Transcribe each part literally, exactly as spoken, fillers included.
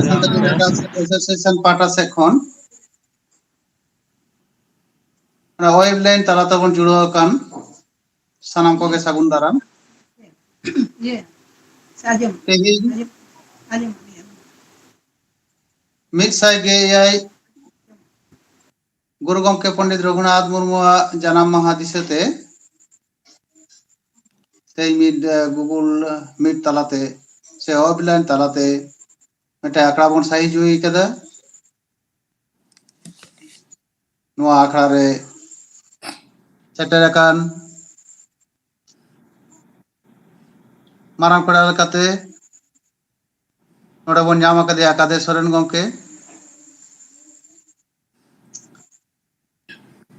Santali radio association ᱯᱟᱦᱴᱟ ᱥᱮᱫ ᱠᱷᱚᱱ ᱚᱱᱟ ᱳᱭᱮᱵ ᱞᱟᱭᱤᱱ ᱛᱟᱞᱟ ᱛᱮᱵᱚᱱ ᱡᱩᱲᱟᱹᱣ ᱟᱠᱟᱱ ᱥᱟᱱᱟᱢ ᱠᱚᱜᱮ ᱥᱟᱹᱜᱩᱱ ᱫᱟᱨᱟᱢ᱾ ᱤᱭᱟᱹ, ᱥᱟᱨᱡᱚᱢ᱾ ᱛᱮᱦᱮᱧ ᱟᱸᱡᱚᱢ, ᱟᱸᱡᱚᱢ᱾ ᱢᱤᱫ ᱥᱟᱭ ᱜᱮᱞ ᱮᱭᱟᱭ ᱜᱩᱨᱩ ᱜᱚᱢᱠᱮ ᱯᱚᱱᱰᱤᱛ ᱨᱚᱜᱷᱩᱱᱟᱛᱷ ᱢᱩᱨᱢᱩᱣᱟᱜ ᱡᱟᱱᱟᱢ ᱢᱟᱦᱟ ᱫᱤᱥᱟᱹᱛᱮ ᱛᱮᱦᱮᱧ ᱢᱤᱫ, ᱮ, ᱜᱩᱜᱩᱞ ᱢᱤᱴ ᱛᱟᱞᱟᱛᱮ ᱥᱮ ᱳᱭᱮᱵ ᱞᱟᱭᱤᱱ ᱛᱟᱞᱟᱛᱮ ᱢᱤᱫᱴᱮᱱ ᱟᱠᱷᱲᱟ ᱵᱚᱱ ᱥᱟᱹᱦᱤ ᱡᱩᱦᱤ ᱠᱟᱫᱟ᱾ ᱱᱚᱣᱟ ᱟᱠᱷᱲᱟ ᱨᱮ ᱥᱮᱴᱮᱨ ᱟᱠᱟᱱ ᱢᱟᱨᱟᱝ ᱯᱮᱲᱟ ᱞᱮᱠᱟᱛᱮ ᱱᱚᱰᱮ ᱵᱚᱱ ᱧᱟᱢ ᱟᱠᱟᱫᱮᱭᱟ ᱠᱟᱫᱮ ᱥᱚᱨᱮᱱ ᱜᱚᱢᱠᱮ,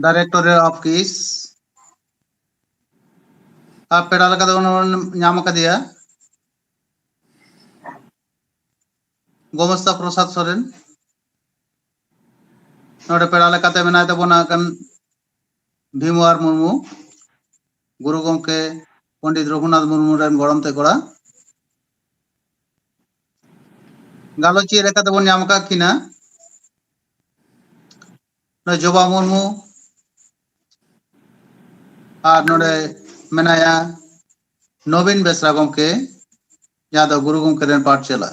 ᱰᱟᱭᱨᱮᱠᱴᱚᱨ ᱚᱯᱷ ᱠᱤᱥ, ᱟᱨ ᱯᱮᱲᱟ ᱞᱮᱠᱟᱛᱮ ᱵᱚᱱ ᱧᱟᱢ ᱟᱠᱟᱫᱮᱭᱟ ᱜᱳᱢᱚᱥᱛᱟ ᱯᱨᱚᱥᱟᱫᱽ ᱥᱚᱨᱮᱱ᱾ ᱱᱚᱰᱮ ᱯᱮᱲᱟ ᱞᱮᱠᱟᱛᱮ ᱢᱮᱱᱟᱭ ᱛᱟᱵᱚᱱᱟ ᱠᱷᱟᱱ ᱵᱷᱤᱢᱣᱟᱨ ᱢᱩᱨᱢᱩ, ᱜᱩᱨᱩ ᱜᱚᱢᱠᱮ ᱯᱚᱱᱰᱤᱛ ᱨᱚᱜᱷᱩᱱᱟᱛᱷ ᱢᱩᱨᱢᱩ ᱨᱮᱱ ᱜᱚᱲᱚᱢ ᱛᱮ ᱠᱚᱲᱟ᱾ ᱜᱟᱞᱚᱪᱤᱭᱟᱹ ᱞᱮᱠᱟᱛᱮ ᱵᱚᱱ ᱧᱟᱢ ᱟᱠᱟᱫ ᱠᱤᱱᱟ ᱱᱚᱰᱮ ᱡᱚᱵᱟ ᱢᱩᱨᱢᱩ, ᱟᱨ ᱱᱚᱰᱮ ᱢᱮᱱᱟᱭᱟ ᱱᱚᱵᱤᱱ ᱵᱮᱥᱨᱟ ᱜᱚᱢᱠᱮ, ᱡᱟᱦᱟᱸ ᱫᱚ ᱜᱩᱨᱩ ᱜᱚᱢᱠᱮ ᱨᱮᱱ ᱯᱟᱴᱷᱥᱟᱞᱟ᱾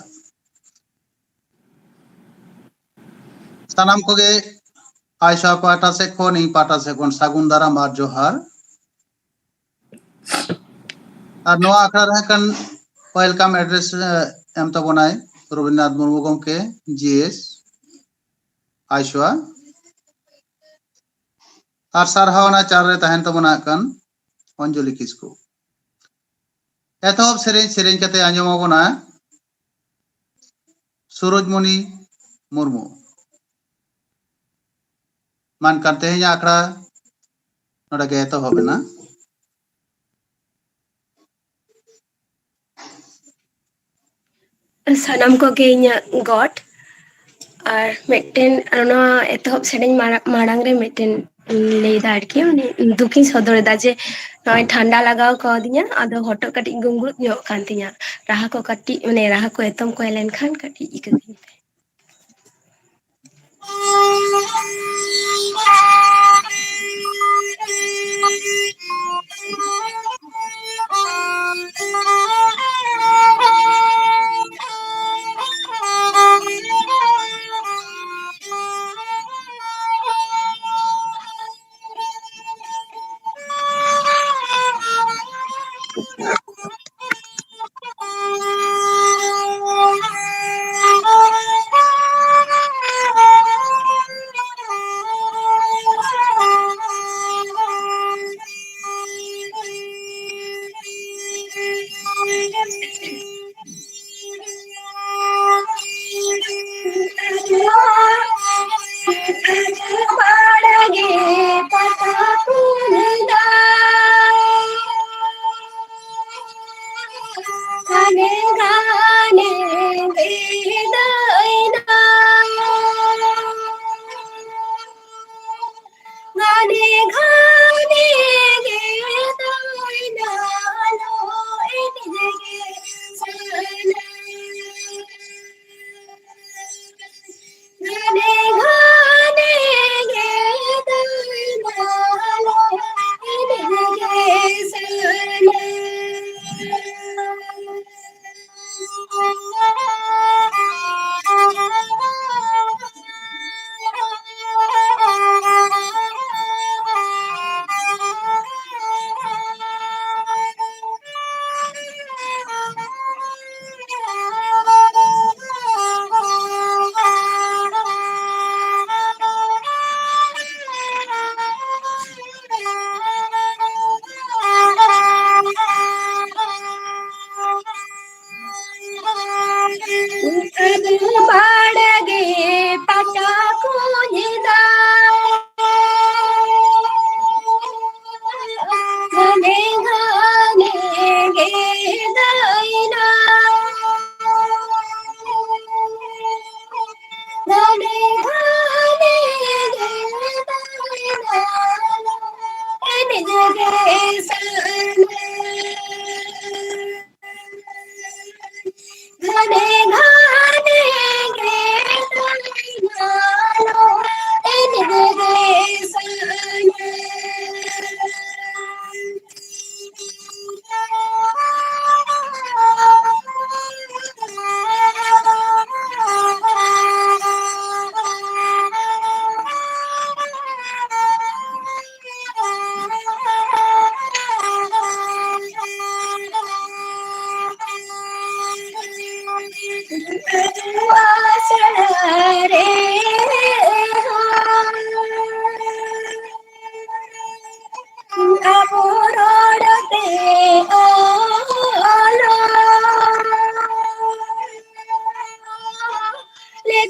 ᱥᱟᱱᱟᱢ ᱠᱚᱜᱮ ᱟᱭᱥᱟ ᱯᱟᱦᱴᱟ ᱥᱮᱫ ᱠᱷᱚᱱ, ᱤᱧ ᱯᱟᱦᱴᱟ ᱥᱮᱫ ᱠᱷᱚᱱ ᱥᱟᱹᱜᱩᱱ ᱫᱟᱨᱟᱢ ᱟᱨ ᱡᱚᱦᱟᱨ᱾ ᱟᱨ ᱱᱚᱣᱟ ᱟᱠᱷᱲᱟ ᱨᱮ ᱦᱟᱸᱜ ᱠᱷᱟᱱ ᱣᱮᱞᱠᱟᱢ ᱮᱰᱨᱮᱥ, ᱮ, ᱮᱢ ᱛᱟᱵᱚᱱᱟᱭ ᱨᱚᱵᱤᱱᱫᱨᱚᱱᱟᱛᱷ ᱢᱩᱨᱢᱩ ᱜᱚᱢᱠᱮ, ᱡᱤ ᱮᱥ, ᱟᱭᱥᱟ᱾ ᱟᱨ ᱥᱟᱨᱦᱟᱣ ᱚᱱᱟ ᱪᱟᱞ ᱨᱮ ᱛᱟᱦᱮᱱ ᱛᱟᱵᱚᱱᱟ ᱦᱟᱸᱜ ᱠᱷᱟᱱ ᱚᱧᱡᱚᱞᱤ ᱠᱤᱥᱠᱩ᱾ ᱮᱛᱚᱦᱚᱵ ᱥᱮᱨᱮᱧ, ᱥᱮᱨᱮᱧ ᱠᱟᱛᱮ ᱟᱸᱡᱚᱢ ᱟᱵᱚᱱᱟ ᱥᱩᱨᱚᱡᱽᱢᱚᱱᱤ ᱢᱩᱨᱢᱩ᱾ ᱢᱟ ᱮᱱᱠᱷᱟᱱ ᱛᱮᱦᱮᱧᱟᱜ ᱟᱠᱷᱲᱟ ᱱᱚᱰᱮ ᱜᱮ ᱮᱛᱚᱦᱚᱵ ᱮᱱᱟ᱾ ᱥᱟᱱᱟᱢ ᱠᱚᱜᱮ ᱤᱧᱟᱹᱜ ᱜᱚᱰ᱾ ᱟᱨ ᱢᱤᱫᱴᱮᱱ, ᱱᱚᱣᱟ ᱮᱛᱚᱦᱚᱵ ᱥᱮᱨᱮᱧ ᱢᱟᱲᱟ-, ᱢᱟᱲᱟᱝ ᱨᱮ ᱢᱤᱫᱴᱮᱱ ᱞᱟᱹᱭᱫᱟ ᱟᱨᱠᱤ, ᱢᱟᱱᱮ ᱫᱩᱠᱤᱧ ᱥᱚᱫᱚᱨ ᱮᱫᱟ ᱡᱮ ᱱᱚᱜᱼᱚᱭ ᱴᱷᱟᱱᱰᱟ ᱞᱟᱜᱟᱣ ᱠᱟᱣᱫᱤᱧᱟ, ᱟᱫᱚ ᱦᱚᱴᱚᱜ ᱠᱟᱹᱴᱤᱡ ᱜᱩᱝᱜᱩᱫ ᱧᱚᱜ ᱠᱟᱱ ᱛᱤᱧᱟ᱾ ᱨᱟᱦᱟ ᱠᱚ ᱠᱟᱹᱴᱤᱡ, ᱢᱟᱱᱮ ᱨᱟᱦᱟ ᱠᱚ ᱮᱛᱚᱢ ᱠᱚ ᱦᱮᱡ ᱞᱮᱱᱠᱷᱟᱱ ᱠᱟᱹᱴᱤᱡ ᱤᱠᱟᱹ ᱠᱟᱹᱧ ᱯᱮ᱾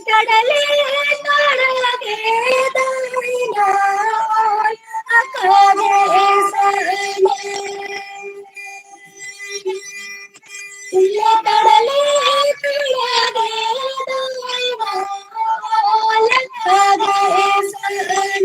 ᱠᱟᱰᱞᱮ ᱛᱚᱲᱟ ᱜᱮ ᱫᱟᱹᱭᱱᱟ ᱚᱞ ᱟᱠᱟᱫᱮ ᱥᱟᱹᱨᱤ᱾ ᱠᱟᱰᱞᱮ ᱛᱚᱲᱟ ᱜᱮ ᱫᱟᱹᱭᱱᱟ ᱚᱞ ᱟᱠᱟᱫᱮ ᱥᱟᱹᱨᱤ᱾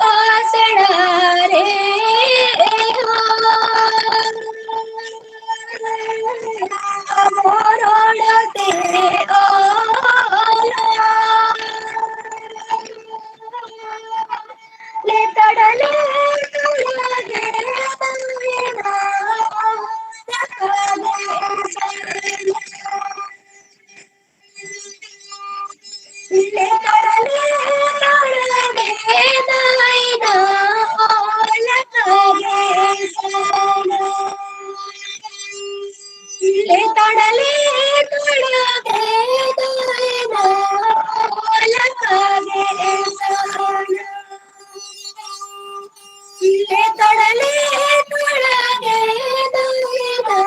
ᱟᱥᱲᱟ ᱨᱮ ᱟᱵᱚ ᱨᱚᱲ ᱛᱮ ᱚᱞ ᱞᱮᱛᱟᱲ ᱞᱮ ᱛᱚᱞᱟ ᱜᱮ ᱵᱟᱝ ᱮᱱᱟ ᱚᱞ ᱟᱠᱟᱫᱮ ᱥᱟᱹᱨᱤ᱾ ᱞᱮᱛᱟᱲ ᱞᱮ ᱛᱚᱲᱟ ᱜᱮ ᱫᱟᱹᱭᱱᱟ ᱚᱞ ᱟᱠᱟᱫᱮ ᱥᱟᱹᱨᱤ᱾ ᱞᱮᱛᱟᱲ ᱞᱮ ᱛᱚᱲᱟ ᱜᱮ ᱫᱟᱹᱭᱱᱟ ᱚᱞ ᱟᱠᱟᱫᱮ ᱥᱟᱹᱨᱤ᱾ ᱞᱮᱛᱟᱲ ᱞᱮ ᱛᱚᱲᱟ ᱜᱮ ᱫᱟᱹᱭᱱᱟ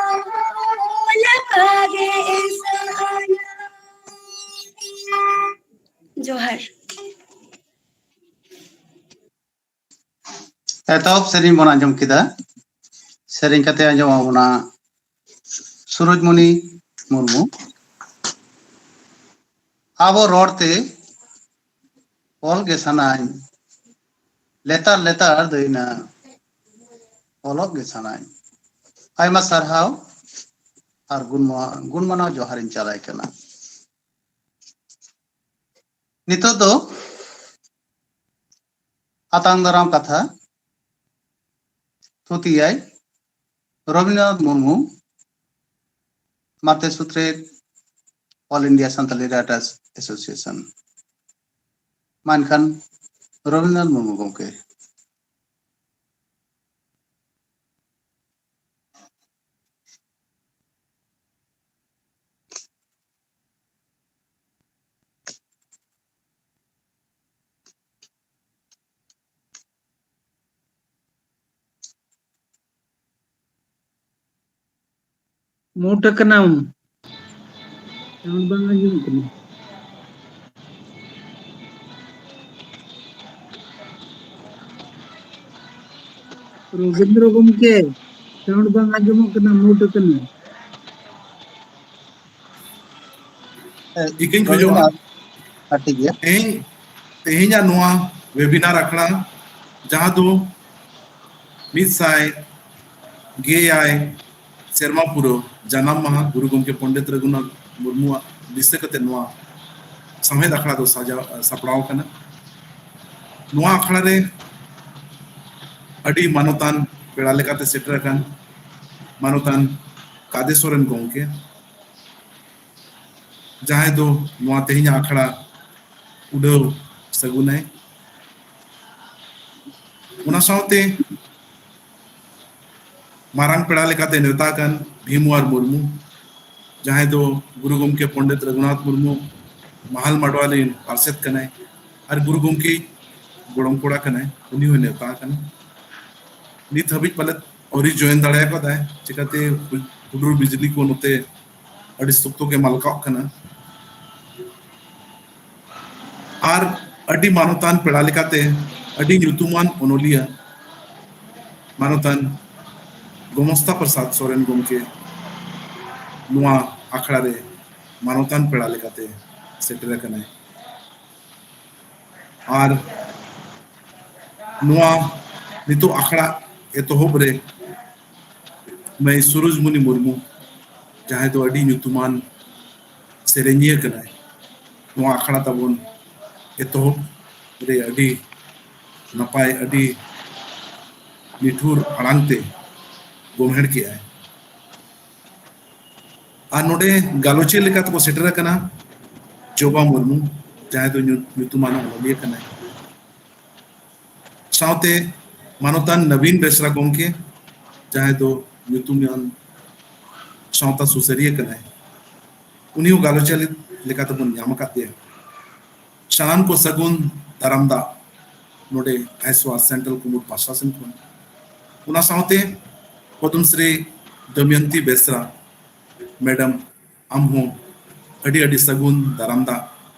ᱚᱞ ᱟᱠᱟᱫᱮ ᱥᱟᱹᱨᱤ᱾ ᱡᱚᱦᱟᱨ᱾ ᱮᱛᱚᱦᱚᱵ ᱥᱮᱨᱮᱧ ᱵᱚᱱ ᱟᱸᱡᱚᱢ ᱠᱮᱫᱟ᱾ ᱥᱮᱨᱮᱧ ᱠᱟᱛᱮ ᱟᱸᱡᱚᱢ ᱟᱵᱚᱱᱟ ᱥᱩᱨᱚᱡᱽᱢᱚᱱᱤ ᱢᱩᱨᱢᱩ᱾ ᱟᱵᱚ ᱨᱚᱲ ᱛᱮ ᱚᱞ ᱜᱮ ᱥᱟᱱᱟᱧ, ᱞᱮᱛᱟᱲ ᱞᱮᱛᱟᱲ ᱫᱟᱹᱭᱱᱟ ᱚᱞᱚᱜ ᱜᱮ ᱥᱟᱱᱟᱧ᱾ ᱟᱭᱢᱟ ᱥᱟᱨᱦᱟᱣ ᱟᱨ ᱜᱩᱱ ᱢᱟ-, ᱜᱩᱱ ᱢᱟᱱᱟᱣ ᱡᱚᱦᱟᱨᱤᱧ ᱪᱟᱞᱟᱭ ᱠᱟᱱᱟ᱾ ᱱᱤᱛᱚᱜ ᱫᱚ ᱟᱛᱟᱝ ᱫᱟᱨᱟᱢ ᱠᱟᱛᱷᱟ ᱛᱷᱩᱛᱤᱭᱟᱭ ᱨᱚᱵᱤᱱᱫᱨᱚᱱᱟᱛᱷ ᱢᱩᱨᱢᱩ, ᱢᱟᱛᱮ ᱥᱩᱛᱨᱮᱛ, All India Santali Writers Association᱾ ᱢᱟ ᱮᱱᱠᱷᱟᱱ ᱨᱚᱵᱤᱱᱫᱨᱚᱱᱟᱛᱷ ᱢᱩᱨᱢᱩ ᱜᱚᱢᱠᱮ᱾ ᱢᱩᱴ ᱟᱠᱟᱱᱟᱢ᱾ Sound ᱵᱟᱝ ᱟᱸᱡᱚᱢᱚᱜ ᱠᱟᱱᱟ᱾ ᱨᱚᱵᱤᱱᱫᱨᱚ ᱜᱚᱢᱠᱮ, sound ᱵᱟᱝ ᱟᱸᱡᱚᱢᱚᱜ ᱠᱟᱱᱟ, ᱢᱩᱴ ᱟᱠᱟᱱᱟ᱾ ᱤᱠᱟᱹᱧ ᱠᱷᱚᱡᱚᱜᱼᱟ᱾ ᱦᱮᱸ, ᱴᱷᱤᱠ ᱜᱮᱭᱟ᱾ ᱛᱮᱦᱮᱧ, ᱛᱮᱦᱮᱧᱟᱜ ᱱᱚᱣᱟ webinar ᱟᱠᱷᱲᱟ, ᱡᱟᱦᱟᱸ ᱫᱚ ᱢᱤᱫ ᱥᱟᱭ ᱜᱮᱭᱟᱭ ᱥᱮᱨᱢᱟ ᱯᱩᱨᱟᱹᱣ ᱡᱟᱱᱟᱢ ᱢᱟᱦᱟ ᱜᱩᱨᱩ ᱜᱚᱢᱠᱮ ᱯᱚᱱᱰᱤᱛ ᱨᱚᱜᱷᱩᱱᱟᱛᱷ ᱢᱩᱨᱢᱩᱣᱟᱜ ᱫᱤᱥᱟᱹ ᱠᱟᱛᱮ ᱱᱚᱣᱟ ᱥᱟᱶᱦᱮᱫ ᱟᱠᱷᱲᱟ ᱫᱚ ᱥᱟᱡᱟᱣ, ᱥᱟᱯᱲᱟᱣ ᱟᱠᱟᱱᱟ᱾ ᱱᱚᱣᱟ ᱟᱠᱷᱲᱟ ᱨᱮ ᱟᱹᱰᱤ ᱢᱟᱱᱚᱛᱟᱱ ᱯᱮᱲᱟ ᱞᱮᱠᱟᱛᱮ ᱥᱮᱴᱮᱨ ᱟᱠᱟᱱ ᱢᱟᱱᱚᱛᱟᱱ ᱠᱟᱫᱮ ᱥᱚᱨᱮᱱ ᱜᱚᱢᱠᱮ, ᱡᱟᱦᱟᱸᱭ ᱫᱚ ᱱᱚᱣᱟ ᱛᱮᱦᱮᱧᱟᱜ ᱟᱠᱷᱲᱟ ᱩᱰᱷᱟᱹᱣ ᱥᱟᱹᱜᱩᱱᱟᱭ᱾ ᱚᱱᱟ ᱥᱟᱶᱛᱮ ᱢᱟᱨᱟᱝ ᱯᱮᱲᱟ ᱞᱮᱠᱟᱛᱮ ᱱᱮᱣᱛᱟ ᱟᱠᱟᱱ ᱵᱷᱤᱢᱣᱟᱨ ᱢᱩᱨᱢᱩ, ᱡᱟᱦᱟᱸᱭ ᱫᱚ ᱜᱩᱨᱩ ᱜᱚᱢᱠᱮ ᱯᱚᱱᱰᱤᱛ ᱨᱚᱜᱷᱩᱱᱟᱛᱷ ᱢᱩᱨᱢᱩ ᱢᱟᱦᱟᱞ ᱢᱟᱰᱣᱟ ᱨᱮᱱ ᱯᱟᱨᱥᱮᱛ ᱠᱟᱱᱟᱭ ᱟᱨ ᱜᱩᱨᱩ ᱜᱚᱢᱠᱮ ᱜᱚᱲᱚᱢ ᱠᱚᱲᱟ ᱠᱟᱱᱟᱭ, ᱩᱱᱤ ᱦᱚᱸᱭ ᱱᱮᱣᱛᱟ ᱟᱠᱟᱱᱟ᱾ ᱱᱤᱛ ᱦᱟᱹᱵᱤᱡ ᱯᱟᱞᱮᱫ ᱟᱹᱣᱨᱤ join ᱫᱟᱲᱮ ᱟᱠᱟᱫᱟᱭ, ᱪᱤᱠᱟᱹᱛᱮ ᱦᱩᱰᱩᱨ ᱵᱤᱡᱽᱞᱤ ᱠᱚ ᱱᱚᱛᱮ ᱟᱹᱰᱤ ᱥᱚᱠᱛᱚ ᱜᱮ ᱢᱟᱞᱠᱟᱣᱜ ᱠᱟᱱᱟ᱾ ᱟᱨ ᱟᱹᱰᱤ ᱢᱟᱱᱚᱛᱟᱱ ᱯᱮᱲᱟ ᱞᱮᱠᱟᱛᱮ ᱟᱹᱰᱤ ᱧᱩᱛᱩᱢᱟᱱ ᱚᱱᱚᱞᱤᱭᱟᱹ ᱢᱟᱱᱚᱛᱟᱱ ᱜᱳᱢᱚᱥᱛᱟ ᱯᱨᱚᱥᱟᱫᱽ ᱥᱚᱨᱮᱱ ᱜᱚᱢᱠᱮ ᱱᱚᱣᱟ ᱟᱠᱷᱲᱟ ᱨᱮ ᱢᱟᱱᱚᱛᱟᱱ ᱯᱮᱲᱟ ᱞᱮᱠᱟᱛᱮ ᱥᱮᱴᱮᱨ ᱟᱠᱟᱱᱟᱭ᱾ ᱟᱨ ᱱᱚᱣᱟ ᱱᱤᱛᱚᱜ ᱟᱠᱷᱲᱟ ᱮᱛᱚᱦᱚᱵ ᱨᱮ ᱢᱟᱹᱭ ᱥᱩᱨᱩᱡᱽᱢᱩᱱᱤ ᱢᱩᱨᱢᱩ, ᱡᱟᱦᱟᱸᱭ ᱫᱚ ᱟᱹᱰᱤ ᱧᱩᱛᱩᱢᱟᱱ ᱥᱮᱨᱮᱧᱤᱭᱟᱹ ᱠᱟᱱᱟᱭ, ᱱᱚᱣᱟ ᱟᱠᱷᱲᱟ ᱛᱟᱵᱚᱱ ᱮᱛᱚᱦᱚᱵ ᱨᱮ ᱟᱹᱰᱤ ᱱᱟᱯᱟᱭ, ᱟᱹᱰᱤ ᱱᱤᱴᱷᱩᱨ ᱟᱲᱟᱝ ᱛᱮ ᱜᱚᱢᱦᱮᱲ ᱠᱮᱜᱼᱟᱭ᱾ ᱟᱨ ᱱᱚᱰᱮ ᱜᱟᱞᱚᱪᱤᱭᱟᱹ ᱞᱮᱠᱟ ᱛᱮᱠᱚ ᱥᱮᱴᱮᱨ ᱟᱠᱟᱱᱟ ᱡᱚᱵᱟ ᱢᱩᱨᱢᱩ, ᱡᱟᱦᱟᱸᱭ ᱫᱚ ᱧᱩ-, ᱧᱩᱛᱩᱢᱟᱱ ᱚᱱᱚᱞᱤᱭᱟᱹ ᱠᱟᱱᱟᱭ᱾ ᱥᱟᱶᱛᱮ ᱢᱟᱱᱚᱛᱟᱱ ᱱᱚᱵᱤᱱ ᱵᱮᱥᱨᱟ ᱜᱚᱢᱠᱮ, ᱡᱟᱦᱟᱸᱭ ᱫᱚ ᱧᱩᱛᱩᱢᱟᱱ ᱥᱟᱶᱛᱟ ᱥᱩᱥᱟᱹᱨᱤᱭᱟᱹ ᱠᱟᱱᱟᱭ, ᱩᱱᱤ ᱦᱚᱸ ᱜᱟᱞᱚᱪᱤᱭᱟᱹ ᱞᱮᱠᱟ ᱛᱮᱵᱚᱱ ᱧᱟᱢ ᱟᱠᱟᱫᱮᱭᱟ᱾ ᱥᱟᱱᱟᱢ ᱠᱚ ᱥᱟᱹᱜᱩᱱ ᱫᱟᱨᱟᱢ ᱫᱟᱜ ᱱᱚᱰᱮ ᱟᱭᱥᱣᱟ ᱥᱮᱱᱴᱨᱟᱞ ᱠᱩᱢᱩᱴ ᱯᱟᱥᱴᱟ ᱥᱮᱱ ᱠᱷᱚᱱ᱾ ᱚᱱᱟ ᱥᱟᱶᱛᱮ ᱯᱚᱫᱢ ᱥᱨᱤ ᱫᱚᱢᱭᱚᱱᱛᱤ ᱵᱮᱥᱨᱟ, ᱢᱮᱰᱟᱢ, ᱟᱢ ᱦᱚᱸ ᱟᱹᱰᱤ ᱟᱹᱰᱤ ᱥᱟᱹᱜᱩᱱ ᱫᱟᱨᱟᱢ ᱫᱟᱜ᱾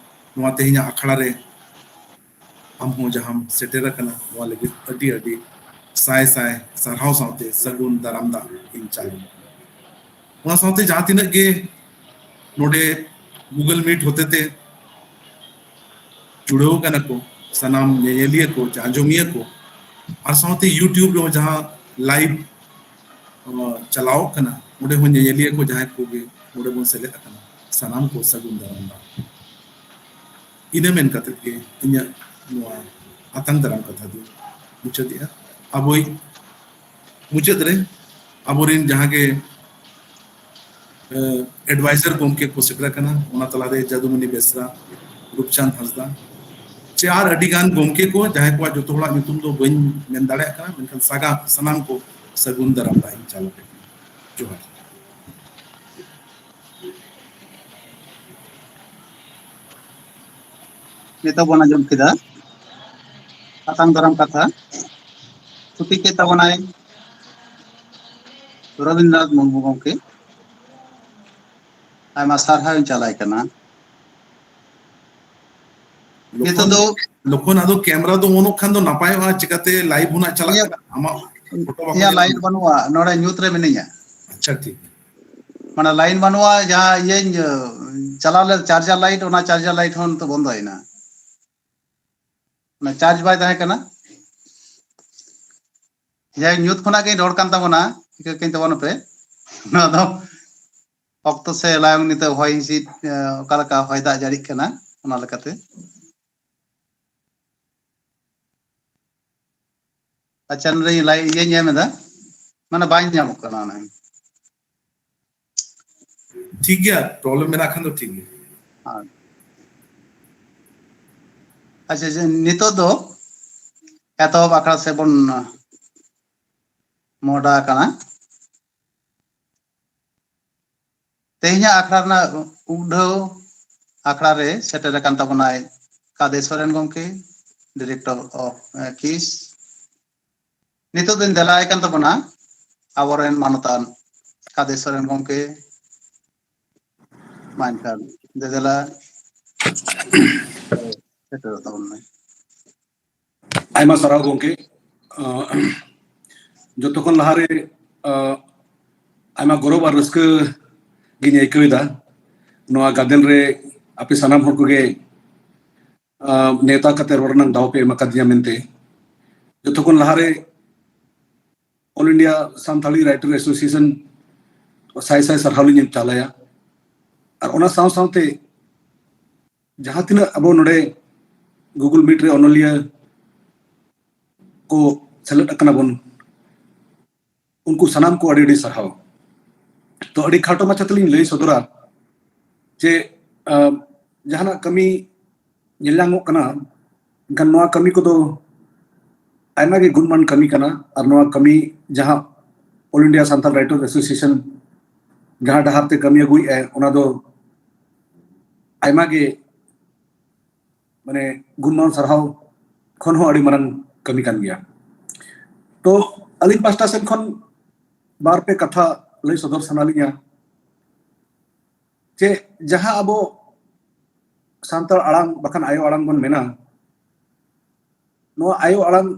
ᱱᱚᱣᱟ ᱛᱮᱦᱮᱧᱟᱜ ᱟᱠᱷᱲᱟ ᱨᱮ ᱟᱢ ᱦᱚᱸ ᱡᱟᱦᱟᱸᱢ ᱥᱮᱴᱮᱨ ᱟᱠᱟᱱᱟ, ᱱᱚᱣᱟ ᱞᱟᱹᱜᱤᱫ ᱟᱹᱰᱤ ᱟᱹᱰᱤ ᱥᱟᱭ ᱥᱟᱭ ᱥᱟᱨᱦᱟᱣ ᱥᱟᱶᱛᱮ ᱥᱟᱹᱜᱩᱱ ᱫᱟᱨᱟᱢ ᱫᱟᱜ ᱤᱧ ᱪᱟᱞ ᱟᱢᱟ᱾ ᱚᱱᱟ ᱥᱟᱶᱛᱮ ᱡᱟᱦᱟᱸ ᱛᱤᱱᱟᱹᱜ ᱜᱮ ᱱᱚᱰᱮ Google Meet ᱦᱚᱛᱮᱛᱮ ᱡᱩᱲᱟᱹᱣ ᱠᱟᱱᱟ ᱠᱚ, ᱥᱟᱱᱟᱢ ᱧᱮᱧᱮᱞᱤᱭᱟᱹ ᱠᱚ, ᱟᱸᱡᱚᱢᱤᱭᱟᱹ ᱠᱚ, ᱟᱨ ᱥᱟᱶᱛᱮ YouTube ᱨᱮᱦᱚᱸ ᱡᱟᱦᱟᱸ live ᱪᱟᱞᱟᱣᱚᱜ ᱠᱟᱱᱟ, ᱚᱸᱰᱮ ᱦᱚᱸ ᱧᱮᱧᱮᱞᱤᱭᱟᱹ ᱠᱚ ᱡᱟᱦᱟᱸᱭ ᱠᱚᱜᱮ ᱚᱸᱰᱮ ᱵᱚᱱ ᱥᱮᱞᱮᱫ ᱟᱠᱟᱱᱟ, ᱥᱟᱱᱟᱢ ᱠᱚ ᱥᱟᱹᱜᱩᱱ ᱫᱟᱨᱟᱢ ᱫᱟᱜ᱾ ᱤᱱᱟᱹ ᱢᱮᱱ ᱠᱟᱛᱮ ᱜᱮ ᱤᱧᱟᱹᱜ ᱱᱚᱣᱟ ᱟᱛᱟᱝ ᱫᱟᱨᱟᱢ ᱠᱟᱛᱷᱟ ᱫᱚ ᱢᱩᱪᱟᱹᱫᱮᱜᱼᱟ᱾ ᱟᱵᱚᱭᱤᱡ ᱢᱩᱪᱟᱹᱫ ᱨᱮ ᱟᱵᱚᱨᱮᱱ ᱡᱟᱦᱟᱸ ᱜᱮ ᱮᱰᱵᱟᱭᱡᱟᱨ ᱜᱚᱢᱠᱮ ᱠᱚ ᱥᱮᱴᱮᱨ ᱟᱠᱟᱱᱟ, ᱚᱱᱟ ᱛᱟᱞᱟᱨᱮ ᱡᱟᱫᱩᱢᱚᱱᱤ ᱵᱮᱥᱨᱟ, ᱨᱩᱯᱪᱟᱸᱫᱽ ᱦᱟᱸᱥᱫᱟ, ᱪᱮ ᱟᱨ ᱟᱹᱰᱤ ᱜᱟᱱ ᱜᱚᱢᱠᱮ ᱠᱚ, ᱡᱟᱦᱟᱸᱭ ᱠᱚᱣᱟᱜ ᱡᱚᱛᱚ ᱦᱚᱲᱟᱜ ᱧᱩᱛᱩᱢ ᱫᱚ ᱵᱟᱹᱧ ᱢᱮᱱ ᱫᱟᱲᱮᱭᱟᱜ ᱠᱟᱱᱟ, ᱢᱮᱱᱠᱷᱟᱱ ᱥᱟᱜᱟ ᱥᱟᱱᱟᱢ ᱠᱚ ᱥᱟᱹᱜᱩᱱ ᱫᱟᱨᱟᱢ ᱫᱟᱜ ᱤᱧ ᱪᱟᱞ ᱟᱯᱮ ᱠᱟᱱᱟ᱾ ᱡᱚᱦᱟᱨ᱾ ᱱᱤᱛᱚᱜ ᱵᱚᱱ ᱟᱸᱡᱚᱢ ᱠᱮᱫᱟ ᱟᱛᱟᱝ ᱫᱟᱨᱟᱢ ᱠᱟᱛᱷᱟ᱾ ᱛᱷᱩᱛᱤ ᱠᱮᱫ ᱛᱟᱵᱚᱱᱟᱭ ᱨᱚᱵᱤᱱᱫᱨᱚᱱᱟᱛᱷ ᱢᱩᱨᱢᱩ ᱜᱚᱢᱠᱮ᱾ ᱟᱭᱢᱟ ᱥᱟᱨᱦᱟᱣ ᱤᱧ ᱪᱟᱞᱟᱭ ᱠᱟᱱᱟ᱾ ᱱᱤᱛᱚᱜ ᱫᱚ ᱞᱚᱠᱷᱚᱱ, ᱟᱫᱚ ᱠᱮᱢᱨᱟ ᱫᱚ ᱚᱱᱚᱜ ᱠᱷᱟᱱ ᱫᱚ ᱱᱟᱯᱟᱭᱚᱜᱼᱟ, ᱪᱤᱠᱟᱛᱮ ᱞᱟᱭᱤᱵᱷ ᱦᱚᱸ ᱱᱟᱜ ᱪᱟᱞᱟᱜ ᱤᱧᱟᱹᱜ, ᱠᱟᱱᱟ, ᱟᱢᱟᱜ ᱯᱷᱳᱴᱳ ᱵᱟᱠᱚ ᱤᱧᱟᱹᱜ ᱧᱮᱞ ᱞᱟᱭᱤᱴ ᱧᱟᱢᱟ᱾ ᱵᱟᱹᱱᱩᱜᱼᱟ, ᱱᱚᱰᱮ ᱧᱩᱛ ᱨᱮ ᱢᱤᱱᱟᱹᱧᱟ᱾ ᱟᱪᱪᱷᱟ, ᱴᱷᱤᱠ᱾ ᱢᱟᱱᱮ ᱞᱟᱭᱤᱱ ᱵᱟᱹᱱᱩᱜᱼᱟ, ᱡᱟᱦᱟᱸ ᱤᱭᱟᱹᱧ ᱪᱟᱞᱟᱣ ᱞᱮᱫ ᱪᱟᱨᱡᱟᱨ ᱞᱟᱭᱤᱴ, ᱚᱱᱟ ᱪᱟᱨᱡᱟᱨ ᱞᱟᱭᱤᱴ ᱦᱚᱸ ᱱᱤᱛᱚᱜ ᱵᱚᱱᱫᱚᱭᱮᱱᱟ᱾ ᱚᱱᱟ ᱪᱟᱨᱡᱽ ᱵᱟᱭ ᱛᱟᱦᱮᱸ ᱠᱟᱱᱟ᱾ ᱡᱟᱭᱦᱳᱠ, ᱧᱩᱛ ᱠᱷᱚᱱᱟᱜ ᱜᱤᱧ ᱨᱚᱲ ᱠᱟᱱ ᱛᱟᱵᱚᱱᱟ, ᱴᱷᱤᱠᱟᱹ ᱠᱟᱹᱧ ᱛᱟᱵᱚᱱ ᱯᱮ᱾ ᱱᱚᱣᱟ ᱫᱚ ᱚᱠᱛᱚ ᱥᱮ ᱮᱞᱟᱭᱚᱝ ᱱᱤᱛᱚᱜ ᱦᱚᱭ ᱦᱤᱸᱥᱤᱫ, ᱮ, ᱚᱠᱟ ᱞᱮᱠᱟ ᱦᱚᱭ ᱫᱟᱜ ᱡᱟᱹᱲᱤᱜ ᱠᱟᱱᱟ, ᱚᱱᱟ ᱞᱮᱠᱟᱛᱮ᱾ ᱟᱪᱪᱷᱟ, ᱱᱚᱰᱮ ᱞᱟᱭ-, ᱤᱭᱟᱹᱧ ᱮᱢ ᱮᱫᱟ, ᱢᱟᱱᱮ ᱵᱟᱝ ᱧᱟᱢᱚᱜ ᱠᱟᱱᱟ ᱚᱱᱟ᱾ ᱴᱷᱤᱠ ᱜᱮᱭᱟ, ᱯᱨᱚᱵᱞᱮᱢ ᱢᱮᱱᱟᱜ ᱠᱷᱟᱱ ᱫᱚ ᱴᱷᱤᱠ ᱜᱮᱭᱟ᱾ ᱟᱪᱪᱷᱟ, ᱡᱮ ᱱᱤᱛᱚᱜ ᱫᱚ ᱮᱛᱚᱦᱚᱵ ᱟᱠᱷᱲᱟ ᱥᱮᱫ ᱵᱚᱱ ᱢᱚᱦᱰᱟ ᱟᱠᱟᱱᱟ᱾ ᱛᱮᱦᱮᱧᱟᱜ ᱟᱠᱷᱲᱟ ᱨᱮᱱᱟᱜ ᱩᱰᱷᱟᱹᱣ ᱟᱠᱷᱲᱟ ᱨᱮ ᱥᱮᱴᱮᱨ ᱟᱠᱟᱱ ᱛᱟᱵᱚᱱᱟᱭ ᱠᱟᱫᱮ ᱥᱚᱨᱮᱱ ᱜᱚᱢᱠᱮ, Director of, ᱮ, ᱠᱤᱥ᱾ ᱱᱤᱛᱚᱜ ᱫᱚᱧ ᱫᱮᱞᱟᱭ ᱠᱟᱱ ᱛᱟᱵᱚᱱᱟ ᱟᱵᱚᱨᱮᱱ ᱢᱟᱱᱚᱛᱟᱱ ᱠᱟᱫᱮ ᱥᱚᱨᱮᱱ ᱜᱚᱢᱠᱮ, ᱢᱟ ᱮᱱᱠᱷᱟᱱ ᱫᱮᱫᱮᱞᱟ ᱥᱮᱴᱮᱨᱚᱜ ᱛᱟᱵᱚᱱ ᱢᱮ᱾ ᱟᱭᱢᱟ ᱥᱟᱨᱦᱟᱣ ᱜᱚᱢᱠᱮ᱾ ᱡᱚᱛᱚ ᱠᱷᱚᱱ ᱞᱟᱦᱟᱨᱮ ᱟᱭᱢᱟ ᱜᱚᱨᱚᱵ ᱟᱨ ᱨᱟᱹᱥᱠᱟᱹ ᱜᱤᱧ ᱟᱹᱭᱠᱟᱹᱣ ᱮᱫᱟ, ᱱᱚᱣᱟ ᱜᱟᱫᱮᱞ ᱨᱮ ᱟᱯᱮ ᱥᱟᱱᱟᱢ ᱦᱚᱲ ᱠᱚᱜᱮ ᱱᱮᱣᱛᱟ ᱠᱟᱛᱮ ᱨᱚᱲ ᱨᱮᱱᱟᱜ ᱫᱟᱣ ᱯᱮ ᱮᱢ ᱟᱠᱟᱫᱤᱧᱟ ᱢᱮᱱᱛᱮ᱾ ᱡᱚᱛᱚ ᱠᱷᱚᱱ ᱞᱟᱦᱟᱨᱮ All India Santali Writer Association ᱥᱟᱭ ᱥᱟᱭ ᱥᱟᱨᱦᱟᱣ ᱞᱤᱧ ᱪᱟᱞᱟᱭᱟ᱾ ᱟᱨ ᱚᱱᱟ ᱥᱟᱶ ᱥᱟᱶᱛᱮ ᱡᱟᱦᱟᱸ ᱛᱤᱱᱟᱹᱜ ᱟᱵᱚ ᱱᱚᱰᱮ Google Meet ᱨᱮ ᱚᱱᱚᱞᱤᱭᱟᱹ ᱠᱚ ᱥᱮᱞᱮᱫ ᱟᱠᱟᱱᱟ ᱵᱚᱱ, ᱩᱱᱠᱩ ᱥᱟᱱᱟᱢ ᱠᱚ ᱟᱹᱰᱤ ᱟᱹᱰᱤ ᱥᱟᱨᱦᱟᱣ᱾ ᱛᱚ, ᱟᱹᱰᱤ ᱠᱷᱟᱴᱚ ᱢᱟᱪᱷᱟ ᱛᱮᱞᱤᱧ ᱞᱟᱹᱭ ᱥᱚᱫᱚᱨᱟ ᱡᱮ ᱡᱟᱦᱟᱱᱟᱜ ᱠᱟᱹᱢᱤ ᱧᱮᱞ ᱧᱟᱢᱚᱜ ᱠᱟᱱᱟ, ᱮᱱᱠᱷᱟᱱ ᱱᱚᱣᱟ ᱠᱟᱹᱢᱤ ᱠᱚᱫᱚ ᱟᱭᱢᱟ ᱜᱮ ᱜᱩᱱᱢᱟᱱ ᱠᱟᱹᱢᱤ ᱠᱟᱱᱟ᱾ ᱟᱨ ᱱᱚᱣᱟ ᱠᱟᱹᱢᱤ ᱡᱟᱦᱟᱸ All India Santal Writer Association ᱡᱟᱦᱟᱸ ᱰᱟᱦᱟᱨ ᱛᱮ ᱠᱟᱹᱢᱤ ᱟᱹᱜᱩᱭᱮᱫᱼᱟᱭ, ᱚᱱᱟ ᱫᱚ ᱟᱭᱢᱟ ᱜᱮ ᱢᱟᱱᱮ ᱜᱩᱱᱢᱟᱱ ᱥᱟᱨᱦᱟᱣ ᱠᱷᱚᱱ ᱦᱚᱸ ᱟᱹᱰᱤ ᱢᱟᱨᱟᱝ ᱠᱟᱹᱢᱤ ᱠᱟᱱ ᱜᱮᱭᱟ᱾ ᱛᱚ, ᱟᱹᱞᱤᱧ ᱯᱟᱥᱴᱟ ᱥᱮᱫ ᱠᱷᱚᱱ ᱵᱟᱨ ᱯᱮ ᱠᱟᱛᱷᱟ ᱞᱟᱹᱭ ᱥᱚᱫᱚᱨ ᱥᱟᱱᱟ ᱞᱤᱧᱟ ᱡᱮ ᱡᱟᱦᱟᱸ ᱟᱵᱚ ᱥᱟᱱᱛᱟᱲ ᱟᱲᱟᱝ ᱵᱟᱠᱷᱟᱱ ᱟᱭᱳ ᱟᱲᱟᱝ ᱵᱚᱱ ᱢᱮᱱᱟ, ᱱᱚᱣᱟ ᱟᱭᱳ ᱟᱲᱟᱝ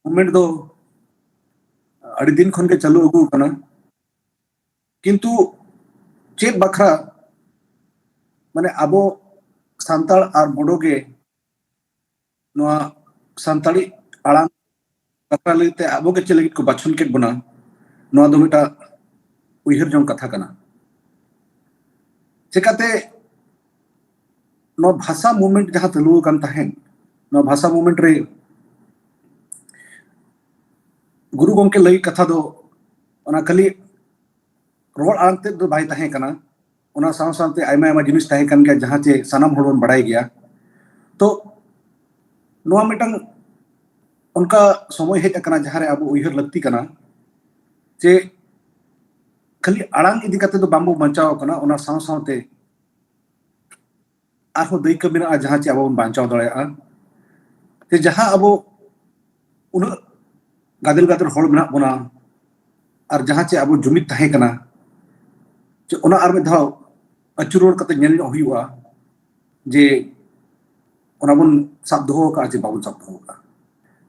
ᱢᱩᱵᱷᱢᱮᱱᱴ ᱫᱚ ᱟᱹᱰᱤ ᱫᱤᱱ ᱠᱷᱚᱱ ᱜᱮ ᱪᱟᱹᱞᱩ ᱟᱹᱜᱩ ᱟᱠᱟᱱᱟ᱾ ᱠᱤᱱᱛᱩ ᱪᱮᱫ ᱵᱟᱠᱷᱨᱟ, ᱢᱟᱱᱮ ᱟᱵᱚ ᱥᱟᱱᱛᱟᱲ ᱟᱨ ᱵᱳᱰᱳ ᱜᱮ ᱱᱚᱣᱟ ᱥᱟᱱᱛᱟᱲᱤ ᱟᱲᱟᱝ ᱵᱟᱠᱷᱨᱟ ᱞᱟᱹᱜᱤᱫ ᱛᱮ ᱟᱵᱚ ᱜᱮ ᱪᱮᱫ ᱞᱟᱹᱜᱤᱫ ᱠᱚ ᱵᱟᱪᱷᱚᱱ ᱠᱮᱫ ᱵᱚᱱᱟ, ᱱᱚᱣᱟ ᱫᱚ ᱢᱤᱫᱴᱟᱝ ᱩᱭᱦᱟᱹᱨ ᱡᱚᱝ ᱠᱟᱛᱷᱟ ᱠᱟᱱᱟ᱾ ᱪᱮᱠᱟᱛᱮ ᱱᱚᱣᱟ ᱵᱷᱟᱥᱟ ᱢᱩᱵᱷᱢᱮᱱᱴ ᱡᱟᱦᱟᱸ ᱪᱟᱹᱞᱩ ᱟᱠᱟᱱ ᱛᱟᱦᱮᱸᱫ, ᱱᱚᱣᱟ ᱵᱷᱟᱥᱟ ᱢᱩᱵᱷᱢᱮᱱᱴ ᱨᱮ ᱜᱩᱨᱩ ᱜᱚᱢᱠᱮ ᱞᱟᱹᱭ ᱠᱟᱛᱷᱟ ᱫᱚ ᱚᱱᱟ ᱠᱷᱟᱹᱞᱤ ᱨᱚᱲ ᱟᱲᱟᱝ ᱛᱮᱫ ᱫᱚ ᱵᱟᱭ ᱛᱟᱦᱮᱸ ᱠᱟᱱᱟ, ᱚᱱᱟ ᱥᱟᱶ ᱥᱟᱶᱛᱮ ᱟᱭᱢᱟ ᱟᱭᱢᱟ ᱡᱤᱱᱤᱥ ᱛᱟᱦᱮᱸ ᱠᱟᱱ ᱜᱮᱭᱟ, ᱡᱟᱦᱟᱸ ᱪᱮ ᱥᱟᱱᱟᱢ ᱦᱚᱲ ᱵᱚᱱ ᱵᱟᱲᱟᱭ ᱜᱮᱭᱟ᱾ ᱛᱚ, ᱱᱚᱣᱟ ᱢᱤᱫᱴᱟᱝ ᱚᱱᱠᱟ ᱥᱚᱢᱚᱭ ᱦᱮᱡ ᱟᱠᱟᱱᱟ ᱡᱟᱦᱟᱸ ᱨᱮ ᱟᱵᱚ ᱩᱭᱦᱟᱹᱨ ᱞᱟᱹᱠᱛᱤ ᱠᱟᱱᱟ ᱡᱮ ᱠᱷᱟᱹᱞᱤ ᱟᱲᱟᱝ ᱤᱫᱤ ᱠᱟᱛᱮ ᱫᱚ ᱵᱟᱝᱵᱚ ᱵᱟᱧᱪᱟᱣ ᱟᱠᱟᱱᱟ, ᱚᱱᱟ ᱥᱟᱶ ᱥᱟᱶᱛᱮ ᱟᱨᱦᱚᱸ ᱫᱟᱹᱭᱠᱟᱹ ᱢᱮᱱᱟᱜᱼᱟ ᱡᱟᱦᱟᱸ ᱪᱮ ᱟᱵᱚ ᱵᱚᱱ ᱵᱟᱧᱪᱟᱣ ᱫᱟᱲᱮᱭᱟᱜᱼᱟ᱾ ᱡᱮ ᱡᱟᱦᱟᱸ ᱟᱵᱚ ᱩᱱᱟᱹᱜ ᱜᱟᱫᱮᱞ ᱜᱟᱫᱮᱞ ᱦᱚᱲ ᱢᱮᱱᱟᱜ ᱵᱚᱱᱟ ᱟᱨ ᱡᱟᱦᱟᱸ ᱪᱮ ᱟᱵᱚ ᱡᱩᱢᱤᱫ ᱛᱟᱦᱮᱸ ᱠᱟᱱᱟ, ᱡᱮ ᱚᱱᱟ ᱟᱨ ᱢᱤᱫ ᱫᱷᱟᱣ ᱟᱹᱪᱩᱨ ᱨᱩᱣᱟᱹᱲ ᱠᱟᱛᱮ ᱧᱮᱞ ᱧᱚᱜ ᱦᱩᱭᱩᱜᱼᱟ ᱡᱮ ᱚᱱᱟ ᱵᱚᱱ ᱥᱟᱵ ᱫᱚᱦᱚ ᱟᱠᱟᱫᱼᱟ ᱪᱮ ᱵᱟᱵᱚᱱ ᱥᱟᱵ ᱫᱚᱦᱚ ᱟᱠᱟᱫᱼᱟ᱾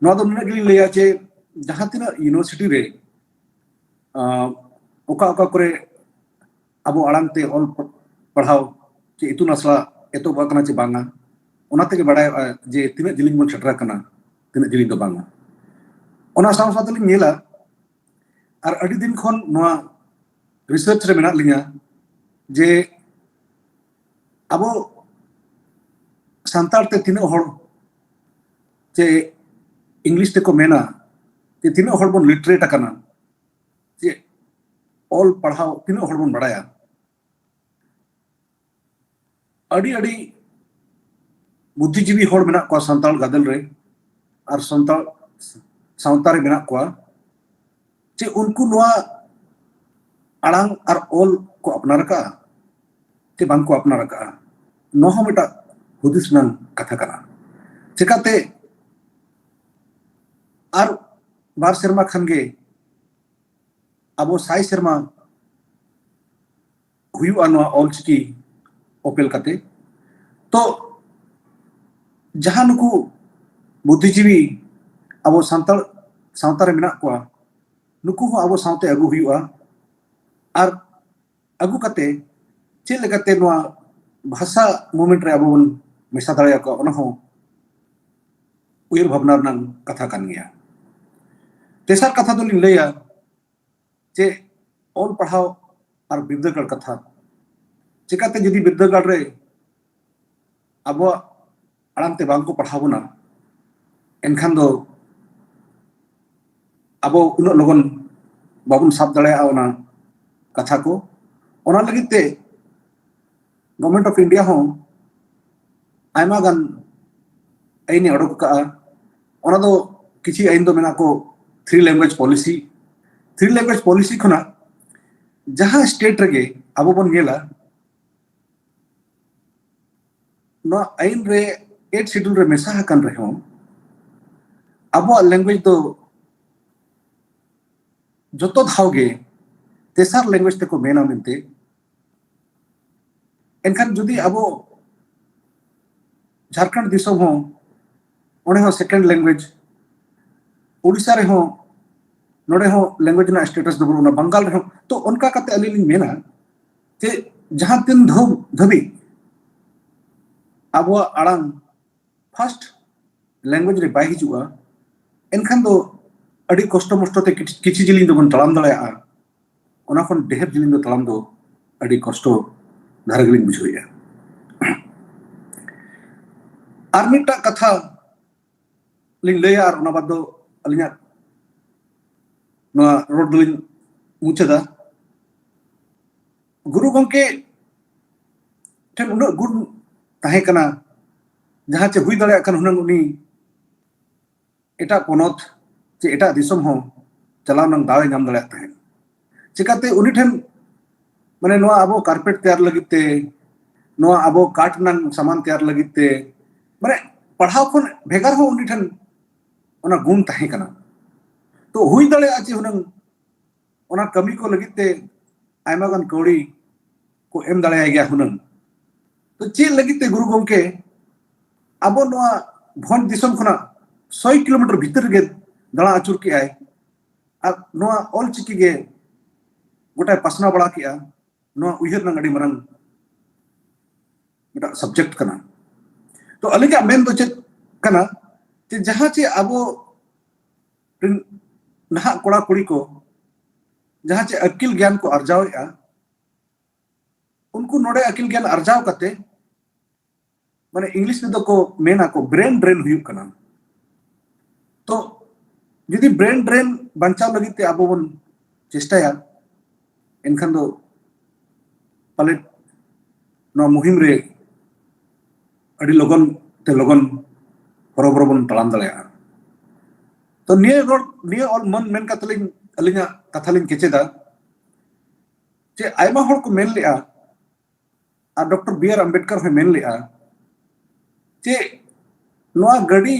ᱱᱚᱣᱟ ᱫᱚ ᱱᱩᱱᱟᱹᱜ ᱜᱮᱞᱤᱧ ᱞᱟᱹᱭᱟ ᱡᱮ ᱡᱟᱦᱟᱸ ᱛᱤᱱᱟᱹᱜ ᱤᱭᱩᱱᱤᱵᱷᱟᱨᱥᱤᱴᱤ ᱨᱮ, ᱟᱸ, ᱚᱠᱟ ᱚᱠᱟ ᱠᱚᱨᱮ ᱟᱵᱚ ᱟᱲᱟᱝ ᱛᱮ ᱚᱞ ᱯᱟᱲᱦᱟᱣ ᱪᱮ ᱤᱛᱩᱱ ᱟᱥᱲᱟ ᱮᱛᱚᱦᱚᱵ ᱟᱠᱟᱱᱟ ᱪᱮ ᱵᱟᱝᱟ, ᱚᱱᱟ ᱛᱮᱜᱮ ᱵᱟᱲᱟᱭᱚᱜᱼᱟ ᱡᱮ ᱛᱤᱱᱟᱹᱜ ᱡᱤᱞᱤᱧ ᱵᱚᱱ ᱥᱮᱴᱮᱨ ᱟᱠᱟᱱᱟ, ᱛᱤᱱᱟᱹᱜ ᱡᱤᱞᱤᱧ ᱫᱚ ᱵᱟᱝᱟ᱾ ᱚᱱᱟ ᱥᱟᱶ ᱥᱟᱶ ᱛᱮᱞᱤᱧ ᱧᱮᱞᱟ, ᱟᱨ ᱟᱹᱰᱤ ᱫᱤᱱ ᱠᱷᱚᱱ ᱱᱚᱣᱟ ᱨᱤᱥᱟᱨᱪ ᱨᱮ ᱢᱮᱱᱟᱜ ᱞᱤᱧᱟ ᱡᱮ ᱟᱵᱚ ᱥᱟᱱᱛᱟᱲ ᱛᱮ ᱛᱤᱱᱟᱹᱜ ᱦᱚᱲ, ᱪᱮ ᱤᱝᱞᱤᱥ ᱛᱮᱠᱚ ᱢᱮᱱᱟ ᱡᱮ ᱛᱤᱱᱟᱹᱜ ᱦᱚᱲ ᱵᱚᱱ ᱞᱤᱴᱟᱨᱮᱴ ᱟᱠᱟᱱᱟ, ᱡᱮ ᱚᱞ ᱯᱟᱲᱦᱟᱣ ᱛᱤᱱᱟᱹᱜ ᱦᱚᱲ ᱵᱚᱱ ᱵᱟᱲᱟᱭᱟ᱾ ᱟᱹᱰᱤ ᱟᱹᱰᱤ ᱵᱩᱫᱽᱫᱷᱤᱡᱤᱵᱤ ᱦᱚᱲ ᱢᱮᱱᱟᱜ ᱠᱚᱣᱟ ᱥᱟᱱᱛᱟᱲ ᱜᱟᱫᱮᱞ ᱨᱮ ᱟᱨ ᱥᱟᱱᱛᱟᱲ ᱥᱟᱶᱛᱟ ᱨᱮ ᱢᱮᱱᱟᱜ ᱠᱚᱣᱟ, ᱪᱮ ᱩᱱᱠᱩ ᱱᱚᱣᱟ ᱟᱲᱟᱝ ᱟᱨ ᱚᱞ ᱠᱚ ᱟᱯᱱᱟᱨ ᱟᱠᱟᱫᱼᱟ ᱪᱮ ᱵᱟᱝ ᱠᱚ ᱟᱯᱱᱟᱨ ᱟᱠᱟᱫᱼᱟ? ᱱᱚᱣᱟ ᱦᱚᱸ ᱢᱤᱫᱴᱟᱝ ᱦᱩᱫᱤᱥ ᱨᱮᱱᱟᱜ ᱠᱟᱛᱷᱟ ᱠᱟᱱᱟ᱾ ᱪᱮᱠᱟᱛᱮ ᱟᱨ ᱵᱟᱨ ᱥᱮᱨᱢᱟ ᱠᱷᱟᱱ ᱜᱮ ᱟᱵᱚ ᱥᱟᱭ ᱥᱮᱨᱢᱟ ᱦᱩᱭᱩᱜᱼᱟ ᱱᱚᱣᱟ ᱚᱞᱪᱤᱠᱤ ᱚᱯᱮᱞ ᱠᱟᱛᱮ᱾ ᱛᱚ ᱡᱟᱦᱟᱸ ᱱᱩᱠᱩ ᱵᱩᱫᱽᱫᱷᱤᱡᱤᱵᱤ ᱟᱵᱚ ᱥᱟᱱᱛᱟᱲ ᱥᱟᱶᱛᱟ ᱨᱮ ᱢᱮᱱᱟᱜ ᱠᱚᱣᱟ, ᱱᱩᱠᱩ ᱦᱚᱸ ᱟᱵᱚ ᱥᱟᱶᱛᱮ ᱟᱹᱜᱩ ᱦᱩᱭᱩᱜᱼᱟ᱾ ᱟᱨ ᱟᱹᱜᱩ ᱠᱟᱛᱮ ᱪᱮᱫ ᱞᱮᱠᱟᱛᱮ ᱱᱚᱣᱟ ᱵᱷᱟᱥᱟ ᱢᱩᱵᱷᱢᱮᱱᱴ ᱨᱮ ᱟᱵᱚ ᱵᱚᱱ ᱢᱮᱥᱟ ᱫᱟᱲᱮᱭᱟᱠᱚᱣᱟ, ᱚᱱᱟ ᱦᱚᱸ ᱩᱭᱦᱟᱹᱨ ᱵᱷᱟᱵᱽᱱᱟ ᱨᱮᱱᱟᱜ ᱠᱟᱛᱷᱟ ᱠᱟᱱ ᱜᱮᱭᱟ᱾ ᱛᱮᱥᱟᱨ ᱠᱟᱛᱷᱟ ᱫᱚᱞᱤᱧ ᱞᱟᱹᱭᱟ ᱡᱮ ᱚᱞ ᱯᱟᱲᱦᱟᱣ ᱟᱨ ᱵᱤᱨᱫᱟᱹᱜᱟᱲ ᱠᱟᱛᱷᱟ᱾ ᱪᱮᱠᱟᱛᱮ ᱡᱩᱫᱤ ᱵᱤᱨᱫᱟᱹᱜᱟᱲ ᱨᱮ ᱟᱵᱚᱣᱟᱜ ᱟᱲᱟᱝ ᱛᱮ ᱵᱟᱝ ᱠᱚ ᱯᱟᱲᱦᱟᱣ ᱵᱚᱱᱟ, ᱮᱱᱠᱷᱟᱱ ᱫᱚ ᱟᱵᱚ ᱩᱱᱟᱹᱜ ᱞᱚᱜᱚᱱ ᱵᱟᱵᱚᱱ ᱥᱟᱵ ᱫᱟᱲᱮᱭᱟᱜᱼᱟ ᱚᱱᱟ ᱠᱟᱛᱷᱟ ᱠᱚ᱾ ᱚᱱᱟ ᱞᱟᱹᱜᱤᱫ ᱛᱮ Government of India ᱦᱚᱸ ᱟᱭᱢᱟ ᱜᱟᱱ ᱟᱹᱭᱤᱱ ᱮ ᱚᱰᱚᱠ ᱟᱠᱟᱫᱼᱟ᱾ ᱚᱱᱟ ᱫᱚ ᱠᱤᱪᱷᱤ ᱟᱹᱭᱤᱱ ᱫᱚ ᱢᱮᱱᱟᱜ ᱠᱚ three language policy᱾ Three language policy ᱠᱷᱚᱱᱟᱜ ᱡᱟᱦᱟᱸ ᱥᱴᱮᱴ ᱨᱮᱜᱮ ᱟᱵᱚ ᱵᱚᱱ ᱧᱮᱞᱟ, ᱱᱚᱣᱟ ᱟᱹᱭᱤᱱ ᱨᱮ ᱮᱭᱤᱴ ᱥᱤᱰᱩᱞ ᱨᱮ ᱢᱮᱥᱟ ᱟᱠᱟᱱ ᱨᱮᱦᱚᱸ, ᱟᱵᱚᱣᱟᱜ ᱞᱮᱝᱜᱩᱭᱮᱡᱽ ᱫᱚ ᱡᱚᱛᱚ ᱫᱷᱟᱣ ᱜᱮ ᱛᱮᱥᱟᱨ ᱞᱮᱝᱜᱩᱭᱮᱡᱽ ᱛᱮᱠᱚ ᱢᱮᱱᱟ ᱢᱮᱱᱛᱮ ᱮᱱᱠᱷᱟᱱ ᱡᱩᱫᱤ ᱟᱵᱚ ᱡᱷᱟᱲᱠᱷᱚᱸᱰ ᱫᱤᱥᱚᱢ ᱦᱚᱸ, ᱚᱸᱰᱮ ᱦᱚᱸ second language, ᱳᱰᱤᱥᱟ ᱨᱮᱦᱚᱸ ᱱᱚᱰᱮ ᱦᱚᱸ language ᱨᱮᱱᱟᱜ status ᱫᱚ ᱵᱟᱹᱱᱩᱜᱼᱟ, ᱵᱟᱝᱜᱟᱞ ᱨᱮᱦᱚᱸ᱾ ᱛᱚ ᱚᱱᱠᱟ ᱠᱟᱛᱮ ᱟᱹᱞᱤᱧ ᱞᱤᱧ ᱢᱮᱱᱟ ᱡᱮ ᱡᱟᱦᱟᱸ ᱛᱤᱱ ᱫᱷᱟᱹᱵ- ᱫᱷᱟᱹᱵᱤᱡ ᱟᱵᱚᱣᱟᱜ ᱟᱲᱟᱝ first language ᱨᱮ ᱵᱟᱭ ᱦᱤᱡᱩᱜᱼᱟ, ᱮᱱᱠᱷᱟᱱ ᱫᱚ ᱟᱹᱰᱤ ᱠᱚᱥᱴᱚ ᱢᱚᱥᱴᱚ ᱛᱮ ᱠᱤᱪᱷ- ᱠᱤᱪᱷᱩ ᱡᱤᱞᱤᱧ ᱫᱚᱵᱚᱱ ᱛᱟᱲᱟᱢ ᱫᱟᱲᱮᱭᱟᱜᱼᱟ᱾ ᱚᱱᱟ ᱠᱷᱚᱱ ᱰᱷᱮᱨ ᱡᱤᱞᱤᱧ ᱫᱚ ᱛᱟᱲᱟᱢ ᱫᱚ ᱟᱹᱰᱤ ᱠᱚᱥᱴᱚ ᱫᱷᱟᱨᱟ ᱜᱮᱞᱤᱧ ᱵᱩᱡᱷᱟᱹᱣᱮᱫᱼᱟ᱾ ᱟᱨ ᱢᱤᱫᱴᱟᱝ ᱠᱟᱛᱷᱟ ᱞᱤᱧ ᱞᱟᱹᱭᱟ, ᱟᱨ ᱚᱱᱟ ᱵᱟᱫᱽ ᱫᱚ ᱟᱹᱞᱤᱧᱟᱜ ᱱᱚᱣᱟ ᱨᱚᱲ ᱫᱚᱞᱤᱧ ᱢᱩᱪᱟᱹᱫᱟ᱾ ᱜᱩᱨᱩ ᱜᱚᱢᱠᱮ ᱴᱷᱮᱱ ᱩᱱᱟᱹᱜ ᱜᱩᱱ ᱛᱟᱦᱮᱸ ᱠᱟᱱᱟ, ᱡᱟᱦᱟᱸ ᱪᱮ ᱦᱩᱭ ᱫᱟᱲᱮᱭᱟᱜ ᱠᱷᱟᱱ ᱦᱩᱱᱟᱹᱝ ᱩᱱᱤ ᱮᱴᱟᱜ ᱯᱚᱱᱚᱛ ᱪᱮ ᱮᱴᱟᱜ ᱫᱤᱥᱚᱢ ᱦᱚᱸ ᱪᱟᱞᱟᱣ ᱨᱮᱱᱟᱜ ᱫᱟᱣ ᱮ ᱧᱟᱢ ᱫᱟᱲᱮᱭᱟᱜ ᱛᱟᱦᱮᱸᱫ᱾ ᱪᱤᱠᱟᱹᱛᱮ ᱩᱱᱤ ᱴᱷᱮᱱ, ᱢᱟᱱᱮ, ᱱᱚᱣᱟ ᱟᱵᱚ carpet ᱛᱮᱭᱟᱨ ᱞᱟᱹᱜᱤᱫ ᱛᱮ, ᱱᱚᱣᱟ ᱟᱵᱚ ᱠᱟᱴ ᱨᱮᱱᱟᱜ ᱥᱟᱢᱟᱱ ᱛᱮᱭᱟᱨ ᱞᱟᱹᱜᱤᱫ ᱛᱮ, ᱢᱟᱱᱮ, ᱯᱟᱲᱦᱟᱣ ᱠᱷᱚᱱ ᱵᱷᱮᱜᱟᱨ ᱦᱚᱸ ᱩᱱᱤ ᱴᱷᱮᱱ ᱚᱱᱟ ᱜᱩᱱ ᱛᱟᱦᱮᱸ ᱠᱟᱱᱟ᱾ ᱛᱚ ᱦᱩᱭ ᱫᱟᱲᱮᱭᱟᱜᱼᱟ ᱡᱮ ᱦᱩᱱᱟᱹᱝ ᱚᱱᱟ ᱠᱟᱹᱢᱤ ᱠᱚ ᱞᱟᱹᱜᱤᱫ ᱛᱮ ᱟᱭᱢᱟ ᱜᱟᱱ ᱠᱟᱹᱣᱰᱤ ᱠᱚ ᱮᱢ ᱫᱟᱲᱮᱭᱟᱭ ᱜᱮᱭᱟ ᱦᱩᱱᱟᱹᱝ᱾ ᱛᱚ ᱪᱮᱫ ᱞᱟᱹᱜᱤᱫ ᱛᱮ ᱜᱩᱨᱩ ᱜᱚᱢᱠᱮ ᱟᱵᱚ ᱱᱚᱣᱟ ᱵᱷᱚᱸᱡᱽ ᱫᱤᱥᱚᱢ ᱠᱷᱚᱱᱟᱜ ᱥᱚᱭ ᱠᱤᱞᱳᱢᱤᱴᱟᱨ ᱵᱷᱤᱛᱤᱨ ᱨᱮᱜᱮ ᱫᱟᱬᱟ ᱟᱹᱪᱩᱨ ᱠᱮᱜᱼᱟᱭ ᱟᱨ ᱱᱚᱣᱟ ᱚᱞ ᱪᱤᱠᱤ ᱜᱮ ᱜᱚᱴᱟᱭ ᱯᱟᱥᱱᱟᱣ ᱵᱟᱲᱟ ᱠᱮᱜᱼᱟ? ᱱᱚᱣᱟ ᱩᱭᱦᱟᱹᱨ ᱨᱮᱱᱟᱜ ᱟᱹᱰᱤ ᱢᱟᱨᱟᱝ ᱢᱤᱫᱴᱟᱝ subject ᱠᱟᱱᱟ᱾ ᱛᱚ ᱟᱹᱞᱤᱧᱟᱜ ᱢᱮᱱ ᱫᱚ ᱪᱮᱫ ᱠᱟᱱᱟ, ᱡᱮ ᱡᱟᱦᱟᱸ ᱪᱮ ᱟᱵᱚ ᱨᱮᱱ ᱱᱟᱦᱟᱜ ᱠᱚᱲᱟ ᱠᱩᱲᱤ ᱠᱚ ᱡᱟᱦᱟᱸ ᱪᱮ ᱟᱹᱠᱤᱞ ᱜᱮᱭᱟᱱ ᱠᱚ ᱟᱨᱡᱟᱣᱮᱫᱼᱟ, ᱩᱱᱠᱩ ᱱᱚᱰᱮ ᱟᱹᱠᱤᱞ ᱜᱮᱭᱟᱱ ᱟᱨᱡᱟᱣ ᱠᱟᱛᱮ, ᱢᱟᱱᱮ, English ᱨᱮᱫᱚ ᱠᱚ ᱢᱮᱱᱟ ᱠᱚ brain drain ᱦᱩᱭᱩᱜ ᱠᱟᱱᱟ᱾ ᱛᱚ ᱡᱩᱫᱤ brain drain ᱵᱟᱧᱪᱟᱣ ᱞᱟᱹᱜᱤᱫ ᱛᱮ ᱟᱵᱚ ᱵᱚᱱ ᱪᱮᱥᱴᱟᱭᱟ, ᱮᱱᱠᱷᱟᱱ ᱫᱚ ᱯᱟᱞᱮᱫ ᱱᱚᱣᱟ ᱢᱩᱦᱤᱢ ᱨᱮ ᱟᱹᱰᱤ ᱞᱚᱜᱚᱱ ᱛᱮ ᱞᱚᱜᱚᱱ ᱦᱚᱨᱚᱵᱚᱨᱚ ᱵᱚᱱ ᱛᱟᱲᱟᱢ ᱫᱟᱲᱮᱭᱟᱜᱼᱟ᱾ ᱛᱚ ᱱᱤᱭᱟᱹ ᱨᱚᱲ, ᱱᱤᱭᱟᱹ ᱚᱞ ᱢᱚᱱ ᱢᱮᱱ ᱠᱟᱛᱮ ᱞᱤᱧ ᱟᱹᱞᱤᱧᱟᱜ ᱠᱟᱛᱷᱟ ᱞᱤᱧ ᱠᱮᱪᱮᱫᱟ, ᱡᱮ ᱟᱭᱢᱟ ᱦᱚᱲ ᱠᱚ ᱢᱮᱱ ᱞᱮᱜᱼᱟ, ᱟᱨ ᱰᱚᱠᱴᱚᱨ ᱵᱤ ᱟᱨ ᱟᱢᱵᱮᱫᱠᱟᱨ ᱦᱚᱸᱭ ᱢᱮᱱ ᱞᱮᱜᱼᱟ, ᱡᱮ ᱱᱚᱣᱟ ᱜᱟᱹᱰᱤ,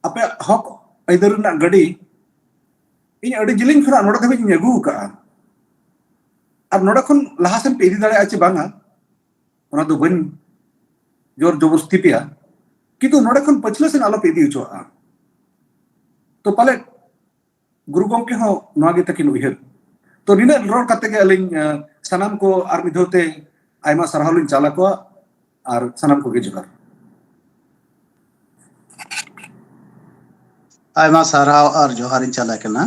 ᱟᱯᱮᱭᱟᱜ ᱦᱚᱠ ᱟᱹᱭᱫᱟᱹᱨ ᱨᱮᱱᱟᱜ ᱜᱟᱹᱰᱤ, ᱤᱧ ᱟᱹᱰᱤ ᱡᱤᱞᱤᱧ ᱠᱷᱚᱱᱟᱜ ᱱᱚᱰᱮ ᱫᱷᱟᱹᱵᱤᱡ ᱤᱧ ᱟᱹᱜᱩ ᱟᱠᱟᱫᱼᱟ᱾ ᱟᱨ ᱱᱚᱰᱮ ᱠᱷᱚᱱ ᱞᱟᱦᱟ ᱥᱮᱱ ᱯᱮ ᱤᱫᱤ ᱫᱟᱲᱮᱭᱟᱜᱼᱟ ᱪᱮ ᱵᱟᱝᱟ, ᱚᱱᱟ ᱫᱚ ᱵᱟᱹᱧ ᱡᱳᱨ ᱡᱚᱵᱚᱥᱛᱤ ᱯᱮᱭᱟ, ᱠᱤᱱᱛᱩ ᱱᱚᱰᱮ ᱠᱷᱚᱱ ᱯᱟᱹᱪᱷᱞᱟᱹ ᱥᱮᱱ ᱟᱞᱚ ᱯᱮ ᱤᱫᱤ ᱦᱚᱪᱚᱣᱟᱜᱼᱟ᱾ ᱛᱚ ᱯᱟᱞᱮ ᱜᱩᱨᱩ ᱜᱚᱢᱠᱮ ᱦᱚᱸ ᱱᱚᱣᱟ ᱜᱮ ᱛᱟᱹᱠᱤᱱ ᱩᱭᱦᱟᱹᱨ᱾ ᱛᱚ ᱱᱤᱱᱟᱹᱜ ᱨᱚᱲ ᱠᱟᱛᱮ ᱜᱮ ᱟᱹᱞᱤᱧ, ᱟᱸ, ᱥᱟᱱᱟᱢ ᱠᱚ ᱟᱨ ᱢᱤᱫ ᱫᱷᱟᱣ ᱛᱮ ᱟᱭᱢᱟ ᱥᱟᱨᱦᱟᱣ ᱞᱤᱧ ᱪᱟᱞ ᱟᱠᱚᱣᱟ ᱟᱨ ᱥᱟᱱᱟᱢ ᱠᱚᱜᱮ ᱡᱚᱦᱟᱨ᱾ ᱟᱭᱢᱟ ᱥᱟᱨᱦᱟᱣ ᱟᱨ ᱡᱚᱦᱟᱨᱤᱧ ᱪᱟᱞ ᱟᱠᱟᱱᱟ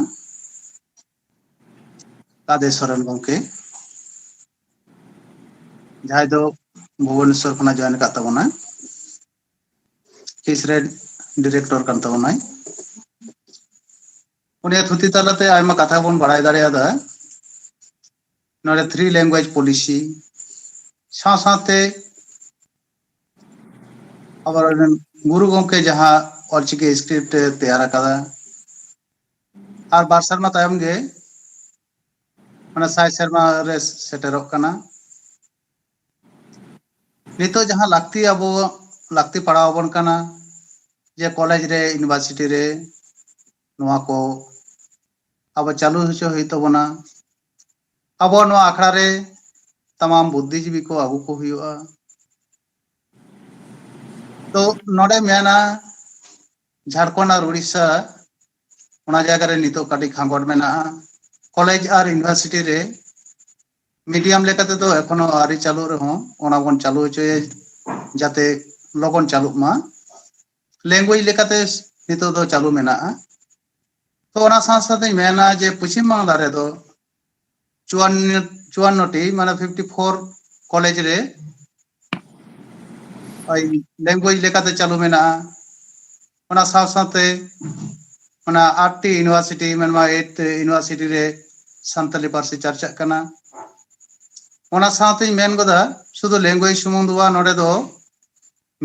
ᱠᱟᱫᱮ ᱥᱚᱨᱮᱱ ᱜᱚᱢᱠᱮ, ᱡᱟᱦᱟᱸᱭ ᱫᱚ ᱵᱷᱩᱵᱚᱱᱮᱥᱚᱨ ᱠᱷᱚᱱᱟᱜ ᱡᱚᱭᱮᱱ ᱟᱠᱟᱫ ᱛᱟᱵᱚᱱᱟ, ᱠᱤᱥ ᱨᱮ ᱰᱤᱨᱮᱠᱴᱚᱨ ᱠᱟᱱ ᱛᱟᱵᱚᱱᱟᱭ᱾ ᱩᱱᱤᱭᱟᱜ ᱛᱷᱩᱛᱤ ᱛᱟᱞᱟᱛᱮ ᱟᱭᱢᱟ ᱠᱟᱛᱷᱟ ᱵᱚᱱ ᱵᱟᱲᱟᱭ ᱫᱟᱲᱮᱭᱟᱫᱟ᱾ ᱱᱚᱰᱮ ᱛᱷᱨᱤ ᱞᱮᱝᱜᱩᱭᱮᱡᱽ ᱯᱚᱞᱤᱥᱤ ᱥᱟᱶ ᱥᱟᱶᱛᱮ ᱟᱵᱚᱨᱮᱱ ᱜᱩᱨᱩ ᱜᱚᱢᱠᱮ ᱡᱟᱦᱟᱸ ᱚᱞᱪᱤᱠᱤ ᱥᱠᱨᱤᱯᱴ ᱮ ᱛᱮᱭᱟᱨ ᱟᱠᱟᱫᱟ, ᱟᱨ ᱵᱟᱨ ᱥᱮᱨᱢᱟ ᱛᱟᱭᱚᱢ ᱜᱮ ᱚᱱᱟ ᱥᱟᱭ ᱥᱮᱨᱢᱟ ᱨᱮ ᱥᱮᱴᱮᱨᱚᱜ ᱠᱟᱱᱟ᱾ ᱱᱤᱛᱚᱜ ᱡᱟᱦᱟᱸ ᱞᱟᱹᱠᱛᱤ ᱟᱵᱚ ᱞᱟᱹᱠᱛᱤ ᱯᱟᱲᱟᱣ ᱟᱵᱚᱱ ᱠᱟᱱᱟ ᱡᱮ ᱠᱚᱞᱮᱡᱽ ᱨᱮ, ᱤᱭᱩᱱᱤᱵᱷᱟᱨᱥᱤᱴᱤ ᱨᱮ ᱱᱚᱣᱟ ᱠᱚ ᱟᱵᱚ ᱪᱟᱹᱞᱩ ᱦᱚᱪᱚ ᱦᱩᱭᱩᱜ ᱛᱟᱵᱚᱱᱟ᱾ ᱟᱵᱚ ᱱᱚᱣᱟ ᱟᱠᱷᱲᱟ ᱨᱮ ᱛᱟᱢᱟᱢ ᱵᱩᱫᱽᱫᱷᱤᱡᱤᱵᱤ ᱠᱚ ᱟᱹᱜᱩ ᱠᱚ ᱦᱩᱭᱩᱜᱼᱟ᱾ ᱛᱚ ᱱᱚᱰᱮ ᱢᱮᱱᱟ ᱡᱷᱟᱲᱠᱷᱚᱸᱰ ᱟᱨ ᱩᱲᱤᱥᱥᱟ, ᱚᱱᱟ ᱡᱟᱭᱜᱟ ᱨᱮ ᱱᱤᱛᱚᱜ ᱠᱟᱹᱴᱤᱡ ᱠᱷᱟᱸᱜᱚᱴ ᱢᱮᱱᱟᱜᱼᱟ᱾ ᱠᱚᱞᱮᱡᱽ ᱟᱨ ᱤᱭᱩᱱᱤᱵᱷᱟᱨᱥᱤᱴᱤ ᱨᱮ ᱢᱤᱰᱤᱭᱟᱢ ᱞᱮᱠᱟ ᱛᱮᱫᱚ ᱮᱠᱷᱚᱱᱳ ᱟᱹᱣᱨᱤ ᱪᱟᱹᱞᱩᱜ ᱨᱮᱦᱚᱸ ᱚᱱᱟ ᱵᱚᱱ ᱪᱟᱹᱞᱩ ᱦᱚᱪᱚᱭᱟ, ᱡᱟᱛᱮ ᱞᱚᱜᱚᱱ ᱪᱟᱹᱞᱩᱜ ᱢᱟ᱾ ᱞᱮᱝᱜᱩᱭᱮᱡᱽ ᱞᱮᱠᱟᱛᱮ ᱱᱤᱛᱚᱜ ᱫᱚ ᱪᱟᱹᱞᱩ ᱢᱮᱱᱟᱜᱼᱟ᱾ ᱛᱚ ᱚᱱᱟ ᱥᱟᱶ ᱥᱟᱶᱛᱮᱧ ᱢᱮᱱᱟ ᱡᱮ ᱯᱚᱪᱷᱤᱢ ᱵᱟᱝᱞᱟ ᱨᱮᱫᱚ ᱪᱩᱣᱟᱱᱱᱚ ᱪᱩᱣᱟᱱᱱᱚ ᱴᱤ, ᱢᱟᱱᱮ ᱯᱷᱤᱯᱴᱤ ᱯᱷᱳᱨ ᱠᱚᱞᱮᱡᱽ ᱨᱮ ᱞᱮᱝᱜᱩᱭᱮᱡᱽ ᱞᱮᱠᱟᱛᱮ ᱪᱟᱹᱞᱩ ᱢᱮᱱᱟᱜᱼᱟ᱾ ᱚᱱᱟ ᱥᱟᱶ ᱥᱟᱶᱛᱮ ᱚᱱᱟ ᱟᱴ ᱴᱤ ᱤᱭᱩᱱᱤᱵᱷᱟᱨᱥᱤᱴᱤ, ᱢᱮᱱᱢᱟ ᱮᱭᱤᱴ ᱤᱭᱩᱱᱤᱵᱷᱟᱨᱥᱤᱴᱤ ᱨᱮ ᱥᱟᱱᱛᱟᱞᱤ ᱯᱟᱹᱨᱥᱤ ᱪᱟᱨᱪᱟᱜ ᱠᱟᱱᱟ᱾ ᱚᱱᱟ ᱥᱟᱶᱛᱮᱧ ᱢᱮᱱ ᱜᱚᱫᱟ, ᱥᱩᱫᱷᱩ ᱞᱮᱝᱜᱩᱭᱮᱡᱽ ᱥᱩᱢᱩᱝ ᱫᱚ ᱵᱟᱝ, ᱱᱚᱰᱮ ᱫᱚ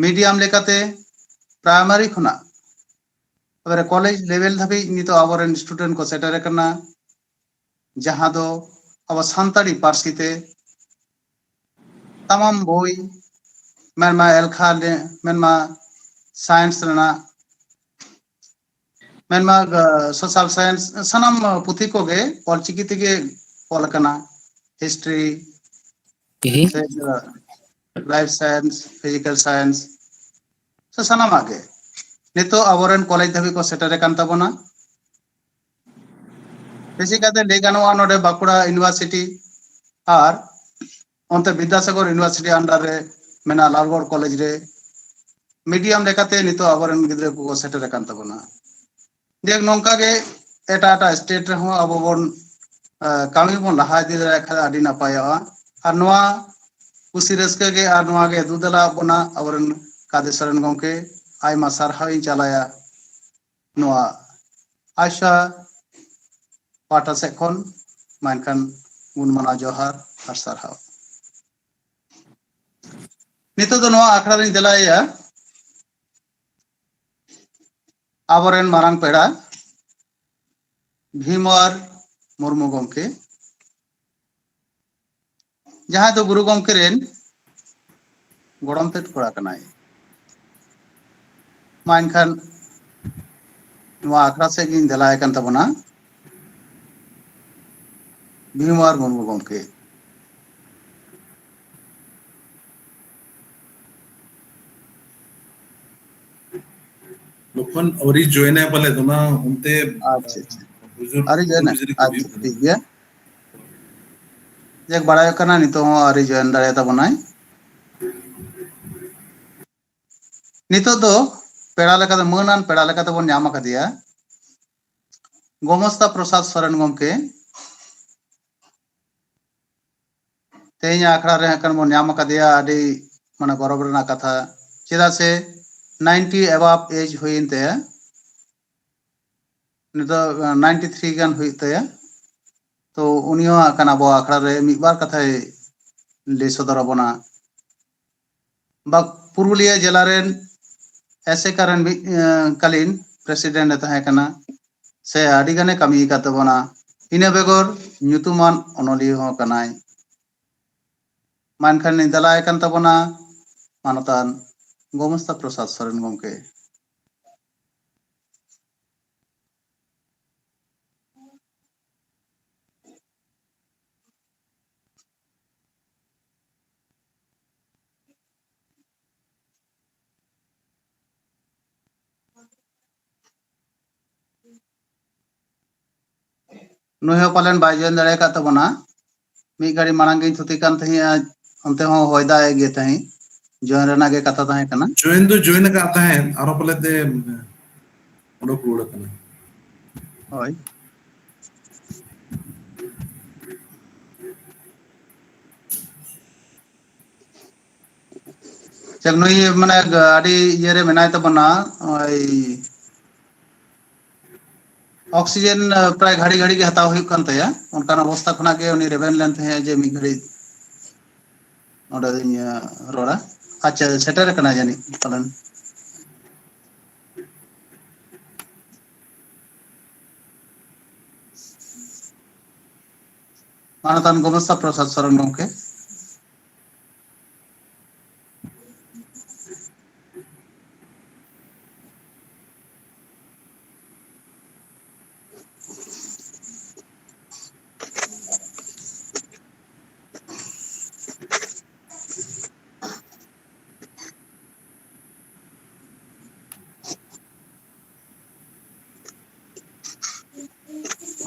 ᱢᱤᱰᱤᱭᱟᱢ ᱞᱮᱠᱟᱛᱮ ᱯᱨᱟᱭᱢᱟᱨᱤ ᱠᱷᱚᱱᱟᱜ ᱮᱵᱟᱨᱮ ᱠᱚᱞᱮᱡᱽ ᱞᱮᱵᱮᱞ ᱫᱷᱟᱹᱵᱤᱡ ᱱᱤᱛᱚᱜ ᱟᱵᱚᱨᱮᱱ ᱥᱴᱩᱰᱮᱱᱴ ᱠᱚ ᱥᱮᱴᱮᱨ ᱟᱠᱟᱱᱟ, ᱡᱟᱦᱟᱸ ᱫᱚ ᱟᱵᱚ ᱥᱟᱱᱛᱟᱲᱤ ᱯᱟᱹᱨᱥᱤ ᱛᱮ ᱛᱟᱢᱟᱢ ᱵᱳᱭ, ᱢᱮᱱᱢᱟ ᱮᱞᱠᱷᱟ, ᱢᱮᱱᱢᱟ ᱥᱟᱭᱮᱱᱥ ᱨᱮᱱᱟᱜ, ᱢᱮᱱᱢᱟ ᱥᱳᱥᱟᱞ ᱥᱟᱭᱮᱱᱥ, ᱥᱟᱱᱟᱢ ᱯᱩᱛᱷᱤ ᱠᱚᱜᱮ ᱚᱞᱪᱤᱠᱤ ᱛᱮᱜᱮ ᱚᱞ ᱟᱠᱟᱱᱟ᱾ ᱦᱤᱥᱴᱨᱤ, ᱥᱮ ᱞᱟᱭᱤᱯᱷ ᱥᱟᱭᱮᱱᱥ, ᱯᱷᱤᱡᱤᱠᱮᱞ ᱥᱟᱭᱮᱱᱥ, ᱥᱮ ᱥᱟᱱᱟᱢᱟᱜ ᱜᱮ ᱱᱤᱛᱚᱜ ᱟᱵᱚᱨᱮᱱ ᱠᱚᱞᱮᱡᱽ ᱫᱷᱟᱹᱵᱤᱡ ᱠᱚ ᱥᱮᱴᱮᱨ ᱟᱠᱟᱱ ᱛᱟᱵᱚᱱᱟ᱾ ᱵᱮᱥᱤ ᱠᱟᱛᱮ ᱞᱟᱹᱭ ᱜᱟᱱᱚᱜᱼᱟ, ᱱᱚᱰᱮ ᱵᱟᱸᱠᱩᱲᱟ ᱤᱭᱩᱱᱤᱵᱷᱟᱨᱥᱤᱴᱤ ᱟᱨ ᱚᱱᱛᱮ ᱵᱤᱫᱽᱫᱟᱥᱟᱜᱚᱨ ᱤᱭᱩᱱᱤᱵᱷᱟᱨᱥᱤᱴᱤ ᱟᱱᱰᱟᱨ ᱨᱮ ᱢᱮᱱᱟᱜ ᱞᱟᱞᱜᱚᱲ ᱠᱚᱞᱮᱡᱽ ᱨᱮ ᱢᱤᱰᱤᱭᱟᱢ ᱞᱮᱠᱟᱛᱮ ᱱᱤᱛᱚᱜ ᱟᱵᱚᱨᱮᱱ ᱜᱤᱫᱽᱨᱟᱹ ᱠᱚᱠᱚ ᱥᱮᱴᱮᱨ ᱟᱠᱟᱱ ᱛᱟᱵᱚᱱᱟ᱾ ᱡᱮ ᱱᱚᱝᱠᱟ ᱜᱮ ᱮᱴᱟᱜ ᱮᱴᱟᱜ ᱥᱴᱮᱴ ᱨᱮᱦᱚᱸ ᱟᱵᱚ ᱵᱚᱱ, ᱟᱸ, ᱠᱟᱹᱢᱤ ᱵᱚᱱ ᱞᱟᱦᱟ ᱤᱫᱤ ᱫᱟᱲᱮᱭᱟᱜ ᱠᱷᱟᱱ ᱟᱹᱰᱤ ᱱᱟᱯᱟᱭᱚᱜᱼᱟ᱾ ᱟᱨ ᱱᱚᱣᱟ ᱠᱩᱥᱤ ᱨᱟᱹᱥᱠᱟᱹ ᱜᱮ ᱟᱨ ᱱᱚᱣᱟ ᱜᱮ ᱫᱩᱞᱟᱹᱲ ᱟᱵᱚᱱᱟ ᱟᱵᱚᱨᱮᱱ ᱠᱟᱫᱮ ᱥᱚᱨᱮᱱ ᱜᱚᱢᱠᱮ᱾ ᱟᱭᱢᱟ ᱥᱟᱨᱦᱟᱣ ᱤᱧ ᱪᱟᱞᱟᱭᱟ ᱱᱚᱣᱟ ᱟᱭᱥᱟ ᱯᱟᱦᱴᱟ ᱥᱮᱫ ᱠᱷᱚᱱ᱾ ᱢᱟ ᱮᱱᱠᱷᱟᱱ ᱜᱩᱱ ᱢᱟᱱᱟᱣ ᱡᱚᱦᱟᱨ ᱟᱨ ᱥᱟᱨᱦᱟᱣ᱾ ᱱᱤᱛᱚᱜ ᱫᱚ ᱱᱚᱣᱟ ᱟᱠᱷᱲᱟ ᱨᱤᱧ ᱫᱮᱞᱟᱭᱮᱭᱟ ᱟᱵᱚᱨᱮᱱ ᱢᱟᱨᱟᱝ ᱯᱮᱲᱟ ᱵᱷᱤᱢᱣᱟᱨ ᱢᱩᱨᱢᱩ ᱜᱚᱢᱠᱮ, ᱡᱟᱦᱟᱸᱭ ᱫᱚ ᱜᱩᱨᱩ ᱜᱚᱢᱠᱮ ᱨᱮᱱ ᱜᱚᱲᱚᱢ ᱛᱮᱫ ᱠᱚᱲᱟ ᱠᱟᱱᱟᱭ᱾ ᱢᱟ ᱮᱱᱠᱷᱟᱱ ᱱᱚᱣᱟ ᱟᱠᱷᱲᱟ ᱥᱮᱫ ᱜᱤᱧ ᱫᱮᱞᱟᱭ ᱠᱟᱱ ᱛᱟᱵᱚᱱᱟ ᱵᱷᱤᱢᱣᱟᱨ ᱢᱩᱨᱢᱩ ᱜᱚᱢᱠᱮ᱾ ᱞᱚᱠᱷᱚᱱ ᱟᱹᱣᱨᱤ ᱡᱚᱭᱮᱱᱟ ᱯᱟᱞᱮ, ᱫᱚ ᱚᱱᱟ ᱚᱱᱛᱮ ᱟᱪᱪᱷᱟ, ᱟᱪᱪᱷᱟ᱾ ᱦᱩᱡᱩᱨ ᱟᱹᱣᱨᱤ ᱡᱚᱭᱮᱱᱟ? ᱦᱩᱡᱩᱨ ᱠᱚ ᱟᱪᱪᱷᱟ, ᱦᱩᱭᱩᱜ ᱠᱟᱱᱟ᱾ ᱴᱷᱤᱠ ᱜᱮᱭᱟ᱾ ᱡᱟᱠ, ᱵᱟᱲᱟᱭᱚᱜ ᱠᱟᱱᱟ ᱱᱤᱛᱚᱜ ᱦᱚᱸ ᱟᱹᱣᱨᱤ ᱡᱚᱭᱮᱱ ᱫᱟᱲᱮᱭᱟᱛᱟᱵᱚᱱᱟᱭ᱾ ᱱᱤᱛᱚᱜ ᱫᱚ ᱯᱮᱲᱟ ᱞᱮᱠᱟᱛᱮ, ᱢᱟᱹᱱᱟᱱ ᱯᱮᱲᱟ ᱞᱮᱠᱟᱛᱮ ᱵᱚᱱ ᱧᱟᱢ ᱟᱠᱟᱫᱮᱭᱟ ᱜᱚᱢᱚᱥᱛᱟ ᱯᱨᱚᱥᱟᱫᱽ ᱥᱚᱨᱮᱱ ᱜᱚᱢᱠᱮ᱾ ᱛᱮᱦᱮᱧᱟᱜ ᱟᱠᱷᱲᱟ ᱨᱮ ᱦᱟᱸᱜ ᱠᱷᱟᱱ ᱵᱚᱱ ᱧᱟᱢ ᱟᱠᱟᱫᱮᱭᱟ, ᱟᱹᱰᱤ ᱢᱟᱱᱮ ᱜᱚᱨᱚᱵᱽ ᱨᱮᱱᱟᱜ ᱠᱟᱛᱷᱟ, ᱪᱮᱫᱟᱜ ᱥᱮ ninety above age ᱦᱩᱭᱮᱱ ᱛᱟᱭᱟ, ᱱᱤᱛᱚᱜ ninety three ᱜᱟᱱ ᱦᱩᱭᱩᱜ ᱛᱟᱭᱟ᱾ ᱛᱚ ᱩᱱᱤ ᱦᱚᱸ ᱦᱟᱸᱜ ᱠᱷᱟᱱ ᱟᱵᱚ ᱟᱠᱷᱲᱟ ᱨᱮ ᱢᱤᱫ ᱵᱟᱨ ᱠᱟᱛᱷᱟᱭ ᱞᱟᱹᱭ ᱥᱚᱫᱚᱨ ᱟᱵᱚᱱᱟ᱾ ᱵᱟᱠ-, ᱯᱩᱨᱩᱞᱤᱭᱟᱹ ᱡᱮᱞᱟ ᱨᱮᱱ ᱮᱥᱮᱠᱟ ᱨᱮᱱ ᱢᱤᱫ, ᱮᱸ, ᱠᱟᱞᱤᱱ ᱯᱨᱮᱥᱤᱰᱮᱱᱴ ᱮ ᱛᱟᱦᱮᱸ ᱠᱟᱱᱟ, ᱥᱮ ᱟᱹᱰᱤ ᱜᱟᱱᱮ ᱠᱟᱹᱢᱤ ᱟᱠᱟᱫ ᱛᱟᱵᱚᱱᱟ᱾ ᱤᱱᱟᱹ ᱵᱮᱜᱚᱨ ᱧᱩᱛᱩᱢᱟᱱ ᱚᱱᱚᱞᱤᱭᱟᱹ ᱦᱚᱸ ᱠᱟᱱᱟᱭ᱾ ᱢᱟ ᱮᱱᱠᱷᱟᱱ ᱞᱤᱧ ᱫᱮᱞᱟᱭ ᱠᱟᱱ ᱛᱟᱵᱚᱱᱟ ᱢᱟᱱᱚᱛᱟᱱ ᱜᱚᱢᱚᱥᱛᱟ ᱯᱨᱚᱥᱟᱫᱽ ᱥᱚᱨᱮᱱ ᱜᱚᱢᱠᱮ᱾ ᱱᱩᱭ ᱦᱚᱸ ᱯᱟᱞᱮᱱ ᱵᱟᱭ ᱡᱚᱭᱮᱱ ᱫᱟᱲᱮ ᱟᱠᱟᱫ ᱛᱟᱵᱚᱱᱟ᱾ ᱢᱤᱫ ᱜᱷᱟᱹᱲᱤ ᱢᱟᱲᱟᱝ ᱜᱤᱧ ᱛᱷᱩᱛᱤ ᱠᱟᱱ ᱛᱟᱦᱮᱸᱜᱼᱟ, ᱚᱱᱛᱮ ᱦᱚᱸ ᱦᱚᱭ ᱫᱟᱜ ᱮᱫ ᱜᱮ ᱛᱟᱦᱮᱸᱫ, ᱡᱚᱭᱮᱱ ᱨᱮᱱᱟᱜ ᱜᱮ ᱠᱟᱛᱷᱟ ᱛᱟᱦᱮᱸ ᱠᱟᱱᱟ᱾ ᱡᱚᱭᱮᱱ ᱫᱚ ᱡᱚᱭᱮᱱ ᱟᱠᱟᱫ ᱛᱟᱦᱮᱸᱫ, ᱟᱨᱚ ᱯᱟᱞᱮ ᱛᱮ ᱚᱰᱚᱠ ᱨᱩᱣᱟᱹᱲ ᱟᱠᱟᱱᱟ᱾ ᱦᱳᱭ᱾ ᱪᱮᱫ ᱱᱩᱭ ᱢᱟᱱᱮ ᱟᱹᱰᱤ ᱤᱭᱟᱹ ᱨᱮ ᱢᱮᱱᱟᱭ ᱛᱟᱵᱚᱱᱟ, ᱳᱭ ᱚᱠᱥᱤᱡᱮᱱ, ᱟᱸ, ᱯᱨᱟᱭ ᱜᱷᱟᱹᱲᱤ ᱜᱷᱟᱹᱲᱤ ᱜᱮ ᱦᱟᱛᱟᱣ ᱦᱩᱭᱩᱜ ᱠᱟᱱ ᱛᱟᱭᱟ᱾ ᱚᱱᱠᱟᱱ ᱚᱵᱚᱥᱛᱟ ᱠᱷᱚᱱᱟᱜ ᱜᱮ ᱩᱱᱤ ᱨᱮᱵᱮᱱ ᱞᱮᱱ ᱛᱟᱦᱮᱸᱫ ᱡᱮ ᱢᱤᱫ ᱜᱷᱟᱹᱲᱤᱡ ᱚᱸᱰᱮ ᱫᱚᱧ, ᱟᱸ, ᱨᱚᱲᱟ᱾ ᱟᱪᱪᱷᱟ, ᱥᱮᱴᱮᱨ ᱟᱠᱟᱱᱟ ᱡᱟᱹᱱᱤᱡ ᱯᱟᱞᱮᱱ᱾ ᱢᱟᱱᱚᱛᱟᱱ ᱜᱚᱢᱮᱥᱛᱟ ᱯᱨᱚᱥᱟᱫᱽ ᱥᱚᱨᱮᱱ ᱜᱚᱢᱠᱮ᱾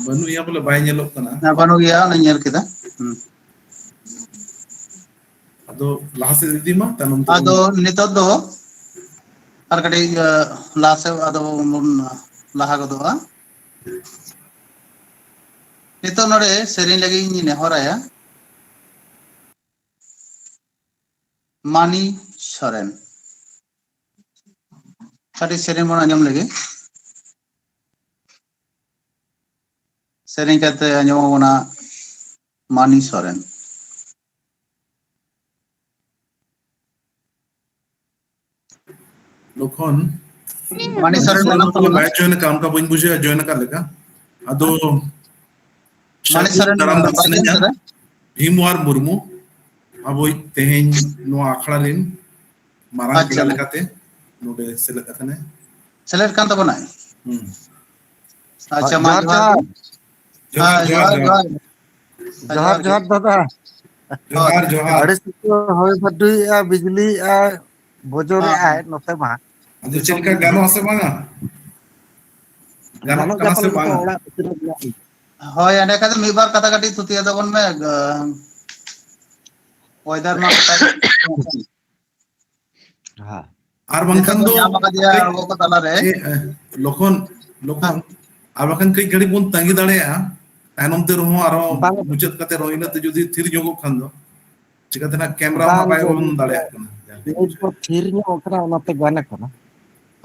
ᱵᱟᱹᱱᱩᱜ ᱮᱭᱟ ᱵᱚᱞᱮ, ᱵᱟᱭ ᱧᱮᱞᱚᱜ ᱠᱟᱱᱟ᱾ ᱦᱮᱸ, ᱵᱟᱹᱱᱩᱜ ᱜᱮᱭᱟ, ᱚᱱᱟᱧ ᱧᱮᱞ ᱠᱮᱫᱟ᱾ ᱦᱩᱸ᱾ ᱟᱫᱚ ᱞᱟᱦᱟ ᱥᱮᱫ ᱤᱫᱤ ᱢᱟ, ᱛᱟᱭᱱᱚᱢ ᱛᱮᱵᱚᱱ ᱟᱫᱚ ᱱᱤᱛᱚᱜ ᱫᱚ ᱟᱨ ᱠᱟᱹᱴᱤᱡ, ᱟᱸ, ᱞᱟᱦᱟ ᱥᱮᱫ ᱟᱫᱚ ᱵᱚᱱ ᱞᱟᱦᱟ ᱜᱚᱫᱚᱜᱼᱟ᱾ ᱱᱤᱛᱚᱜ ᱱᱚᱰᱮ ᱥᱮᱨᱮᱧ ᱞᱟᱹᱜᱤᱫ ᱤᱧ ᱱᱮᱦᱚᱨᱟᱭᱟ᱾ ᱢᱟᱱᱤ ᱥᱚᱨᱮᱱ᱾ ᱠᱟᱹᱴᱤᱡ ᱥᱮᱨᱮᱧ ᱵᱚᱱ ᱟᱸᱡᱚᱢ ᱞᱮᱜᱮ᱾ ᱥᱮᱨᱮᱧ ᱠᱟᱛᱮ ᱟᱸᱡᱚᱢ ᱟᱵᱚᱱᱟ ᱢᱟᱱᱤ ᱥᱚᱨᱮᱱ᱾ ᱞᱚᱠᱷᱚᱱ, ᱢᱟᱱᱤ ᱥᱚᱨᱮᱱ ᱢᱮᱱᱟᱜ ᱛᱟᱵᱚᱱᱟ᱾ ᱵᱟᱭ ᱡᱚᱭᱮᱱ ᱟᱠᱟᱫ, ᱚᱱᱠᱟ ᱵᱟᱹᱧ ᱵᱩᱡᱷᱟᱹᱣᱟ ᱡᱚᱭᱮᱱ ᱟᱠᱟᱫ ᱞᱮᱠᱟ᱾ ᱟᱫᱚ ᱢᱟᱱᱤ ᱥᱟᱹᱜᱩᱱ ᱥᱚᱨᱮᱱ ᱫᱟᱨᱟᱢ ᱫᱟᱜ ᱵᱟᱭ ᱡᱚᱭᱮᱱ ᱥᱟᱱᱟᱧᱟ᱾ ᱠᱟᱫᱟ? ᱵᱷᱤᱢᱣᱟᱨ ᱢᱩᱨᱢᱩ, ᱟᱵᱚᱭᱤᱡ ᱛᱮᱦᱮᱧ ᱱᱚᱣᱟ ᱟᱠᱷᱲᱟ ᱨᱮᱱ ᱢᱟᱨᱟᱝ ᱟᱪᱪᱷᱟ᱾ ᱯᱮᱲᱟ ᱞᱮᱠᱟᱛᱮ ᱱᱚᱰᱮ ᱥᱮᱞᱮᱫ ᱟᱠᱟᱱᱟᱭ᱾ ᱥᱮᱞᱮᱫ ᱠᱟᱱ ᱛᱟᱵᱚᱱᱟᱭ? ᱦᱩᱸ᱾ ᱟᱪᱪᱷᱟ, ᱢᱟ ᱡᱚᱦᱟᱨ, ᱡᱚᱦᱟᱨ ᱡᱚᱦᱟᱨ᱾ ᱜᱮ᱾ ᱡᱚᱦᱟᱨ, ᱦᱮᱸ, ᱡᱚᱦᱟᱨ, ᱡᱚᱦᱟᱨ, ᱡᱚᱦᱟᱨ᱾ ᱡᱚᱦᱟᱨ, ᱡᱚᱦᱟᱨ, ᱡᱚᱦᱟᱨ ᱜᱮ᱾ ᱡᱚᱦᱟᱨ, ᱡᱚᱦᱟᱨ᱾ ᱟᱹᱰᱤ ᱥᱚᱠᱛᱚ ᱦᱚᱭ ᱵᱷᱟᱨᱰᱩᱭᱮᱜᱼᱟ, ᱵᱤᱡᱽᱞᱤᱭᱮᱜᱼᱟ, ᱵᱚᱡᱚᱨᱮᱜᱼᱟᱭ ᱦᱮᱸ᱾ ᱱᱚᱛᱮ ᱢᱟ᱾ ᱟᱫᱚ ᱪᱮᱫ ᱞᱮᱠᱟ, ᱜᱟᱱᱚᱜᱼᱟ ᱥᱮ ᱵᱟᱝᱟ? ᱜᱟᱱᱚᱜ ᱜᱟᱱᱚᱜ ᱠᱟᱱᱟ ᱜᱮᱭᱟ ᱥᱮ ᱯᱟᱞᱮ, ᱵᱟᱝᱟ? ᱱᱤᱛᱚᱜ ᱚᱲᱟᱜ ᱵᱷᱤᱛᱤᱨ ᱨᱮ ᱢᱮᱱᱟᱜ ᱞᱤᱧᱟ᱾ ᱦᱳᱭ, ᱮᱸᱰᱮ ᱠᱷᱟᱱ ᱫᱚ ᱢᱤᱫ ᱵᱟᱨ ᱠᱟᱛᱷᱟ ᱠᱟᱹᱴᱤᱡ ᱛᱷᱩᱛᱤ ᱟᱫᱟ ᱵᱚᱱ ᱢᱮ᱾ ᱜ-, weather ᱢᱟ ᱜᱚᱴᱟ ᱜᱮ᱾ ᱦᱮᱸ᱾ ᱟᱨ ᱵᱟᱝᱠᱷᱟᱱ ᱱᱤᱛᱚᱜ ᱵᱚᱱ ᱫᱚ ᱧᱟᱢ ᱟᱠᱟᱫᱮᱭᱟ ᱠᱟᱹᱡ ᱟᱵᱚ ᱠᱚ ᱛᱟᱞᱟᱨᱮ᱾ ᱪᱮᱫ, ᱮ, ᱞᱚᱠᱷᱚᱱ, ᱞᱚᱠᱷᱚᱱ, ᱟᱨ ᱵᱟᱠᱷᱟᱱ ᱠᱟᱹᱡ ᱜᱷᱟᱹᱲᱤᱡ ᱵᱚᱱ ᱛᱟᱺᱜᱤ ᱫᱟᱲᱮᱭᱟᱜᱼᱟ, ᱛᱟᱭᱱᱚᱢ ᱛᱮ ᱨᱮᱦᱚᱸ ᱟᱨᱦᱚᱸ ᱵᱟᱝ᱾ ᱢᱩᱪᱟᱹᱫ ᱠᱟᱛᱮ ᱨᱮᱦᱚᱸ ᱤᱱᱟᱹᱜ ᱛᱮ ᱡᱩᱫᱤ ᱛᱷᱤᱨ ᱧᱚᱜᱚᱜ ᱠᱷᱟᱱ ᱫᱚ ᱪᱤᱠᱟᱹᱛᱮ ᱱᱟᱜ camera ᱦᱚᱸ ᱵᱟᱝ ᱵᱟᱭ ᱜᱮ, on ᱫᱟᱲᱮᱭᱟᱜ ᱠᱟᱱᱟ᱾ ᱱᱤᱛ ᱫᱚ ᱛᱷᱤᱨ ᱧᱚᱜ ᱟᱠᱟᱱᱟ, ᱚᱱᱟᱛᱮ ᱜᱟᱱ ᱟᱠᱟᱱᱟ᱾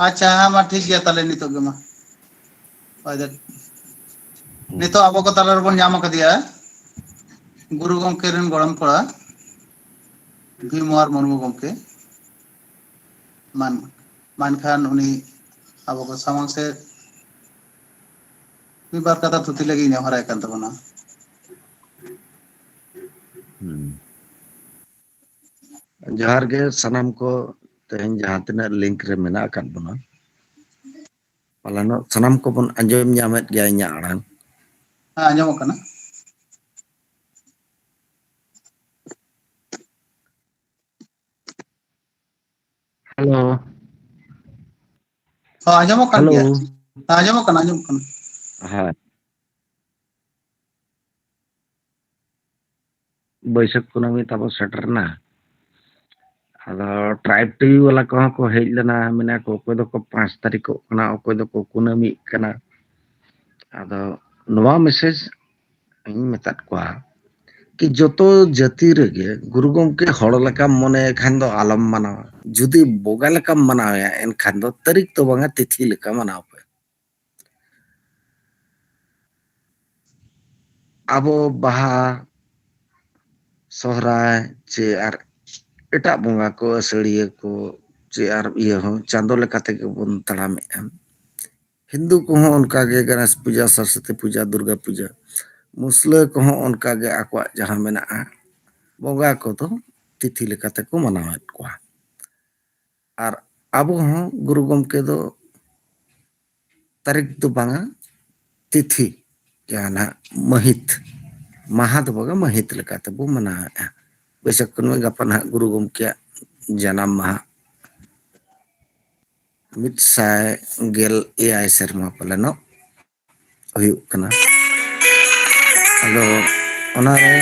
ᱟᱪᱪᱷᱟ, ᱦᱮᱸ ᱢᱟ, ᱴᱷᱤᱠ ᱜᱮᱭᱟ ᱛᱟᱦᱞᱮ, ᱱᱤᱛᱚᱜ ᱜᱮ ᱢᱟ᱾ ᱦᱳᱭ, ᱫᱮ-, ᱦᱩᱸ᱾ ᱱᱤᱛᱚᱜ ᱟᱵᱚ ᱠᱚ ᱛᱟᱞᱟ ᱨᱮᱵᱚᱱ ᱧᱟᱢ ᱟᱠᱟᱫᱮᱭᱟ ᱜᱩᱨᱩ ᱜᱚᱢᱠᱮ ᱨᱮᱱ ᱜᱚᱲᱚᱢ ᱠᱚᱲᱟ ᱵᱷᱤᱢᱣᱟᱨ ᱢᱩᱨᱢᱩ ᱜᱚᱢᱠᱮ᱾ ᱢᱟᱱ-, ᱢᱮᱱᱠᱷᱟᱱ ᱩᱱᱤ ᱟᱵᱚ ᱠᱚ ᱥᱟᱢᱟᱝ ᱥᱮᱫ ᱢᱤᱫ ᱵᱟᱨ ᱠᱟᱛᱷᱟ ᱛᱷᱩᱛᱤ ᱞᱟᱹᱜᱤᱫ ᱱᱮᱦᱚᱨᱟᱭ ᱠᱟᱱ ᱛᱟᱵᱚᱱᱟ᱾ ᱦᱩᱸ᱾ ᱡᱚᱦᱟᱨ ᱜᱮ ᱥᱟᱱᱟᱢ ᱠᱚ, ᱛᱮᱦᱮᱧ ᱡᱟᱦᱟᱸ ᱛᱤᱱᱟᱹᱜ link ᱨᱮ ᱢᱮᱱᱟᱜ ᱟᱠᱟᱫ ᱵᱚᱱᱟ, ᱯᱟᱞᱮᱱᱚᱜ ᱥᱟᱱᱟᱢ ᱠᱚᱵᱚᱱ ᱟᱸᱡᱚᱢ ᱧᱟᱢᱮᱫ ᱜᱮᱭᱟ ᱤᱧᱟᱹᱜ ᱟᱲᱟᱝ᱾ ᱦᱮᱸ, ᱟᱸᱡᱚᱢᱚᱜ ᱠᱟᱱᱟ᱾ ᱦᱮᱞᱳ᱾ ᱦᱚᱸ, ᱟᱸᱡᱚᱢᱚᱜ ᱠᱟᱱ ᱦᱮᱞᱳ᱾ ᱜᱮᱭᱟ᱾ ᱦᱮᱸ, ᱟᱸᱡᱚᱢᱚᱜ ᱠᱟᱱᱟ, ᱟᱸᱡᱚᱢᱚᱜ ᱠᱟᱱᱟ᱾ ᱦᱮᱸ᱾ ᱵᱟᱹᱭᱥᱟᱹᱠᱷ ᱠᱩᱱᱟᱹᱢᱤ ᱛᱟᱵᱚ ᱥᱮᱴᱮᱨ ᱮᱱᱟ᱾ ᱟᱫᱚ Tribe TV ᱵᱟᱞᱟ ᱠᱚᱦᱚᱸ ᱠᱚ ᱦᱮᱡ ᱞᱮᱱᱟ, ᱢᱮᱱᱟ ᱠᱚ ᱚᱠᱚᱭ ᱫᱚᱠᱚ ᱯᱟᱸᱪ ᱛᱟᱹᱨᱤᱠᱚᱜ ᱠᱟᱱᱟ, ᱚᱠᱚᱭ ᱫᱚᱠᱚ ᱠᱩᱱᱟᱹᱢᱤᱜ ᱠᱟᱱᱟ᱾ ᱟᱫᱚ ᱱᱚᱣᱟ message ᱤᱧ ᱢᱮᱛᱟᱫ ᱠᱚᱣᱟ ᱠᱤ ᱡᱚᱛᱚ ᱡᱟᱹᱛᱤ ᱨᱮᱜᱮ ᱜᱩᱨᱩ ᱜᱚᱢᱠᱮ ᱦᱚᱲ ᱞᱮᱠᱟᱢ ᱢᱚᱱᱮᱭ ᱠᱷᱟᱱ ᱫᱚ ᱟᱞᱚᱢ ᱢᱟᱱᱟᱣᱟ, ᱡᱩᱫᱤ ᱵᱚᱸᱜᱟ ᱞᱮᱠᱟᱢ ᱢᱟᱱᱟᱣᱮᱭᱟ ᱮᱱᱠᱷᱟᱱ ᱫᱚ ᱛᱟᱹᱨᱤᱠᱷ ᱫᱚ ᱵᱟᱝᱟ, ᱛᱤᱛᱷᱤ ᱞᱮᱠᱟ ᱢᱟᱱᱟᱣ ᱯᱮ᱾ ᱟᱵᱚ ᱵᱟᱦᱟ, ᱥᱚᱦᱨᱟᱭ, ᱪᱮ ᱟᱨ ᱮᱴᱟᱜ ᱵᱚᱸᱜᱟ ᱠᱚ, ᱟᱹᱥᱟᱹᱲᱤᱭᱟᱹ ᱠᱚ, ᱪᱮ ᱟᱨ ᱤᱭᱟᱹ ᱦᱚᱸ ᱪᱟᱸᱫᱚ ᱞᱮᱠᱟ ᱛᱮᱜᱮ ᱵᱚᱱ ᱛᱟᱲᱟᱢᱮᱫᱼᱟ᱾ ᱦᱤᱱᱫᱩ ᱠᱚᱦᱚᱸ ᱚᱱᱠᱟᱜᱮ ᱜᱚᱱᱮᱥ ᱯᱩᱡᱟ, ᱥᱚᱨᱚᱥᱚᱛᱤ ᱯᱩᱡᱟ, ᱫᱩᱨᱜᱟ ᱯᱩᱡᱟ᱾ ᱢᱩᱥᱞᱟᱹ ᱠᱚᱦᱚᱸ ᱚᱱᱠᱟᱜᱮ ᱟᱠᱚᱣᱟᱜ ᱡᱟᱦᱟᱸ ᱢᱮᱱᱟᱜᱼᱟ, ᱵᱚᱸᱜᱟ ᱠᱚᱫᱚ ᱛᱤᱛᱷᱤ ᱞᱮᱠᱟ ᱛᱮᱠᱚ ᱢᱟᱱᱟᱣᱮᱫ ᱠᱚᱣᱟ᱾ ᱟᱨ ᱟᱵᱚ ᱦᱚᱸ ᱜᱩᱨᱩ ᱜᱚᱢᱠᱮ ᱫᱚ ᱛᱟᱹᱨᱤᱠᱷ ᱫᱚ ᱵᱟᱝᱟ, ᱛᱤᱛᱷᱤ, ᱡᱟᱦᱟᱸ ᱱᱟᱦᱟᱜ ᱢᱟᱹᱦᱤᱛ, ᱢᱟᱦᱟ ᱫᱚ ᱵᱟᱝᱟ, ᱢᱟᱹᱦᱤᱛ ᱞᱮᱠᱟ ᱛᱮᱵᱚ ᱢᱟᱱᱟᱣᱮᱫᱼᱟ᱾ ᱵᱟᱹᱭᱥᱟᱹᱠᱷ ᱠᱩᱱᱟᱹᱢᱤ, ᱜᱟᱯᱟ ᱱᱟᱦᱟᱜ ᱜᱩᱨᱩ ᱜᱚᱢᱠᱮᱭᱟᱜ ᱡᱟᱱᱟᱢ ᱢᱟᱦᱟ, ᱢᱤᱫ ᱥᱟᱭ ᱜᱮᱞ ᱮᱭᱟᱭ ᱥᱮᱨᱢᱟ ᱯᱟᱞᱮᱱᱚᱜ ᱦᱩᱭᱩᱜ ᱠᱟᱱᱟ᱾ ᱟᱫᱚ ᱚᱱᱟᱨᱮ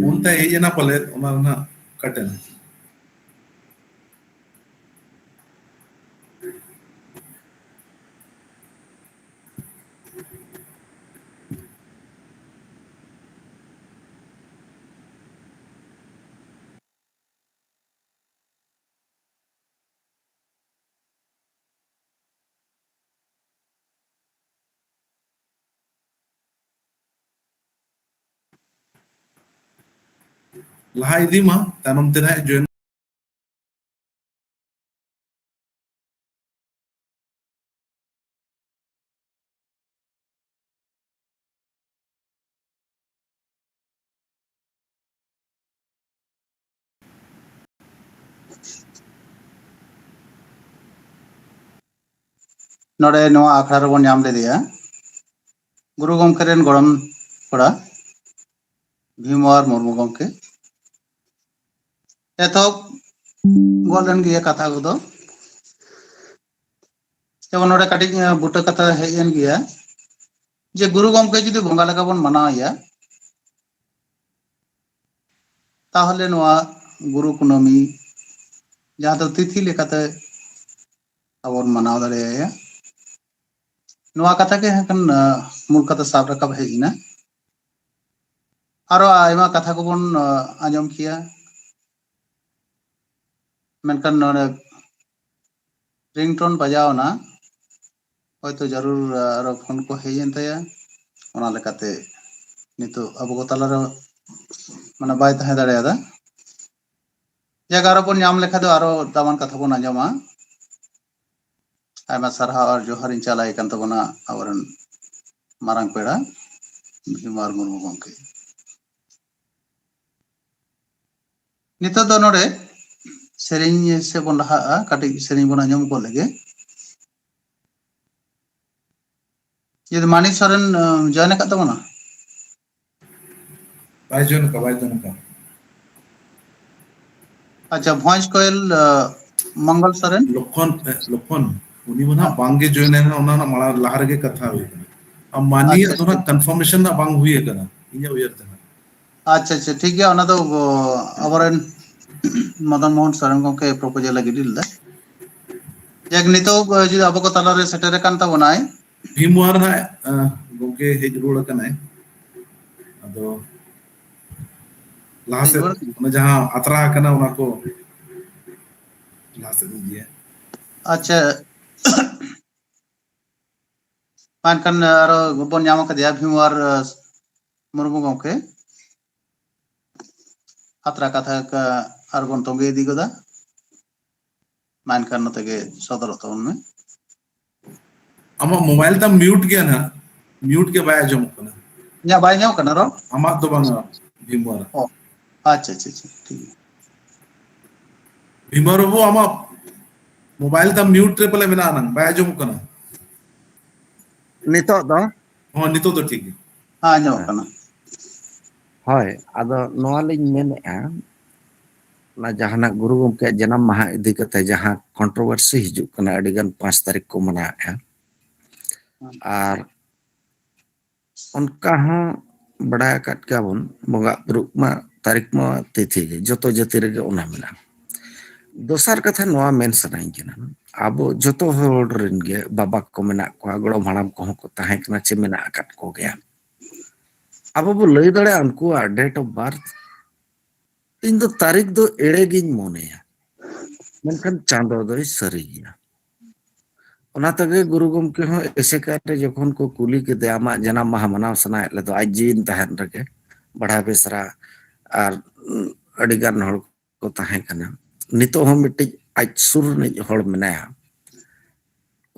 ᱚᱱᱛᱮ ᱦᱮᱡ ᱮᱱᱟ ᱯᱟᱞᱮᱫ, ᱚᱱᱟ ᱨᱮᱱᱟᱜ ᱠᱟᱴ ᱮᱱᱟ᱾ ᱞᱟᱦᱟ ᱤᱫᱤ ᱢᱟ, ᱛᱟᱭᱱᱚᱢ ᱛᱮ ᱱᱟᱦᱟᱜ ᱡᱚᱭᱮᱱ᱾ ᱱᱚᱰᱮ ᱱᱚᱣᱟ ᱟᱠᱷᱲᱟ ᱨᱮᱵᱚᱱ ᱧᱟᱢ ᱞᱮᱫᱮᱭᱟ ᱜᱩᱨᱩ ᱜᱚᱢᱠᱮ ᱨᱮᱱ ᱜᱚᱲᱚᱢ ᱠᱚᱲᱟ ᱵᱷᱤᱢᱟᱨ ᱢᱩᱨᱢᱩ ᱜᱚᱢᱠᱮ᱾ ᱮᱛᱚᱦᱚᱵ ᱜᱚᱫ ᱞᱮᱱ ᱜᱮᱭᱟ ᱠᱟᱛᱷᱟ ᱠᱚᱫᱚ᱾ ᱡᱮᱢᱚᱱ ᱱᱚᱰᱮ ᱠᱟᱹᱴᱤᱡ, ᱮ, ᱵᱩᱴᱟᱹ ᱠᱟᱛᱷᱟ ᱦᱮᱡ ᱮᱱ ᱜᱮᱭᱟ, ᱡᱮ ᱜᱩᱨᱩ ᱜᱚᱢᱠᱮ ᱡᱩᱫᱤ ᱵᱚᱸᱜᱟ ᱞᱮᱠᱟ ᱵᱚᱱ ᱢᱟᱱᱟᱣ ᱮᱭᱟ, ᱛᱟᱦᱚᱞᱮ ᱱᱚᱣᱟ ᱜᱩᱨᱩ ᱠᱩᱱᱟᱹᱢᱤ, ᱡᱟᱦᱟᱸ ᱫᱚ ᱛᱤᱛᱷᱤ ᱞᱮᱠᱟᱛᱮ ᱟᱵᱚ ᱵᱚᱱ ᱢᱟᱱᱟᱣ ᱫᱟᱲᱮᱭᱟᱭᱟ, ᱱᱚᱣᱟ ᱠᱟᱛᱷᱟ ᱜᱮ ᱦᱟᱸᱜ ᱠᱷᱟᱱ, ᱟ, ᱢᱩᱞ ᱠᱟᱛᱷᱟ ᱥᱟᱵ ᱨᱟᱠᱟᱵ ᱦᱮᱡ ᱮᱱᱟ᱾ ᱟᱨᱚ ᱟᱭᱢᱟ ᱠᱟᱛᱷᱟ ᱠᱚᱵᱚᱱ, ᱟ, ᱟᱸᱡᱚᱢ ᱠᱮᱭᱟ, ᱢᱮᱱᱠᱷᱟᱱ ᱱᱚᱰᱮ ringtone ᱵᱟᱡᱟᱣ ᱮᱱᱟ, ᱦᱚᱭᱛᱚ ᱡᱟᱹᱨᱩᱲ, ᱟ, ᱟᱨᱚ ᱯᱷᱳᱱ ᱠᱚ ᱦᱮᱡ ᱮᱱ ᱛᱟᱭᱟ, ᱚᱱᱟ ᱞᱮᱠᱟᱛᱮ ᱱᱤᱛᱚᱜ ᱟᱵᱚ ᱠᱚ ᱛᱟᱞᱟᱨᱮ ᱢᱟᱱᱮ ᱵᱟᱭ ᱛᱟᱦᱮᱸ ᱫᱟᱲᱮᱭᱟᱫᱟ᱾ ᱡᱟᱭᱜᱟ ᱟᱨᱚ ᱵᱚᱱ ᱧᱟᱢ ᱞᱮᱠᱷᱟᱱ ᱫᱚ ᱟᱨᱚ ᱫᱟᱢᱟᱱ ᱠᱟᱛᱷᱟ ᱵᱚᱱ ᱟᱸᱡᱚᱢᱟ᱾ ᱟᱭᱢᱟ ᱥᱟᱨᱦᱟᱣ ᱟᱨ ᱡᱚᱦᱟᱨᱤᱧ ᱪᱟᱞᱟᱭ ᱠᱟᱱ ᱛᱟᱵᱚᱱᱟ ᱟᱵᱚᱨᱮᱱ ᱢᱟᱨᱟᱝ ᱯᱮᱲᱟ ᱵᱷᱤᱢᱟᱨ ᱢᱩᱨᱢᱩ ᱜᱚᱢᱠᱮ᱾ ᱱᱤᱛᱚᱜ ᱫᱚ ᱱᱚᱰᱮ ᱥᱮᱨᱮᱧ ᱥᱮᱫ ᱵᱚᱱ ᱞᱟᱦᱟᱜᱼᱟ, ᱠᱟᱹᱴᱤᱡ ᱥᱮᱨᱮᱧ ᱵᱚᱱ ᱟᱸᱡᱚᱢ ᱜᱚᱫ ᱞᱮᱜᱮ᱾ ᱡᱩᱫᱤ ᱢᱟᱱᱤᱠ ᱥᱚᱨᱮᱱ, ᱟᱸ, join ᱟᱠᱟᱫ ᱛᱟᱵᱚᱱᱟ? ᱵᱟᱭ ᱡᱚᱭᱮᱱ ᱟᱠᱟᱫᱟ, ᱵᱟᱭ ᱡᱚᱭᱮᱱ ᱟᱠᱟᱫᱟ᱾ ᱟᱪᱪᱷᱟ, ᱵᱷᱚᱸᱡᱽ ᱠᱚᱭᱮᱞ ᱢᱚᱝᱜᱚᱞ ᱥᱚᱨᱮᱱ᱾ ᱞᱚᱠᱷᱚᱱ ᱞᱚᱠᱷᱚᱱ ᱩᱱᱤ ᱢᱟ ᱱᱟᱦᱟᱜ ᱵᱟᱝᱜᱮ ᱡᱚᱭᱮᱱ ᱮᱱᱟ, ᱚᱱᱟ ᱨᱮᱱᱟᱜ ᱢᱟᱲᱟᱝ ᱞᱟᱦᱟ ᱨᱮᱜᱮ ᱠᱟᱛᱷᱟ ᱦᱩᱭ ᱟᱠᱟᱱᱟ᱾ ᱟᱨ ᱢᱟᱹᱱᱤᱭᱟᱜ ᱫᱚ ᱱᱟᱦᱟᱜ ᱠᱚᱱᱯᱷᱟᱨᱢᱮᱥᱚᱱ ᱱᱟᱦᱟᱜ ᱵᱟᱝ ᱦᱩᱭ ᱟᱠᱟᱱᱟ ᱤᱧᱟᱹᱜ ᱩᱭᱦᱟᱹᱨ ᱛᱮ ᱱᱟᱦᱟᱜ᱾ ᱟᱪᱪᱷᱟ ᱟᱪᱪᱷᱟ, ᱴᱷᱤᱠ ᱜᱮᱭᱟ, ᱚᱱᱟ ᱫᱚ ᱟᱵᱚᱨᱮᱱ ᱢᱚᱫᱚᱱ ᱢᱳᱦᱚᱱ ᱥᱚᱨᱮᱱ ᱜᱚᱢᱠᱮ ᱯᱨᱚᱯᱳᱡᱟᱞ ᱮ ᱜᱤᱰᱤ ᱞᱮᱫᱟ᱾ ᱡᱟᱠ, ᱱᱤᱛᱚᱜ ᱡᱩᱫᱤ ᱟᱵᱚ ᱠᱚ ᱛᱟᱞᱟᱨᱮ ᱥᱮᱴᱮᱨ ᱟᱠᱟᱱ ᱛᱟᱵᱚᱱᱟᱭ᱾ ᱵᱷᱤᱢᱣᱟᱨ ᱱᱟᱦᱟᱜ ᱜᱚᱢᱠᱮ ᱦᱮᱡ ᱨᱩᱣᱟᱹᱲ ᱟᱠᱟᱱᱟᱭ᱾ ᱟᱫᱚ ᱞᱟᱦᱟ ᱥᱮᱫ ᱚᱱᱟ ᱡᱟᱦᱟᱸ ᱟᱛᱨᱟ ᱟᱠᱟᱱᱟ ᱚᱱᱟ ᱠᱚ ᱞᱟᱦᱟ ᱥᱮᱫ ᱤᱫᱤᱭᱟ᱾ ᱟᱪᱪᱷᱟ, ᱢᱟ ᱮᱱᱠᱷᱟᱱ ᱟᱨᱚ ᱵᱚᱱ ᱧᱟᱢ ᱟᱠᱟᱫᱮᱭᱟ ᱵᱷᱤᱢᱣᱟᱨ ᱢᱩᱨᱢᱩ ᱜᱚᱢᱠᱮ᱾ ᱟᱛᱨᱟ ᱠᱟᱛᱷᱟ ᱟᱨ ᱵᱚᱱ ᱛᱚᱸᱜᱮ ᱤᱫᱤ ᱜᱚᱫᱟ᱾ ᱢᱟ ᱮᱱᱠᱷᱟᱱ ᱱᱚᱛᱮ ᱜᱮ ᱥᱚᱫᱚᱨᱚᱜ ᱛᱟᱵᱚᱱ ᱢᱮ᱾ ᱟᱢᱟᱜ ᱢᱳᱵᱟᱭᱤᱞ ᱛᱟᱢ ᱢᱤᱭᱩᱴ ᱜᱮᱭᱟ ᱱᱟᱦᱟᱜ, ᱢᱤᱭᱩᱴ ᱜᱮ ᱵᱟᱭ ᱟᱸᱡᱚᱢᱚᱜ ᱠᱟᱱᱟ᱾ ᱤᱧᱟᱹᱜ ᱵᱟᱭ ᱟᱸᱡᱚᱢᱚᱜ ᱠᱟᱱᱟ ᱨᱚᱲ? ᱟᱢᱟᱜ ᱫᱚ ᱵᱟᱝᱟ, ᱵᱷᱤᱢᱣᱟᱨ᱾ ᱚ, ᱟᱪᱪᱷᱟ ᱟᱪᱪᱷᱟ ᱟᱪᱪᱷᱟ, ᱴᱷᱤᱠ ᱜᱮᱭᱟ᱾ ᱵᱷᱤᱢᱣᱟᱨ ᱵᱟᱹᱵᱩ, ᱟᱢᱟᱜ ᱢᱳᱵᱟᱭᱤᱞ ᱛᱟᱢ ᱢᱤᱭᱩᱴ ᱨᱮ ᱯᱟᱞᱮ ᱢᱮᱱᱟᱜᱼᱟ, ᱱᱟᱝ ᱵᱟᱭ ᱟᱸᱡᱚᱢᱚᱜ ᱠᱟᱱᱟ᱾ ᱱᱤᱛᱚᱜ ᱫᱚ? ᱦᱚᱸ, ᱱᱤᱛᱚᱜ ᱫᱚ ᱴᱷᱤᱠ ᱜᱮᱭᱟ᱾ ᱦᱮᱸ, ᱟᱸᱡᱚᱢᱚᱜ ᱠᱟᱱᱟ᱾ ᱦᱳᱭ, ᱟᱫᱚ ᱱᱚᱣᱟ ᱞᱤᱧ ᱢᱮᱱᱮᱫᱼᱟ, ᱚᱱᱟ ᱡᱟᱦᱟᱱᱟᱜ ᱜᱩᱨᱩ ᱜᱚᱢᱠᱮᱭᱟᱜ ᱡᱟᱱᱟᱢ ᱢᱟᱦᱟ ᱤᱫᱤ ᱠᱟᱛᱮ ᱡᱟᱦᱟᱸ ᱠᱚᱱᱴᱨᱳᱵᱷᱟᱨᱥᱤ ᱦᱤᱡᱩᱜ ᱠᱟᱱᱟ, ᱟᱹᱰᱤᱜᱟᱱ ᱯᱟᱸᱪ ᱛᱟᱹᱨᱤᱠᱷ ᱠᱚ ᱢᱟᱱᱟᱣᱮᱫᱼᱟ᱾ ᱟᱨ ᱚᱱᱠᱟ ᱦᱚᱸ ᱵᱟᱲᱟᱭ ᱟᱠᱟᱫ ᱜᱮᱭᱟᱵᱚᱱ, ᱵᱚᱸᱜᱟ ᱵᱩᱨᱩ ᱢᱟ ᱛᱟᱹᱨᱤᱠᱷ ᱢᱟ ᱛᱤᱛᱷᱤ ᱜᱮ, ᱡᱚᱛᱚ ᱡᱟᱹᱛᱤ ᱨᱮᱜᱮ ᱚᱱᱟ ᱢᱮᱱᱟᱜᱼᱟ᱾ ᱫᱚᱥᱟᱨ ᱠᱟᱛᱷᱟ ᱱᱚᱣᱟ ᱢᱮᱱ ᱥᱟᱱᱟᱧ ᱠᱟᱱᱟ, ᱟᱵᱚ ᱡᱚᱛᱚ ᱦᱚᱲ ᱨᱮᱱ ᱜᱮ ᱵᱟᱵᱟ ᱠᱚ ᱢᱮᱱᱟᱜ ᱠᱚᱣᱟ, ᱜᱚᱲᱚᱢ ᱦᱟᱲᱟᱢ ᱠᱚᱦᱚᱸ ᱠᱚ ᱛᱟᱦᱮᱸ ᱠᱟᱱᱟ ᱪᱮ ᱢᱮᱱᱟᱜ ᱟᱠᱟᱫ ᱠᱚᱜᱮᱭᱟ᱾ ᱟᱵᱚ ᱵᱚ ᱞᱟᱹᱭ ᱫᱟᱲᱮᱭᱟᱜᱼᱟ ᱩᱱᱠᱩᱣᱟᱜ date of birth? ᱤᱧ ᱫᱚ ᱛᱟᱹᱨᱤᱠᱷ ᱫᱚ ᱮᱲᱮ ᱜᱤᱧ ᱢᱚᱱᱮᱭᱟ, ᱢᱮᱱᱠᱷᱟᱱ ᱪᱟᱸᱫᱚ ᱫᱚᱭ ᱥᱟᱹᱨᱤ ᱜᱮᱭᱟ᱾ ᱚᱱᱟ ᱛᱮᱜᱮ ᱜᱩᱨᱩ ᱜᱚᱢᱠᱮ ᱦᱚᱸ ᱮᱥᱮᱠᱟ ᱨᱮ ᱡᱚᱠᱷᱚᱱ ᱠᱚ ᱠᱩᱞᱤ ᱠᱮᱫᱮᱭᱟ, "ᱟᱢᱟᱜ ᱡᱟᱱᱟᱢ ᱢᱟᱦᱟ ᱢᱟᱱᱟᱣ ᱥᱟᱱᱟᱭᱮᱫ ᱞᱮᱫᱚ ᱟᱡ ᱡᱤᱣᱤᱱ ᱛᱟᱦᱮᱱ ᱨᱮᱜᱮ, ᱵᱟᱲᱟ ᱵᱮᱥᱨᱟ ᱟᱨ ᱟᱹᱰᱤᱜᱟᱱ ᱦᱚᱲ ᱠᱚ ᱛᱟᱦᱮᱸ ᱠᱟᱱᱟ, ᱱᱤᱛᱚᱜ ᱦᱚᱸ ᱢᱤᱫᱴᱤᱡ ᱟᱡ ᱥᱩᱨ ᱨᱤᱱᱤᱡ ᱦᱚᱲ ᱢᱮᱱᱟᱭᱟ,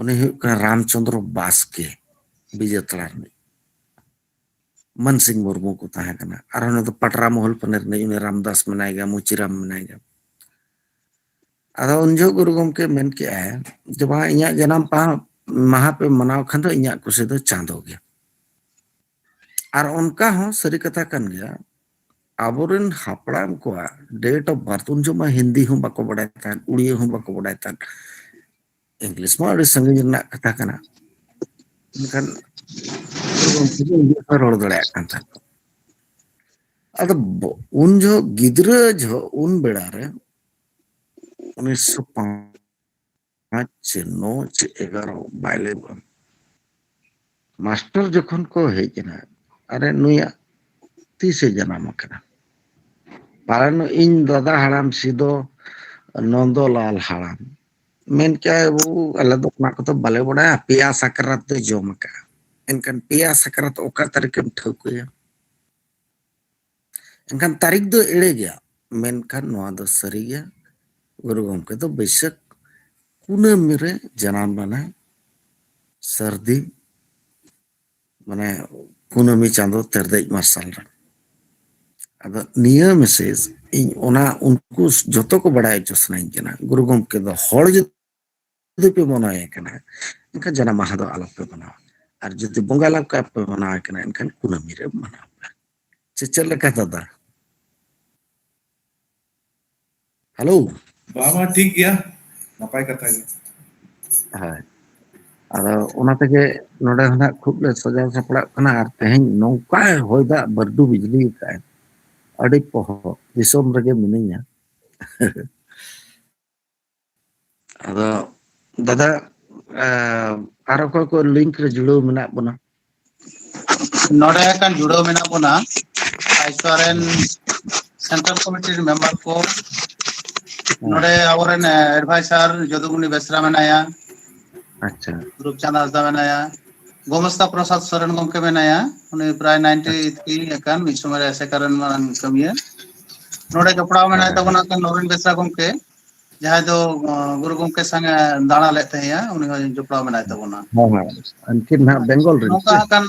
ᱩᱱᱤ ᱦᱩᱭᱩᱜ ᱠᱟᱱᱟ ᱨᱟᱢᱪᱚᱸᱫᱽᱨᱚ ᱵᱟᱥᱠᱮ, ᱵᱤᱡᱮᱛᱟᱲᱟ ᱨᱤᱱᱤᱡ, ᱢᱟᱱᱥᱤᱝ ᱢᱩᱨᱢᱩ ᱠᱚ ᱛᱟᱦᱮᱸ ᱠᱟᱱᱟ, ᱟᱨᱦᱚᱸ ᱱᱚᱛᱮ ᱯᱟᱴᱨᱟ ᱢᱚᱦᱚᱞ ᱯᱟᱱᱮ ᱨᱤᱱᱤᱡ ᱩᱱᱤ ᱨᱟᱢᱫᱟᱥ ᱢᱮᱱᱟᱭ ᱜᱮᱭᱟ, ᱢᱩᱪᱤᱨᱟᱢ ᱢᱮᱱᱟᱭ ᱜᱮᱭᱟ᱾ ᱟᱫᱚ ᱩᱱ ᱡᱚᱦᱚᱜ ᱜᱩᱨᱩ ᱜᱚᱢᱠᱮ ᱢᱮᱱ ᱠᱮᱜᱼᱟᱭ ᱡᱮ, "ᱵᱟᱝ, ᱤᱧᱟᱹᱜ ᱡᱟᱱᱟᱢ ᱯᱟᱦᱟ-, ᱢᱟᱦᱟ ᱯᱮ ᱢᱟᱱᱟᱣ ᱠᱷᱟᱱ ᱫᱚ ᱤᱧᱟᱹᱜ ᱠᱩᱥᱤ ᱫᱚ ᱪᱟᱸᱫᱚ ᱜᱮ᱾" ᱟᱨ ᱚᱱᱠᱟ ᱦᱚᱸ ᱥᱟᱹᱨᱤ ᱠᱟᱛᱷᱟ ᱠᱟᱱ ᱜᱮᱭᱟ, ᱟᱵᱚᱨᱮᱱ ᱦᱟᱯᱲᱟᱢ ᱠᱚᱣᱟᱜ date of birth, ᱩᱱ ᱡᱚᱠᱷᱚᱱ ᱢᱟ ᱦᱤᱱᱫᱤ ᱦᱚᱸ ᱵᱟᱠᱚ ᱵᱟᱰᱟᱭ ᱛᱟᱦᱮᱸᱫ, ᱩᱲᱤᱭᱟᱹ ᱦᱚᱸ ᱵᱟᱠᱚ ᱵᱟᱰᱟᱭ ᱛᱟᱦᱮᱸᱫ, ᱤᱝᱞᱤᱥ ᱢᱟ ᱟᱹᱰᱤ ᱥᱟᱺᱜᱤᱧ ᱨᱮᱱᱟᱜ ᱠᱟᱛᱷᱟ ᱠᱟᱱᱟ᱾ ᱢᱮᱱᱠᱷᱟᱱ ᱩᱱᱠᱩ ᱫᱚ ᱤᱝᱞᱤᱥ ᱠᱚ ᱨᱚᱲ ᱫᱟᱲᱮᱭᱟᱜ ᱠᱟᱱ ᱛᱟᱦᱮᱸᱫ᱾ ᱟᱫᱚ ᱵᱚ-, ᱩᱱ ᱡᱚᱦᱚᱜ ᱜᱤᱫᱽᱨᱟᱹ ᱡᱚᱦᱚᱜ, ᱩᱱ ᱵᱮᱲᱟ ᱨᱮ ᱩᱱᱤᱥᱥᱚ ᱯᱟᱸᱪ ᱪᱮ ᱱᱚ ᱪᱮ ᱮᱜᱟᱨᱚ ᱵᱟᱭ ᱞᱟᱹᱭ ᱵᱟᱝ, ᱢᱟᱥᱴᱟᱨ ᱡᱚᱠᱷᱚᱱ ᱠᱚ ᱦᱮᱡ ᱮᱱᱟ, ᱟᱨᱮ ᱱᱩᱭᱟᱜ ᱛᱤᱥᱮ ᱡᱟᱱᱟᱢ ᱟᱠᱟᱱᱟ? ᱯᱟᱞᱮᱱ ᱤᱧ ᱫᱟᱫᱟ ᱦᱟᱲᱟᱢ ᱥᱤᱫᱚ ᱱᱚᱱᱫᱚᱞᱟᱞ ᱦᱟᱲᱟᱢ ᱢᱮᱱ ᱠᱮᱜᱼᱟᱭ, "ᱵᱟᱹᱵᱩ, ᱟᱞᱮ ᱫᱚ ᱚᱱᱟ ᱠᱚᱫᱚ ᱵᱟᱞᱮ ᱵᱟᱲᱟᱭᱟ, ᱯᱮᱭᱟ ᱥᱟᱠᱨᱟᱛ ᱫᱚ ᱡᱚᱢ ᱟᱠᱟᱜᱼᱟ᱾" ᱮᱱᱠᱷᱟᱱ ᱯᱮᱭᱟ ᱥᱟᱠᱨᱟᱛ ᱚᱠᱟ ᱛᱟᱹᱨᱤᱠᱷ ᱮᱢ ᱴᱷᱟᱹᱣᱠᱟᱹᱭᱟ? ᱮᱱᱠᱷᱟᱱ ᱛᱟᱹᱨᱤᱠᱷ ᱫᱚ ᱮᱲᱮ ᱜᱮᱭᱟ, ᱢᱮᱱᱠᱷᱟᱱ ᱱᱚᱣᱟ ᱫᱚ ᱥᱟᱹᱨᱤ ᱜᱮᱭᱟ᱾ ᱜᱩᱨᱩ ᱜᱚᱢᱠᱮ ᱫᱚ ᱵᱟᱹᱭᱥᱟᱹᱠᱷ ᱠᱩᱱᱟᱹᱢᱤ ᱨᱮ ᱡᱟᱱᱟᱢ ᱞᱮᱱᱟᱭ, ᱥᱟᱹᱨᱫᱤ, ᱢᱟᱱᱮ, ᱠᱩᱱᱟᱹᱢᱤ ᱪᱟᱸᱫᱚ ᱛᱮᱨᱫᱮᱡ ᱢᱟᱨᱥᱟᱞ ᱨᱮ᱾ ᱟᱫᱚ ᱱᱤᱭᱟᱹ message ᱤᱧ ᱚᱱᱟ ᱩᱱᱠᱩ ᱡᱚᱛᱚ ᱠᱚ ᱵᱟᱲᱟᱭ ᱦᱚᱪᱚ ᱥᱟᱱᱟᱧ ᱠᱟᱱᱟ, ᱜᱩᱨᱩ ᱜᱚᱢᱠᱮ ᱫᱚ ᱦᱚᱲ ᱡᱩᱫᱤ ᱯᱮ ᱢᱚᱱᱮᱭᱮ ᱠᱟᱱᱟ, ᱮᱱᱠᱷᱟᱱ ᱡᱟᱱᱟᱢ ᱢᱟᱦᱟ ᱫᱚ ᱟᱞᱚᱯᱮ ᱢᱟᱱᱟᱣᱟ, ᱟᱨ ᱡᱩᱫᱤ ᱵᱚᱸᱜᱟ ᱞᱮᱠᱟ ᱯᱮ ᱢᱟᱱᱟᱣᱮ ᱠᱟᱱᱟ, ᱮᱱᱠᱷᱟᱱ ᱠᱩᱱᱟᱹᱢᱤ ᱨᱮ ᱢᱟᱱᱟᱣ ᱯᱮ᱾ ᱪᱮ ᱪᱮᱫ ᱞᱮᱠᱟ ᱫᱟᱫᱟ? ᱦᱮᱞᱳ᱾ ᱵᱟᱝ, ᱵᱟᱝ, ᱴᱷᱤᱠ ᱜᱮᱭᱟ, ᱱᱟᱯᱟᱭ ᱠᱟᱛᱷᱟ ᱜᱮ᱾ ᱦᱳᱭ, ᱟᱫᱚ ᱚᱱᱟ ᱛᱮᱜᱮ ᱱᱚᱰᱮ ᱦᱚᱸ ᱱᱟᱜ ᱠᱷᱩᱵ ᱞᱮ ᱥᱟᱡᱟᱣ ᱥᱟᱯᱲᱟᱜ ᱠᱟᱱᱟ, ᱟᱨ ᱛᱮᱦᱮᱧ ᱱᱚᱝᱠᱟᱭ ᱦᱚᱭ ᱫᱟᱜ ᱵᱟᱹᱨᱰᱩ ᱵᱤᱡᱽᱞᱤ ᱟᱠᱟᱫᱼᱟᱭ, ᱟᱹᱰᱤ ᱯᱚᱦᱚ ᱫᱤᱥᱚᱢ ᱨᱮᱜᱮ ᱢᱤᱱᱟᱹᱧᱟ᱾ ᱟᱫᱚ ᱫᱟᱫᱟ, ᱟᱨ ᱚᱠᱚᱭ ᱠᱚ link ᱨᱮ ᱡᱩᱲᱟᱹᱣ ᱢᱮᱱᱟᱜ ᱵᱚᱱᱟ? ᱱᱚᱰᱮ ᱮᱠᱷᱟᱱ ᱡᱩᱲᱟᱹᱣ ᱢᱮᱱᱟᱜ ᱵᱚᱱᱟ ᱟᱭᱥᱟ ᱨᱮᱱ central committee ᱨᱮᱱ member ᱠᱚ᱾ ᱦᱮᱸ᱾ ᱱᱚᱰᱮ ᱟᱵᱚᱨᱮᱱ advisor ᱡᱚᱫᱩᱢᱩᱱᱤ ᱵᱮᱥᱨᱟ ᱢᱮᱱᱟᱭᱟ᱾ ᱟᱪᱪᱷᱟ᱾ ᱨᱩᱯᱪᱟᱸᱫᱽ ᱦᱟᱸᱥᱫᱟ ᱢᱮᱱᱟᱭᱟ᱾ ᱜᱳᱢᱚᱥᱛᱟ ᱯᱨᱚᱥᱟᱫᱽ ᱥᱚᱨᱮᱱ ᱜᱚᱢᱠᱮ ᱢᱮᱱᱟᱭᱟ᱾ ᱩᱱᱤ ᱯᱨᱟᱭ ninety three ᱟᱪᱪᱷᱟ᱾ ᱮᱠᱟᱱ, ᱢᱤᱫ ᱥᱚᱢᱚᱭ ᱨᱮ ᱟᱥᱮᱠᱟ ᱨᱮᱱ ᱢᱟᱨᱟᱝ ᱠᱟᱹᱢᱤᱭᱟᱹ᱾ ᱱᱚᱰᱮ ᱡᱚᱯᱲᱟᱣ ᱢᱮᱱᱟᱭ ᱦᱮᱸ᱾ ᱛᱟᱵᱚᱱᱟ ᱠᱷᱟᱱ ᱱᱚᱨᱮᱱ ᱵᱮᱥᱨᱟ ᱜᱚᱢᱠᱮ, ᱡᱟᱦᱟᱸᱭ ᱫᱚ, ᱚ, ᱜᱩᱨᱩ ᱜᱚᱢᱠᱮ ᱥᱟᱝ ᱮ ᱫᱟᱬᱟ ᱞᱮᱫ ᱛᱟᱦᱮᱸᱜᱼᱟ, ᱩᱱᱤ ᱦᱚᱸ ᱡᱚᱯᱲᱟᱣ ᱢᱮᱱᱟᱭ ᱛᱟᱵᱚᱱᱟ᱾ ᱦᱮᱸ, ᱦᱮᱸ᱾ ᱩᱱᱠᱤᱱ ᱦᱟᱸᱜ ᱵᱮᱝᱜᱚᱞ ᱨᱮᱱ ᱱᱚᱝᱠᱟ ᱥᱮ? ᱦᱟᱸᱜ ᱠᱷᱟᱱ,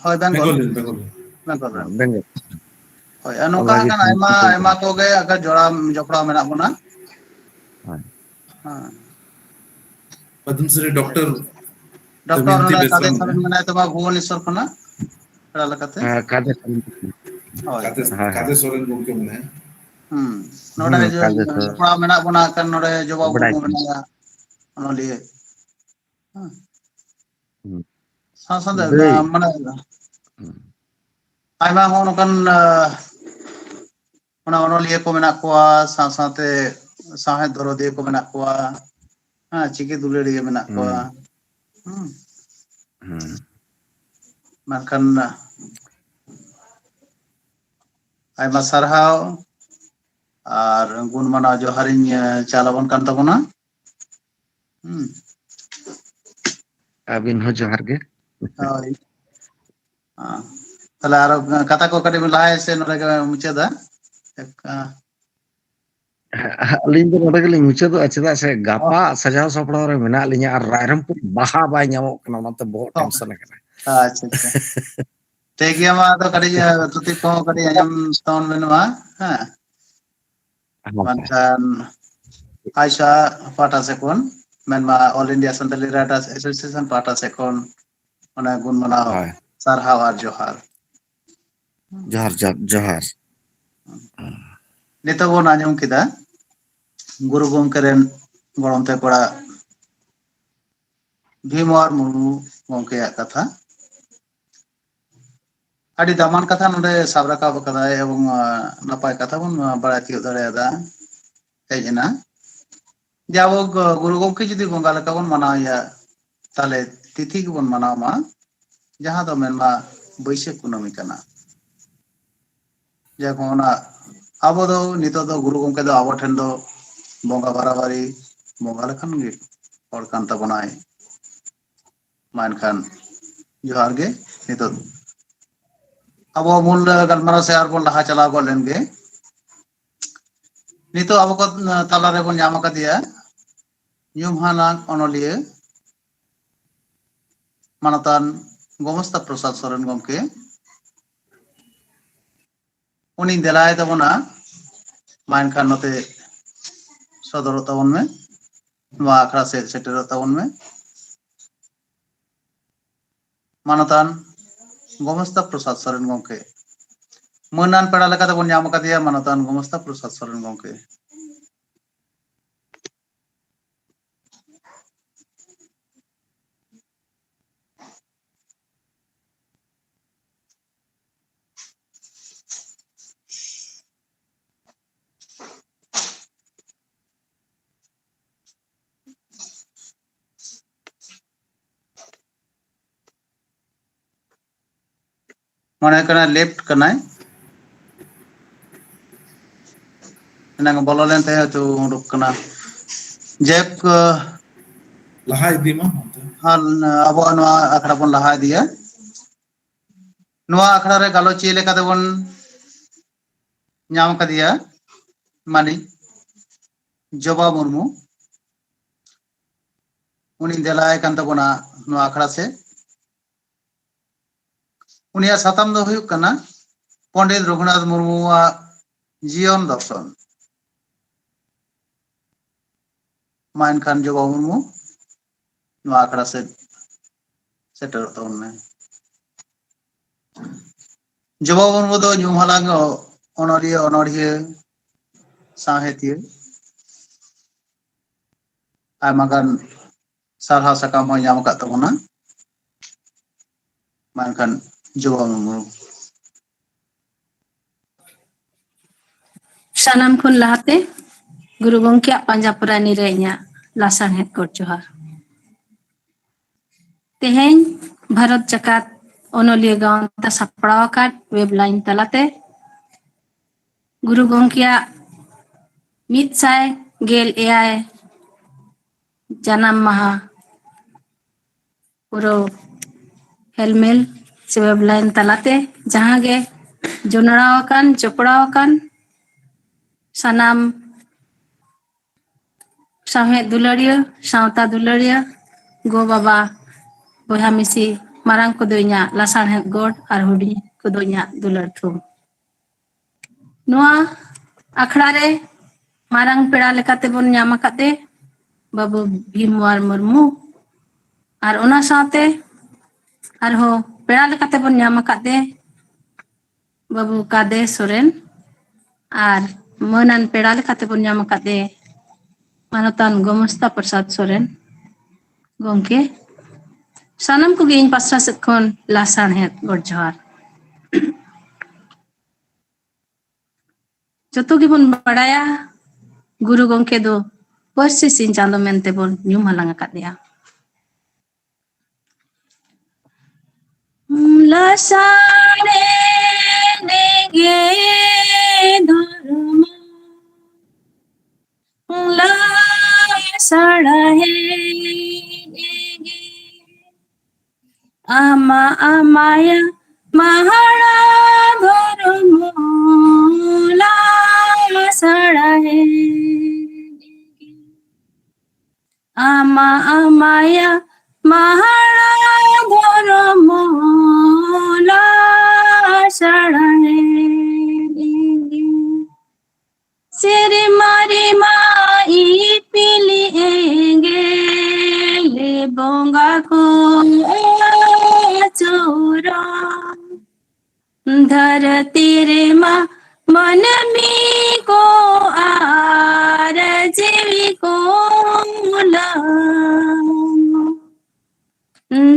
ᱦᱳᱭ, ᱵᱮᱝᱜᱚᱞ᱾ ᱵᱮᱝᱜᱚᱞ ᱨᱮᱱ, ᱵᱮᱝᱜᱚᱞ ᱨᱮᱱ᱾ ᱵᱮᱝᱜᱚᱞ ᱨᱮᱱ᱾ ᱵᱮᱝᱜᱚᱞ᱾ ᱦᱳᱭ, ᱟᱨ ᱱᱚᱝᱠᱟ ᱚᱱᱟᱜᱮ ᱦᱟᱸᱜ ᱠᱷᱟᱱ ᱠᱩᱞᱤ ᱟᱭᱢᱟ, ᱠᱩᱞᱤ ᱟᱭᱢᱟ ᱠᱟᱱᱟ᱾ ᱠᱚᱜᱮ ᱟᱨ ᱡᱚᱲᱟᱣ, ᱡᱚᱯᱲᱟᱣ ᱢᱮᱱᱟᱜ ᱵᱚᱱᱟ᱾ ᱦᱳᱭ᱾ ᱦᱮᱸ᱾ ᱯᱚᱫᱢᱥᱨᱤ ᱰᱚᱠᱴᱚᱨ ᱰᱚᱠᱴᱚᱨ ᱫᱚᱢᱚᱭᱚᱱᱛᱤ ᱱᱚᱰᱮ ᱵᱮᱥᱨᱟ ᱠᱟᱫᱮ ᱢᱮᱱᱟᱭᱟ᱾ ᱥᱚᱨᱮᱱ ᱢᱮᱱᱟᱭ ᱛᱟᱵᱚᱱᱟ ᱵᱷᱩᱵᱚᱱᱮᱥᱚᱨ ᱠᱷᱚᱱᱟᱜ, ᱯᱮᱲᱟ ᱞᱮᱠᱟᱛᱮ᱾ ᱦᱮᱸ, ᱠᱟᱫᱮ ᱥᱚᱨᱮᱱ᱾ ᱦᱳᱭ᱾ ᱠᱟᱫᱮ, ᱦᱳᱭ, ᱦᱳᱭ᱾ ᱠᱟᱫᱮ ᱥᱚᱨᱮᱱ ᱜᱚᱢᱠᱮ ᱢᱮᱱᱟᱭᱟ᱾ ᱦᱩᱸ᱾ ᱱᱚᱰᱮ ᱦᱩᱸ, ᱡᱮ ᱠᱟᱫᱮ ᱥᱚᱨᱮᱱ᱾ ᱡᱚᱯᱲᱟᱣ ᱢᱮᱱᱟᱜ ᱵᱚᱱᱟ, ᱠᱷᱟᱱ ᱱᱚᱰᱮ ᱡᱚᱵᱟ ᱵᱟᱰᱟᱭ ᱢᱩᱨᱢᱩ ᱠᱟᱱᱟ᱾ ᱢᱮᱱᱟᱭᱟ, ᱚᱱᱚᱞᱤᱭᱟᱹ᱾ ᱦᱮᱸ᱾ ᱦᱩᱸ᱾ ᱥᱟᱶ ᱥᱟᱶᱛᱮ, ᱫᱟᱹᱭ᱾ ᱢᱟᱱᱮ, ᱦᱩᱸ᱾ ᱟᱭᱢᱟ ᱦᱚᱸ ᱱᱚᱝᱠᱟᱱ, ᱟ, ᱚᱱᱟ ᱚᱱᱚᱞᱤᱭᱟᱹ ᱠᱚ ᱢᱮᱱᱟᱜ ᱠᱚᱣᱟ, ᱥᱟᱶ ᱥᱟᱶᱛᱮ ᱥᱟᱶᱦᱮᱫ ᱫᱚᱨᱚᱫᱤᱭᱟᱹ ᱠᱚ ᱢᱮᱱᱟᱜ ᱠᱚᱣᱟ, ᱦᱮᱸ, ᱪᱤᱠᱤ ᱫᱩᱞᱟᱹᱲᱤᱭᱟᱹ ᱢᱮᱱᱟᱜ ᱠᱚᱣᱟ᱾ ᱦᱩᱸ᱾ ᱦᱩᱸ᱾ ᱦᱩᱸ᱾ ᱢᱮᱱᱠᱷᱟᱱ ᱟᱭᱢᱟ ᱥᱟᱨᱦᱟᱣ ᱟᱨ ᱜᱩᱱ ᱢᱟᱱᱟᱣ ᱡᱚᱦᱟᱨᱤᱧ, ᱮ, ᱪᱟᱞ ᱟᱵᱚᱱ ᱠᱟᱱ ᱛᱟᱵᱚᱱᱟ᱾ ᱦᱩᱸ᱾ ᱟᱹᱵᱤᱱ ᱦᱚᱸ ᱡᱚᱦᱟᱨ ᱜᱮ᱾ ᱦᱳᱭ᱾ ᱦᱮᱸ᱾ ᱛᱟᱦᱞᱮ ᱟᱨᱚ ᱠᱟᱛᱷᱟ ᱠᱚ ᱠᱟᱹᱴᱤᱡ ᱵᱤᱱ ᱞᱟᱦᱟᱭᱟ ᱥᱮ ᱱᱚᱰᱮ ᱜᱮ ᱢᱩᱪᱟᱹᱫᱟ? ᱮᱠ-, ᱟ᱾ ᱦᱮᱸ, ᱟᱹᱞᱤᱧ ᱫᱚ ᱱᱚᱰᱮ ᱜᱮᱞᱤᱧ ᱢᱩᱪᱟᱹᱫᱚᱜᱼᱟ, ᱪᱮᱫᱟᱜ ᱥᱮ ᱚ᱾ ᱜᱟᱯᱟ ᱥᱟᱡᱟᱣ ᱥᱟᱯᱲᱟᱣ ᱨᱮ ᱢᱮᱱᱟᱜ ᱞᱤᱧᱟ ᱟᱨ ᱨᱟᱭᱨᱚᱝᱯᱩᱨ ᱵᱟᱦᱟ ᱵᱟᱭ ᱧᱟᱢᱚᱜ ᱠᱟᱱᱟ, ᱚᱱᱟᱛᱮ ᱵᱚᱦᱚᱜ ᱚ᱾ ᱴᱮᱱᱥᱚᱱ ᱟᱠᱟᱱᱟ᱾ ᱟᱪᱪᱷᱟ, ᱟᱪᱪᱷᱟ᱾ ᱴᱷᱤᱠ ᱜᱮᱭᱟ, ᱢᱟ ᱟᱫᱚ ᱠᱟᱹᱴᱤᱡ, ᱮ, ᱛᱷᱩᱛᱤ ᱠᱚᱦᱚᱸ ᱠᱟᱹᱴᱤᱡ ᱟᱸᱡᱚᱢ ᱛᱟᱵᱚᱱ ᱵᱮᱱ ᱢᱟ, ᱦᱮᱸ᱾ ᱦᱮᱸ᱾ ᱵᱟᱝᱠᱷᱟᱱ ᱟᱭᱥᱟ ᱯᱟᱦᱴᱟ ᱥᱮᱫ ᱠᱷᱚᱱ, ᱢᱮᱱᱢᱟ All India Santali Writers Association ᱯᱟᱦᱴᱟ ᱥᱮᱫ ᱠᱷᱚᱱ ᱚᱱᱟ ᱜᱩᱱ ᱢᱟᱱᱟᱣ ᱦᱳᱭ᱾ ᱥᱟᱨᱦᱟᱣ ᱟᱨ ᱡᱚᱦᱟᱨ᱾ ᱡᱚᱦᱟᱨ, ᱡᱚᱦᱟᱨ, ᱡᱚᱦᱟᱨ᱾ ᱱᱤᱛᱚᱜ ᱵᱚᱱ ᱟᱸᱡᱚᱢ ᱠᱮᱫᱟ ᱜᱩᱨᱩ ᱜᱚᱢᱠᱮ ᱨᱮᱱ ᱜᱚᱲᱚᱢ ᱛᱮ ᱠᱚᱲᱟ ᱵᱷᱤᱢᱟᱨ ᱢᱩᱨᱢᱩ ᱜᱚᱢᱠᱮᱭᱟᱜ ᱠᱟᱛᱷᱟ᱾ ᱟᱹᱰᱤ ᱫᱟᱢᱟᱱ ᱠᱟᱛᱷᱟ ᱱᱚᱰᱮ ᱥᱟᱵ ᱨᱟᱠᱟᱵ ᱟᱠᱟᱫᱟᱭ ᱮᱵᱚᱝ, ᱟ, ᱱᱟᱯᱟᱭ ᱠᱟᱛᱷᱟ ᱵᱚᱱ, ᱟ, ᱵᱟᱲᱟᱭ ᱛᱤᱭᱳᱜ ᱫᱟᱲᱮᱭᱟᱫᱟ, ᱦᱮᱡ ᱮᱱᱟ᱾ ᱡᱟᱭᱦᱳᱠ, ᱜᱩᱨᱩ ᱜᱚᱢᱠᱮ ᱡᱩᱫᱤ ᱵᱚᱸᱜᱟ ᱞᱮᱠᱟ ᱵᱚᱱ ᱢᱟᱱᱟᱣᱮᱭᱟ, ᱛᱟᱦᱞᱮ ᱛᱤᱛᱷᱤ ᱜᱮᱵᱚᱱ ᱢᱟᱱᱟᱣ ᱢᱟ, ᱡᱟᱦᱟᱸ ᱫᱚ ᱢᱮᱱᱢᱟ ᱵᱟᱹᱭᱥᱟᱹᱠᱷ ᱠᱩᱱᱟᱹᱢᱤ ᱠᱟᱱᱟ᱾ ᱡᱟᱭᱦᱳᱠ, ᱚᱱᱟ ᱟᱵᱚ ᱫᱚ ᱱᱤᱛᱚᱜ ᱫᱚ ᱜᱩᱨᱩ ᱜᱚᱢᱠᱮ ᱫᱚ ᱟᱵᱚ ᱴᱷᱮᱱ ᱫᱚ ᱵᱚᱸᱜᱟ ᱵᱟᱨᱟᱵᱟᱨᱤ, ᱵᱚᱸᱜᱟ ᱞᱮᱠᱟᱱ ᱜᱮ ᱦᱚᱲ ᱠᱟᱱ ᱛᱟᱵᱚᱱᱟᱭ᱾ ᱢᱟ ᱮᱱᱠᱷᱟᱱ ᱡᱚᱦᱟᱨ ᱜᱮ᱾ ᱱᱤᱛᱚᱜ ᱟᱵᱚ ᱢᱩᱞ ᱜᱟᱞᱢᱟᱨᱟᱣ ᱥᱮᱫ ᱟᱨᱵᱚᱱ ᱞᱟᱦᱟ ᱪᱟᱞᱟᱣ ᱜᱚᱫ ᱞᱮᱱ ᱜᱮ᱾ ᱱᱤᱛᱚᱜ ᱟᱵᱚ ᱠᱚ ᱛᱟᱞᱟ ᱨᱮᱵᱚᱱ ᱧᱟᱢ ᱟᱠᱟᱫᱮᱭᱟ ᱧᱩᱢ ᱦᱟᱞᱟᱝ ᱚᱱᱚᱞᱤᱭᱟᱹ ᱢᱟᱱᱚᱛᱟᱱ ᱜᱚᱢᱚᱥᱛᱟ ᱯᱨᱚᱥᱟᱫᱽ ᱥᱚᱨᱮᱱ ᱜᱚᱢᱠᱮ᱾ ᱩᱱᱤ ᱫᱮᱞᱟᱭ ᱛᱟᱵᱚᱱᱟ, ᱢᱟ ᱮᱱᱠᱷᱟᱱ ᱱᱚᱛᱮ ᱥᱚᱫᱚᱨᱚᱜ ᱛᱟᱵᱚᱱ ᱢᱮ, ᱱᱚᱣᱟ ᱟᱠᱷᱲᱟ ᱥᱮᱫ ᱥᱮᱴᱮᱨᱚᱜ ᱛᱟᱵᱚᱱ ᱢᱮ᱾ ᱢᱟᱱᱚᱛᱟᱱ ᱜᱚᱢᱚᱥᱛᱟ ᱯᱨᱚᱥᱟᱫᱽ ᱥᱚᱨᱮᱱ ᱜᱚᱢᱠᱮ, ᱢᱟᱹᱱᱟᱱ ᱯᱮᱲᱟ ᱞᱮᱠᱟᱛᱮ ᱵᱚᱱ ᱧᱟᱢ ᱟᱠᱟᱫᱮᱭᱟ ᱢᱟᱱᱚᱛᱟᱱ ᱜᱚᱢᱚᱥᱛᱟ ᱯᱨᱚᱥᱟᱫᱽ ᱥᱚᱨᱮᱱ ᱜᱚᱢᱠᱮ᱾ ᱢᱚᱱᱮ ᱠᱟᱱᱟ ᱞᱮᱯᱴ ᱠᱟᱱᱟᱭ᱾ ᱮᱱᱟᱝ ᱵᱚᱞᱚ ᱞᱮᱱ ᱛᱟᱦᱮᱸ ᱛᱚ ᱩᱰᱩᱠ ᱠᱟᱱᱟ᱾ ᱡᱟᱭᱦᱳᱠ, ᱞᱟᱦᱟ ᱤᱫᱤ ᱢᱟ ᱚᱱᱛᱮ᱾ ᱟᱨ ᱟᱵᱚᱣᱟᱜ ᱱᱚᱣᱟ ᱟᱠᱷᱲᱟ ᱵᱚᱱ ᱞᱟᱦᱟ ᱤᱫᱤᱭᱟ᱾ ᱱᱚᱣᱟ ᱟᱠᱷᱲᱟ ᱨᱮ ᱜᱟᱞᱚᱪᱤᱭᱟᱹ ᱞᱮᱠᱟᱛᱮ ᱵᱚᱱ ᱧᱟᱢ ᱟᱠᱟᱫᱮᱭᱟ ᱢᱟᱹᱱᱤᱡ ᱡᱚᱵᱟ ᱢᱩᱨᱢᱩ᱾ ᱩᱱᱤ ᱫᱮᱞᱟᱭ ᱠᱟᱱ ᱛᱟᱵᱚᱱᱟ ᱱᱚᱣᱟ ᱟᱠᱷᱲᱟ ᱥᱮᱫ᱾ ᱩᱱᱤᱭᱟᱜ ᱥᱟᱛᱟᱢ ᱫᱚ ᱦᱩᱭᱩᱜ ᱠᱟᱱᱟ ᱯᱚᱱᱰᱤᱛ ᱨᱚᱜᱷᱩᱱᱟᱛᱷ ᱢᱩᱨᱢᱩᱣᱟᱜ ᱡᱤᱭᱚᱱ ᱫᱚᱨᱥᱚᱱ᱾ ᱢᱟ ᱮᱱᱠᱷᱟᱱ ᱡᱚᱵᱟ ᱢᱩᱨᱢᱩ ᱱᱚᱣᱟ ᱟᱠᱷᱲᱟ ᱥᱮᱫ ᱥᱮᱴᱮᱨᱚᱜ ᱛᱟᱵᱚᱱ ᱢᱮ᱾ ᱡᱚᱵᱟ ᱢᱩᱨᱢᱩ ᱫᱚ ᱧᱩᱢ ᱦᱟᱞᱟᱝ ᱚᱱᱚᱞᱤᱭᱟᱹ, ᱚᱱᱚᱲᱦᱤᱭᱟᱹ, ᱥᱟᱶᱦᱮᱫᱤᱭᱟᱹ, ᱟᱭᱢᱟ ᱜᱟᱱ ᱥᱟᱨᱦᱟᱣ ᱥᱟᱠᱟᱢ ᱦᱚᱸᱭ ᱧᱟᱢ ᱟᱠᱟᱫ ᱛᱟᱵᱚᱱᱟ᱾ ᱢᱟ ᱮᱱᱠᱷᱟᱱ ᱡᱚᱵᱟ ᱢᱩᱨᱢᱩ᱾ ᱥᱟᱱᱟᱢ ᱠᱷᱚᱱ ᱞᱟᱦᱟᱛᱮ ᱜᱩᱨᱩ ᱜᱚᱢᱠᱮᱭᱟᱜ ᱯᱟᱸᱡᱟ ᱯᱚᱨᱟᱭᱱᱤ ᱨᱮ ᱤᱧᱟᱹᱜ ᱞᱟᱥᱟᱬᱦᱮᱫ ᱜᱚᱰ ᱡᱚᱦᱟᱨ᱾ ᱛᱮᱦᱮᱧ ᱵᱷᱟᱨᱚᱛ ᱡᱟᱠᱟᱛ ᱚᱱᱚᱞᱤᱭᱟᱹ ᱜᱟᱶᱛᱟ ᱥᱟᱯᱲᱟᱣ ᱟᱠᱟᱫ ᱣᱮᱵ ᱞᱟᱭᱤᱱ ᱛᱟᱞᱟᱛᱮ ᱜᱩᱨᱩ ᱜᱚᱢᱠᱮᱭᱟᱜ ᱢᱤᱫ ᱥᱟᱭ ᱜᱮᱞ ᱮᱭᱟᱭ ᱡᱟᱱᱟᱢ ᱢᱟᱦᱟ ᱯᱩᱨᱟᱹ ᱦᱮᱞᱢᱮᱞ ᱥᱮ ᱣᱮᱵ ᱞᱟᱭᱤᱱ ᱛᱟᱞᱟᱛᱮ ᱡᱟᱦᱟᱸ ᱜᱮ ᱡᱚᱱᱚᱲᱟᱣ ᱟᱠᱟᱱ, ᱡᱚᱯᱲᱟᱣ ᱟᱠᱟᱱ ᱥᱟᱱᱟᱢ ᱥᱟᱶᱦᱮᱫ ᱫᱩᱞᱟᱹᱲᱤᱭᱟᱹ, ᱥᱟᱶᱛᱟ ᱫᱩᱞᱟᱹᱲᱤᱭᱟᱹ, ᱜᱚ ᱵᱟᱵᱟ, ᱵᱚᱭᱦᱟ ᱢᱤᱥᱤ, ᱢᱟᱨᱟᱝ ᱠᱚᱫᱚ ᱤᱧᱟᱹᱜ ᱞᱟᱥᱟᱬᱦᱮᱫ ᱜᱚᱰ ᱟᱨ ᱦᱩᱰᱤᱧ ᱠᱚᱫᱚ ᱤᱧᱟᱹᱜ ᱫᱩᱞᱟᱹᱲ ᱛᱷᱩᱢ᱾ ᱱᱚᱣᱟ ᱟᱠᱷᱲᱟ ᱨᱮ ᱢᱟᱨᱟᱝ ᱯᱮᱲᱟ ᱞᱮᱠᱟᱛᱮ ᱵᱚᱱ ᱧᱟᱢ ᱟᱠᱟᱫᱮ ᱵᱟᱹᱵᱩ ᱵᱷᱤᱢᱣᱟᱨ ᱢᱩᱨᱢᱩ, ᱟᱨ ᱚᱱᱟ ᱥᱟᱶᱛᱮ ᱟᱨᱦᱚᱸ ᱯᱮᱲᱟ ᱞᱮᱠᱟᱛᱮ ᱵᱚᱱ ᱧᱟᱢ ᱟᱠᱟᱫᱮ ᱵᱟᱹᱵᱩ ᱠᱟᱫᱮ ᱥᱚᱨᱮᱱ ᱟᱨ ᱢᱟᱹᱱᱟᱱ ᱯᱮᱲᱟ ᱞᱮᱠᱟᱛᱮ ᱵᱚᱱ ᱧᱟᱢ ᱟᱠᱟᱫᱮ ᱢᱟᱱᱚᱛᱟᱱ ᱜᱚᱢᱚᱥᱛᱟ ᱯᱨᱚᱥᱟᱫᱽ ᱥᱚᱨᱮᱱ ᱜᱚᱢᱠᱮ᱾ ᱥᱟᱱᱟᱢ ᱠᱚᱜᱮ ᱤᱧ ᱯᱟᱥᱴᱟ ᱥᱮᱫ ᱠᱷᱚᱱ ᱞᱟᱥᱟᱬᱦᱮᱫ ᱜᱚᱰ ᱡᱚᱦᱟᱨ᱾ ᱡᱚᱛᱚ ᱜᱮᱵᱚᱱ ᱵᱟᱲᱟᱭᱟ, ᱜᱩᱨᱩ ᱜᱚᱢᱠᱮ ᱫᱚ ᱯᱟᱹᱨᱥᱤ ᱥᱤᱧ ᱪᱟᱸᱫᱚ ᱢᱮᱱᱛᱮ ᱵᱚᱱ ᱧᱩᱢ ᱦᱟᱞᱟᱝ ᱟᱠᱟᱫᱮᱭᱟ᱾ ᱞᱟᱥᱟᱬᱦᱮᱫ ᱜᱮ ᱫᱷᱚᱨᱢᱚ, ᱞᱟᱥᱟᱬᱦᱮᱫ ᱜᱮ ᱟᱢᱟ ᱟᱢᱟᱭᱟ ᱢᱟᱦᱟᱲᱟ ᱫᱷᱚᱨᱢᱚ, ᱞᱟᱥᱟᱬᱦᱮᱫ ᱜᱮ ᱟᱢᱟ ᱟᱢᱟᱭᱟ ᱢᱟᱦᱟᱲᱟ ᱫᱷᱚᱨᱢᱚ, ᱞᱟᱥᱟᱬᱦᱮᱫ ᱜᱮ ᱥᱮᱨᱢᱟ ᱨᱮᱢᱟ ᱤᱯᱤᱞ ᱮᱸᱜᱮᱞ ᱵᱚᱸᱜᱟ ᱠᱚ ᱟᱹᱪᱩᱨᱚᱜ, ᱫᱷᱟᱹᱨᱛᱤ ᱨᱮᱢᱟ ᱢᱟᱹᱱᱢᱤ ᱠᱚ ᱟᱨ ᱡᱤᱣᱤ ᱠᱚ ᱞᱟᱝ᱾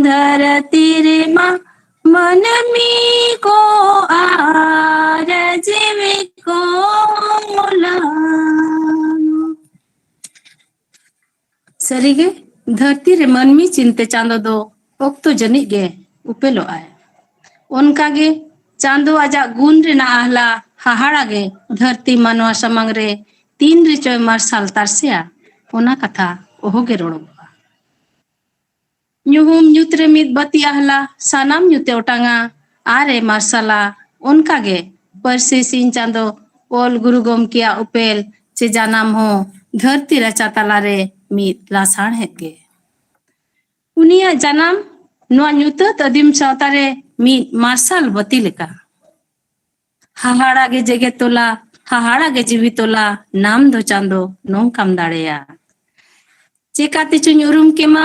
ᱫᱷᱟᱹᱨᱛᱤ ᱨᱮᱢᱟ ᱢᱟᱹᱱᱢᱤ ᱠᱚ ᱟᱨ ᱡᱤᱣᱤ ᱠᱚ ᱞᱟᱝ᱾ ᱥᱟᱹᱨᱤᱜᱮ, ᱫᱷᱟᱹᱨᱛᱤ ᱨᱮ ᱢᱟᱹᱱᱢᱤ ᱪᱤᱱᱛᱮ ᱪᱟᱸᱫᱚ ᱫᱚ ᱚᱠᱛᱚ ᱡᱟᱹᱱᱤᱡ ᱜᱮ ᱩᱯᱮᱞᱚᱜᱼᱟᱭ᱾ ᱚᱱᱠᱟᱜᱮ ᱪᱟᱸᱫᱚ ᱟᱡᱟᱜ ᱜᱩᱱ ᱨᱮᱱᱟᱜ ᱟᱦᱞᱟ ᱦᱟᱦᱟᱲᱟ ᱜᱮ ᱫᱷᱟᱹᱨᱛᱤ ᱢᱟᱱᱣᱟ ᱥᱟᱢᱟᱝ ᱨᱮ ᱛᱤᱱ ᱨᱮᱪᱚᱭ ᱢᱟᱨᱥᱟᱞ ᱛᱟᱨᱥᱮᱜᱼᱟ, ᱚᱱᱟ ᱠᱟᱛᱷᱟ ᱚᱦᱚᱜᱮ ᱨᱚᱲᱚᱜᱚᱜᱼᱟ᱾ ᱧᱩᱦᱩᱢ ᱧᱩᱛ ᱨᱮ ᱢᱤᱫ ᱵᱟᱹᱛᱤ ᱟᱦᱞᱟ ᱥᱟᱱᱟᱢ ᱧᱩᱛᱮ ᱚᱴᱟᱝᱟ ᱟᱨ ᱮ ᱢᱟᱨᱥᱟᱞᱟ᱾ ᱚᱱᱠᱟᱜᱮ ᱯᱟᱹᱨᱥᱤ ᱥᱤᱧ ᱪᱟᱸᱫᱚ ᱚᱞ ᱜᱩᱨᱩ ᱜᱚᱢᱠᱮᱭᱟᱜ ᱩᱯᱮᱞ ᱪᱮ ᱡᱟᱱᱟᱢ ᱦᱚᱸ ᱫᱷᱟᱹᱨᱛᱤ ᱨᱟᱪᱟ ᱛᱟᱞᱟᱨᱮ ᱢᱤᱫ ᱞᱟᱥᱟᱬᱦᱮᱫ ᱜᱮ᱾ ᱩᱱᱤᱭᱟᱜ ᱡᱟᱱᱟᱢ ᱱᱚᱣᱟ ᱧᱩᱛᱟᱹᱛ ᱟᱹᱫᱤᱢ ᱥᱟᱶᱛᱟ ᱨᱮ ᱢᱤᱫ ᱢᱟᱨᱥᱟᱞ ᱵᱟᱹᱛᱤ ᱞᱮᱠᱟ᱾ ᱦᱟᱦᱟᱲᱟ ᱜᱮ ᱡᱮᱜᱮᱛ ᱛᱚᱞᱟ, ᱦᱟᱦᱟᱲᱟ ᱜᱮ ᱡᱤᱣᱤ ᱛᱚᱞᱟ, ᱱᱟᱢ ᱫᱚ ᱪᱟᱸᱫᱚ, ᱱᱚᱝᱠᱟᱢ ᱫᱟᱲᱮᱭᱟ᱾ ᱪᱮᱠᱟᱛᱮ ᱪᱚᱧ ᱩᱨᱩᱢ ᱠᱮᱢᱟ,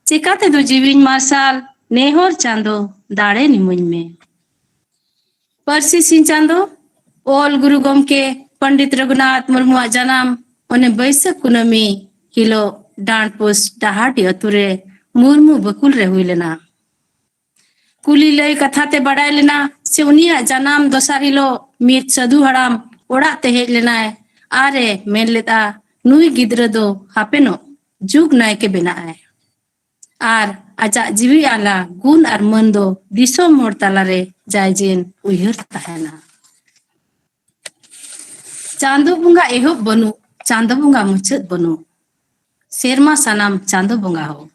ᱪᱮᱠᱟᱛᱮ ᱫᱚ ᱡᱤᱣᱤᱧ ᱢᱟᱨᱥᱟᱞ, ᱱᱮᱦᱚᱨ ᱪᱟᱸᱫᱚ, ᱫᱟᱲᱮ ᱱᱤᱢᱟᱹᱧ ᱢᱮ᱾ ᱯᱟᱹᱨᱥᱤ ᱥᱤᱧ ᱪᱟᱸᱫᱚ, ᱚᱞ ᱜᱩᱨᱩ ᱜᱚᱢᱠᱮ ᱯᱚᱱᱰᱤᱛ ᱨᱚᱜᱷᱩᱱᱟᱛᱷ ᱢᱩᱨᱢᱩᱣᱟᱜ ᱡᱟᱱᱟᱢ ᱚᱱᱮ ᱵᱟᱹᱭᱥᱟᱹᱠᱷ ᱠᱩᱱᱟᱹᱢᱤ ᱦᱤᱞᱳᱜ ᱰᱟᱸᱰᱯᱳᱥ ᱰᱟᱦᱟᱨᱰᱤ ᱟᱹᱛᱩ ᱨᱮ ᱢᱩᱨᱢᱩ ᱵᱟᱹᱠᱩᱞ ᱨᱮ ᱦᱩᱭ ᱞᱮᱱᱟ᱾ ᱠᱩᱞᱤ ᱞᱟᱹᱭ ᱠᱟᱛᱷᱟ ᱛᱮ ᱵᱟᱰᱟᱭ ᱞᱮᱱᱟ ᱥᱮ ᱩᱱᱤᱭᱟᱜ ᱡᱟᱱᱟᱢ ᱫᱚᱥᱟᱨ ᱦᱤᱞᱳᱜ ᱢᱤᱫ ᱥᱟᱹᱫᱷᱩ ᱦᱟᱲᱟᱢ ᱚᱲᱟᱜ ᱛᱮ ᱦᱮᱡ ᱞᱮᱱᱟᱭ ᱟᱨ ᱮ ᱢᱮᱱ ᱞᱮᱫᱼᱟ, "ᱱᱩᱭ ᱜᱤᱫᱽᱨᱟᱹ ᱫᱚ ᱦᱟᱯᱮᱱᱚᱜ ᱡᱩᱜᱽ ᱱᱟᱭᱠᱮ ᱵᱮᱱᱟᱜ ᱟᱭ ᱟᱨ ᱟᱡᱟᱜ ᱡᱤᱣᱤ ᱟᱞᱟ ᱜᱩᱱ ᱟᱨ ᱢᱟᱹᱱ ᱫᱚ ᱫᱤᱥᱚᱢ ᱦᱚᱲ ᱛᱟᱞᱟᱨᱮ ᱡᱟᱭᱡᱮᱱ ᱩᱭᱦᱟᱹᱨ ᱛᱟᱦᱮᱱᱟ᱾" ᱪᱟᱸᱫᱚ ᱵᱚᱸᱜᱟ ᱮᱦᱚᱵ ᱵᱟᱹᱱᱩᱜ, ᱪᱟᱸᱫᱚ ᱵᱚᱸᱜᱟ ᱢᱩᱪᱟᱹᱫ ᱵᱟᱹᱱᱩᱜ, ᱥᱮᱨᱢᱟ ᱥᱟᱱᱟᱢ ᱪᱟᱸᱫᱚ ᱵᱚᱸᱜᱟ ᱦᱚᱸ᱾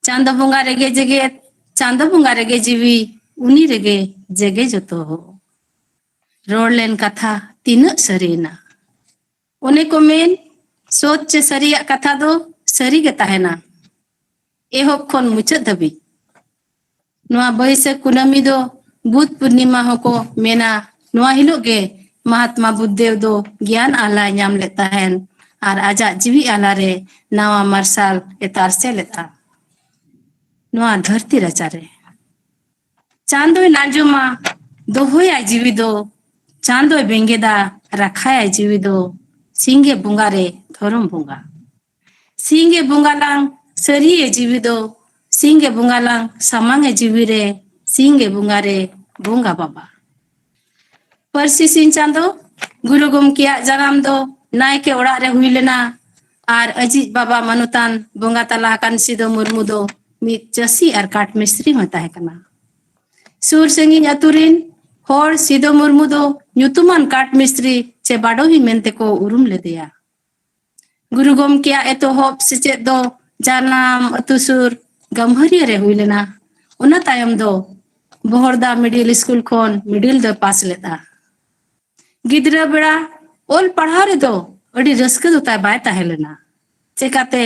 ᱪᱟᱸᱫᱚ ᱵᱚᱸᱜᱟ ᱨᱮᱜᱮ ᱡᱮᱜᱮᱛ, ᱪᱟᱸᱫᱚ ᱵᱚᱸᱜᱟ ᱨᱮᱜᱮ ᱡᱤᱣᱤ, ᱩᱱᱤ ᱨᱮᱜᱮ ᱡᱮᱜᱮ ᱡᱚᱛᱚ᱾ ᱨᱚᱲ ᱞᱮᱱ ᱠᱟᱛᱷᱟ ᱛᱤᱱᱟᱹᱜ ᱥᱟᱹᱨᱤᱭᱮᱱᱟ᱾ ᱚᱱᱮ ᱠᱚ ᱢᱮᱱ, ᱥᱚᱛ ᱪᱮ ᱥᱟᱹᱨᱤᱭᱟᱜ ᱠᱟᱛᱷᱟ ᱫᱚ ᱥᱟᱹᱨᱤ ᱜᱮ ᱛᱟᱦᱮᱱᱟ, ᱮᱦᱚᱵ ᱠᱷᱚᱱ ᱢᱩᱪᱟᱹᱫ ᱫᱷᱟᱹᱵᱤᱡ᱾ ᱱᱚᱣᱟ ᱵᱟᱹᱭᱥᱟᱹᱠᱷ ᱠᱩᱱᱟᱹᱢᱤ ᱫᱚ ᱵᱩᱫᱷ ᱯᱩᱨᱱᱤᱢᱟ ᱦᱚᱸᱠᱚ ᱢᱮᱱᱟ᱾ ᱱᱚᱣᱟ ᱦᱤᱞᱳᱜ ᱜᱮ ᱢᱟᱦᱟᱛᱢᱟ ᱵᱩᱫᱷᱫᱮᱵ ᱫᱚ ᱜᱮᱭᱟᱱ ᱟᱦᱞᱟᱭ ᱧᱟᱢ ᱞᱮᱫ ᱛᱟᱦᱮᱱ ᱟᱨ ᱟᱡᱟᱜ ᱡᱤᱣᱤ ᱟᱦᱞᱟ ᱨᱮ ᱱᱟᱣᱟ ᱢᱟᱨᱥᱟᱞ ᱮ ᱛᱟᱨᱥᱮ ᱞᱮᱫᱼᱟ᱾ ᱱᱚᱣᱟ ᱫᱷᱟᱹᱨᱛᱤ ᱨᱟᱪᱟᱨᱮ ᱪᱟᱸᱫᱚᱭ ᱱᱟᱡᱚᱢᱟ, ᱫᱚᱦᱚᱭᱟᱭ ᱡᱤᱣᱤ ᱫᱚ, ᱪᱟᱸᱫᱚᱭ ᱵᱮᱸᱜᱮᱫᱟ, ᱨᱟᱠᱷᱟᱭᱟᱭ ᱡᱤᱣᱤ ᱫᱚ, ᱥᱤᱸᱜᱮ ᱵᱚᱸᱜᱟ ᱨᱮ ᱫᱷᱚᱨᱚᱢ ᱵᱚᱸᱜᱟ᱾ ᱥᱤᱸᱜᱮ ᱵᱚᱸᱜᱟ ᱞᱟᱝ ᱥᱟᱹᱨᱤᱭᱮ ᱡᱤᱣᱤ ᱫᱚ, ᱥᱤᱸᱜᱮ ᱵᱚᱸᱜᱟ ᱞᱟᱝ ᱥᱟᱢᱟᱝᱮ ᱡᱤᱣᱤ ᱨᱮ, ᱥᱤᱸᱜᱮ ᱵᱚᱸᱜᱟ ᱨᱮ ᱵᱚᱸᱜᱟ ᱵᱟᱵᱟ᱾ ᱯᱟᱹᱨᱥᱤ ᱥᱤᱧ ᱪᱟᱸᱫᱚ ᱜᱩᱨᱩ ᱜᱚᱢᱠᱮᱭᱟᱜ ᱡᱟᱱᱟᱢ ᱫᱚ ᱱᱟᱭᱠᱮ ᱚᱲᱟᱜ ᱨᱮ ᱦᱩᱭ ᱞᱮᱱᱟ ᱟᱨ ᱟᱡᱤᱡ ᱵᱟᱵᱟ ᱢᱟᱱᱚᱛᱟᱱ ᱵᱚᱸᱜᱟ ᱛᱟᱞᱟ ᱟᱠᱟᱱ ᱥᱤᱫᱚ ᱢᱩᱨᱢᱩ ᱫᱚ ᱢᱤᱫ ᱪᱟᱹᱥᱤ ᱟᱨ ᱠᱟᱴ ᱢᱤᱥᱛᱨᱤ ᱦᱚᱸ ᱛᱟᱦᱮᱸ ᱠᱟᱱᱟ᱾ ᱥᱩᱨ ᱥᱟᱺᱜᱤᱧ ᱟᱹᱛᱩ ᱨᱤᱱ ᱦᱚᱲ ᱥᱤᱫᱚ ᱢᱩᱨᱢᱩ ᱫᱚ ᱧᱩᱛᱩᱢᱟᱱ ᱠᱟᱴ ᱢᱤᱥᱛᱨᱤ ᱪᱮ ᱵᱟᱰᱚᱦᱤ ᱢᱮᱱᱛᱮ ᱠᱚ ᱩᱨᱩᱢ ᱞᱮᱫᱮᱭᱟ᱾ ᱜᱩᱨᱩ ᱜᱚᱢᱠᱮᱭᱟᱜ ᱮᱛᱚᱦᱚᱵ ᱥᱮᱪᱮᱫ ᱫᱚ ᱡᱟᱱᱟᱢ ᱟᱹᱛᱩ ᱥᱩᱨ ᱜᱟᱢᱦᱟᱹᱨᱤᱭᱟᱹ ᱨᱮ ᱦᱩᱭ ᱞᱮᱱᱟ᱾ ᱚᱱᱟ ᱛᱟᱭᱚᱢ ᱫᱚ ᱵᱚᱦᱚᱲᱫᱟ ᱢᱤᱰᱤᱞ ᱥᱠᱩᱞ ᱠᱷᱚᱱ ᱢᱤᱰᱤᱞ ᱫᱚᱭ ᱯᱟᱥ ᱞᱮᱫᱼᱟ᱾ ᱜᱤᱫᱽᱨᱟᱹ ᱵᱮᱲᱟ ᱚᱞ ᱯᱟᱲᱦᱟᱣ ᱨᱮᱫᱚ ᱟᱹᱰᱤ ᱨᱟᱹᱥᱠᱟᱹ ᱫᱚ ᱛᱟᱭ ᱵᱟᱭ ᱛᱟᱦᱮᱸ ᱞᱮᱱᱟ᱾ ᱪᱮᱠᱟᱛᱮ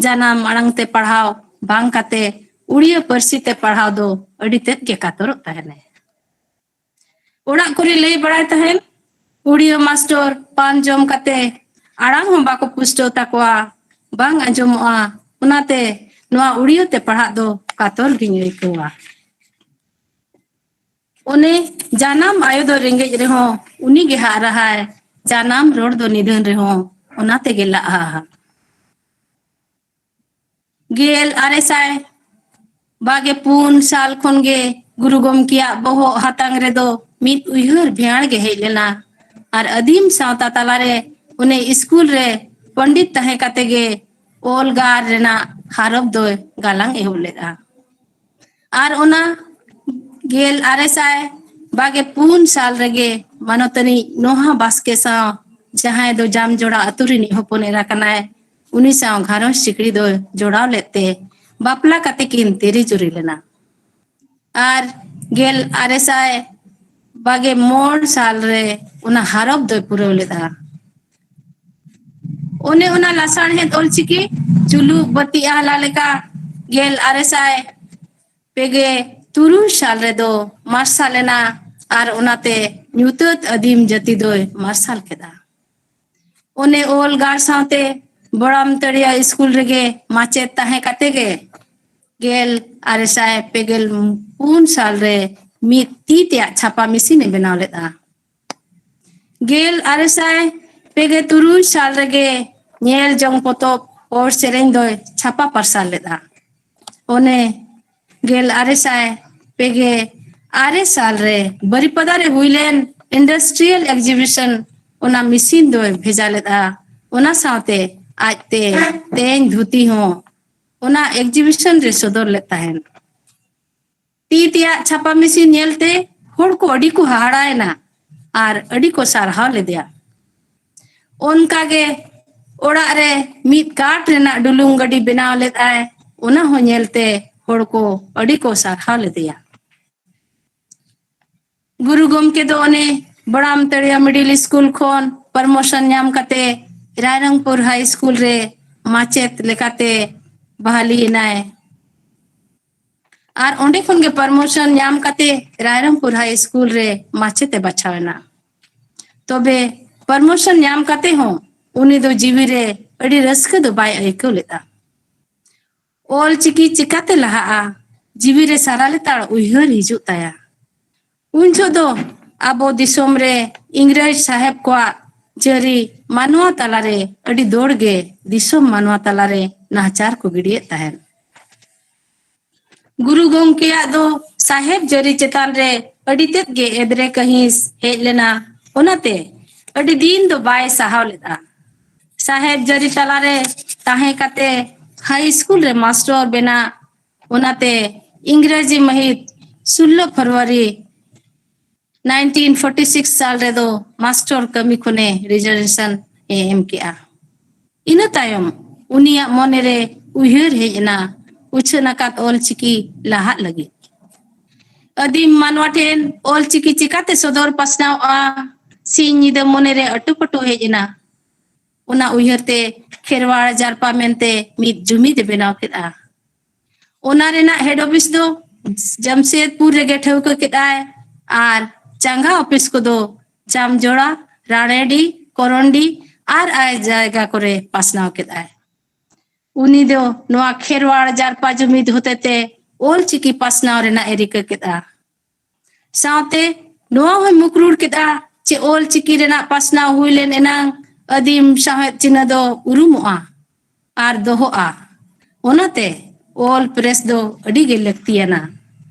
ᱡᱟᱱᱟᱢ ᱟᱲᱟᱝ ᱛᱮ ᱯᱟᱲᱦᱟᱣ ᱵᱟᱝ ᱠᱟᱛᱮ ᱩᱲᱤᱭᱟᱹ ᱯᱟᱹᱨᱥᱤ ᱛᱮ ᱯᱟᱲᱦᱟᱣ ᱫᱚ ᱟᱹᱰᱤ ᱛᱮᱫ ᱜᱮ ᱠᱟᱛᱚᱨᱚᱜ ᱛᱟᱦᱮᱱᱟᱭ᱾ ᱚᱲᱟᱜ ᱠᱚᱨᱮ ᱞᱟᱹᱭ ᱵᱟᱲᱟᱭ ᱛᱟᱦᱮᱸᱱ, ᱩᱲᱤᱭᱟᱹ ᱢᱟᱥᱴᱚᱨ ᱯᱟᱱ ᱡᱚᱢ ᱠᱟᱛᱮ ᱟᱲᱟᱝ ᱦᱚᱸ ᱵᱟᱠᱚ ᱯᱩᱥᱴᱟᱹᱣ ᱛᱟᱠᱚᱣᱟ, ᱵᱟᱝ ᱟᱸᱡᱚᱢᱚᱜᱼᱟ᱾ ᱚᱱᱟᱛᱮ ᱱᱚᱣᱟ ᱩᱲᱤᱭᱟᱹ ᱛᱮ ᱯᱟᱲᱦᱟᱜ ᱫᱚ ᱠᱟᱛᱚᱨ ᱜᱤᱧ ᱟᱹᱭᱠᱟᱹᱣᱟ᱾ ᱚᱱᱮ ᱡᱟᱱᱟᱢ ᱟᱭᱳ ᱫᱚ ᱨᱮᱸᱜᱮᱡ ᱨᱮᱦᱚᱸ ᱩᱱᱤ ᱜᱮ ᱦᱟᱜ ᱨᱟᱦᱟᱭ, ᱡᱟᱱᱟᱢ ᱨᱚᱲ ᱫᱚ ᱱᱤᱫᱷᱟᱹᱱ ᱨᱮᱦᱚᱸ ᱚᱱᱟ ᱛᱮᱜᱮ ᱞᱟᱜᱼᱟ᱾ ᱜᱮᱞ ᱟᱨᱮ ᱥᱟᱭ ᱵᱟᱜᱮ ᱯᱩᱱ ᱥᱟᱞ ᱠᱷᱚᱱ ᱜᱮ ᱜᱩᱨᱩ ᱜᱚᱢᱠᱮᱭᱟᱜ ᱵᱚᱦᱚᱜ ᱦᱟᱛᱟᱝ ᱨᱮᱫᱚ ᱢᱤᱫ ᱩᱭᱦᱟᱹᱨ ᱵᱷᱮᱭᱟᱲ ᱜᱮ ᱦᱮᱡ ᱞᱮᱱᱟ᱾ ᱟᱨ ᱟᱹᱫᱤᱢ ᱥᱟᱶᱛᱟ ᱛᱟᱞᱟᱨᱮ ᱩᱱᱤ ᱥᱠᱩᱞ ᱨᱮ ᱯᱚᱱᱰᱤᱛ ᱛᱟᱦᱮᱸ ᱠᱟᱛᱮ ᱜᱮ ᱚᱞ ᱜᱟᱨ ᱨᱮᱱᱟᱜ ᱦᱟᱨᱚᱯ ᱫᱚᱭ ᱜᱟᱞᱟᱝ ᱮᱦᱚᱵ ᱞᱮᱫᱼᱟ᱾ ᱟᱨ ᱚᱱᱟ ᱜᱮᱞ ᱟᱨᱮ ᱥᱟᱭ ᱵᱟᱜᱮ ᱯᱩᱱ ᱥᱟᱞ ᱨᱮᱜᱮ ᱢᱟᱱᱚᱛᱟᱱᱤ ᱱᱚᱦᱟ ᱵᱟᱥᱠᱮ ᱥᱟᱶ, ᱡᱟᱦᱟᱸᱭ ᱫᱚ ᱡᱟᱢᱡᱚᱲᱟ ᱟᱹᱛᱩ ᱨᱤᱱᱤᱡ ᱦᱚᱯᱚᱱ ᱮᱨᱟ ᱠᱟᱱᱟᱭ, ᱩᱱᱤ ᱥᱟᱶ ᱜᱷᱟᱨᱚᱸᱡᱽ ᱥᱤᱠᱲᱤ ᱫᱚᱭ ᱡᱚᱲᱟᱣ ᱞᱮᱫ ᱛᱮ ᱵᱟᱯᱞᱟ ᱠᱟᱛᱮ ᱠᱤᱱ ᱛᱤᱨᱤ ᱡᱩᱨᱤ ᱞᱮᱱᱟ᱾ ᱟᱨ ᱜᱮᱞ ᱟᱨᱮ ᱥᱟᱭ ᱵᱟᱜᱮ ᱢᱚᱬ ᱥᱟᱞ ᱨᱮ ᱚᱱᱟ ᱦᱟᱨᱚᱯ ᱫᱚᱭ ᱯᱩᱨᱟᱹᱣ ᱞᱮᱫᱼᱟ᱾ ᱚᱱᱮ ᱚᱱᱟ ᱞᱟᱥᱟᱬᱦᱮᱫ ᱚᱞᱪᱤᱠᱤ ᱪᱩᱞᱩ ᱵᱟᱹᱛᱤ ᱟᱦᱞᱟ ᱞᱮᱠᱟ ᱜᱮᱞ ᱟᱨᱮ ᱥᱟᱭ ᱯᱮᱜᱮ ᱛᱩᱨᱩᱭ ᱥᱟᱞ ᱨᱮᱫᱚ ᱢᱟᱨᱥᱟᱞ ᱮᱱᱟ ᱟᱨ ᱚᱱᱟᱛᱮ ᱧᱩᱛᱟᱹᱛ ᱟᱹᱫᱤᱢ ᱡᱟᱹᱛᱤ ᱫᱚᱭ ᱢᱟᱨᱥᱟᱞ ᱠᱮᱫᱟ᱾ ᱚᱱᱮ ᱚᱞ ᱜᱟᱲ ᱥᱟᱶᱛᱮ ᱵᱚᱲᱟᱢ ᱛᱟᱹᱲᱤᱭᱟ ᱥᱠᱩᱞ ᱨᱮᱜᱮ ᱢᱟᱪᱮᱫ ᱛᱟᱦᱮᱸ ᱠᱟᱛᱮ ᱜᱮ ᱜᱮᱞ ᱟᱨᱮ ᱥᱟᱭ ᱯᱮᱜᱮᱞ ᱯᱩᱱ ᱥᱟᱞ ᱨᱮ ᱢᱤᱫ ᱛᱤ ᱛᱮᱭᱟᱜ ᱪᱷᱟᱯᱟ ᱢᱮᱥᱤᱱ ᱮ ᱵᱮᱱᱟᱣ ᱞᱮᱫᱼᱟ᱾ ᱜᱮᱞ ᱟᱨᱮ ᱥᱟᱭ ᱯᱮᱜᱮ ᱛᱩᱨᱩᱭ ᱥᱟᱞ ᱨᱮᱜᱮ ᱧᱮᱞ ᱡᱚᱝ ᱯᱚᱛᱚᱵ ᱦᱚᱲ ᱥᱮᱨᱮᱧ ᱫᱚᱭ ᱪᱷᱟᱯᱟ ᱯᱟᱨᱥᱟᱞ ᱞᱮᱫᱼᱟ᱾ ᱚᱱᱮ ᱜᱮᱞ ᱟᱨᱮ ᱥᱟᱭ ᱯᱮᱜᱮ ᱟᱨᱮ ᱥᱟᱞ ᱨᱮ ᱵᱟᱨᱤᱯᱟᱫᱟ ᱨᱮ ᱦᱩᱭ ᱞᱮᱱ ᱤᱱᱰᱟᱥᱴᱨᱤᱭᱟᱞ ᱮᱠᱡᱤᱵᱤᱥᱚᱱ ᱚᱱᱟ ᱢᱮᱥᱤᱱ ᱫᱚᱭ ᱵᱷᱮᱡᱟ ᱞᱮᱫᱼᱟ᱾ ᱚᱱᱟ ᱥᱟᱶᱛᱮ ᱟᱡᱛᱮ ᱛᱮᱧ ᱫᱷᱩᱛᱤ ᱦᱚᱸ ᱚᱱᱟ ᱮᱠᱡᱤᱵᱤᱥᱚᱱ ᱨᱮ ᱥᱚᱫᱚᱨ ᱞᱮᱫ ᱛᱟᱦᱮᱸᱱ᱾ ᱛᱤ ᱛᱮᱭᱟᱜ ᱪᱷᱟᱯᱟ ᱢᱮᱥᱤᱱ ᱧᱮᱞᱛᱮ ᱦᱚᱲ ᱠᱚ ᱟᱹᱰᱤ ᱠᱚ ᱦᱟᱦᱟᱲᱟᱭᱮᱱᱟ ᱟᱨ ᱟᱹᱰᱤ ᱠᱚ ᱥᱟᱨᱦᱟᱣ ᱞᱮᱫᱮᱭᱟ᱾ ᱚᱱᱠᱟᱜᱮ ᱚᱲᱟᱜ ᱨᱮ ᱢᱤᱫ ᱠᱟᱴ ᱨᱮᱱᱟᱜ ᱰᱩᱞᱩᱝ ᱜᱟᱹᱰᱤ ᱵᱮᱱᱟᱣ ᱞᱮᱫᱟᱭ, ᱚᱱᱟ ᱦᱚᱸ ᱧᱮᱞᱛᱮ ᱦᱚᱲ ᱠᱚ ᱟᱹᱰᱤ ᱠᱚ ᱥᱟᱨᱦᱟᱣ ᱞᱮᱫᱮᱭᱟ᱾ ᱜᱩᱨᱩ ᱜᱚᱢᱠᱮ ᱫᱚ ᱚᱱᱮ ᱵᱚᱲᱟᱢ ᱛᱟᱹᱲᱤᱭᱟ ᱢᱤᱰᱤᱞ ᱥᱠᱩᱞ ᱠᱷᱚᱱ ᱯᱨᱚᱢᱳᱥᱚᱱ ᱧᱟᱢ ᱠᱟᱛᱮ ᱨᱟᱭᱨᱚᱝᱯᱩᱨ ᱦᱟᱭ ᱥᱠᱩᱞ ᱨᱮ ᱢᱟᱪᱮᱫ ᱞᱮᱠᱟᱛᱮ ᱵᱟᱦᱟᱞᱤ ᱮᱱᱟᱭ᱾ ᱟᱨ ᱚᱸᱰᱮ ᱠᱷᱚᱱ ᱜᱮ ᱯᱨᱚᱢᱳᱥᱚᱱ ᱧᱟᱢ ᱠᱟᱛᱮ ᱨᱟᱭᱨᱚᱝᱯᱩᱨ ᱦᱟᱭ ᱥᱠᱩᱞ ᱨᱮ ᱢᱟᱪᱮᱫ ᱮ ᱵᱟᱪᱷᱟᱣ ᱮᱱᱟ᱾ ᱛᱚᱵᱮ ᱯᱨᱚᱢᱳᱥᱚᱱ ᱧᱟᱢ ᱠᱟᱛᱮ ᱦᱚᱸ ᱩᱱᱤ ᱫᱚ ᱡᱤᱣᱤ ᱨᱮ ᱟᱹᱰᱤ ᱨᱟᱹᱥᱠᱟᱹ ᱫᱚ ᱵᱟᱭ ᱟᱹᱭᱠᱟᱹᱣ ᱞᱮᱫᱟ᱾ ᱚᱞ ᱪᱤᱠᱤ ᱪᱤᱠᱟᱛᱮ ᱞᱟᱦᱟᱜᱼᱟ, ᱡᱤᱣᱤ ᱨᱮ ᱥᱟᱨᱟ ᱞᱮᱛᱟᱲ ᱩᱭᱦᱟᱹᱨ ᱦᱤᱡᱩᱜ ᱛᱟᱭᱟ᱾ ᱩᱱ ᱡᱚᱦᱚᱜ ᱫᱚ ᱟᱵᱚ ᱫᱤᱥᱚᱢ ᱨᱮ ᱤᱝᱨᱮᱡᱽ ᱥᱟᱦᱮᱵᱽ ᱠᱚᱣᱟᱜ ᱡᱟᱹᱨᱤ ᱢᱟᱱᱣᱟ ᱛᱟᱞᱟᱨᱮ ᱟᱹᱰᱤ ᱫᱚᱲ ᱜᱮ ᱫᱤᱥᱚᱢ ᱢᱟᱱᱣᱟ ᱛᱟᱞᱟᱨᱮ ᱱᱟᱦᱟᱪᱟᱨ ᱠᱚ ᱜᱤᱰᱤᱭᱮᱫ ᱛᱟᱦᱮᱸᱫ᱾ ᱜᱩᱨᱩ ᱜᱚᱢᱠᱮᱭᱟᱜ ᱫᱚ ᱥᱟᱦᱮᱵᱽ ᱡᱟᱹᱨᱤ ᱪᱮᱛᱟᱱ ᱨᱮ ᱟᱹᱰᱤ ᱛᱮᱫ ᱜᱮ ᱮᱫᱽᱨᱮ ᱠᱟᱹᱦᱤᱥ ᱦᱮᱡ ᱞᱮᱱᱟ᱾ ᱚᱱᱟᱛᱮ ᱟᱹᱰᱤ ᱫᱤᱱ ᱫᱚ ᱵᱟᱭ ᱥᱟᱦᱟᱣ ᱞᱮᱫᱟ᱾ ᱥᱟᱦᱮᱵᱽ ᱡᱟᱹᱨᱤ ᱛᱟᱞᱟᱨᱮ ᱛᱟᱦᱮᱸ ᱠᱟᱛᱮ ᱦᱟᱭ ᱥᱠᱩᱞ ᱨᱮ ᱢᱟᱥᱴᱚᱨ ᱵᱮᱱᱟᱜ, ᱚᱱᱟᱛᱮ ᱤᱝᱨᱮᱡᱤ ᱢᱟᱹᱦᱤᱛ ᱥᱳᱞᱞᱳ ᱯᱷᱮᱵᱽᱨᱩᱣᱟᱨᱤ ᱱᱟᱭᱤᱱᱴᱤᱱ ᱯᱷᱳᱨᱴᱤ ᱥᱤᱠᱥ ᱥᱟᱞ ᱨᱮᱫᱚ ᱢᱟᱥᱴᱚᱨ ᱠᱟᱹᱢᱤ ᱠᱷᱚᱱᱮ ᱨᱤᱡᱟᱭᱱᱮᱥᱚᱱ ᱮ ᱮᱢ ᱠᱮᱜᱼᱟ᱾ ᱤᱱᱟᱹ ᱛᱟᱭᱚᱢ ᱩᱱᱤᱭᱟᱜ ᱢᱚᱱᱮᱨᱮ ᱩᱭᱦᱟᱹᱨ ᱦᱮᱡ ᱮᱱᱟ ᱩᱪᱷᱟᱹᱱ ᱟᱠᱟᱫ ᱚᱞᱪᱤᱠᱤ ᱞᱟᱦᱟᱜ ᱞᱟᱹᱜᱤᱫ᱾ ᱟᱹᱫᱤᱢ ᱢᱟᱱᱣᱟ ᱴᱷᱮᱱ ᱚᱞᱪᱤᱠᱤ ᱪᱤᱠᱟᱛᱮ ᱥᱚᱫᱚᱨ ᱯᱟᱥᱱᱟᱣᱚᱜᱼᱟ? ᱥᱤᱧ ᱧᱤᱫᱟᱹ ᱢᱚᱱᱮᱨᱮ ᱟᱹᱴᱩᱯᱟᱹᱴᱩ ᱦᱮᱡ ᱮᱱᱟ᱾ ᱚᱱᱟ ᱩᱭᱦᱟᱹᱨ ᱛᱮ ᱠᱷᱮᱨᱣᱟᱲ ᱡᱟᱨᱯᱟ ᱢᱮᱱᱛᱮ ᱢᱤᱫ ᱡᱩᱢᱤᱫ ᱮ ᱵᱮᱱᱟᱣ ᱠᱮᱫᱼᱟ᱾ ᱚᱱᱟ ᱨᱮᱱᱟᱜ ᱦᱮᱰ ᱚᱯᱷᱤᱥ ᱫᱚ ᱡᱟᱢᱥᱮᱫᱽᱯᱩᱨ ᱨᱮᱜᱮ ᱴᱷᱟᱹᱣᱠᱟᱹ ᱠᱮᱫᱼᱟᱭ ᱟᱨ ᱪᱟᱸᱜᱟ ᱚᱯᱷᱤᱥ ᱠᱚᱫᱚ ᱪᱟᱢᱡᱚᱲᱟ, ᱨᱟᱬᱮᱰᱤ, ᱠᱚᱨᱚᱱᱰᱤ ᱟᱨ ᱟᱭ ᱡᱟᱭᱜᱟ ᱠᱚᱨᱮ ᱯᱟᱥᱱᱟᱣ ᱠᱮᱫᱼᱟᱭ᱾ ᱩᱱᱤ ᱫᱚ ᱱᱚᱣᱟ ᱠᱷᱮᱨᱣᱟᱲ ᱡᱟᱨᱯᱟ ᱡᱩᱢᱤᱫ ᱦᱚᱛᱮᱛᱮ ᱚᱞ ᱪᱤᱠᱤ ᱯᱟᱥᱱᱟᱣ ᱨᱮᱱᱟᱜ ᱮ ᱨᱤᱠᱟᱹ ᱠᱮᱫᱼᱟ᱾ ᱥᱟᱶᱛᱮ ᱱᱚᱣᱟ ᱦᱚᱸᱭ ᱢᱩᱠᱨᱩᱲ ᱠᱮᱫᱼᱟ ᱡᱮ ᱚᱞ ᱪᱤᱠᱤ ᱨᱮᱱᱟᱜ ᱯᱟᱥᱱᱟᱣ ᱦᱩᱭ ᱞᱮᱱ ᱮᱱᱟᱝ ᱟᱹᱫᱤᱢ ᱥᱟᱶᱦᱮᱫ ᱪᱤᱱᱦᱟᱹ ᱫᱚ ᱩᱨᱩᱢᱚᱜᱼᱟ ᱟᱨ ᱫᱚᱦᱚᱜᱼᱟ᱾ ᱚᱱᱟᱛᱮ ᱚᱞ ᱯᱨᱮᱥ ᱫᱚ ᱟᱹᱰᱤ ᱜᱮ ᱞᱟᱹᱠᱛᱤᱭᱟᱱᱟ᱾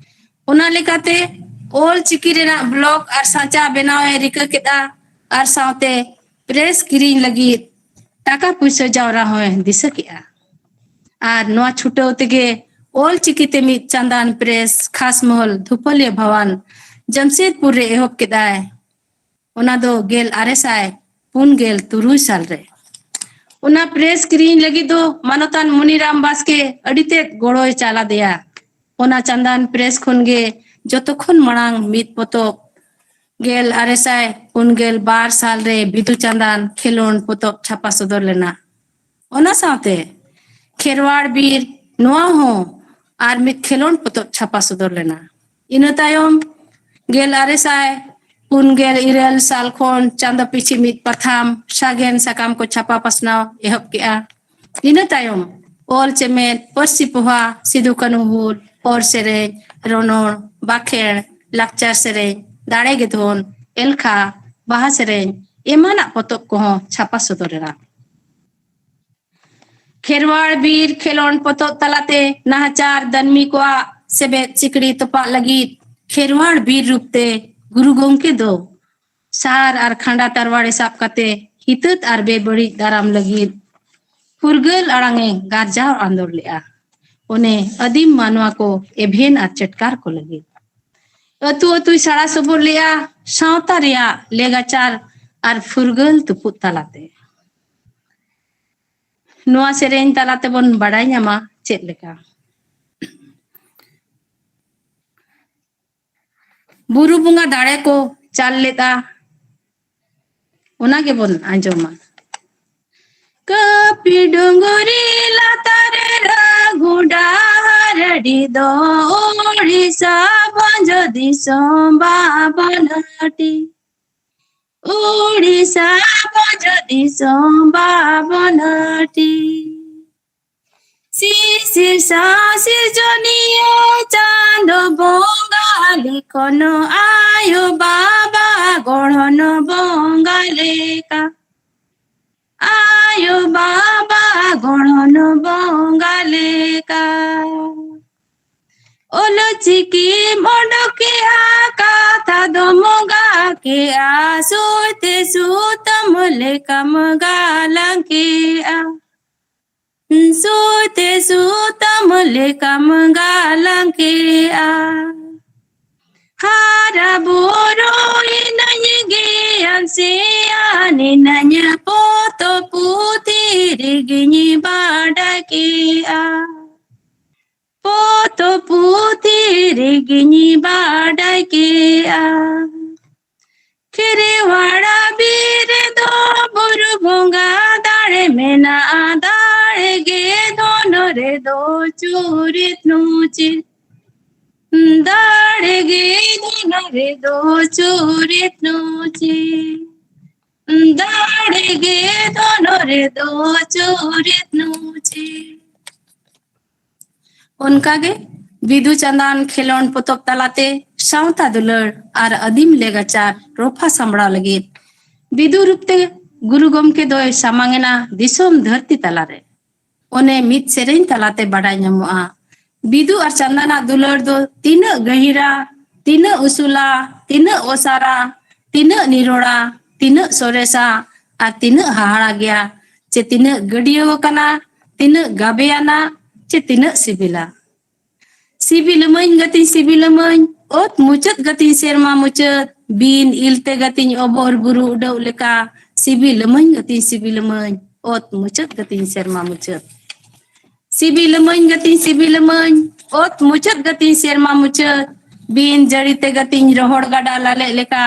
ᱚᱱᱟ ᱞᱮᱠᱟᱛᱮ ᱚᱞ ᱪᱤᱠᱤ ᱨᱮᱱᱟᱜ ᱵᱞᱚᱜ ᱟᱨ ᱥᱟᱪᱟ ᱵᱮᱱᱟᱣ ᱮ ᱨᱤᱠᱟᱹ ᱠᱮᱫᱼᱟ ᱟᱨ ᱥᱟᱶᱛᱮ ᱯᱨᱮᱥ ᱠᱤᱨᱤᱧ ᱞᱟᱹᱜᱤᱫ ᱴᱟᱠᱟ ᱯᱩᱭᱥᱟᱹ ᱡᱟᱣᱨᱟ ᱦᱚᱸᱭ ᱫᱤᱥᱟᱹ ᱠᱮᱫᱼᱟ᱾ ᱟᱨ ᱱᱚᱣᱟ ᱪᱷᱩᱴᱟᱹᱣ ᱛᱮᱜᱮ ᱚᱞ ᱪᱤᱠᱤ ᱛᱮ ᱢᱤᱫ ᱪᱟᱸᱫᱟᱱ ᱯᱨᱮᱥ ᱠᱷᱟᱥᱢᱚᱦᱚᱞ ᱫᱷᱩᱯᱟᱹᱞᱤᱭᱟᱹ ᱵᱷᱟᱣᱟᱱ ᱡᱟᱢᱥᱮᱫᱽᱯᱩᱨ ᱨᱮ ᱮᱦᱚᱵ ᱠᱮᱫᱼᱟᱭ᱾ ᱚᱱᱟ ᱫᱚ ᱜᱮᱞ ᱟᱨᱮ ᱥᱟᱭ ᱯᱩᱱ ᱜᱮᱞ ᱛᱩᱨᱩᱭ ᱥᱟᱞ ᱨᱮ᱾ ᱚᱱᱟ ᱯᱨᱮᱥ ᱠᱤᱨᱤᱧ ᱞᱟᱹᱜᱤᱫ ᱫᱚ ᱢᱟᱱᱚᱛᱟᱱ ᱢᱩᱱᱤᱨᱟᱢ ᱵᱟᱥᱠᱮ ᱟᱹᱰᱤ ᱛᱮᱫ ᱜᱚᱲᱚᱭ ᱪᱟᱞ ᱟᱫᱮᱭᱟ᱾ ᱚᱱᱟ ᱪᱟᱸᱫᱟᱱ ᱯᱨᱮᱥ ᱠᱷᱚᱱ ᱜᱮ ᱡᱚᱛᱚ ᱠᱷᱚᱱ ᱢᱟᱲᱟᱝ ᱢᱤᱫ ᱯᱚᱛᱚᱵ ᱜᱮᱞ ᱟᱨᱮ ᱥᱟᱭ ᱯᱩᱱ ᱜᱮᱞ ᱵᱟᱨ ᱥᱟᱞ ᱨᱮ ᱵᱤᱫᱩ ᱪᱟᱸᱫᱟᱱ ᱠᱷᱮᱞᱳᱱᱰ ᱯᱚᱛᱚᱵ ᱪᱷᱟᱯᱟ ᱥᱚᱫᱚᱨ ᱞᱮᱱᱟ᱾ ᱚᱱᱟ ᱥᱟᱶᱛᱮ ᱠᱷᱮᱨᱣᱟᱲ ᱵᱤᱨ ᱱᱚᱣᱟ ᱦᱚᱸ ᱟᱨ ᱢᱤᱫ ᱠᱷᱮᱞᱳᱱᱰ ᱯᱚᱛᱚᱵ ᱪᱷᱟᱯᱟ ᱥᱚᱫᱚᱨ ᱞᱮᱱᱟ᱾ ᱤᱱᱟᱹ ᱛᱟᱭᱚᱢ ᱜᱮᱞ ᱟᱨᱮ ᱥᱟᱭ ᱯᱩᱱ ᱜᱮᱞ ᱤᱨᱟᱹᱞ ᱥᱟᱞ ᱠᱷᱚᱱ ᱪᱟᱸᱫᱚ ᱯᱤᱪᱷᱤ ᱢᱤᱫ ᱯᱟᱛᱷᱟᱢ ᱥᱟᱜᱮᱱ ᱥᱟᱠᱟᱢ ᱠᱚ ᱪᱷᱟᱯᱟ ᱯᱟᱥᱱᱟᱣ ᱮᱦᱚᱵ ᱠᱮᱜᱼᱟ᱾ ᱤᱱᱟᱹ ᱛᱟᱭᱚᱢ ᱚᱞ ᱪᱮᱢᱮᱫ, ᱯᱟᱹᱨᱥᱤ ᱯᱚᱦᱟ, ᱥᱤᱫᱩ ᱠᱟᱹᱱᱦᱩ ᱦᱩᱞ, ᱦᱚᱲ ᱥᱮᱨᱮᱧ, ᱨᱚᱱᱚᱲ, ᱵᱟᱠᱷᱮᱲ, ᱞᱟᱠᱪᱟᱨ ᱥᱮᱨᱮᱧ, ᱫᱟᱲᱮ ᱜᱮ ᱫᱷᱚᱱ, ᱮᱞᱠᱷᱟ, ᱵᱟᱦᱟ ᱥᱮᱨᱮᱧ ᱮᱢᱟᱱᱟᱜ ᱯᱚᱛᱚᱵ ᱠᱚᱦᱚᱸ ᱪᱷᱟᱯᱟ ᱥᱚᱫᱚᱨ ᱮᱱᱟ᱾ ᱠᱷᱮᱨᱣᱟᱲ ᱵᱤᱨ ᱠᱷᱮᱞᱳᱱᱰ ᱯᱚᱛᱚᱵ ᱛᱟᱞᱟᱛᱮ ᱱᱟᱦᱟᱪᱟᱨ ᱫᱟᱹᱱᱢᱤ ᱠᱚᱣᱟᱜ ᱥᱮᱵᱮᱫ ᱥᱤᱠᱲᱤ ᱛᱚᱯᱟᱜ ᱞᱟᱹᱜᱤᱫ ᱠᱷᱮᱨᱣᱟᱲ ᱵᱤᱨ ᱨᱩᱯ ᱛᱮ ᱜᱩᱨᱩ ᱜᱚᱢᱠᱮ ᱫᱚ ᱥᱟᱨ ᱟᱨ ᱠᱷᱟᱸᱰᱟ ᱛᱟᱨᱣᱟᱲᱮ ᱥᱟᱵ ᱠᱟᱛᱮ ᱦᱤᱛᱟᱹᱛ ᱟᱨ ᱵᱮᱵᱟᱹᱲᱤᱡ ᱫᱟᱨᱟᱢ ᱞᱟᱹᱜᱤᱫ ᱯᱷᱩᱨᱜᱟᱹᱞ ᱟᱲᱟᱝ ᱮ ᱜᱟᱨᱡᱟᱣ ᱟᱸᱫᱳᱲ ᱞᱮᱫᱼᱟ᱾ ᱚᱱᱮ ᱟᱹᱫᱤᱢ ᱢᱟᱱᱣᱟ ᱠᱚ ᱮᱵᱷᱮᱱ ᱟᱨ ᱪᱮᱴᱠᱟᱨ ᱠᱚ ᱞᱟᱹᱜᱤᱫ᱾ ᱟᱹᱛᱩ ᱟᱹᱛᱩᱭ ᱥᱟᱲᱟ ᱥᱚᱵᱚᱫ ᱞᱮᱫᱼᱟ ᱥᱟᱶᱛᱟ ᱨᱮᱭᱟᱜ ᱞᱮᱜᱟᱪᱟᱨ ᱟᱨ ᱯᱷᱩᱨᱜᱟᱹᱞ ᱛᱩᱯᱩᱫ ᱛᱟᱞᱟᱛᱮ᱾ ᱱᱚᱣᱟ ᱥᱮᱨᱮᱧ ᱛᱟᱞᱟ ᱛᱮᱵᱚᱱ ᱵᱟᱲᱟᱭ ᱧᱟᱢᱟ ᱪᱮᱫ ᱞᱮᱠᱟ ᱵᱩᱨᱩ ᱵᱚᱸᱜᱟ ᱫᱟᱲᱮ ᱠᱚ ᱪᱟᱞ ᱞᱮᱫᱼᱟ, ᱚᱱᱟ ᱜᱮᱵᱚᱱ ᱟᱸᱡᱚᱢᱟ᱾ ᱠᱟᱹᱯᱤ ᱰᱩᱝᱜᱩᱨᱤ ᱞᱟᱛᱟᱨ ᱨᱮ ᱨᱟᱹᱜᱩᱰᱟ ᱦᱟᱨᱰᱤ ᱫᱚ ᱳᱰᱤᱥᱟ ᱵᱷᱚᱸᱡᱽ ᱫᱤᱥᱚᱢ ᱵᱟᱵᱚᱱ ᱦᱟᱹᱴᱤ᱾ ᱳᱰᱤᱥᱟ ᱵᱷᱚᱸᱡᱽ ᱫᱤᱥᱚᱢ ᱵᱟᱵᱚᱱ ᱦᱟᱹᱴᱤ᱾ ᱥᱤᱥᱤᱨ ᱥᱟᱥᱤᱨᱡᱚᱱᱤᱭᱟᱹ ᱪᱟᱸᱫᱚ ᱵᱚᱸᱜᱟ ᱞᱤᱠᱷᱚᱱ ᱟᱭᱳ ᱵᱟᱵᱟ ᱜᱚᱲᱦᱚᱱ ᱵᱚᱸᱜᱟ ᱞᱮᱠᱟ᱾ ᱟᱭᱳ ᱵᱟᱵᱟ ᱜᱚᱲᱦᱚᱱ ᱵᱚᱸᱜᱟ ᱞᱮᱠᱟ᱾ ᱚᱞ ᱪᱤᱠᱤᱢ ᱚᱰᱚᱠᱮᱜᱼᱟ, ᱠᱟᱛᱷᱟ ᱫᱚᱢ ᱜᱟᱜ ᱠᱮᱜᱼᱟ, ᱥᱩᱭ ᱛᱮ ᱥᱩᱛᱟᱹᱢ ᱞᱮᱠᱟᱢ ᱜᱟᱞᱟᱝ ᱠᱮᱜᱼᱟ᱾ ᱥᱩᱭ ᱛᱮ ᱥᱩᱛᱟᱹᱢ ᱞᱮᱠᱟᱢ ᱜᱟᱞᱟᱝ ᱠᱮᱜᱼᱟ᱾ ᱦᱟᱨᱟ ᱵᱩᱨᱩᱭᱮᱱᱟᱹᱧ ᱜᱮᱭᱟᱱ ᱥᱮᱭᱟᱱ ᱮᱱᱟᱹᱧ, ᱯᱚᱛᱚᱵ ᱯᱩᱛᱷᱤ ᱨᱮᱜᱮᱧ ᱵᱟᱰᱟᱭ ᱠᱮᱜᱼᱟ᱾ ᱯᱚᱛᱚᱵ ᱯᱩᱛᱷᱤ ᱨᱮᱜᱮᱧ ᱵᱟᱰᱟᱭ ᱠᱮᱜᱼᱟ᱾ ᱠᱷᱮᱨᱣᱟᱲᱟ ᱵᱤᱨ ᱨᱮᱫᱚ ᱵᱩᱨᱩ ᱵᱚᱸᱜᱟ ᱫᱟᱲᱮ ᱢᱮᱱᱟᱜᱼᱟ, ᱫᱟᱲᱮ ᱜᱮ ᱫᱷᱚᱱ ᱨᱮᱫᱚ ᱪᱩᱨᱤᱛ ᱱᱩᱪᱤᱛ᱾ ᱫᱟᱲᱮ ᱜᱮ ᱫᱷᱚᱱ ᱨᱮᱫᱚ ᱪᱩᱨᱤᱛ ᱱᱩᱪᱤᱛ᱾ ᱫᱟᱲᱮ ᱜᱮ ᱫᱷᱚᱱ ᱨᱮᱫᱚ ᱪᱩᱨᱤᱛ ᱱᱩᱪᱤᱛ᱾ ᱚᱱᱠᱟᱜᱮ ᱵᱤᱫᱩ ᱪᱟᱸᱫᱟᱱ ᱠᱷᱮᱞᱳᱱᱰ ᱯᱚᱛᱚᱵ ᱛᱟᱞᱟᱛᱮ ᱥᱟᱶᱛᱟ ᱫᱩᱞᱟᱹᱲ ᱟᱨ ᱟᱹᱫᱤᱢ ᱞᱮᱜᱟᱪᱟᱨ ᱨᱚᱯᱷᱟ ᱥᱟᱢᱵᱲᱟᱣ ᱞᱟᱹᱜᱤᱫ ᱵᱤᱫᱩ ᱨᱩᱯ ᱛᱮ ᱜᱩᱨᱩ ᱜᱚᱢᱠᱮ ᱫᱚᱭ ᱥᱟᱢᱟᱝ ᱮᱱᱟ ᱫᱤᱥᱚᱢ ᱫᱷᱟᱹᱨᱛᱤ ᱛᱟᱞᱟᱨᱮ᱾ ᱚᱱᱮ ᱢᱤᱫ ᱥᱮᱨᱮᱧ ᱛᱟᱞᱟᱛᱮ ᱵᱟᱰᱟᱭ ᱧᱟᱢᱚᱜᱼᱟ, ᱵᱤᱫᱩ ᱟᱨ ᱪᱟᱸᱫᱟᱱᱟᱜ ᱫᱩᱞᱟᱹᱲ ᱫᱚ ᱛᱤᱱᱟᱹᱜ ᱜᱟᱹᱦᱤᱨᱟ, ᱛᱤᱱᱟᱹᱜ ᱩᱥᱩᱞᱟ, ᱛᱤᱱᱟᱹᱜ ᱚᱥᱟᱨᱟ, ᱛᱤᱱᱟᱹᱜ ᱱᱤᱨᱚᱲᱟ, ᱛᱤᱱᱟᱹᱜ ᱥᱚᱨᱮᱥᱟ ᱟᱨ ᱛᱤᱱᱟᱹᱜ ᱦᱟᱦᱟᱲᱟ ᱜᱮᱭᱟ, ᱪᱮ ᱛᱤᱱᱟᱹᱜ ᱜᱟᱹᱰᱭᱟᱹᱣ ᱟᱠᱟᱱᱟ, ᱛᱤᱱᱟᱹᱜ ᱜᱟᱵᱮᱭᱟᱱᱟ, ᱪᱮ ᱛᱤᱱᱟᱹᱜ ᱥᱤᱵᱤᱞᱟ᱾ ᱥᱤᱵᱤᱞᱟᱢᱟᱹᱧ ᱜᱟᱛᱤᱧ ᱥᱤᱵᱤᱞᱟᱢᱟᱹᱧ, ᱚᱛ ᱢᱩᱪᱟᱹᱫ ᱜᱟᱛᱤᱧ ᱥᱮᱨᱢᱟ ᱢᱩᱪᱟᱹᱫ, ᱵᱤᱱ ᱤᱞ ᱛᱮ ᱜᱟᱛᱤᱧ ᱚᱵᱚᱨ ᱵᱩᱨᱩ ᱩᱰᱟᱹᱣ ᱞᱮᱠᱟ᱾ ᱥᱤᱵᱤᱞᱟᱢᱟᱹᱧ ᱜᱟᱛᱤᱧ ᱥᱤᱵᱤᱞᱟᱢᱟᱹᱧ, ᱚᱛ ᱢᱩᱪᱟᱹᱫ ᱜᱟᱛᱤᱧ ᱥᱮᱨᱢᱟ ᱢᱩᱪᱟᱹᱫ᱾ ᱥᱤᱵᱤᱞᱟᱢᱟᱹᱧ ᱜᱟᱛᱤᱧ ᱥᱤᱵᱤᱞᱟᱢᱟᱹᱧ, ᱚᱛ ᱢᱩᱪᱟᱹᱫ ᱜᱟᱛᱤᱧ ᱥᱮᱨᱢᱟ ᱢᱩᱪᱟᱹᱫ, ᱵᱤᱱ ᱡᱟᱹᱲᱤ ᱛᱮ ᱜᱟᱛᱤᱧ ᱨᱚᱦᱚᱲ ᱜᱟᱰᱟ ᱞᱟᱞᱮᱜ ᱞᱮᱠᱟ᱾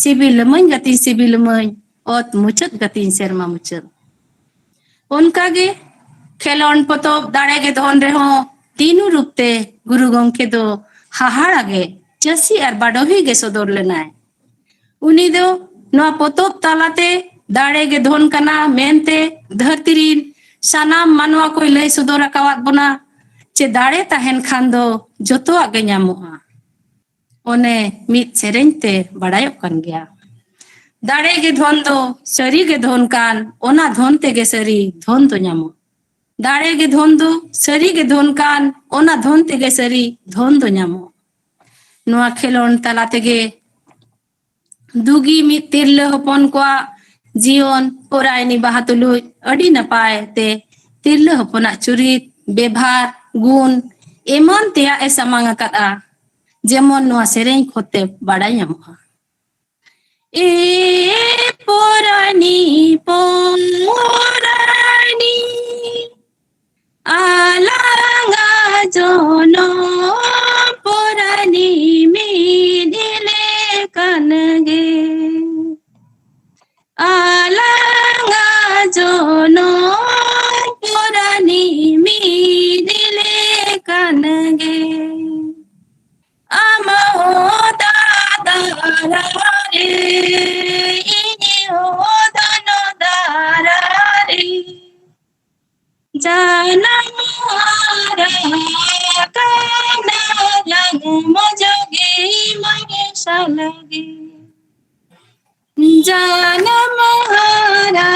ᱥᱤᱵᱤᱞᱟᱢᱟᱹᱧ ᱜᱟᱛᱤᱧ ᱥᱤᱵᱤᱞᱟᱢᱟᱹᱧ, ᱚᱛ ᱢᱩᱪᱟᱹᱫ ᱜᱟᱛᱤᱧ ᱥᱮᱨᱢᱟ ᱢᱩᱪᱟᱹᱫ᱾ ᱚᱱᱠᱟᱜᱮ ᱠᱷᱮᱞᱳᱱᱰ ᱯᱚᱛᱚᱵ ᱫᱟᱲᱮ ᱜᱮ ᱫᱷᱚᱱ ᱨᱮᱦᱚᱸ ᱛᱤᱱᱩ ᱨᱩᱯ ᱛᱮ ᱜᱩᱨᱩ ᱜᱚᱢᱠᱮ ᱫᱚ ᱦᱟᱦᱟᱲᱟ ᱜᱮ, ᱪᱟᱹᱥᱤ ᱟᱨ ᱵᱟᱰᱚᱦᱤ ᱜᱮ ᱥᱚᱫᱚᱨ ᱞᱮᱱᱟᱭ᱾ ᱩᱱᱤ ᱫᱚ ᱱᱚᱣᱟ ᱯᱚᱛᱚᱵ ᱛᱟᱞᱟᱛᱮ ᱫᱟᱲᱮ ᱜᱮ ᱫᱷᱚᱱ ᱠᱟᱱᱟ ᱢᱮᱱᱛᱮ ᱫᱷᱟᱹᱨᱛᱤ ᱨᱤᱱ ᱥᱟᱱᱟᱢ ᱢᱟᱱᱣᱟ ᱠᱚᱭ ᱞᱟᱹᱭ ᱥᱚᱫᱚᱨ ᱟᱠᱟᱣᱟᱫ ᱵᱚᱱᱟ, ᱪᱮ ᱫᱟᱲᱮ ᱛᱟᱦᱮᱱ ᱠᱷᱟᱱ ᱫᱚ ᱡᱚᱛᱚᱣᱟᱜ ᱜᱮ ᱧᱟᱢᱚᱜᱼᱟ᱾ ᱚᱱᱮ ᱢᱤᱫ ᱥᱮᱨᱮᱧ ᱛᱮ ᱵᱟᱲᱟᱭᱚᱜ ᱠᱟᱱ ᱜᱮᱭᱟ, ᱫᱟᱲᱮ ᱜᱮ ᱫᱷᱚᱱ ᱫᱚ ᱥᱟᱹᱨᱤ ᱜᱮ ᱫᱷᱚᱱ ᱠᱟᱱ, ᱚᱱᱟ ᱫᱷᱚᱱ ᱛᱮᱜᱮ ᱥᱟᱹᱨᱤ ᱫᱷᱚᱱ ᱫᱚ ᱧᱟᱢᱚᱜ᱾ ᱫᱟᱲᱮ ᱜᱮ ᱫᱷᱚᱱ ᱫᱚ ᱥᱟᱹᱨᱤ ᱜᱮ ᱫᱷᱚᱱ ᱠᱟᱱ, ᱚᱱᱟ ᱫᱷᱚᱱ ᱛᱮᱜᱮ ᱥᱟᱹᱨᱤ ᱫᱷᱚᱱ ᱫᱚ ᱧᱟᱢᱚᱜ᱾ ᱱᱚᱣᱟ ᱠᱷᱮᱞᱳᱱᱰ ᱛᱟᱞᱟ ᱛᱮᱜᱮ ᱫᱩᱜᱤ ᱢᱤᱫ ᱛᱤᱨᱞᱟᱹ ᱦᱚᱯᱚᱱ ᱠᱚᱣᱟᱜ ᱡᱤᱭᱚᱱ ᱯᱚᱨᱟᱭᱱᱤ ᱵᱟᱦᱟ ᱛᱩᱞᱩᱡ ᱟᱹᱰᱤ ᱱᱟᱯᱟᱭ ᱛᱮ ᱛᱤᱨᱞᱟᱹ ᱦᱚᱯᱚᱱᱟᱜ ᱪᱩᱨᱤᱛ, ᱵᱮᱵᱷᱟᱨ, ᱜᱩᱱ ᱮᱢᱟᱱ ᱛᱮᱭᱟᱜ ᱮ ᱥᱟᱢᱟᱝ ᱟᱠᱟᱫᱼᱟ, ᱡᱮᱢᱚᱱ ᱱᱚᱣᱟ ᱥᱮᱨᱮᱧ ᱠᱷᱚᱱ ᱛᱮ ᱵᱟᱲᱟᱭ ᱧᱟᱢᱚᱜᱼᱟ᱾ ᱮ ᱯᱚᱨᱟᱭᱱᱤ, ᱯᱚᱨᱟᱭᱱᱤ, ᱟᱞᱟᱝᱟ ᱡᱚᱱᱚᱢ ᱯᱚᱨᱟᱭᱱᱤ ᱢᱤᱫ ᱞᱮᱠᱟᱱ ᱜᱮ᱾ ᱟᱞᱟᱝᱟ ᱡᱚᱱᱚᱢ ᱯᱚᱨᱟᱭᱱᱤ ᱢᱤᱫ ᱞᱮᱠᱟᱱ ᱜᱮ᱾ ᱟᱢ ᱦᱚᱸ ᱫᱟᱫᱟ ᱨᱮ, ᱤᱧ ᱦᱚᱸ ᱫᱚᱱᱚ ᱫᱟᱨᱟ ᱨᱮ᱾ ᱡᱟᱱᱟᱢ ᱦᱟᱨᱟ ᱟᱠᱟᱱᱟ ᱢᱟᱨᱥᱟᱞ ᱜᱮ᱾ ᱡᱟᱱᱟᱢ ᱦᱟᱨᱟ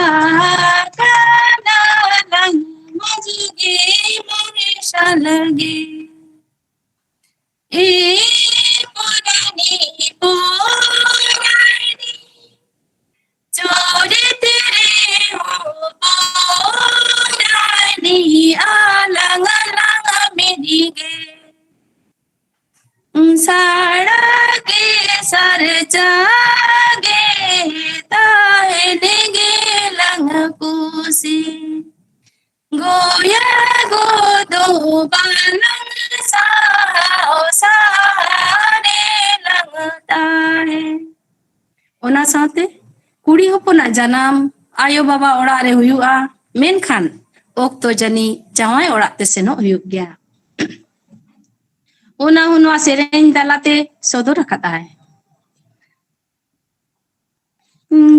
ᱠᱟᱱᱟ ᱞᱟᱝ ᱢᱟᱹᱡᱷᱤ ᱜᱮ ᱢᱟᱨᱥᱟᱞ ᱜᱮ᱾ ᱮ ᱯᱚᱨᱟᱱᱤ ᱯᱚᱨᱟᱱᱤ, ᱪᱚᱨᱤᱛ ᱨᱮᱦᱚᱸ ᱯᱚᱨᱟᱱᱤ ᱟᱞᱟᱝ ᱟᱞᱟᱝ ᱢᱤᱫ ᱜᱮ᱾ ᱥᱟᱲᱟ ᱜᱮ ᱥᱟᱨᱪᱟ ᱜᱮ ᱛᱟᱦᱮᱱ ᱜᱮᱞᱟᱝ ᱠᱩᱥᱤ᱾ ᱜᱚᱭᱟ ᱜᱚ ᱫᱚ ᱵᱟᱞᱟᱝ ᱥᱟᱦᱟᱣ ᱥᱟᱦᱟᱨᱮ ᱞᱟᱝ ᱛᱟᱦᱮᱸ᱾ ᱚᱱᱟ ᱥᱟᱶᱛᱮ ᱠᱩᱲᱤ ᱦᱚᱯᱚᱱᱟᱜ ᱡᱟᱱᱟᱢ ᱟᱭᱳ ᱵᱟᱵᱟ ᱚᱲᱟᱜ ᱨᱮ ᱦᱩᱭᱩᱜᱼᱟ, ᱢᱮᱱᱠᱷᱟᱱ ᱚᱠᱛᱚ ᱡᱟᱹᱱᱤᱡ ᱡᱟᱶᱟᱭ ᱚᱲᱟᱜ ᱛᱮ ᱥᱮᱱᱚᱜ ᱦᱩᱭᱩᱜ ᱜᱮᱭᱟ᱾ ᱚᱱᱟ ᱦᱚᱸ ᱱᱚᱣᱟ ᱥᱮᱨᱮᱧ ᱛᱟᱞᱟᱛᱮ ᱥᱚᱫᱚᱨ ᱟᱠᱟᱫᱟᱭ᱾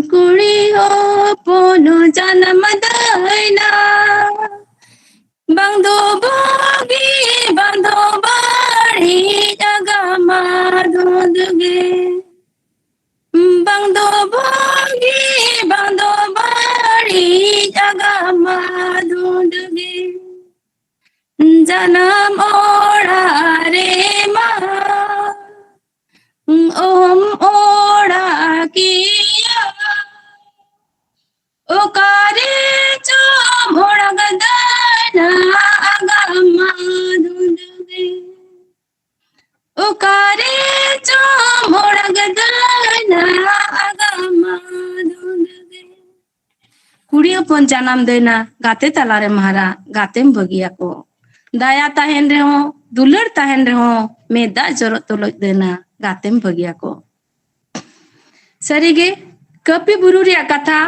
ᱠᱩᱲᱤ ᱦᱚᱯᱚᱱ ᱡᱟᱱᱟᱢ ᱫᱟᱹᱭᱱᱟ, ᱵᱟᱝ ᱫᱚ ᱵᱩᱜᱤ, ᱵᱟᱝ ᱫᱚ ᱵᱟᱹᱲᱤᱡ, ᱟᱜᱟᱢᱟ ᱫᱷᱩᱸᱫ ᱜᱮ᱾ ᱵᱟᱝ ᱫᱚ ᱵᱩᱜᱤ, ᱵᱟᱝ ᱫᱚ ᱵᱟᱹᱲᱤᱡ, ᱟᱜᱟᱢᱟ ᱫᱷᱩᱸᱫ ᱜᱮ᱾ ᱡᱟᱱᱟᱢ ᱚᱲᱟᱜ ᱨᱮᱢᱟ ᱚᱦᱚᱢ ᱚᱲᱟᱜ ᱠᱮᱭᱟ᱾ ᱚᱠᱟᱨᱮ ᱪᱚᱢ ᱚᱲᱟᱜ ᱫᱟᱹᱭᱱᱟ, ᱟᱜᱟᱢᱟ ᱫᱷᱩᱸᱫ ᱜᱮ᱾ ᱚᱠᱟᱨᱮ ᱪᱚᱢ ᱚᱲᱟᱜ ᱫᱟᱹᱭᱱᱟ, ᱟᱜᱟᱢᱟ ᱫᱷᱩᱸᱫ ᱜᱮ᱾ ᱠᱩᱲᱤ ᱦᱚᱯᱚᱱ ᱡᱟᱱᱟᱢ ᱫᱟᱹᱭᱱᱟ, ᱜᱟᱛᱮ ᱛᱟᱞᱟᱨᱮᱢ ᱦᱟᱨᱟ, ᱜᱟᱛᱮᱢ ᱵᱟᱹᱜᱤᱭᱟᱠᱚ᱾ ᱫᱟᱭᱟ ᱛᱟᱦᱮᱱ ᱨᱮᱦᱚᱸ, ᱫᱩᱞᱟᱹᱲ ᱛᱟᱦᱮᱱ ᱨᱮᱦᱚᱸ, ᱢᱮᱫ ᱫᱟᱜ ᱡᱚᱨᱚᱜ ᱛᱩᱞᱩᱡ ᱫᱟᱹᱭᱱᱟ, ᱜᱟᱛᱮᱢ ᱵᱟᱹᱜᱤᱭᱟᱠᱚ᱾ ᱥᱟᱹᱨᱤᱜᱮ, ᱠᱟᱹᱯᱤ ᱵᱩᱨᱩ ᱨᱮᱭᱟᱜ ᱠᱟᱛᱷᱟ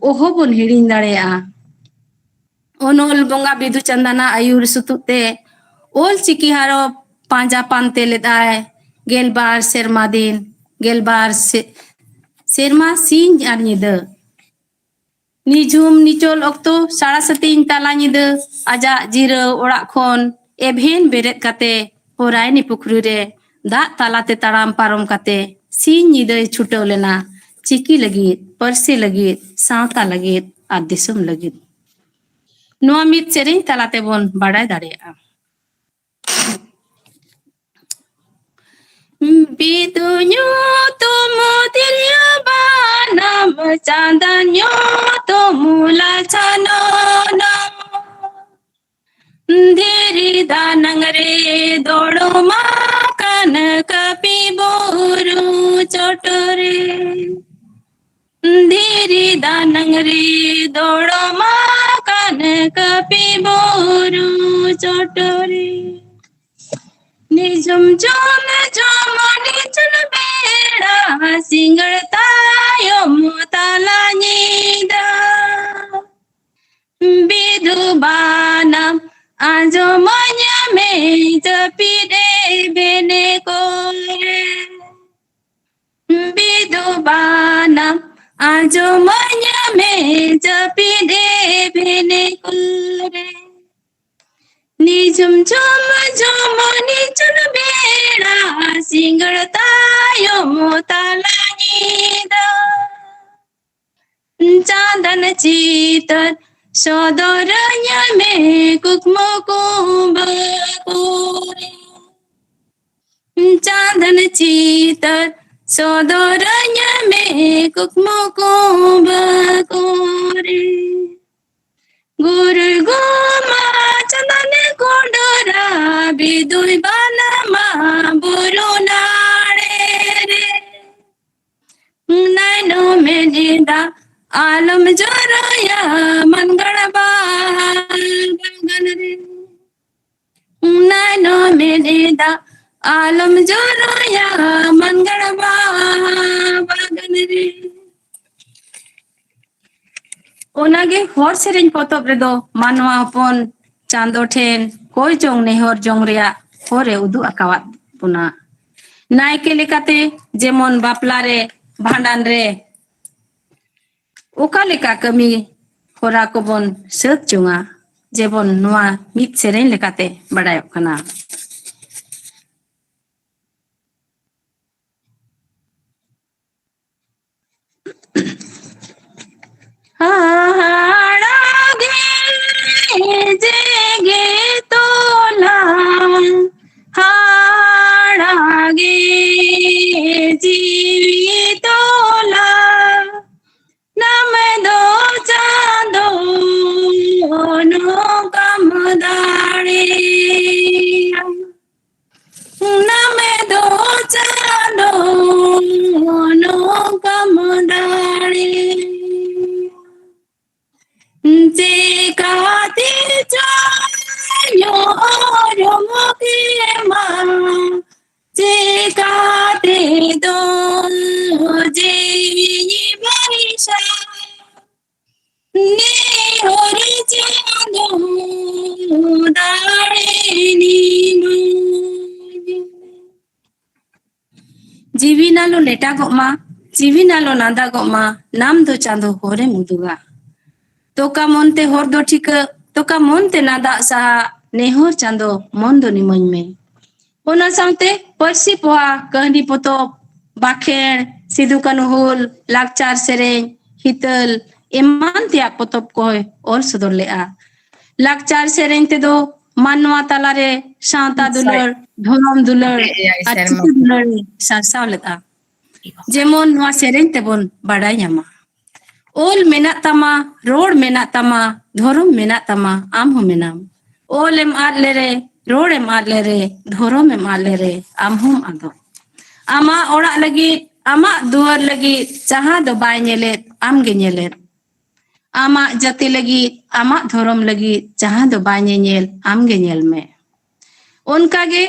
ᱚᱦᱚ ᱵᱚᱱ ᱦᱤᱲᱤᱧ ᱫᱟᱲᱮᱭᱟᱜᱼᱟ᱾ ᱚᱱᱚᱞ ᱵᱚᱸᱜᱟ ᱵᱤᱫᱩ ᱪᱟᱸᱫᱟᱱᱟᱜ ᱟᱹᱭᱩᱨ ᱥᱩᱛᱩᱜ ᱛᱮ ᱚᱞ ᱪᱤᱠᱤ ᱦᱟᱨᱚᱯ ᱯᱟᱸᱡᱟ ᱯᱟᱱᱛᱮ ᱞᱮᱫᱟᱭ᱾ ᱜᱮᱞᱵᱟᱨ ᱥᱮᱨᱢᱟ ᱫᱤᱱ, ᱜᱮᱞᱵᱟᱨ ᱥᱮ-, ᱥᱮᱨᱢᱟ ᱥᱤᱧ ᱟᱨ ᱧᱤᱫᱟᱹ᱾ ᱱᱤᱡᱷᱩᱢ ᱱᱤᱪᱚᱞ ᱚᱠᱛᱚ ᱥᱟᱲᱟ ᱥᱟᱹᱛᱤᱧ ᱛᱟᱞᱟ ᱧᱤᱫᱟᱹ ᱟᱡᱟᱜ ᱡᱤᱨᱟᱹᱣ ᱚᱲᱟᱜ ᱠᱷᱚᱱ ᱮᱵᱷᱮᱱ ᱵᱮᱨᱮᱫ ᱠᱟᱛᱮ ᱯᱚᱨᱟᱭᱱᱤ ᱯᱩᱠᱷᱨᱤ ᱨᱮ ᱫᱟᱜ ᱛᱟᱞᱟᱛᱮ ᱛᱟᱲᱟᱢ ᱯᱟᱨᱚᱢ ᱠᱟᱛᱮ ᱥᱤᱧ ᱧᱤᱫᱟᱹᱭ ᱪᱷᱩᱴᱟᱹᱣ ᱞᱮᱱᱟ ᱪᱤᱠᱤ ᱞᱟᱹᱜᱤᱫ, ᱯᱟᱹᱨᱥᱤ ᱞᱟᱹᱜᱤᱫ, ᱥᱟᱶᱛᱟ ᱞᱟᱹᱜᱤᱫ ᱟᱨ ᱫᱤᱥᱚᱢ ᱞᱟᱹᱜᱤᱫ᱾ ᱱᱚᱣᱟ ᱢᱤᱫ ᱥᱮᱨᱮᱧ ᱛᱟᱞᱟ ᱛᱮᱵᱚᱱ ᱵᱟᱰᱟᱭ ᱫᱟᱲᱮᱭᱟᱜᱼᱟ᱾ ᱵᱤᱫᱩ ᱧᱩᱛᱩᱢ ᱛᱤᱨᱭᱳ ᱵᱟᱱᱟᱢ, ᱪᱟᱸᱫᱟᱱ ᱧᱩᱛᱩᱢ ᱞᱟᱪᱷᱟᱱᱚᱱᱟ᱾ ᱫᱷᱤᱨᱤ ᱫᱟᱱᱟᱝ ᱨᱮ ᱫᱚᱲᱚᱢ ᱟᱠᱟᱱ ᱠᱟᱹᱯᱤ ᱵᱩᱨᱩ ᱪᱚᱴᱨᱮ᱾ ᱫᱷᱤᱨᱤ ᱫᱟᱱᱟᱝ ᱨᱮ ᱫᱚᱲᱚᱢ ᱟᱠᱟᱱ ᱠᱟᱹᱯᱤ ᱵᱩᱨᱩ ᱪᱚᱴᱨᱮ᱾ ᱱᱤᱡᱩᱢ ᱡᱚᱢ ᱡᱚᱢ ᱱᱤᱡᱩᱢ ᱵᱮᱲᱟ ᱥᱤᱸᱜᱟᱹᱲ ᱛᱟᱭᱚᱢ ᱛᱟᱞᱟ ᱧᱤᱫᱟᱹ᱾ ᱵᱤᱫᱩ ᱵᱟᱱᱟᱢ ᱟᱸᱡᱚᱢᱟᱹᱧ ᱢᱮ ᱡᱟᱹᱯᱤᱫ ᱮ ᱵᱮᱱᱮ ᱠᱚᱨᱮ᱾ ᱵᱤᱫᱩ ᱵᱟᱱᱟᱢ ᱟᱸᱡᱚᱢᱟᱹᱧ ᱢᱮ ᱡᱟᱹᱯᱤᱫ ᱮ ᱵᱮᱱᱮ ᱠᱚᱨᱮ᱾ ᱱᱤᱡᱩᱢ ᱡᱚᱢ ᱡᱚᱢ ᱱᱤᱡᱩᱢ ᱵᱮᱲᱟ ᱥᱤᱸᱜᱟᱹᱲ ᱛᱟᱭᱚᱢ ᱛᱟᱞᱟ ᱧᱤᱫᱟᱹ᱾ ᱪᱟᱸᱫᱟᱱ ᱪᱤᱛᱟᱹᱨ ᱥᱚᱫᱚᱨᱟᱹᱧ ᱢᱮ ᱠᱩᱠᱢᱩ ᱠᱩᱸᱵᱟᱹ ᱠᱚᱨᱮ᱾ ᱪᱟᱸᱫᱟᱱ ᱪᱤᱛᱟᱹᱨ ᱥᱚᱫᱚᱨᱟᱹᱧ ᱢᱮ ᱠᱩᱠᱢᱩ ᱠᱩᱸᱵᱟᱹ ᱠᱚᱨᱮ᱾ ᱜᱩᱨᱩ ᱜᱩᱢᱟ ᱪᱟᱸᱫᱟᱱ ᱠᱚᱸᱰᱚᱨᱟ ᱵᱤᱫᱩᱭ ᱵᱟᱱᱟᱢᱟ ᱵᱩᱨᱩ ᱱᱟᱲᱮ ᱨᱮ᱾ ᱱᱟᱭᱱᱚ ᱢᱮᱱᱮᱫᱟ ᱟᱞᱚᱢ ᱡᱚᱨᱚᱭᱟ ᱢᱟᱱᱜᱟᱲ ᱵᱟᱦᱟ ᱵᱟᱜᱟᱱ ᱨᱮ᱾ ᱱᱟᱭᱱᱚ ᱢᱮᱱᱮᱫᱟ ᱟᱞᱚᱢ ᱡᱚᱨᱚᱭᱟ ᱢᱟᱱᱜᱟᱲ ᱵᱟᱦᱟ ᱵᱟᱜᱟᱱ ᱨᱮ᱾ ᱚᱱᱟᱜᱮ ᱦᱚᱨ ᱥᱮᱨᱮᱧ ᱯᱚᱛᱚᱵ ᱨᱮᱫᱚ ᱢᱟᱱᱣᱟ ᱦᱚᱯᱚᱱ ᱪᱟᱸᱫᱚ ᱴᱷᱮᱱ ᱠᱚᱭ ᱡᱚᱝ ᱱᱮᱦᱚᱨ ᱡᱚᱝ ᱨᱮᱭᱟᱜ ᱦᱚᱨ ᱮ ᱩᱫᱩᱜ ᱟᱠᱟᱣᱟᱫ ᱵᱚᱱᱟ᱾ ᱱᱟᱭᱠᱮ ᱞᱮᱠᱟᱛᱮ ᱡᱮᱢᱚᱱ ᱵᱟᱯᱞᱟ ᱨᱮ, ᱵᱷᱟᱸᱰᱟᱱ ᱨᱮ ᱚᱠᱟ ᱞᱮᱠᱟ ᱠᱟᱹᱢᱤ ᱦᱚᱨᱟ ᱠᱚᱵᱚᱱ ᱥᱟᱹᱛ ᱡᱚᱝᱟ, ᱡᱮᱵᱚᱱ ᱱᱚᱣᱟ ᱢᱤᱫ ᱥᱮᱨᱮᱧ ᱞᱮᱠᱟᱛᱮ ᱵᱟᱰᱟᱭᱚᱜ ᱠᱟᱱᱟ᱾ ᱡᱮᱜᱮ ᱛᱚᱞᱟ ᱦᱟᱲᱟᱜᱮ ᱡᱤᱣᱤ ᱛᱚᱞᱟ, ᱱᱟᱢ ᱫᱚ ᱪᱟᱸᱫᱚ ᱱᱚᱝᱠᱟᱢ ᱫᱟᱲᱮᱭᱟ᱾ ᱱᱟᱢ ᱫᱚ ᱪᱟᱸᱫᱚ ᱱᱚᱝᱠᱟᱢ ᱫᱟᱲᱮᱭᱟ᱾ ᱪᱮᱠᱟᱛᱮ ᱪᱚᱧ ᱩᱨᱩᱢ ᱠᱮᱢᱟ, ᱪᱮᱠᱟᱛᱮ ᱫᱚ ᱡᱤᱣᱤ ᱵᱟᱧᱪᱟᱣ, ᱱᱮᱦᱚᱨ ᱪᱟᱸᱫᱚ ᱫᱟᱲᱮ ᱱᱤᱢᱟᱭ᱾ ᱡᱤᱣᱤ ᱱᱟᱞᱚ ᱞᱮᱴᱟᱜᱚᱜ ᱢᱟ, ᱡᱤᱣᱤ ᱱᱟᱞᱚ ᱞᱟᱸᱫᱟᱜᱚᱜ ᱢᱟ, ᱱᱟᱢ ᱫᱚ ᱪᱟᱸᱫᱚ ᱦᱚᱨᱮᱢ ᱩᱫᱩᱜᱟ᱾ ᱛᱚᱠᱟ ᱢᱚᱱᱛᱮ ᱦᱚᱨ ᱫᱚ ᱴᱷᱤᱠᱟᱹ, ᱛᱚᱠᱟ ᱢᱚᱱᱛᱮ ᱞᱟᱸᱫᱟᱜ ᱥᱟᱦᱟᱜ, ᱱᱮᱦᱚᱨ ᱪᱟᱸᱫᱚ ᱢᱚᱱ ᱫᱚ ᱱᱤᱢᱟᱹᱧ ᱢᱮ᱾ ᱚᱱᱟ ᱥᱟᱶᱛᱮ ᱯᱟᱹᱨᱥᱤ ᱯᱚᱦᱟ, ᱠᱟᱹᱦᱱᱤ ᱯᱚᱛᱚᱵ, ᱵᱟᱠᱷᱮᱬ, ᱥᱤᱫᱩ ᱠᱟᱹᱱᱦᱩ ᱦᱩᱞ, ᱞᱟᱠᱪᱟᱨ ᱥᱮᱨᱮᱧ, ᱦᱤᱛᱟᱹᱞ ᱮᱢᱟᱱ ᱛᱮᱭᱟᱜ ᱯᱚᱛᱚᱵ ᱠᱚᱭ ᱚᱞ ᱥᱚᱫᱚᱨ ᱞᱮᱫᱼᱟ᱾ ᱞᱟᱠᱪᱟᱨ ᱥᱮᱨᱮᱧ ᱛᱮᱫᱚ ᱢᱟᱱᱣᱟ ᱛᱟᱞᱟᱨᱮ ᱥᱟᱶᱛᱟ ᱫᱩᱞᱟᱹᱲ, ᱫᱷᱚᱨᱚᱢ ᱫᱩᱞᱟᱹᱲ ᱟᱨ ᱪᱤᱠᱤ ᱫᱩᱞᱟᱹᱲ ᱮ ᱥᱟᱨᱥᱟᱣ ᱞᱮᱫᱼᱟ᱾ ᱡᱮᱢᱚᱱ ᱱᱚᱣᱟ ᱥᱮᱨᱮᱧ ᱛᱮᱵᱚᱱ ᱵᱟᱰᱟᱭ ᱧᱟᱢᱟ, ᱚᱞ ᱢᱮᱱᱟᱜ ᱛᱟᱢᱟ, ᱨᱚᱲ ᱢᱮᱱᱟᱜ ᱛᱟᱢᱟ, ᱫᱷᱚᱨᱚᱢ ᱢᱮᱱᱟᱜ ᱛᱟᱢᱟ, ᱟᱢ ᱦᱚᱸ ᱢᱮᱱᱟᱢ᱾ ᱚᱞ ᱮᱢ ᱟᱫ ᱞᱮᱨᱮ, ᱨᱚᱲ ᱮᱢ ᱟᱫ ᱞᱮᱨᱮ, ᱫᱷᱚᱨᱚᱢ ᱮᱢ ᱟᱫ ᱞᱮᱨᱮ, ᱟᱢ ᱦᱚᱸᱢ ᱟᱫᱚᱜ᱾ ᱟᱢᱟᱜ ᱚᱲᱟᱜ ᱞᱟᱹᱜᱤᱫ, ᱟᱢᱟᱜ ᱫᱩᱣᱟᱹᱨ ᱞᱟᱹᱜᱤᱫ ᱡᱟᱦᱟᱸ ᱫᱚ ᱵᱟᱭ ᱧᱮᱞᱮᱫ, ᱟᱢ ᱜᱮ ᱧᱮᱞᱮᱫ᱾ ᱟᱢᱟᱜ ᱡᱟᱹᱛᱤ ᱞᱟᱹᱜᱤᱫ, ᱟᱢᱟᱜ ᱫᱷᱚᱨᱚᱢ ᱞᱟᱹᱜᱤᱫ ᱡᱟᱦᱟᱸ ᱫᱚ ᱵᱟᱭ ᱧᱮᱧᱮᱞ, ᱟᱢ ᱜᱮ ᱧᱮᱞ ᱢᱮ᱾ ᱚᱱᱠᱟ ᱜᱮ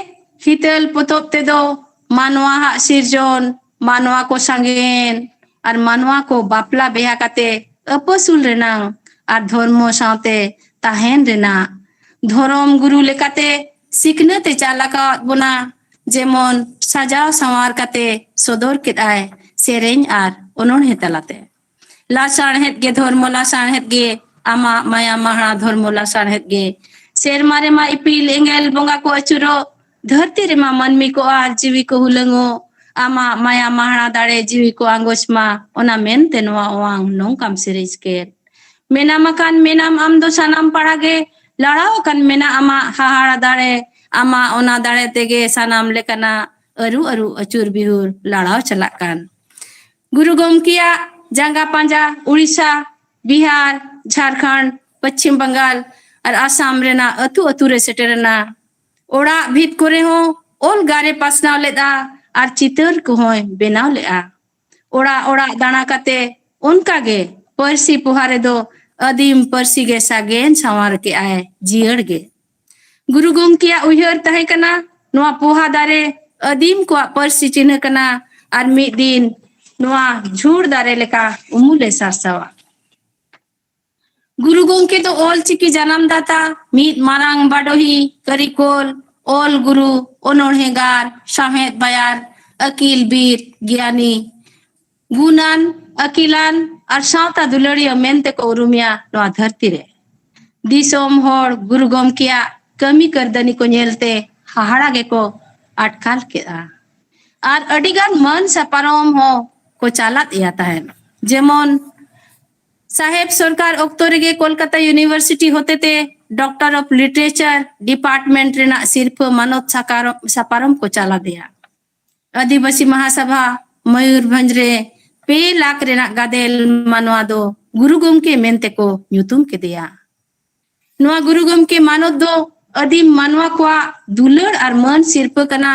ᱦᱤᱛᱟᱹᱞ ᱯᱚᱛᱚᱵ ᱛᱮᱫᱚ ᱢᱟᱱᱣᱟ ᱦᱟᱜ ᱥᱤᱨᱡᱚᱱ, ᱢᱟᱱᱣᱟ ᱠᱚ ᱥᱟᱸᱜᱮᱭᱮᱱ ᱟᱨ ᱢᱟᱱᱣᱟ ᱠᱚ ᱵᱟᱯᱞᱟ ᱵᱮᱦᱟ ᱠᱟᱛᱮ ᱟᱹᱯᱟᱹᱥᱩᱞ ᱨᱮᱱᱟᱝ ᱟᱨ ᱫᱷᱚᱨᱢᱚ ᱥᱟᱶᱛᱮ ᱛᱟᱦᱮᱱ ᱨᱮᱱᱟᱜ, ᱫᱷᱚᱨᱚᱢ ᱜᱩᱨᱩ ᱞᱮᱠᱟᱛᱮ ᱥᱤᱠᱷᱱᱟᱹᱛ ᱮ ᱪᱟᱞ ᱟᱠᱟᱣᱟᱫ ᱵᱚᱱᱟ, ᱡᱮᱢᱚᱱ ᱥᱟᱡᱟᱣ ᱥᱟᱶᱟᱨ ᱠᱟᱛᱮ ᱥᱚᱫᱚᱨ ᱠᱮᱫᱟᱭ ᱥᱮᱨᱮᱧ ᱟᱨ ᱚᱱᱚᱬᱦᱮ ᱛᱟᱞᱟᱛᱮ᱾ ᱞᱟᱥᱟᱬᱦᱮᱫ ᱜᱮ ᱫᱷᱚᱨᱢᱚ ᱞᱟᱥᱟᱬᱦᱮᱫ ᱜᱮ, ᱟᱢᱟᱜ ᱢᱟᱭᱟ ᱢᱟᱦᱟ ᱫᱷᱚᱨᱢᱚ ᱞᱟᱥᱟᱬᱦᱮᱫ ᱜᱮ᱾ ᱥᱮᱨᱢᱟ ᱨᱮᱢᱟ ᱤᱯᱤᱞ ᱮᱸᱜᱮᱞ ᱵᱚᱸᱜᱟ ᱠᱚ ᱟᱹᱪᱩᱨᱚᱜ, ᱫᱷᱟᱹᱨᱛᱤ ᱨᱮᱢᱟ ᱢᱟᱹᱱᱢᱤ ᱠᱚ ᱟᱨ ᱡᱤᱣᱤ ᱠᱚ ᱦᱩᱞᱟᱹᱝᱚᱜ, ᱟᱢᱟᱜ ᱢᱟᱭᱟ ᱢᱟᱦᱟ ᱫᱟᱲᱮ ᱡᱤᱣᱤ ᱠᱚ ᱟᱸᱜᱚᱪ ᱢᱟ, ᱚᱱᱟ ᱢᱮᱱᱛᱮ ᱱᱚᱣᱟ ᱚᱣᱟᱝ ᱱᱚᱝᱠᱟᱢ ᱥᱮᱨᱮᱧ ᱠᱮᱫ᱾ ᱢᱮᱱᱟᱢ ᱟᱠᱟᱱ ᱢᱮᱱᱟᱢ ᱟᱢ ᱫᱚ ᱥᱟᱱᱟᱢ ᱯᱟᱲᱟ ᱜᱮ, ᱞᱟᱲᱟᱣ ᱟᱠᱟᱱ ᱢᱮᱱᱟᱜ ᱟᱢᱟᱜ ᱦᱟᱦᱟᱲᱟ ᱫᱟᱲᱮ, ᱟᱢᱟᱜ ᱚᱱᱟ ᱫᱟᱲᱮ ᱛᱮᱜᱮ ᱥᱟᱱᱟᱢ ᱞᱮᱠᱟᱱᱟᱜ ᱟᱹᱨᱩ ᱟᱹᱨᱩ ᱟᱹᱪᱩᱨ ᱵᱤᱦᱩᱨ ᱞᱟᱲᱟᱣ ᱪᱟᱞᱟᱜ ᱠᱟᱱ᱾ ᱜᱩᱨᱩ ᱜᱚᱢᱠᱮᱭᱟᱜ ᱡᱟᱸᱜᱟ ᱯᱟᱸᱡᱟ ᱩᱲᱤᱥᱥᱟ, ᱵᱤᱦᱟᱨ, ᱡᱷᱟᱲᱠᱷᱚᱸᱰ, ᱯᱚᱪᱷᱤᱢ ᱵᱟᱝᱜᱟᱞ ᱟᱨ ᱟᱥᱟᱢ ᱨᱮᱱᱟᱜ ᱟᱹᱛᱩ ᱟᱹᱛᱩ ᱨᱮ ᱥᱮᱴᱮᱨᱮᱱᱟ᱾ ᱚᱲᱟᱜ ᱵᱷᱤᱛ ᱠᱚᱨᱮ ᱦᱚᱸ ᱚᱞ ᱜᱟᱨᱮ ᱯᱟᱥᱱᱟᱣ ᱞᱮᱫᱼᱟ ᱟᱨ ᱪᱤᱛᱟᱹᱨ ᱠᱚᱦᱚᱸᱭ ᱵᱮᱱᱟᱣ ᱞᱮᱫᱼᱟ᱾ ᱚᱲᱟᱜ ᱚᱲᱟᱜ ᱫᱟᱬᱟ ᱠᱟᱛᱮ ᱚᱱᱠᱟ ᱜᱮ ᱯᱟᱹᱨᱥᱤ ᱯᱚᱦᱟ ᱨᱮᱫᱚ ᱟᱹᱫᱤᱢ ᱯᱟᱹᱨᱥᱤ ᱜᱮ ᱥᱟᱜᱮᱱ ᱥᱟᱶᱟᱨ ᱠᱮᱜᱼᱟᱭ ᱡᱤᱭᱟᱹᱲ ᱜᱮ᱾ ᱜᱩᱨᱩ ᱜᱚᱢᱠᱮᱭᱟᱜ ᱩᱭᱦᱟᱹᱨ ᱛᱟᱦᱮᱸ ᱠᱟᱱᱟ, ᱱᱚᱣᱟ ᱯᱚᱦᱟ ᱫᱟᱨᱮ ᱟᱹᱫᱤᱢ ᱠᱚᱣᱟᱜ ᱯᱟᱹᱨᱥᱤ ᱪᱤᱱᱦᱟᱹ ᱠᱟᱱᱟ ᱟᱨ ᱢᱤᱫ ᱫᱤᱱ ᱱᱚᱣᱟ ᱡᱷᱩᱲ ᱫᱟᱨᱮ ᱞᱮᱠᱟ ᱩᱢᱩᱞᱮ ᱥᱟᱨᱥᱟᱣᱟ᱾ ᱜᱩᱨᱩ ᱜᱚᱢᱠᱮ ᱫᱚ ᱚᱞ ᱪᱤᱠᱤ ᱡᱟᱱᱟᱢ ᱫᱟᱛᱟ, ᱢᱤᱫ ᱢᱟᱨᱟᱝ ᱵᱟᱰᱚᱦᱤ, ᱠᱟᱹᱨᱤᱠᱚᱞ, ᱚᱞ ᱜᱩᱨᱩ, ᱚᱱᱚᱬᱦᱮᱸᱜᱟᱨ, ᱥᱟᱶᱦᱮᱫ ᱵᱟᱭᱟᱨ, ᱟᱹᱠᱤᱞ ᱵᱤᱨ, ᱜᱮᱭᱟᱱᱤ, ᱜᱩᱱᱟᱱ, ᱟᱹᱠᱤᱞᱟᱱ ᱟᱨ ᱥᱟᱶᱛᱟ ᱫᱩᱞᱟᱹᱲᱤᱭᱟᱹ ᱢᱮᱱᱛᱮ ᱠᱚ ᱩᱨᱩᱢᱮᱭᱟ ᱱᱚᱣᱟ ᱫᱷᱟᱹᱨᱛᱤ ᱨᱮ᱾ ᱫᱤᱥᱚᱢ ᱦᱚᱲ ᱜᱩᱨᱩ ᱜᱚᱢᱠᱮᱭᱟᱜ ᱠᱟᱹᱢᱤ ᱠᱟᱹᱨᱫᱟᱹᱱᱤ ᱠᱚ ᱧᱮᱞᱛᱮ ᱦᱟᱦᱟᱲᱟ ᱜᱮᱠᱚ ᱟᱴᱠᱟᱨ ᱠᱮᱫᱼᱟ᱾ ᱟᱨ ᱟᱹᱰᱤᱜᱟᱱ ᱢᱟᱹᱱ ᱥᱟᱯᱟᱨᱚᱢ ᱦᱚᱸ ᱠᱚ ᱪᱟᱞᱟᱫ ᱮᱭᱟ ᱛᱟᱦᱮᱸᱫ᱾ ᱡᱮᱢᱚᱱ ᱥᱟᱦᱮᱵ ᱥᱚᱨᱠᱟᱨ ᱚᱠᱛᱚ ᱨᱮᱜᱮ ᱠᱳᱞᱠᱟᱛᱟ ᱤᱭᱩᱱᱤᱵᱷᱟᱨᱥᱤᱴᱤ ᱦᱚᱛᱮᱛᱮ ᱰᱚᱠᱴᱚᱨ ᱚᱯ ᱞᱤᱴᱟᱨᱮᱪᱟᱨ ᱰᱤᱯᱟᱨᱴᱢᱮᱱᱴ ᱨᱮᱱᱟᱜ ᱥᱤᱨᱯᱷᱟᱹ ᱢᱟᱱᱚᱛ ᱥᱟᱠᱟᱨᱚ-, ᱥᱟᱯᱟᱨᱚᱢ ᱠᱚ ᱪᱟᱞᱟᱫᱮᱭᱟ᱾ ᱟᱹᱫᱤᱵᱟᱹᱥᱤ ᱢᱟᱦᱟᱥᱟᱵᱷᱟ ᱢᱚᱭᱩᱨᱵᱷᱚᱸᱡᱽ ᱨᱮ ᱯᱮ ᱞᱟᱠᱷ ᱨᱮᱱᱟᱜ ᱜᱟᱫᱮᱞ ᱢᱟᱱᱣᱟ ᱫᱚ ᱜᱩᱨᱩ ᱜᱚᱢᱠᱮ ᱢᱮᱱᱛᱮ ᱠᱚ ᱧᱩᱛᱩᱢ ᱠᱮᱫᱮᱭᱟ᱾ ᱱᱚᱣᱟ ᱜᱩᱨᱩ ᱜᱚᱢᱠᱮ ᱢᱟᱱᱚᱛ ᱫᱚ ᱟᱹᱫᱤᱢ ᱢᱟᱱᱣᱟ ᱠᱚᱣᱟᱜ ᱫᱩᱞᱟᱹᱲ ᱟᱨ ᱢᱟᱹᱱ ᱥᱤᱨᱯᱟᱹ ᱠᱟᱱᱟ᱾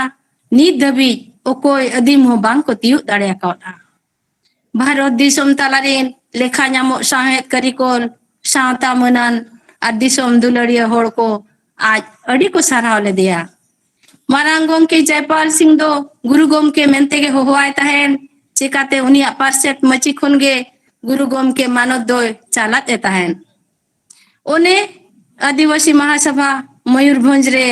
ᱱᱤᱛ ᱫᱷᱟᱹᱵᱤᱡ ᱚᱠᱚᱭ ᱟᱹᱫᱤᱢ ᱦᱚᱸ ᱵᱟᱝ ᱠᱚ ᱛᱤᱭᱳᱜ ᱫᱟᱲᱮ ᱟᱠᱟᱣᱫᱼᱟ᱾ ᱵᱷᱟᱨᱚᱛ ᱫᱤᱥᱚᱢ ᱛᱟᱞᱟᱨᱮᱱ ᱞᱮᱠᱷᱟ ᱧᱟᱢᱚᱜ ᱥᱟᱶᱦᱮᱫ ᱠᱟᱹᱨᱤᱠᱚᱞ, ᱥᱟᱶᱛᱟ ᱢᱟᱹᱱᱟᱱ ᱟᱨ ᱫᱤᱥᱚᱢ ᱫᱩᱞᱟᱹᱲᱤᱭᱟᱹ ᱦᱚᱲ ᱠᱚ ᱟᱡ ᱟᱹᱰᱤ ᱠᱚ ᱥᱟᱨᱦᱟᱣ ᱞᱮᱫᱮᱭᱟ᱾ ᱢᱟᱨᱟᱝ ᱜᱚᱢᱠᱮ ᱡᱚᱭᱯᱟᱞ ᱥᱤᱝ ᱫᱚ ᱜᱩᱨᱩ ᱜᱚᱢᱠᱮ ᱢᱮᱱᱛᱮ ᱜᱮ ᱦᱚᱦᱚᱣᱟᱭ ᱛᱟᱦᱮᱸᱱ᱾ ᱪᱮᱠᱟᱛᱮ ᱩᱱᱤᱭᱟᱜ ᱯᱟᱨᱥᱮᱛ ᱢᱟᱹᱪᱤ ᱠᱷᱚᱱ ᱜᱮ ᱜᱩᱨᱩ ᱜᱚᱢᱠᱮ ᱢᱟᱱᱚᱛ ᱫᱚᱭ ᱪᱟᱞᱟᱫ ᱮ ᱛᱟᱦᱮᱸᱱ᱾ ᱚᱱᱮ ᱟᱹᱫᱤᱵᱟᱹᱥᱤ ᱢᱟᱦᱟᱥᱟᱵᱷᱟ ᱢᱚᱭᱩᱨᱵᱷᱚᱸᱡᱽ ᱨᱮ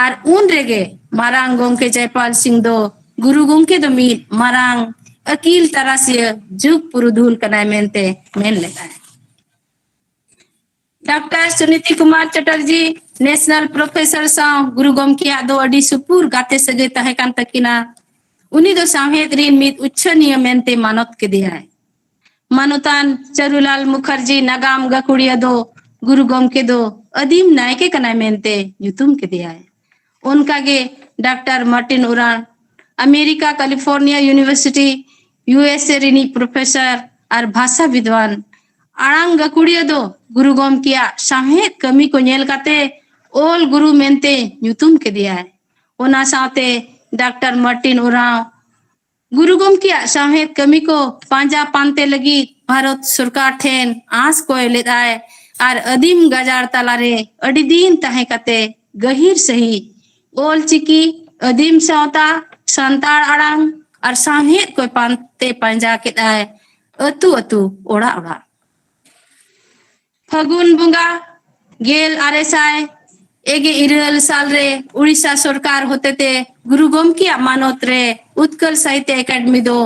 ᱟᱨ ᱩᱱ ᱨᱮᱜᱮ ᱢᱟᱨᱟᱝ ᱜᱚᱢᱠᱮ ᱡᱚᱭᱯᱟᱞ ᱥᱤᱝ ᱫᱚ ᱜᱩᱨᱩ ᱜᱚᱢᱠᱮ ᱫᱚ ᱢᱤᱫ ᱢᱟᱨᱟᱝ ᱟᱹᱠᱤᱞ ᱛᱟᱨᱟᱥᱤᱭᱟᱹ ᱡᱩᱜᱽ ᱯᱩᱨᱩᱫᱷᱩᱞ ᱠᱟᱱᱟᱭ ᱢᱮᱱᱛᱮ ᱢᱮᱱ ᱞᱮᱫᱟᱭ᱾ Doctor Suniti Kumar Chatterjee national professor ᱥᱟᱶ ᱜᱩᱨᱩ ᱜᱚᱢᱠᱮᱭᱟᱜ ᱫᱚ ᱟᱹᱰᱤ ᱥᱩᱯᱩᱨ ᱜᱟᱛᱮ ᱥᱟᱹᱜᱟᱹᱭ ᱛᱟᱦᱮᱸ ᱠᱟᱱ ᱛᱟᱹᱠᱤᱱᱟ᱾ ᱩᱱᱤ ᱫᱚ ᱥᱟᱶᱦᱮᱫ ᱨᱤᱱ ᱢᱤᱫ ᱩᱪᱷᱟᱹᱱᱤᱭᱟᱹ ᱢᱮᱱᱛᱮ ᱢᱟᱱᱚᱛ ᱠᱮᱫᱮᱭᱟᱭ᱾ ᱢᱟᱱᱚᱛᱟᱱ ᱪᱟᱨᱩᱞᱟᱞ ᱢᱩᱠᱷᱟᱨᱡᱤ ᱱᱟᱜᱟᱢ ᱜᱟᱹᱠᱷᱩᱲᱤᱭᱟᱹ ᱫᱚ ᱜᱩᱨᱩ ᱜᱚᱢᱠᱮ ᱫᱚ ᱟᱹᱫᱤᱢ ᱱᱟᱭᱠᱮ ᱠᱟᱱᱟᱭ ᱢᱮᱱᱛᱮ ᱧᱩᱛᱩᱢ ᱠᱮᱫᱮᱭᱟᱭ᱾ ᱚᱱᱠᱟᱜᱮ ᱰᱟᱠᱛᱟᱨ ᱢᱟᱨᱴᱤᱱ ᱩᱨᱟᱝ America California university, U S A ᱨᱤᱱᱤᱡ ᱯᱨᱚᱯᱷᱮᱥᱚᱨ ᱟᱨ ᱵᱷᱟᱥᱟ ᱵᱤᱫᱣᱟᱱ, ᱟᱲᱟᱝ ᱜᱟᱹᱠᱷᱩᱲᱤᱭᱟᱹ ᱫᱚ ᱜᱩᱨᱩ ᱜᱚᱢᱠᱮᱭᱟᱜ ᱥᱟᱶᱦᱮᱫ ᱠᱟᱹᱢᱤ ᱠᱚ ᱧᱮᱞ ᱠᱟᱛᱮ ᱚᱞ ᱜᱩᱨᱩ ᱢᱮᱱᱛᱮ ᱧᱩᱛᱩᱢ ᱠᱮᱫᱮᱭᱟᱭ᱾ ᱚᱱᱟ ᱥᱟᱶᱛᱮ ᱰᱟᱠᱛᱟᱨ ᱢᱟᱨᱴᱤᱱ ᱩᱨᱟᱝ ᱜᱩᱨᱩ ᱜᱚᱢᱠᱮᱭᱟᱜ ᱥᱟᱶᱦᱮᱫ ᱠᱟᱹᱢᱤ ᱠᱚ ᱯᱟᱸᱡᱟ ᱯᱟᱱᱛᱮ ᱞᱟᱹᱜᱤᱫ ᱵᱷᱟᱨᱚᱛ ᱥᱚᱨᱠᱟᱨ ᱴᱷᱮᱱ ᱟᱸᱥ ᱠᱚᱭ ᱞᱮᱫᱟᱭ ᱟᱨ ᱟᱹᱫᱤᱢ ᱜᱟᱡᱟᱲ ᱛᱟᱞᱟᱨᱮ ᱟᱹᱰᱤ ᱫᱤᱱ ᱛᱟᱦᱮᱸ ᱠᱟᱛᱮ ᱜᱟᱹᱦᱤᱨ ᱥᱟᱹᱦᱤᱡ ᱚᱞ ᱪᱤᱠᱤ, ᱟᱹᱫᱤᱢ ᱥᱟᱶᱛᱟ, ᱥᱟᱱᱛᱟᱲ ᱟᱲᱟᱝ ᱟᱨ ᱥᱟᱶᱦᱮᱫ ᱠᱚᱭ ᱯᱟᱱᱛᱮ ᱯᱟᱸᱡᱟ ᱠᱮᱫᱟᱭ ᱟᱹᱛᱩ ᱟᱹᱛᱩ, ᱚᱲᱟᱜ ᱚᱲᱟᱜ᱾ ᱯᱷᱟᱹᱜᱩᱱ ᱵᱚᱸᱜᱟ ᱜᱮᱞ ᱟᱨᱮ ᱥᱟᱭ ᱮᱜᱮ ᱤᱨᱟᱹᱞ ᱥᱟᱞ ᱨᱮ ᱩᱲᱤᱥᱥᱟ ᱥᱚᱨᱠᱟᱨ ᱦᱚᱛᱮᱛᱮ ᱜᱩᱨᱩ ᱜᱚᱢᱠᱮᱭᱟᱜ ᱢᱟᱱᱚᱛ ᱨᱮ ᱩᱛᱠᱚᱞ ᱥᱟᱦᱤᱛᱭᱚ ᱮᱠᱟᱰᱮᱢᱤ ᱫᱚ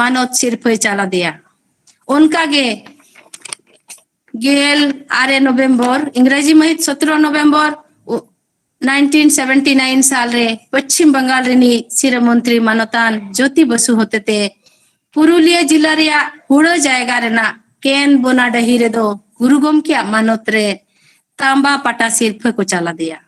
ᱢᱟᱱᱚᱛ ᱥᱤᱨᱯᱷᱟᱹᱭ ᱪᱟᱞ ᱟᱫᱮᱭᱟ᱾ ᱚᱱᱠᱟᱜᱮ ᱜᱮᱞ ᱟᱨᱮ ᱱᱚᱵᱷᱮᱢᱵᱚᱨ, ᱤᱝᱨᱟᱡᱤ ᱢᱟᱹᱦᱤᱛ ᱥᱚᱛᱨᱚ ᱱᱚᱵᱷᱮᱢᱵᱚᱨ ᱩ-, ᱱᱟᱭᱤᱱᱴᱤᱱ ᱥᱮᱵᱷᱮᱱᱴᱤ ᱱᱟᱭᱤᱱ ᱥᱟᱞ ᱨᱮ ᱯᱚᱪᱷᱤᱢ ᱵᱟᱝᱜᱟᱞ ᱨᱤᱱᱤᱡ ᱥᱤᱨᱟᱹ ᱢᱚᱱᱛᱨᱤ ᱢᱟᱱᱚᱛᱟᱱ ᱡᱳᱛᱤ ᱵᱚᱥᱩ ᱦᱚᱛᱮᱛᱮ ᱯᱩᱨᱩᱞᱤᱭᱟᱹ ᱡᱤᱞᱟ ᱨᱮᱭᱟᱜ ᱦᱩᱲᱟᱹ ᱡᱟᱭᱜᱟ ᱨᱮᱱᱟᱜ ᱠᱮᱱ ᱵᱚᱱᱟᱰᱟᱹᱦᱤ ᱨᱮᱫᱚ ᱜᱩᱨᱩ ᱜᱚᱢᱠᱮᱭᱟᱜ ᱢᱟᱱᱚᱛ ᱨᱮ ᱛᱟᱢᱵᱟ ᱯᱟᱴᱟ ᱥᱤᱨᱯᱷᱟᱹ ᱠᱚ ᱪᱟᱞ ᱟᱫᱮᱭᱟ᱾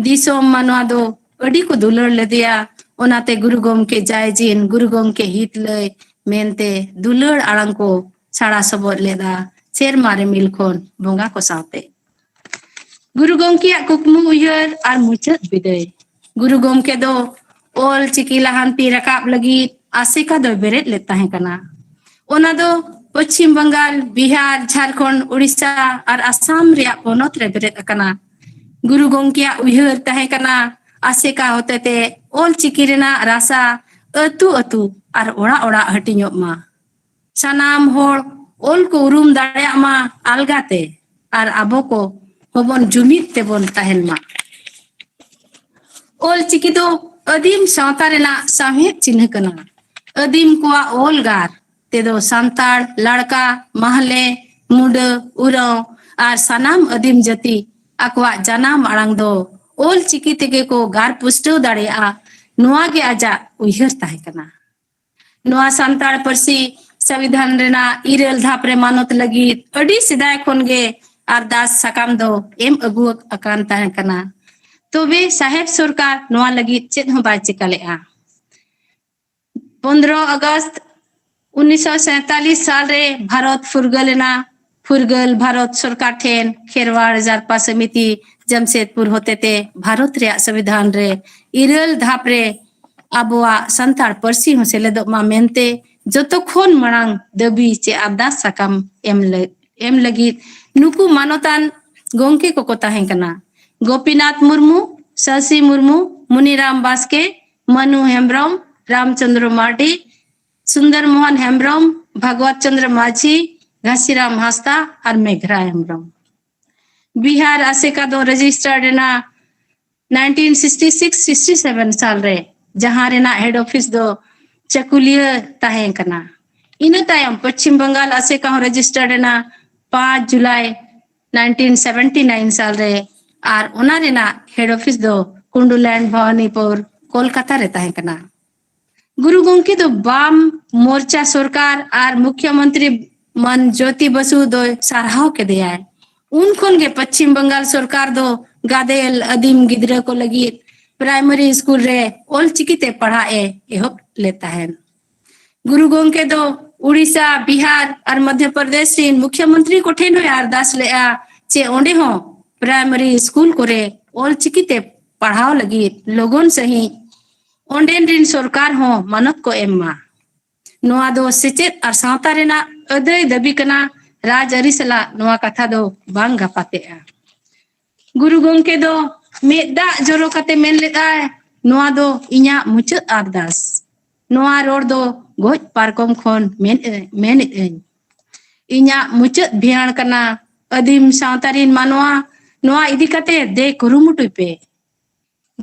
ᱫᱤᱥᱚᱢ ᱢᱟᱱᱣᱟ ᱫᱚ ᱟᱹᱰᱤ ᱠᱚ ᱫᱩᱞᱟᱹᱲ ᱞᱮᱫᱮᱭᱟ᱾ ᱚᱱᱟᱛᱮ ᱜᱩᱨᱩ ᱜᱚᱢᱠᱮ ᱡᱟᱭ ᱡᱤᱱ ᱜᱩᱨᱩ ᱜᱚᱢᱠᱮ ᱦᱤᱛ ᱞᱟᱹᱭ ᱢᱮᱱᱛᱮ ᱫᱩᱞᱟᱹᱲ ᱟᱲᱟᱝ ᱠᱚ ᱥᱟᱲᱟ ᱥᱚᱵᱚᱫ ᱞᱮᱫᱟ ᱥᱮᱨᱢᱟ ᱨᱤᱢᱤᱞ ᱠᱷᱚᱱ ᱵᱚᱸᱜᱟ ᱠᱚ ᱥᱟᱶᱛᱮ᱾ ᱜᱩᱨᱩ ᱜᱚᱢᱠᱮᱭᱟᱜ ᱠᱩᱠᱢᱩ ᱩᱭᱦᱟᱹᱨ ᱟᱨ ᱢᱩᱪᱟᱹᱫ ᱵᱤᱫᱟᱹᱭ᱾ ᱜᱩᱨᱩ ᱜᱚᱢᱠᱮ ᱫᱚ ᱚᱞ ᱪᱤᱠᱤ ᱞᱟᱦᱟᱱᱛᱤ ᱨᱟᱠᱟᱵ ᱞᱟᱹᱜᱤᱫ ᱟᱥᱮᱠᱟ ᱫᱚᱭ ᱵᱮᱨᱮᱫ ᱞᱮᱫ ᱛᱟᱦᱮᱸ ᱠᱟᱱᱟ᱾ ᱚᱱᱟ ᱫᱚ ᱯᱚᱪᱷᱤᱢ ᱵᱟᱝᱜᱟᱞ, ᱵᱤᱦᱟᱨ, ᱡᱷᱟᱨᱠᱷᱚᱸᱰ, ᱩᱲᱤᱥᱥᱟ ᱟᱨ ᱟᱥᱟᱢ ᱨᱮᱭᱟᱜ ᱯᱚᱱᱚᱛ ᱨᱮ ᱵᱮᱨᱮᱫ ᱟᱠᱟᱱᱟ᱾ ᱜᱩᱨᱩ ᱜᱚᱢᱠᱮᱭᱟᱜ ᱩᱭᱦᱟᱹᱨ ᱛᱟᱦᱮᱸ ᱠᱟᱱᱟ ᱟᱥᱮᱠᱟ ᱦᱚᱛᱮᱛᱮ ᱚᱞ ᱪᱤᱠᱤ ᱨᱮᱱᱟᱜ ᱨᱟᱥᱟ ᱟᱹᱛᱩ ᱟᱹᱛᱩ ᱟᱨ ᱚᱲᱟᱜ ᱚᱲᱟᱜ ᱦᱟᱹᱴᱤᱧᱚᱜ ᱢᱟ᱾ ᱥᱟᱱᱟᱢ ᱦᱚᱲ ᱚᱞ ᱠᱚ ᱩᱨᱩᱢ ᱫᱟᱲᱮᱭᱟᱜ ᱢᱟ ᱟᱞᱜᱟᱛᱮ ᱟᱨ ᱟᱵᱚ ᱠᱚ ᱦᱚᱸᱵᱚᱱ ᱡᱩᱢᱤᱫ ᱛᱮᱵᱚᱱ ᱛᱟᱦᱮᱱ ᱢᱟ᱾ ᱚᱞ ᱪᱤᱠᱤ ᱫᱚ ᱟᱹᱫᱤᱢ ᱥᱟᱶᱛᱟ ᱨᱮᱱᱟᱜ ᱥᱟᱶᱦᱮᱫ ᱪᱤᱱᱦᱟᱹ ᱠᱟᱱᱟ᱾ ᱟᱹᱫᱤᱢ ᱠᱚᱣᱟᱜ ᱚᱞ ᱜᱟᱨ ᱛᱮᱫᱚ ᱥᱟᱱᱛᱟᱲ, ᱞᱟᱲᱠᱟ, ᱢᱟᱦᱞᱮ, ᱢᱩᱰᱟᱹ, ᱩᱨᱟᱸᱣ ᱟᱨ ᱥᱟᱱᱟᱢ ᱟᱹᱫᱤᱢ ᱡᱟᱹᱛᱤ ᱟᱠᱚᱣᱟᱜ ᱡᱟᱱᱟᱢ ᱟᱲᱟᱝ ᱫᱚ ᱚᱞ ᱪᱤᱠᱤ ᱛᱮᱜᱮ ᱠᱚ ᱜᱟᱨ ᱯᱩᱥᱴᱟᱹᱣ ᱫᱟᱲᱮᱭᱟᱜᱼᱟ, ᱱᱚᱣᱟ ᱜᱮ ᱟᱡᱟᱜ ᱩᱭᱦᱟᱹᱨ ᱛᱟᱦᱮᱸ ᱠᱟᱱᱟ᱾ ᱱᱚᱣᱟ ᱥᱟᱱᱛᱟᱲ ᱯᱟᱹᱨᱥᱤ ᱥᱚᱝᱵᱤᱫᱷᱟᱱ ᱨᱮᱱᱟᱜ ᱤᱨᱟᱹᱞ ᱫᱷᱟᱯ ᱨᱮ ᱢᱟᱱᱚᱛ ᱞᱟᱹᱜᱤᱫ ᱟᱹᱰᱤ ᱥᱮᱫᱟᱭ ᱠᱷᱚᱱ ᱜᱮ ᱟᱨᱫᱟᱥ ᱥᱟᱠᱟᱢ ᱫᱚ ᱮᱢ ᱟᱹᱜᱩ ᱟᱠᱟᱱ ᱛᱟᱦᱮᱸ ᱠᱟᱱᱟ᱾ ᱛᱚᱵᱮ ᱥᱟᱦᱮᱵ ᱥᱚᱨᱠᱟᱨ ᱱᱚᱣᱟ ᱞᱟᱹᱜᱤᱫ ᱪᱮᱫ ᱦᱚᱸ ᱵᱟᱭ ᱪᱮᱠᱟ ᱞᱮᱫᱼᱟ᱾ ᱯᱚᱱᱫᱽᱨᱚ ᱟᱜᱚᱥᱴ ᱩᱱᱤᱥᱥᱚ ᱥᱟᱭᱛᱟᱞᱤᱥ ᱥᱟᱞ ᱨᱮ ᱵᱷᱟᱨᱚᱛ ᱯᱷᱩᱨᱜᱟᱹᱞ ᱮᱱᱟ᱾ ᱯᱷᱩᱨᱜᱟᱹᱞ ᱵᱷᱟᱨᱚᱛ ᱥᱚᱨᱠᱟᱨ ᱴᱷᱮᱱ ᱠᱷᱮᱨᱣᱟᱲ ᱡᱟᱨᱯᱟ ᱥᱚᱢᱤᱛᱤ ᱡᱟᱢᱥᱮᱫᱽᱯᱩᱨ ᱦᱚᱛᱮᱛᱮ ᱵᱷᱟᱨᱚᱛ ᱨᱮᱭᱟᱜ ᱥᱚᱝᱵᱤᱫᱷᱟᱱ ᱨᱮ ᱤᱨᱟᱹᱞ ᱫᱷᱟᱯ ᱨᱮ ᱟᱵᱚᱣᱟᱜ ᱥᱟᱱᱛᱟᱲ ᱯᱟᱹᱨᱥᱤ ᱦᱚᱸ ᱥᱮᱞᱮᱫᱚᱜ ᱢᱟ ᱢᱮᱱᱛᱮ ᱡᱚᱛᱚ ᱠᱷᱚᱱ ᱢᱟᱲᱟᱝ ᱫᱟᱹᱵᱤ ᱪᱮ ᱟᱨᱫᱟᱥ ᱥᱟᱠᱟᱢ ᱮᱢ ᱞᱟᱹ-, ᱮᱢ ᱞᱟᱹᱜᱤᱫ ᱱᱩᱠᱩ ᱢᱟᱱᱚᱛᱟᱱ ᱜᱚᱢᱠᱮ ᱠᱚᱠᱚ ᱛᱟᱦᱮᱸ ᱠᱟᱱᱟ᱾ ᱜᱳᱯᱤᱱᱟᱛᱷ ᱢᱩᱨᱢᱩ, ᱥᱟᱥᱤ ᱢᱩᱨᱢᱩ, ᱢᱩᱱᱤᱨᱟᱢ ᱵᱟᱥᱠᱮ, ᱢᱟᱱᱩ ᱦᱮᱢᱵᱨᱚᱢ, ᱨᱟᱢᱪᱚᱸᱫᱽᱨᱚ ᱢᱟᱨᱰᱤ, ᱥᱩᱱᱫᱚᱨ ᱢᱳᱦᱚᱱ ᱦᱮᱢᱵᱨᱚᱢ, ᱵᱷᱟᱜᱽᱣᱟᱛ ᱪᱚᱸᱫᱽᱨᱚ ᱢᱟᱹᱡᱷᱤ, ᱜᱷᱟᱥᱤᱨᱟᱢ ᱦᱟᱸᱥᱫᱟ ᱟᱨ ᱢᱮᱜᱷᱨᱟ ᱦᱮᱢᱵᱨᱚᱢ᱾ ᱵᱤᱦᱟᱨ ᱟᱥᱮᱠᱟ ᱫᱚ ᱨᱮᱡᱤᱥᱴᱟᱨᱰ ᱮᱱᱟ nineteen sixty six sixty seven ᱥᱟᱞ ᱨᱮ, ᱡᱟᱦᱟᱸ ᱨᱮᱱᱟᱜ ᱦᱮᱰ ᱚᱯᱷᱤᱥ ᱫᱚ ᱪᱟᱹᱠᱩᱞᱤᱭᱟᱹ ᱛᱟᱦᱮᱸ ᱠᱟᱱᱟ᱾ ᱤᱱᱟᱹ ᱛᱟᱭᱚᱢ ᱯᱚᱪᱷᱤᱢ ᱵᱟᱝᱜᱟᱞ ᱟᱥᱮᱠᱟ ᱦᱚᱸ ᱨᱮᱡᱤᱥᱴᱟᱨᱰ ᱮᱱᱟ ᱯᱟᱸᱪ ᱡᱩᱞᱟᱭ ᱱᱟᱭᱤᱱᱴᱤᱱ ᱥᱮᱵᱷᱮᱱᱴᱤ ᱱᱟᱭᱤᱱ ᱥᱟᱞ ᱨᱮ, ᱟᱨ ᱚᱱᱟ ᱨᱮᱱᱟᱜ ᱦᱮᱰ ᱚᱯᱷᱤᱥ ᱫᱚ ᱠᱩᱱᱰᱩᱞᱮᱱᱰ ᱵᱷᱚᱵᱟᱱᱤᱯᱩᱨ, ᱠᱳᱞᱠᱟᱛᱟ ᱨᱮ ᱛᱟᱦᱮᱸ ᱠᱟᱱᱟ᱾ ᱜᱩᱨᱩ ᱜᱚᱢᱠᱮ ᱫᱚ ᱵᱟᱢ ᱢᱳᱨᱪᱟ ᱥᱚᱨᱠᱟᱨ ᱟᱨ ᱢᱩᱠᱷᱭᱚᱢᱚᱱᱛᱨᱤ ᱢᱟᱱ ᱡᱳᱛᱤ ᱵᱚᱥᱩ ᱫᱚᱭ ᱥᱟᱨᱦᱟᱣ ᱠᱮᱫᱮᱭᱟᱭ᱾ ᱩᱱ ᱠᱷᱚᱱ ᱜᱮ ᱯᱚᱪᱷᱤᱢ ᱵᱟᱝᱜᱟᱞ ᱥᱚᱨᱠᱟᱨ ᱫᱚ ᱜᱟᱫᱮᱞ ᱟᱹᱫᱤᱢ ᱜᱤᱫᱽᱨᱟᱹ ᱠᱚ ᱞᱟᱹᱜᱤᱫ ᱯᱨᱟᱭᱢᱟᱨᱤ ᱥᱠᱩᱞ ᱨᱮ ᱚᱞᱪᱤᱠᱤ ᱛᱮ ᱯᱟᱲᱦᱟᱜ ᱮ ᱮᱦᱚᱵ ᱞᱮᱫ ᱛᱟᱦᱮᱸᱱ᱾ ᱜᱩᱨᱩ ᱜᱚᱢᱠᱮ ᱫᱚ ᱩᱲᱤᱥᱥᱟ, ᱵᱤᱦᱟᱨ ᱟᱨ ᱢᱚᱫᱷᱭᱚ ᱯᱨᱚᱫᱮᱥ ᱨᱤᱱ ᱢᱩᱠᱷᱭᱚᱢᱚᱱᱛᱨᱤ ᱠᱚᱴᱷᱮᱱ ᱦᱚᱸᱭ ᱟᱨᱫᱟᱥ ᱞᱮᱫᱼᱟ ᱪᱮ ᱚᱸᱰᱮ ᱦᱚᱸ ᱯᱨᱟᱭᱢᱟᱨᱤ ᱥᱠᱩᱞ ᱠᱚᱨᱮ ᱚᱞᱪᱤᱠᱤ ᱛᱮ ᱯᱟᱲᱦᱟᱣ ᱞᱟᱹᱜᱤᱫ ᱞᱚᱜᱚᱱ ᱥᱟᱺᱦᱤᱡ ᱚᱸᱰᱮᱱ ᱨᱤᱱ ᱥᱚᱨᱠᱟᱨ ᱦᱚᱸ ᱢᱟᱱᱚᱛ ᱠᱚ ᱮᱢ ᱢᱟ᱾ ᱱᱚᱣᱟ ᱫᱚ ᱥᱮᱪᱮᱫ ᱟᱨ ᱥᱟᱶᱛᱟ ᱨᱮᱱᱟᱜ ᱟᱹᱫᱟᱹᱭ ᱫᱟᱹᱵᱤ ᱠᱟᱱᱟ᱾ ᱨᱟᱡᱽᱟᱹᱨᱤ ᱥᱟᱞᱟᱜ ᱱᱚᱣᱟ ᱠᱟᱛᱷᱟ ᱫᱚ ᱵᱟᱝ ᱜᱟᱯᱟᱛᱮᱜᱼᱟ᱾ ᱜᱩᱨᱩ ᱜᱚᱢᱠᱮ ᱫᱚ ᱢᱮᱫ ᱫᱟᱜ ᱡᱚᱨᱚ ᱠᱟᱛᱮ ᱢᱮᱱ ᱞᱮᱫᱟᱭ, "ᱱᱚᱣᱟ ᱫᱚ ᱤᱧᱟᱹᱜ ᱢᱩᱪᱟᱹᱫ ᱟᱨᱫᱟᱥ᱾ ᱱᱚᱣᱟ ᱨᱚᱲ ᱫᱚ ᱜᱚᱡ ᱯᱟᱨᱠᱚᱢ ᱠᱷᱚᱱ ᱢᱮᱱ, ᱢᱮᱱᱮᱫ ᱟᱹᱧ᱾ ᱤᱧᱟᱹᱜ ᱢᱩᱪᱟᱹᱫ ᱵᱷᱤᱭᱟᱹᱬ ᱠᱟᱱᱟ᱾ ᱟᱹᱫᱤᱢ ᱥᱟᱶᱛᱟ ᱨᱤᱱ ᱢᱟᱱᱣᱟ, ᱱᱚᱣᱟ ᱤᱫᱤ ᱠᱟᱛᱮ ᱫᱮ ᱠᱩᱨᱩᱢᱩᱴᱩᱭ ᱯᱮ᱾"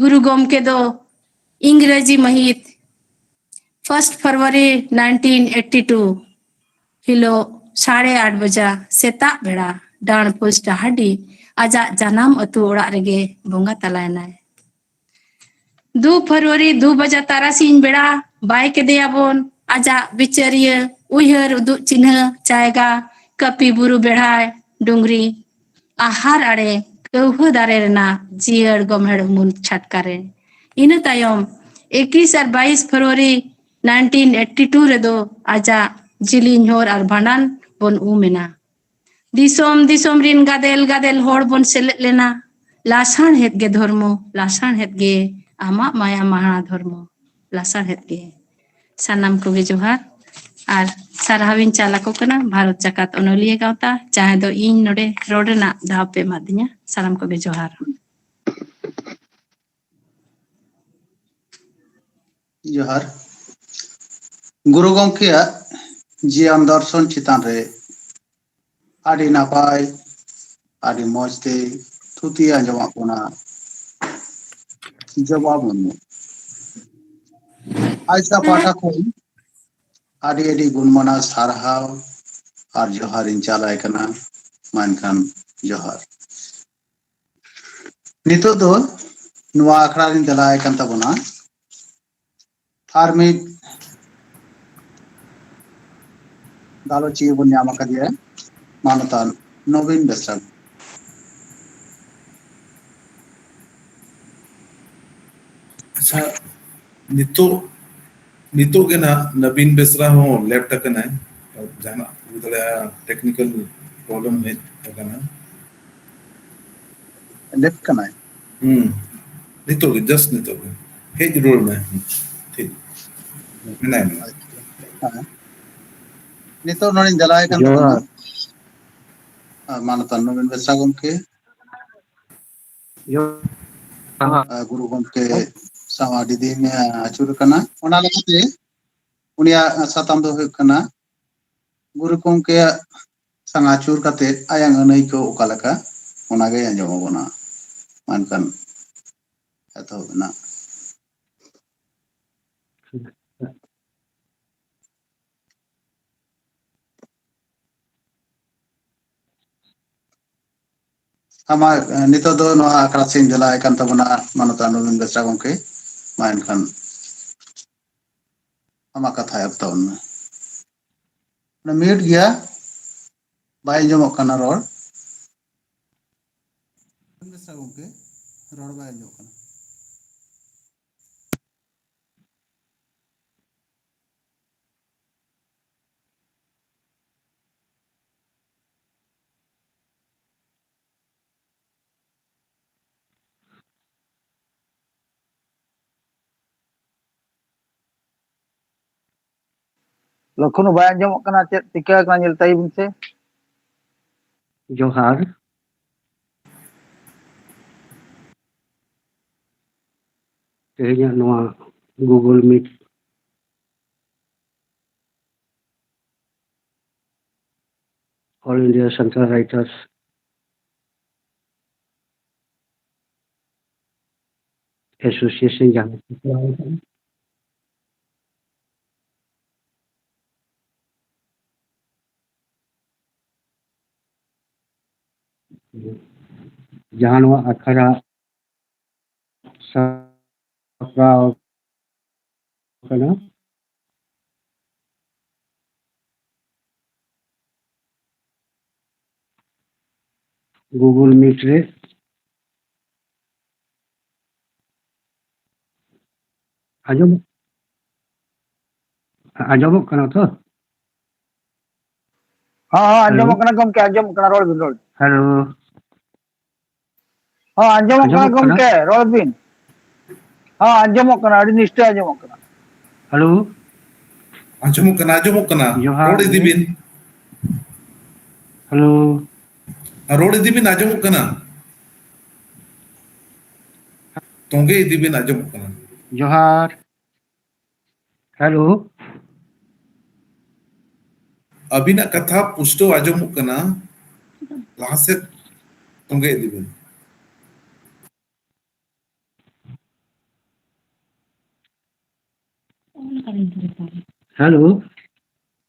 ᱜᱩᱨᱩ ᱜᱚᱢᱠᱮ ᱫᱚ ᱤᱝᱨᱮᱡᱤ ᱢᱟᱹᱦᱤᱛ first February nineteen eighty two ᱦᱤᱞᱳᱜ ᱥᱟᱲᱮ ᱟᱴ ᱵᱟᱡᱟ ᱥᱮᱛᱟᱜ ᱵᱮᱲᱟ ᱰᱟᱸᱰᱯᱩᱥ ᱰᱟᱦᱟᱨᱰᱤ ᱟᱡᱟᱜ ᱡᱟᱱᱟᱢ ᱟᱹᱛᱩ ᱚᱲᱟᱜ ᱨᱮᱜᱮ ᱵᱚᱸᱜᱟ ᱛᱟᱞᱟᱭᱮᱱᱟᱭ᱾ ᱫᱩ ᱯᱷᱮᱵᱽᱨᱩᱣᱟᱨᱤ ᱫᱩ ᱵᱟᱡᱟ ᱛᱟᱨᱟᱥᱤᱧ ᱵᱮᱲᱟ ᱵᱟᱭ ᱠᱮᱫᱮᱭᱟᱵᱚᱱ ᱟᱡᱟᱜ ᱵᱤᱪᱟᱹᱨᱤᱭᱟᱹ ᱩᱭᱦᱟᱹᱨ ᱩᱫᱩᱜ ᱪᱤᱱᱦᱟᱹ ᱡᱟᱭᱜᱟ, ᱠᱟᱹᱯᱤ ᱵᱩᱨᱩ ᱵᱮᱲᱦᱟᱭ ᱰᱩᱝᱨᱤ, ᱟᱦᱟᱨ ᱟᱲᱮ ᱠᱟᱹᱣᱦᱟᱹ ᱫᱟᱨᱮ ᱨᱮᱱᱟᱜ ᱡᱤᱭᱟᱹᱲ ᱜᱚᱢᱦᱮᱲ ᱩᱢᱩᱞ ᱪᱷᱟᱴᱠᱟ ᱨᱮ᱾ ᱤᱱᱟᱹ ᱛᱟᱭᱚᱢ ᱮᱠᱤᱥ ᱟᱨ ᱵᱟᱭᱤᱥ ᱯᱷᱮᱵᱽᱨᱩᱣᱟᱨᱤ ᱱᱟᱭᱤᱱᱴᱤᱱ ᱮᱭᱤᱴᱤ ᱴᱩ ᱨᱮᱫᱚ ᱟᱡᱟᱜ ᱡᱤᱞᱤᱧ ᱦᱚᱨ ᱟᱨ ᱵᱷᱟᱸᱰᱟᱱ ᱵᱚᱱ ᱩᱢ ᱮᱱᱟ᱾ ᱫᱤᱥᱚᱢ ᱫᱤᱥᱚᱢ ᱨᱤᱱ ᱜᱟᱫᱮᱞ ᱜᱟᱫᱮᱞ ᱦᱚᱲ ᱵᱚᱱ ᱥᱮᱞᱮᱫ ᱞᱮᱱᱟ᱾ ᱞᱟᱥᱟᱬᱦᱮᱫ ᱜᱮ ᱫᱷᱚᱨᱢᱚ, ᱞᱟᱥᱟᱬᱦᱮᱫ ᱜᱮ ᱟᱢᱟᱜ ᱢᱟᱭᱟ ᱢᱟᱦᱟ ᱫᱷᱚᱨᱢᱚ, ᱞᱟᱥᱟᱬᱦᱮᱫ ᱜᱮ᱾ ᱥᱟᱱᱟᱢ ᱠᱚᱜᱮ ᱡᱚᱦᱟᱨ᱾ ᱟᱨ ᱥᱟᱨᱦᱟᱣᱤᱧ ᱪᱟᱞ ᱟᱠᱚ ᱠᱟᱱᱟ ᱵᱷᱟᱨᱚᱛ ᱡᱟᱠᱟᱛ ᱚᱱᱚᱞᱤᱭᱟᱹ ᱜᱟᱶᱛᱟ, ᱡᱟᱦᱟᱸᱭ ᱫᱚ ᱤᱧ ᱱᱚᱰᱮ ᱨᱚᱲ ᱨᱮᱱᱟᱜ ᱫᱟᱣ ᱯᱮ ᱮᱢᱟᱫᱤᱧᱟ᱾ ᱥᱟᱱᱟᱢ ᱠᱚᱜᱮ ᱡᱚᱦᱟᱨ᱾ ᱡᱚᱦᱟᱨ᱾ ᱜᱩᱨᱩ ᱜᱚᱢᱠᱮᱭᱟᱜ ᱡᱤᱭᱚᱱ ᱫᱚᱨᱥᱚᱱ ᱪᱮᱛᱟᱱ ᱨᱮ ᱟᱹᱰᱤ ᱱᱟᱯᱟᱭ, ᱟᱹᱰᱤ ᱢᱚᱡᱽ ᱛᱮ ᱛᱷᱩᱛᱤ ᱟᱸᱡᱚᱢᱟᱜ ᱵᱚᱱᱟ ᱡᱚᱵᱟ ᱢᱩᱨᱢᱩ᱾ ᱟᱡ ᱥᱟ ᱯᱟᱦᱴᱟ ᱠᱷᱚᱱ ᱟᱹᱰᱤ ᱟᱹᱰᱤ ᱜᱩᱱ ᱢᱟᱱᱟᱣ ᱥᱟᱨᱦᱟᱣ ᱟᱨ ᱡᱚᱦᱟᱨ ᱤᱧ ᱪᱟᱞᱟᱭ ᱠᱟᱱᱟ᱾ ᱢᱟ ᱮᱱᱠᱷᱟᱱ ᱡᱚᱦᱟᱨ᱾ ᱱᱤᱛᱚᱜ ᱫᱚ ᱱᱚᱣᱟ ᱟᱠᱷᱲᱟ ᱨᱤᱧ ᱫᱮᱞᱟᱭ ᱠᱟᱱ ᱛᱟᱵᱚᱱᱟ ᱟᱨ ᱢᱤᱫ ᱜᱟᱞᱚᱪᱤᱭᱟᱹ ᱵᱚᱱ ᱧᱟᱢ ᱟᱠᱟᱫᱮᱭᱟ, ᱢᱟᱱᱚᱛᱟᱱ ᱱᱚᱵᱤᱱ ᱵᱮᱥᱨᱟ᱾ ᱟᱪᱪᱷᱟ, ᱱᱤᱛᱚᱜ, ᱱᱤᱛᱚᱜ ᱜᱮ ᱱᱟᱜ ᱱᱚᱵᱤᱱ ᱵᱮᱥᱨᱟ ᱦᱚᱸ ᱞᱮᱯᱴ ᱟᱠᱟᱱᱟᱭ, ᱡᱟᱦᱟᱱᱟᱜ ᱦᱩᱭ ᱫᱟᱲᱮᱭᱟᱜᱼᱟ, ᱴᱮᱠᱱᱤᱠᱮᱞ ᱯᱨᱚᱵᱞᱮᱢ ᱦᱮᱡ ᱟᱠᱟᱱᱟ᱾ ᱞᱮᱯᱴ ᱠᱟᱱᱟᱭ? ᱦᱩᱸ, ᱱᱤᱛᱚᱜ ᱜᱮ, ᱡᱟᱥᱴ ᱱᱤᱛᱚᱜ ᱜᱮ ᱦᱮᱡ ᱨᱩᱣᱟᱹᱲ ᱢᱮ᱾ ᱴᱷᱤᱠ, ᱢᱮᱱᱟᱭ ᱢᱮ᱾ ᱟᱪᱪᱷᱟ᱾ ᱦᱮᱸ᱾ ᱱᱤᱛᱚᱜ ᱱᱚᱰᱮᱧ ᱫᱮᱞᱟᱭ ᱠᱟᱱ ᱡᱚᱦᱟᱨ᱾ ᱛᱟᱵᱚᱱᱟ᱾ ᱟᱨ ᱢᱟᱱᱚᱛᱟᱱ ᱱᱚᱵᱤᱱ ᱵᱮᱥᱨᱟ ᱜᱚᱢᱠᱮ᱾ ᱡᱚᱦᱟᱨ᱾ ᱟᱨ ᱜᱩᱨᱩ ᱜᱚᱢᱠᱮ ᱥᱟᱶ ᱟᱹᱰᱤ ᱫᱤᱱ, ᱮ, ᱟᱹᱪᱩᱨ ᱟᱠᱟᱱᱟ᱾ ᱚᱱᱟ ᱞᱮᱠᱟᱛᱮ ᱩᱱᱤᱭᱟᱜ ᱥᱟᱛᱟᱢ ᱫᱚ ᱦᱩᱭᱩᱜ ᱠᱟᱱᱟ ᱜᱩᱨᱩ ᱜᱚᱢᱠᱮᱭᱟᱜ ᱥᱟᱝ ᱟᱹᱪᱩᱨ ᱠᱟᱛᱮ ᱟᱭᱟᱜ ᱟᱹᱱᱟᱹᱭᱠᱟᱹᱣ ᱚᱠᱟ ᱞᱮᱠᱟ, ᱚᱱᱟᱜᱮ ᱟᱸᱡᱚᱢ ᱟᱵᱚᱱᱟ᱾ ᱢᱟ ᱮᱱᱠᱷᱟᱱ ᱮᱛᱚᱦᱚᱵ ᱮᱱᱟ᱾ ᱟᱢᱟᱜ, ᱮ, ᱱᱤᱛᱚᱜ ᱫᱚ ᱱᱚᱣᱟ ᱟᱠᱷᱲᱟ ᱥᱮᱫ ᱤᱧ ᱫᱮᱞᱟᱭ ᱠᱟᱱ ᱛᱟᱵᱚᱱᱟ ᱢᱟᱱᱚᱛᱟᱱ ᱨᱚᱵᱤᱱ ᱵᱮᱥᱨᱟ ᱜᱚᱢᱠᱮ᱾ ᱢᱟ ᱮᱱᱠᱷᱟᱱ ᱟᱢᱟᱜ ᱠᱟᱛᱷᱟ ᱮᱦᱚᱵ ᱛᱟᱵᱚᱱ ᱢᱮ᱾ ᱢᱤᱭᱩᱴ ᱜᱮᱭᱟ, ᱵᱟᱭ ᱟᱸᱡᱚᱢᱚᱜ ᱠᱟᱱᱟ ᱨᱚᱲ᱾ ᱟᱸᱡᱚᱢ ᱫᱟᱥᱮ ᱜᱚᱢᱠᱮ? ᱨᱚᱲ ᱵᱟᱭ ᱟᱸᱡᱚᱢᱚᱜ ᱠᱟᱱᱟ᱾ ᱞᱚᱠᱷᱱᱩ, ᱵᱟᱭ ᱟᱸᱡᱚᱢᱚᱜ ᱠᱟᱱᱟ, ᱪᱮᱫ ᱪᱤᱠᱟᱹ ᱟᱠᱟᱱᱟ ᱧᱮᱞ ᱛᱟᱭ ᱵᱤᱱ ᱥᱮ᱾ ᱡᱚᱦᱟᱨ᱾ ᱛᱮᱦᱮᱧᱟᱜ ᱱᱚᱣᱟ Google Meet, All India Santal Writers Association ᱡᱟᱦᱟᱸ ᱠᱚ ᱠᱚᱨᱟᱣ ᱠᱟᱱᱟ, ᱡᱟᱦᱟᱸ ᱱᱚᱣᱟ ᱟᱠᱷᱲᱟ ᱥᱟᱯᱲᱟᱣ ᱠᱟᱱᱟ᱾ Google Meet ᱨᱮ ᱟᱸᱡᱚᱢ, ᱟᱸᱡᱚᱢᱚᱜ ᱠᱟᱱᱟ ᱛᱚ? ᱦᱚᱸ, ᱦᱚᱸ, ᱦᱮᱞᱳ? ᱟᱸᱡᱚᱢᱚᱜ ᱠᱟᱱᱟ ᱜᱚᱢᱠᱮ, ᱟᱸᱡᱚᱢᱚᱜ ᱠᱟᱱᱟ, ᱨᱚᱲ ᱵᱤᱱ, ᱨᱚᱲ ᱵᱤᱱ᱾ ᱦᱮᱞᱳ? ᱦᱚᱸ, ᱟᱸᱡᱚᱢᱚᱜ ᱠᱟᱱᱟ ᱟᱸᱡᱚᱢᱚᱜ ᱠᱟᱱᱟ? ᱜᱚᱢᱠᱮ, ᱨᱚᱲ ᱵᱤᱱ᱾ ᱦᱚᱸ, ᱟᱸᱡᱚᱢᱚᱜ ᱠᱟᱱᱟ, ᱟᱹᱰᱤ ᱱᱤᱥᱴᱟᱹᱭ ᱟᱸᱡᱚᱢᱚᱜ ᱠᱟᱱᱟ᱾ ᱦᱮᱞᱳ? ᱟᱸᱡᱚᱢᱚᱜ ᱠᱟᱱᱟ, ᱟᱸᱡᱚᱢᱚᱜ ᱠᱟᱱᱟ᱾ ᱡᱚᱦᱟᱨ ᱨᱚᱲ ᱤᱫᱤ ᱜᱮ᱾ ᱵᱤᱱ᱾ ᱦᱮᱞᱳ? ᱨᱚᱲ ᱤᱫᱤ ᱵᱤᱱ, ᱟᱸᱡᱚᱢᱚᱜ ᱠᱟᱱᱟ᱾ ᱛᱚᱸᱜᱮ ᱤᱫᱤ ᱵᱤᱱ, ᱟᱸᱡᱚᱢᱚᱜ ᱠᱟᱱᱟ᱾ ᱡᱚᱦᱟᱨ᱾ ᱦᱮᱞᱳ? ᱟᱹᱵᱤᱱᱟᱜ ᱠᱟᱛᱷᱟ ᱯᱩᱥᱴᱟᱹᱣ ᱟᱸᱡᱚᱢᱚᱜ ᱠᱟᱱᱟ, ᱞᱟᱦᱟ ᱥᱮᱫ ᱛᱚᱸᱜᱮ ᱤᱫᱤ ᱵᱤᱱ᱾ ᱦᱮᱞᱳ?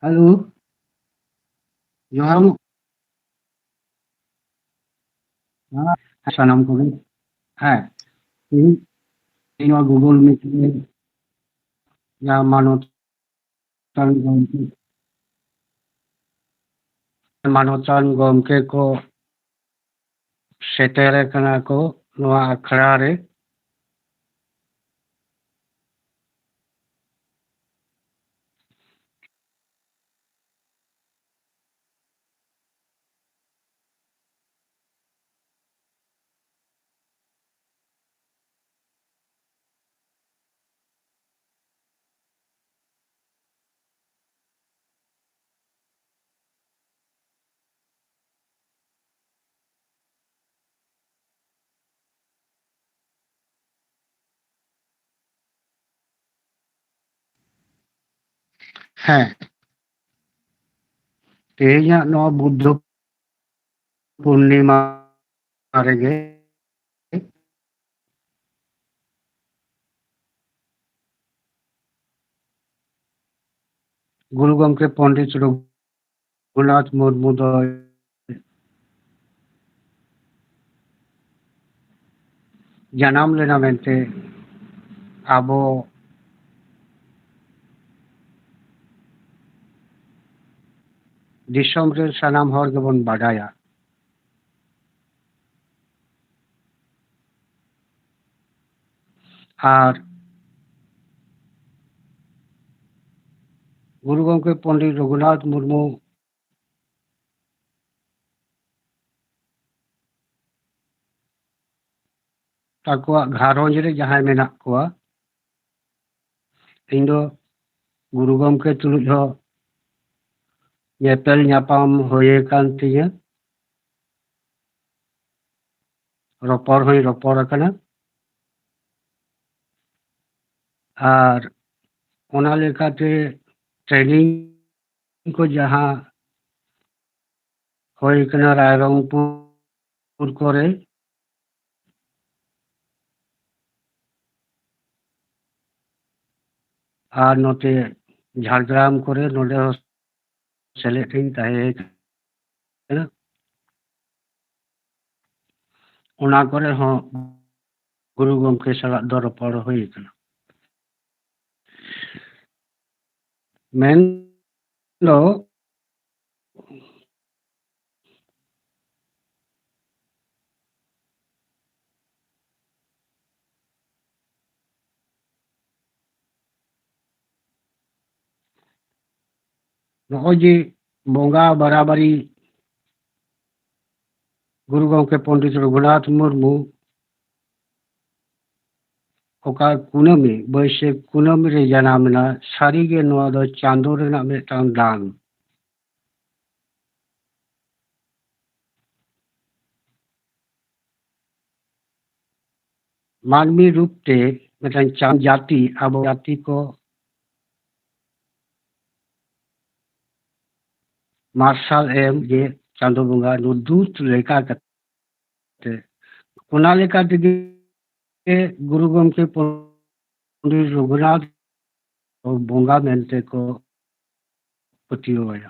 ᱦᱮᱞᱳ? ᱡᱚᱦᱟᱨ᱾ ᱦᱮᱸ, ᱥᱟᱱᱟᱢ ᱠᱚᱜᱮ᱾ ᱦᱮᱸ, ᱛᱮᱦᱮᱧ, ᱛᱮᱦᱮᱧ ᱱᱚᱣᱟ Google Meet ᱨᱮ ᱡᱟᱦᱟᱸ ᱢᱟᱱᱚᱛ ᱜᱚᱢᱠᱮ, ᱢᱟᱱᱚᱛᱟᱱ ᱜᱚᱢᱠᱮ ᱠᱚ ᱥᱮᱴᱮᱨ ᱟᱠᱟᱱᱟ ᱠᱚ ᱱᱚᱣᱟ ᱟᱠᱷᱲᱟ ᱨᱮ᱾ ᱦᱮᱸ, ᱛᱮᱦᱮᱧᱟᱜ ᱱᱚᱣᱟ ᱵᱩᱫᱽᱫᱷᱚ ᱯᱩᱨᱱᱤᱢᱟ ᱨᱮᱜᱮ ᱜᱩᱨᱩ ᱜᱚᱢᱠᱮ ᱯᱚᱱᱰᱤᱛ ᱨᱚᱜᱷᱩᱱᱟᱛᱷ ᱢᱩᱨᱢᱩ ᱫᱚᱭ ᱡᱟᱱᱟᱢ ᱞᱮᱱᱟ ᱢᱮᱱᱛᱮ ᱟᱵᱚ ᱫᱤᱥᱚᱢ ᱨᱮᱱ ᱥᱟᱱᱟᱢ ᱦᱚᱲ ᱜᱮᱵᱚᱱ ᱵᱟᱰᱟᱭᱟ᱾ ᱟᱨ ᱜᱩᱨᱩ ᱜᱚᱢᱠᱮ ᱯᱚᱱᱰᱤᱛ ᱨᱚᱜᱷᱩᱱᱟᱛᱷ ᱢᱩᱨᱢᱩ ᱛᱟᱠᱚᱣᱟᱜ ᱜᱷᱟᱨᱚᱸᱡᱽ ᱨᱮ ᱡᱟᱦᱟᱸᱭ ᱢᱮᱱᱟᱜ ᱠᱚᱣᱟ, ᱤᱧ ᱫᱚ ᱜᱩᱨᱩ ᱜᱚᱢᱠᱮ ᱛᱩᱞᱩᱡ ᱦᱚᱸ ᱧᱮᱯᱮᱞ ᱧᱟᱯᱟᱢ ᱦᱩᱭ ᱟᱠᱟᱱ ᱛᱤᱧᱟᱹ, ᱨᱚᱯᱚᱲ ᱦᱚᱸᱧ ᱨᱚᱯᱚᱲ ᱟᱠᱟᱱᱟ᱾ ᱟᱨ ᱚᱱᱟ ᱞᱮᱠᱟᱛᱮ ᱴᱨᱮᱱᱤᱝ ᱠᱚ ᱡᱟᱦᱟᱸ ᱦᱩᱭ ᱠᱟᱱᱟ ᱨᱟᱭᱨᱚᱝᱯᱩᱨ ᱠᱚᱨᱮ, ᱟᱨ ᱱᱚᱛᱮ ᱡᱷᱟᱲᱜᱨᱟᱢ ᱠᱚᱨᱮ, ᱱᱚᱰᱮ ᱦᱚᱸ ᱥᱮᱞᱮᱫ ᱨᱤᱧ ᱛᱟᱦᱮᱸ ᱠᱟᱱᱟ᱾ ᱚᱱᱟ ᱠᱚᱨᱮ ᱦᱚᱸ ᱜᱩᱨᱩ ᱜᱚᱢᱠᱮ ᱥᱟᱞᱟᱜ ᱫᱚ ᱨᱚᱯᱚᱲ ᱦᱩᱭ ᱠᱟᱱᱟ᱾ ᱢᱮᱱ ᱫᱚ ᱱᱚᱜᱼᱚᱭ ᱡᱮ ᱵᱚᱸᱜᱟ ᱵᱟᱨᱟᱵᱟᱨᱤ ᱜᱩᱨᱩ ᱜᱚᱢᱠᱮ ᱯᱚᱱᱰᱤᱛ ᱨᱚᱜᱷᱩᱱᱟᱛᱷ ᱢᱩᱨᱢᱩ ᱚᱠᱟ ᱠᱩᱱᱟᱹᱢᱤ, ᱵᱟᱹᱭᱥᱟᱹᱠᱷ ᱠᱩᱱᱟᱹᱢᱤ ᱨᱮ ᱡᱟᱱᱟᱢ ᱮᱱᱟ, ᱥᱟᱹᱨᱤᱜᱮ ᱱᱚᱣᱟ ᱫᱚ ᱪᱟᱸᱫᱚ ᱨᱮᱱᱟᱜ ᱢᱤᱫᱴᱟᱝ ᱫᱟᱱ᱾ ᱢᱟᱹᱱᱢᱤ ᱨᱩᱯ ᱛᱮ ᱢᱤᱫᱴᱟᱝ ᱪᱟᱸᱫ ᱡᱟᱹᱛᱤ, ᱟᱵᱚ ᱡᱟᱹᱛᱤ ᱠᱚ ᱢᱟᱨᱥᱟᱞ ᱮᱢ ᱡᱮ ᱪᱟᱸᱫᱚ ᱵᱚᱸᱜᱟ ᱱᱩᱭ ᱫᱩᱛ ᱞᱮᱠᱟ ᱠᱟᱛᱮ, ᱚᱱᱟ ᱞᱮᱠᱟ ᱛᱮᱜᱮ ᱜᱩᱨᱩ ᱜᱚᱢᱠᱮ ᱯᱚᱱᱰᱤᱛ ᱨᱚᱜᱷᱩᱱᱟᱛᱷ ᱵᱚᱸᱜᱟ ᱢᱮᱱᱛᱮ ᱠᱚ ᱯᱟᱹᱛᱭᱟᱹᱣ ᱟᱭᱟ᱾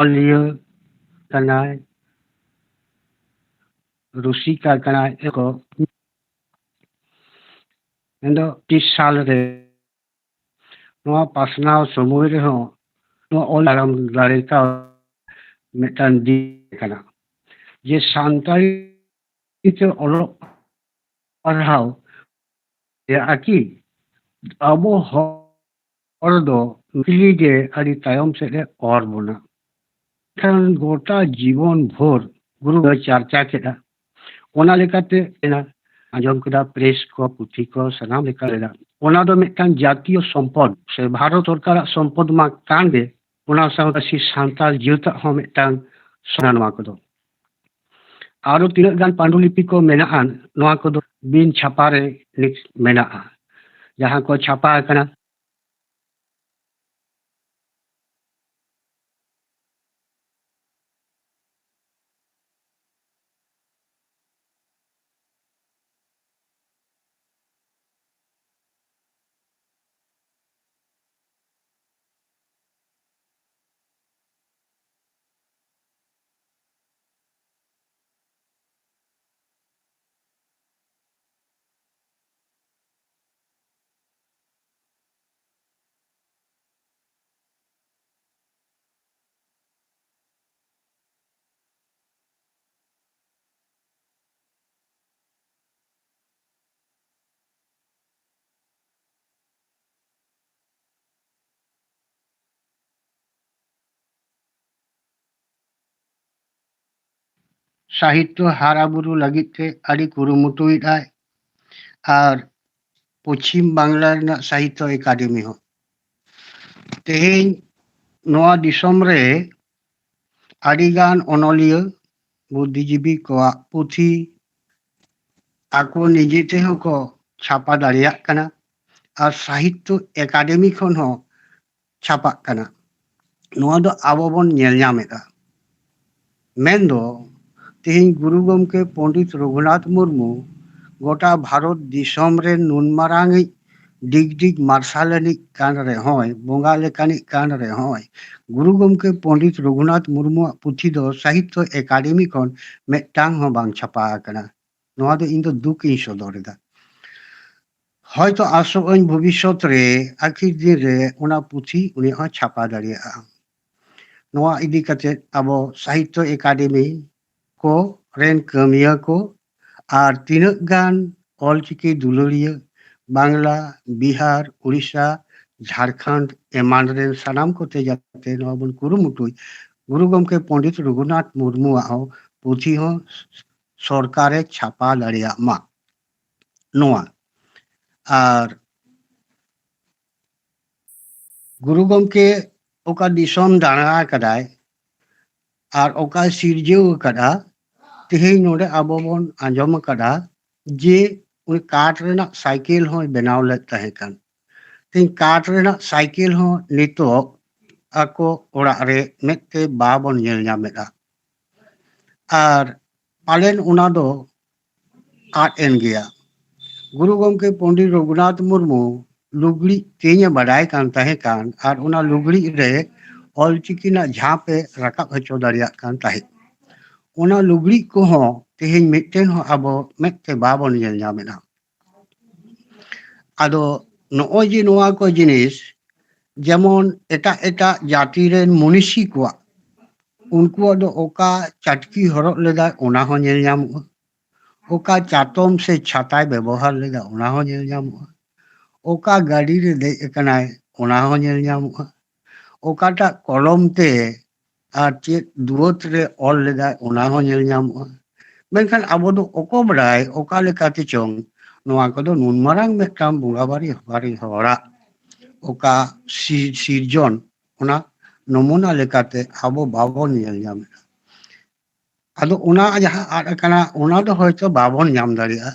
ᱚᱞᱤᱭᱟᱹ ᱠᱟᱱᱟᱭ, ᱨᱩᱥᱤᱠᱟ ᱠᱟᱱᱟᱭ ᱠᱚ᱾ ᱢᱮᱱᱫᱚ ᱛᱤᱥ ᱥᱟᱞ ᱨᱮ ᱱᱚᱣᱟ ᱯᱟᱥᱱᱟᱣ ᱥᱚᱢᱚᱭ ᱨᱮᱦᱚᱸ ᱱᱚᱣᱟ ᱚᱞ ᱟᱨᱟᱢ ᱫᱟᱲᱮ ᱠᱟᱣ ᱢᱤᱫᱴᱟᱝ ᱫᱤᱠ ᱠᱟᱱᱟ, ᱡᱮ ᱥᱟᱱᱛᱟᱲᱤ ᱛᱮ ᱚᱞᱚᱜ ᱯᱟᱲᱦᱟᱣ ᱨᱮᱭᱟᱜ ᱟᱹᱠᱤᱞ ᱟᱵᱚ ᱦᱚᱲ ᱫᱚ ᱱᱩᱠᱞᱤ ᱜᱮ ᱟᱹᱰᱤ ᱛᱟᱭᱚᱢ ᱥᱮᱫ ᱮ ᱚᱨ ᱵᱚᱱᱟ᱾ ᱠᱷᱟᱱ ᱜᱚᱴᱟ ᱡᱤᱵᱚᱱ ᱵᱷᱳᱨ ᱜᱩᱨᱩ ᱫᱚᱭ ᱪᱟᱨᱪᱟ ᱠᱮᱫᱟ᱾ ᱚᱱᱟ ᱞᱮᱠᱟᱛᱮ ᱮᱱᱟ, ᱟᱸᱡᱚᱢ ᱠᱮᱫᱟ, ᱯᱨᱮᱥ ᱠᱚ, ᱯᱩᱛᱷᱤ ᱠᱚ, ᱥᱟᱱᱟᱢ ᱞᱮᱠᱟ ᱨᱮᱱᱟᱜ᱾ ᱚᱱᱟ ᱫᱚ ᱢᱤᱫᱴᱟᱝ ᱡᱟᱛᱤᱭᱚ ᱥᱚᱢᱯᱚᱫ ᱥᱮ ᱵᱷᱟᱨᱚᱛ ᱥᱚᱨᱠᱟᱨᱟᱜ ᱥᱚᱢᱯᱚᱫ ᱢᱟ ᱠᱟᱱ ᱜᱮ, ᱚᱱᱟ ᱥᱟᱶᱛᱮ ᱥᱟᱱᱛᱟᱲ ᱡᱟᱹᱛᱟᱜ ᱦᱚᱸ ᱢᱤᱫᱴᱟᱝ ᱥᱚᱱᱟ ᱱᱚᱣᱟ ᱠᱚᱫᱚ᱾ ᱟᱨᱚ ᱛᱤᱱᱟᱹᱜ ᱜᱟᱱ ᱯᱟᱱᱰᱩᱞᱤᱯᱤ ᱠᱚ ᱢᱮᱱᱟᱜᱼᱟ, ᱱᱚᱣᱟ ᱠᱚᱫᱚ ᱵᱤᱱ ᱪᱷᱟᱯᱟ ᱨᱮ ᱱᱤᱛ ᱢᱮᱱᱟᱜᱼᱟ, ᱡᱟᱦᱟᱸ ᱠᱚ ᱪᱷᱟᱯᱟ ᱟᱠᱟᱱᱟ᱾ ᱥᱟᱦᱤᱛᱛᱚ ᱦᱟᱨᱟ ᱵᱩᱨᱩ ᱞᱟᱹᱜᱤᱫ ᱛᱮ ᱟᱹᱰᱤ ᱠᱩᱨᱩᱢᱩᱴᱩᱭᱮᱫᱟᱭ᱾ ᱟᱨ ᱯᱚᱪᱷᱤᱢ ᱵᱟᱝᱞᱟ ᱨᱮᱱᱟᱜ ᱥᱟᱦᱤᱛᱛᱚ ᱮᱠᱟᱰᱮᱢᱤ ᱦᱚᱸ᱾ ᱛᱮᱦᱮᱧ ᱱᱚᱣᱟ ᱫᱤᱥᱚᱢ ᱨᱮ ᱟᱹᱰᱤᱜᱟᱱ ᱚᱱᱚᱞᱤᱭᱟᱹ, ᱵᱩᱫᱽᱫᱷᱤᱡᱤᱵᱤ ᱠᱚᱣᱟᱜ ᱯᱩᱛᱷᱤ ᱟᱠᱚ ᱱᱤᱡᱮ ᱛᱮᱦᱚᱸ ᱠᱚ ᱪᱷᱟᱯᱟ ᱫᱟᱲᱮᱭᱟᱜ ᱠᱟᱱᱟ᱾ ᱟᱨ ᱥᱟᱦᱤᱛᱛᱚ ᱮᱠᱟᱰᱮᱢᱤ ᱠᱷᱚᱱ ᱦᱚᱸ ᱪᱷᱟᱯᱟᱜ ᱠᱟᱱᱟ᱾ ᱱᱚᱣᱟ ᱫᱚ ᱟᱵᱚ ᱵᱚᱱ ᱧᱮᱞ ᱧᱟᱢᱮᱫᱟ᱾ ᱢᱮᱱᱫᱚ ᱛᱮᱦᱮᱧ ᱜᱩᱨᱩ ᱜᱚᱢᱠᱮ ᱯᱚᱱᱰᱤᱛ ᱨᱚᱜᱷᱩᱱᱟᱛᱷ ᱢᱩᱨᱢᱩ ᱜᱚᱴᱟ ᱵᱷᱟᱨᱚᱛ ᱫᱤᱥᱚᱢ ᱨᱮ ᱱᱩᱱ ᱢᱟᱨᱟᱝᱤᱡ ᱰᱤᱜᱽ ᱰᱤᱜᱽ ᱢᱟᱨᱥᱟᱞ ᱟᱹᱱᱤᱡ ᱠᱟᱱ ᱨᱮᱦᱚᱸᱭ, ᱵᱚᱸᱜᱟ ᱞᱮᱠᱟᱱᱤᱡ ᱠᱟᱱ ᱨᱮᱦᱚᱸᱭ, ᱜᱩᱨᱩ ᱜᱚᱢᱠᱮ ᱯᱚᱱᱰᱤᱛ ᱨᱚᱜᱷᱩᱱᱟᱛᱷ ᱢᱩᱨᱢᱩᱣᱟᱜ ᱯᱩᱛᱷᱤ ᱫᱚ ᱥᱟᱦᱤᱛᱛᱚ ᱮᱠᱟᱰᱮᱢᱤ ᱠᱷᱚᱱ ᱢᱤᱫᱴᱟᱝ ᱦᱚᱸ ᱵᱟᱝ ᱪᱷᱟᱯᱟ ᱟᱠᱟᱱᱟ᱾ ᱱᱚᱣᱟ ᱫᱚ ᱤᱧ ᱫᱚ ᱫᱩᱠ ᱤᱧ ᱥᱚᱫᱚᱨ ᱮᱫᱟ᱾ ᱦᱚᱭᱛᱚ ᱟᱥᱚᱜ ᱟᱹᱧ ᱵᱷᱚᱵᱤᱥᱥᱚᱛ ᱨᱮ ᱟᱹᱠᱷᱤᱨ ᱫᱤᱱ ᱨᱮ ᱚᱱᱟ ᱯᱩᱛᱷᱤ ᱩᱱᱤ ᱦᱚᱸ ᱪᱷᱟᱯᱟ ᱫᱟᱲᱮᱭᱟᱜᱼᱟ᱾ ᱱᱚᱣᱟ ᱤᱫᱤ ᱠᱟᱛᱮ ᱟᱵᱚ ᱥᱟᱦᱤᱛᱛᱚ ᱮᱠᱟᱰᱮᱢᱤ ᱠᱚ ᱨᱮᱱ ᱠᱟᱹᱢᱤᱭᱟᱹ ᱠᱚ ᱟᱨ ᱛᱤᱱᱟᱹᱜ ᱜᱟᱱ ᱚᱞᱪᱤᱠᱤ ᱫᱩᱞᱟᱹᱲᱤᱭᱟᱹ ᱵᱟᱝᱞᱟ, ᱵᱤᱦᱟᱨ, ᱩᱲᱤᱥᱥᱟ, ᱡᱷᱟᱲᱠᱷᱚᱸᱰ ᱮᱢᱟᱱ ᱨᱮᱱ ᱥᱟᱱᱟᱢ ᱠᱚᱛᱮ ᱡᱟᱛᱮ ᱱᱚᱣᱟ ᱵᱚᱱ ᱠᱩᱨᱩᱢᱩᱴᱩᱭ, ᱜᱩᱨᱩ ᱜᱚᱢᱠᱮ ᱯᱚᱱᱰᱤᱛ ᱨᱚᱜᱷᱩᱱᱟᱛᱷ ᱢᱩᱨᱢᱩᱣᱟᱜ ᱦᱚᱸ ᱯᱩᱛᱷᱤ ᱦᱚᱸ ᱥᱚᱨᱠᱟᱨᱮ ᱪᱷᱟᱯᱟ ᱫᱟᱲᱮᱭᱟᱜ ᱢᱟ᱾ ᱱᱚᱣᱟ ᱟᱨ ᱜᱩᱨᱩ ᱜᱚᱢᱠᱮ ᱚᱠᱟ ᱫᱤᱥᱚᱢ ᱫᱟᱬᱟ ᱟᱠᱟᱫᱟᱭ ᱟᱨ ᱚᱠᱟᱭ ᱥᱤᱨᱡᱟᱹᱣ ᱟᱠᱟᱫᱟ, ᱛᱮᱦᱮᱧ ᱱᱚᱰᱮ ᱟᱵᱚ ᱵᱚᱱ ᱟᱸᱡᱚᱢ ᱟᱠᱟᱫᱟ ᱡᱮ ᱩᱱᱤ ᱠᱟᱴ ᱨᱮᱱᱟᱜ ᱥᱟᱭᱠᱮᱞ ᱦᱚᱸᱭ ᱵᱮᱱᱟᱣ ᱞᱮᱫ ᱛᱟᱦᱮᱸ ᱠᱟᱱ᱾ ᱛᱮᱦᱮᱧ ᱠᱟᱴ ᱨᱮᱱᱟᱜ ᱥᱟᱭᱠᱮᱞ ᱦᱚᱸ ᱱᱤᱛᱚᱜ ᱟᱠᱚ ᱚᱲᱟᱜ ᱨᱮ ᱢᱮᱫ ᱛᱮ ᱵᱟᱵᱚᱱ ᱧᱮᱞ ᱧᱟᱢᱮᱫᱼᱟ᱾ ᱟᱨ ᱯᱟᱞᱮᱱ ᱚᱱᱟ ᱫᱚ ᱟᱫ ᱮᱱ ᱜᱮᱭᱟ᱾ ᱜᱩᱨᱩ ᱜᱚᱢᱠᱮ ᱯᱚᱱᱰᱤᱛ ᱨᱚᱜᱷᱩᱱᱟᱛᱷ ᱢᱩᱨᱢᱩ ᱞᱩᱜᱽᱲᱤᱡ ᱛᱮᱧ ᱮ ᱵᱟᱰᱟᱭ ᱠᱟᱱ ᱛᱟᱦᱮᱸ ᱠᱟᱱ ᱟᱨ ᱚᱱᱟ ᱞᱩᱜᱽᱲᱤᱡ ᱨᱮ ᱚᱞᱪᱤᱠᱤ ᱨᱮᱱᱟᱜ ᱡᱷᱟᱯ ᱮ ᱨᱟᱠᱟᱵ ᱦᱚᱪᱚ ᱫᱟᱲᱮᱭᱟᱜ ᱠᱟᱱ ᱛᱟᱦᱮᱸᱫ᱾ ᱚᱱᱟ ᱞᱩᱜᱽᱲᱤᱡ ᱠᱚᱦᱚᱸ ᱛᱮᱦᱮᱧ ᱢᱤᱫᱴᱮᱱ ᱦᱚᱸ ᱟᱵᱚ ᱢᱮᱫ ᱛᱮ ᱵᱟᱵᱚᱱ ᱧᱮᱞ ᱧᱟᱢᱮᱫᱼᱟ᱾ ᱟᱫᱚ ᱱᱚᱜᱼᱚᱭ ᱡᱮ ᱱᱚᱣᱟ ᱠᱚ ᱡᱤᱱᱤᱥ, ᱡᱮᱢᱚᱱ ᱮᱴᱟᱜ ᱮᱴᱟᱜ ᱡᱟᱹᱛᱤ ᱨᱮᱱ ᱢᱩᱱᱤᱥᱤ ᱠᱚᱣᱟᱜ, ᱩᱱᱠᱩᱣᱟᱜ ᱫᱚ ᱚᱠᱟ ᱪᱟᱴᱠᱤ ᱦᱚᱨᱚᱜ ᱞᱮᱫᱟᱭ ᱚᱱᱟ ᱦᱚᱸ ᱧᱮᱞ ᱧᱟᱢᱚᱜᱼᱟ, ᱚᱠᱟ ᱪᱟᱛᱚᱢ ᱥᱮ ᱪᱷᱟᱛᱟᱭ ᱵᱮᱵᱚᱦᱟᱨ ᱞᱮᱫᱟ ᱚᱱᱟ ᱦᱚᱸ ᱧᱮᱞ ᱧᱟᱢᱚᱜᱼᱟ, ᱚᱠᱟ ᱜᱟᱹᱰᱤ ᱨᱮ ᱫᱮᱡ ᱟᱠᱟᱱᱟᱭ ᱚᱱᱟ ᱦᱚᱸ ᱧᱮᱞ ᱧᱟᱢᱚᱜᱼᱟ, ᱚᱠᱟᱴᱟᱜ ᱠᱚᱞᱚᱢ ᱛᱮ ᱟᱨ ᱪᱮᱫ ᱫᱩᱣᱟᱹᱨ ᱨᱮ ᱚᱞ ᱞᱮᱫᱟᱭ, ᱚᱱᱟ ᱦᱚᱸ ᱧᱮᱞ ᱧᱟᱢᱚᱜᱼᱟ᱾ ᱢᱮᱱᱠᱷᱟᱱ ᱟᱵᱚ ᱫᱚ ᱚᱠᱚᱭ ᱵᱟᱰᱟᱭ ᱚᱠᱟ ᱞᱮᱠᱟᱛᱮ ᱪᱚᱝ ᱱᱚᱣᱟ ᱠᱚᱫᱚ ᱱᱩᱱ ᱢᱟᱨᱟᱝ ᱢᱤᱫᱴᱟᱝ ᱵᱚᱸᱜᱟ ᱵᱟᱨᱤ ᱵᱟᱨᱤ ᱦᱚᱲᱟᱜ ᱚᱠᱟ ᱥᱤ- ᱥᱤᱨᱡᱚᱱ, ᱚᱱᱟ ᱱᱚᱢᱩᱱᱟ ᱞᱮᱠᱟᱛᱮ ᱟᱵᱚ ᱵᱟᱵᱚᱱ ᱧᱮᱞ ᱧᱟᱢᱮᱫᱼᱟ᱾ ᱟᱫᱚ ᱚᱱᱟ ᱡᱟᱦᱟᱸ ᱟᱫ ᱟᱠᱟᱱᱟ, ᱚᱱᱟ ᱫᱚ ᱦᱚᱭᱛᱚ ᱵᱟᱵᱚᱱ ᱧᱟᱢ ᱫᱟᱲᱮᱭᱟᱜᱼᱟ᱾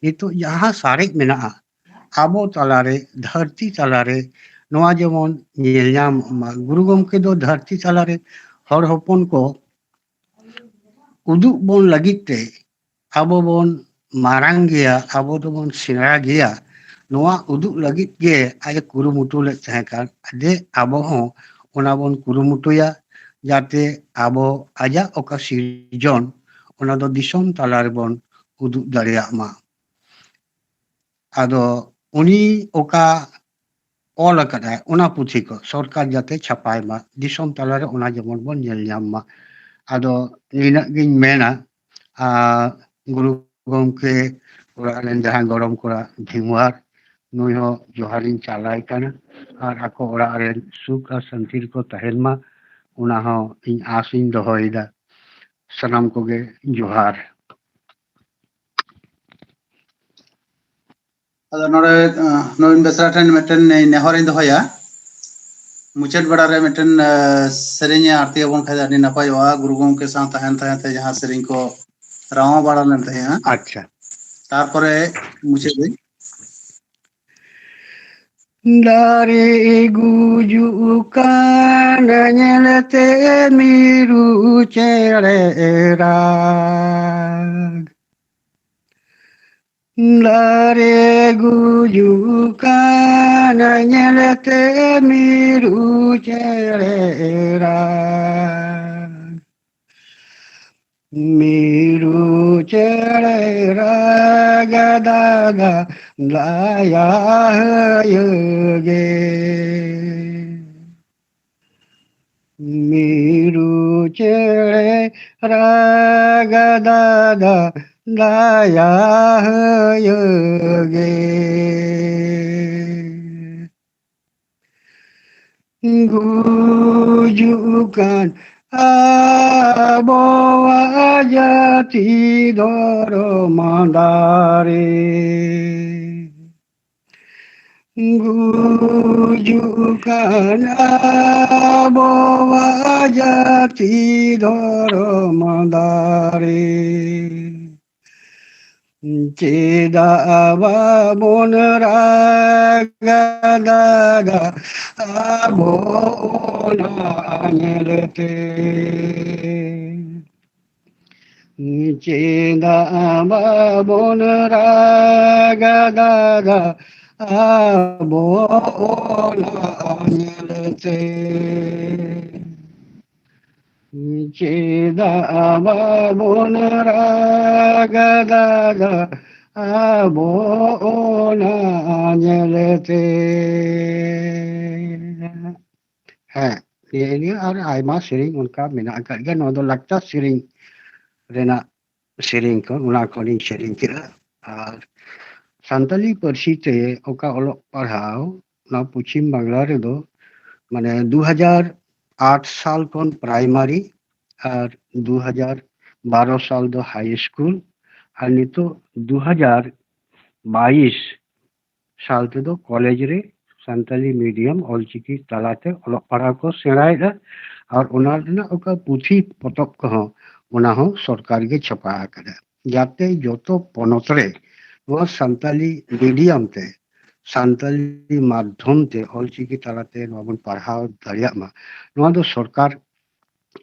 ᱱᱤᱛᱚᱜ ᱡᱟᱦᱟᱸ ᱥᱟᱨᱮᱡ ᱢᱮᱱᱟᱜᱼᱟ ᱟᱵᱚ ᱛᱟᱞᱟᱨᱮ, ᱫᱷᱟᱹᱨᱛᱤ ᱛᱟᱞᱟᱨᱮ, ᱱᱚᱣᱟ ᱡᱮᱢᱚᱱ ᱧᱮᱞ ᱧᱟᱢᱚᱜ ᱢᱟ᱾ ᱜᱩᱨᱩ ᱜᱚᱢᱠᱮ ᱫᱚ ᱫᱷᱟᱹᱨᱛᱤ ᱛᱟᱞᱟᱨᱮ ᱦᱚᱲ ᱦᱚᱯᱚᱱ ᱠᱚ ᱩᱫᱩᱜ ᱵᱚᱱ ᱞᱟᱹᱜᱤᱫ ᱛᱮ ᱟᱵᱚ ᱵᱚᱱ ᱢᱟᱨᱟᱝ ᱜᱮᱭᱟ, ᱟᱵᱚ ᱫᱚᱵᱚᱱ ᱥᱮᱬᱟ ᱜᱮᱭᱟ, ᱱᱚᱣᱟ ᱩᱫᱩᱜ ᱞᱟᱹᱜᱤᱫ ᱜᱮ ᱟᱡ ᱮ ᱠᱩᱨᱩᱢᱩᱴᱩ ᱞᱮᱫ ᱛᱟᱦᱮᱸ ᱠᱟᱱ᱾ ᱡᱮ ᱟᱵᱚ ᱦᱚᱸ ᱚᱱᱟ ᱵᱚᱱ ᱠᱩᱨᱩᱢᱩᱴᱩᱭᱟ, ᱡᱟᱛᱮ ᱟᱵᱚ ᱟᱡᱟᱜ ᱚᱠᱟ ᱥᱤᱨᱡᱚᱱ, ᱚᱱᱟ ᱫᱚ ᱫᱤᱥᱚᱢ ᱛᱟᱞᱟ ᱨᱮᱵᱚᱱ ᱩᱫᱩᱜ ᱫᱟᱲᱮᱭᱟᱜ ᱢᱟ᱾ ᱟᱫᱚ ᱩᱱᱤ ᱚᱠᱟ ᱚᱞ ᱟᱠᱟᱫᱟᱭ, ᱚᱱᱟ ᱯᱩᱛᱷᱤ ᱠᱚ ᱥᱚᱨᱠᱟᱨ ᱡᱟᱛᱮ ᱪᱷᱟᱯᱟᱭ ᱢᱟ, ᱫᱤᱥᱚᱢ ᱛᱟᱞᱟᱨᱮ ᱚᱱᱟ ᱡᱮᱢᱚᱱ ᱵᱚᱱ ᱧᱮᱞ ᱧᱟᱢ ᱢᱟ᱾ ᱟᱫᱚ ᱱᱤᱱᱟᱹᱜ ᱜᱤᱧ ᱢᱮᱱᱟ᱾ ᱟᱨ ᱜᱩᱨᱩ ᱜᱚᱢᱠᱮ ᱚᱲᱟᱜ ᱨᱮᱱ ᱡᱟᱦᱟᱸ ᱜᱚᱲᱚᱢ ᱠᱚᱲᱟ ᱵᱷᱤᱢᱣᱟᱨ, ᱱᱩᱭ ᱦᱚᱸ ᱡᱚᱦᱟᱨᱤᱧ ᱪᱟᱞᱟᱭ ᱠᱟᱱᱟ᱾ ᱟᱨ ᱟᱠᱚ ᱚᱲᱟᱜ ᱨᱮ ᱥᱩᱠ ᱟᱨ ᱥᱟᱱᱛᱤ ᱨᱮᱠᱚ ᱛᱟᱦᱮᱱ ᱢᱟ, ᱚᱱᱟ ᱦᱚᱸ ᱤᱧ ᱟᱥ ᱤᱧ ᱫᱚᱦᱚᱭᱮᱫᱟ᱾ ᱥᱟᱱᱟᱢ ᱠᱚᱜᱮ ᱡᱚᱦᱟᱨ᱾ ᱟᱫᱚ ᱱᱚᱰᱮ, ᱟᱸ, ᱱᱚᱵᱤᱱ ᱵᱮᱥᱨᱟ ᱴᱷᱮᱱ ᱢᱤᱫᱴᱮᱱ ᱱᱮᱦᱚᱨᱤᱧ ᱫᱚᱦᱚᱭᱟ᱾ ᱢᱩᱪᱟᱹᱫ ᱵᱮᱲᱟ ᱨᱮ ᱢᱤᱫᱴᱮᱱ, ᱟᱸ, ᱥᱮᱨᱮᱧ ᱮ ᱟᱬᱛᱤ ᱟᱵᱚᱱ ᱠᱷᱟᱡ ᱟᱹᱰᱤ ᱱᱟᱯᱟᱭᱚᱜᱼᱟ᱾ ᱜᱩᱨᱩ ᱜᱚᱢᱠᱮ ᱥᱟᱶ ᱛᱟᱦᱮᱱ ᱛᱟᱦᱮᱸ ᱛᱮ ᱡᱟᱦᱟᱸ ᱥᱮᱨᱮᱧ ᱠᱚ ᱨᱟᱣᱟ ᱵᱟᱲᱟ ᱞᱮᱱ ᱛᱟᱦᱮᱸᱜᱼᱟ᱾ ᱟᱪᱪᱷᱟ᱾ ᱛᱟᱨᱯᱚᱨᱮ ᱢᱩᱪᱟᱹᱫ ᱨᱮ᱾ ᱫᱟᱨᱮ ᱜᱩᱡᱩᱜ ᱠᱟᱱ ᱧᱮᱞᱛᱮ ᱢᱤᱨᱩ ᱪᱮᱬᱮ ᱨᱟᱜᱽ᱾ ᱫᱟᱨᱮ ᱜᱩᱡᱩᱜ ᱠᱟᱱ ᱧᱮᱞᱛᱮ ᱢᱤᱨᱩ ᱪᱮᱬᱮ ᱨᱟᱜᱽ᱾ ᱢᱤᱨᱩ ᱪᱮᱬᱮ ᱨᱟᱜᱟ ᱫᱟᱫᱟ ᱫᱟᱭᱟ ᱦᱟᱹᱭᱟᱹ ᱜᱮ᱾ ᱢᱤᱨᱩ ᱪᱮᱬᱮ ᱨᱟᱜᱟ ᱫᱟᱫᱟ ᱫᱟᱭᱟ ᱦᱟᱹᱭᱟᱹ ᱜᱮ᱾ ᱜᱩᱡᱩᱜ ᱠᱟᱱ ᱟᱵᱚᱣᱟᱜ ᱡᱟᱹᱛᱤ ᱫᱷᱚᱨᱚᱢ ᱫᱟᱨᱮ᱾ ᱜᱩᱡᱩᱜ ᱠᱟᱱ ᱟᱵᱚᱣᱟᱜ ᱡᱟᱹᱛᱤ ᱫᱷᱚᱨᱚᱢ ᱫᱟᱨᱮ᱾ ᱪᱮᱫᱟᱜ ᱵᱟᱵᱚᱱ ᱨᱟᱜᱟ ᱫᱟᱫᱟ ᱟᱵᱚ ᱚᱱᱟ ᱧᱮᱞᱛᱮ? ᱪᱮᱫᱟᱜ ᱵᱟᱵᱚᱱ ᱨᱟᱜᱟ ᱫᱟᱫᱟ ᱟᱵᱚ ᱚᱱᱟ ᱧᱮᱞᱛᱮ? ᱪᱮᱫᱟᱜ ᱵᱟᱵᱚᱱ ᱨᱟᱜᱟ ᱫᱟᱫᱟ ᱟᱵᱚ ᱚᱱᱟ ᱧᱮᱞᱛᱮ? ᱦᱮᱸ, ᱱᱤᱭᱟᱹ ᱱᱤᱭᱟᱹ ᱟᱨ ᱟᱭᱢᱟ ᱥᱮᱨᱮᱧ ᱚᱱᱠᱟ ᱢᱮᱱᱟᱜ ᱟᱠᱟᱫ ᱜᱮᱭᱟ᱾ ᱱᱚᱣᱟ ᱫᱚ ᱞᱟᱠᱪᱟᱨ ᱥᱮᱨᱮᱧ ᱨᱮᱱᱟᱜ ᱥᱮᱨᱮᱧ ᱠᱚ, ᱚᱱᱟ ᱠᱷᱚᱱᱤᱧ ᱥᱮᱨᱮᱧ ᱠᱮᱫᱟ᱾ ᱟᱨ ᱥᱟᱱᱛᱟᱞᱤ ᱯᱟᱹᱨᱥᱤ ᱛᱮ ᱚᱠᱟ ᱚᱞᱚᱜ ᱯᱟᱲᱦᱟᱣ, ᱱᱚᱣᱟ ᱯᱚᱪᱷᱤᱢ ᱵᱟᱝᱞᱟ ᱨᱮᱫᱚ ᱢᱟᱱᱮ ᱫᱩ ᱦᱟᱡᱟᱨ ᱟᱴ ᱥᱟᱞ ᱠᱷᱚᱱ ᱯᱨᱟᱭᱢᱟᱨᱤ ᱟᱨ ᱫᱩ ᱦᱟᱡᱟᱨ ᱵᱟᱨᱚ ᱥᱟᱞ ᱫᱚ ᱦᱟᱭ ᱥᱠᱩᱞ ᱟᱨ ᱱᱤᱛᱚᱜ ᱫᱩ ᱦᱟᱡᱟᱨ ᱵᱟᱭᱤᱥ ᱥᱟᱞ ᱛᱮᱫᱚ ᱠᱚᱞᱮᱡᱽ ᱨᱮ ᱥᱟᱱᱛᱟᱞᱤ ᱢᱤᱰᱤᱭᱟᱢ ᱚᱞᱪᱤᱠᱤ ᱛᱟᱞᱟᱛᱮ ᱚᱞᱚᱜ ᱯᱟᱲᱦᱟᱣ ᱠᱚ ᱥᱮᱬᱟᱭᱮᱫᱟ᱾ ᱟᱨ ᱚᱱᱟ ᱨᱮᱱᱟᱜ ᱚᱠᱟ ᱯᱩᱛᱷᱤ ᱯᱚᱛᱚᱵ ᱠᱚᱦᱚᱸ, ᱚᱱᱟ ᱦᱚᱸ ᱥᱚᱨᱠᱟᱨ ᱜᱮ ᱪᱷᱟᱯᱟ ᱟᱠᱟᱫᱟ, ᱡᱟᱛᱮ ᱡᱚᱛᱚ ᱯᱚᱱᱚᱛ ᱨᱮ ᱱᱚᱣᱟ ᱥᱟᱱᱛᱟᱞᱤ ᱢᱤᱰᱤᱭᱟᱢ ᱛᱮ, ᱥᱟᱱᱛᱟᱞᱤ ᱢᱟᱫᱽᱫᱷᱚᱢ ᱛᱮ ᱚᱞᱪᱤᱠᱤ ᱛᱟᱞᱟᱛᱮ ᱱᱚᱣᱟ ᱵᱚᱱ ᱯᱟᱲᱦᱟᱣ ᱫᱟᱲᱮᱭᱟᱜ ᱢᱟ᱾ ᱱᱚᱣᱟ ᱫᱚ ᱥᱚᱨᱠᱟᱨ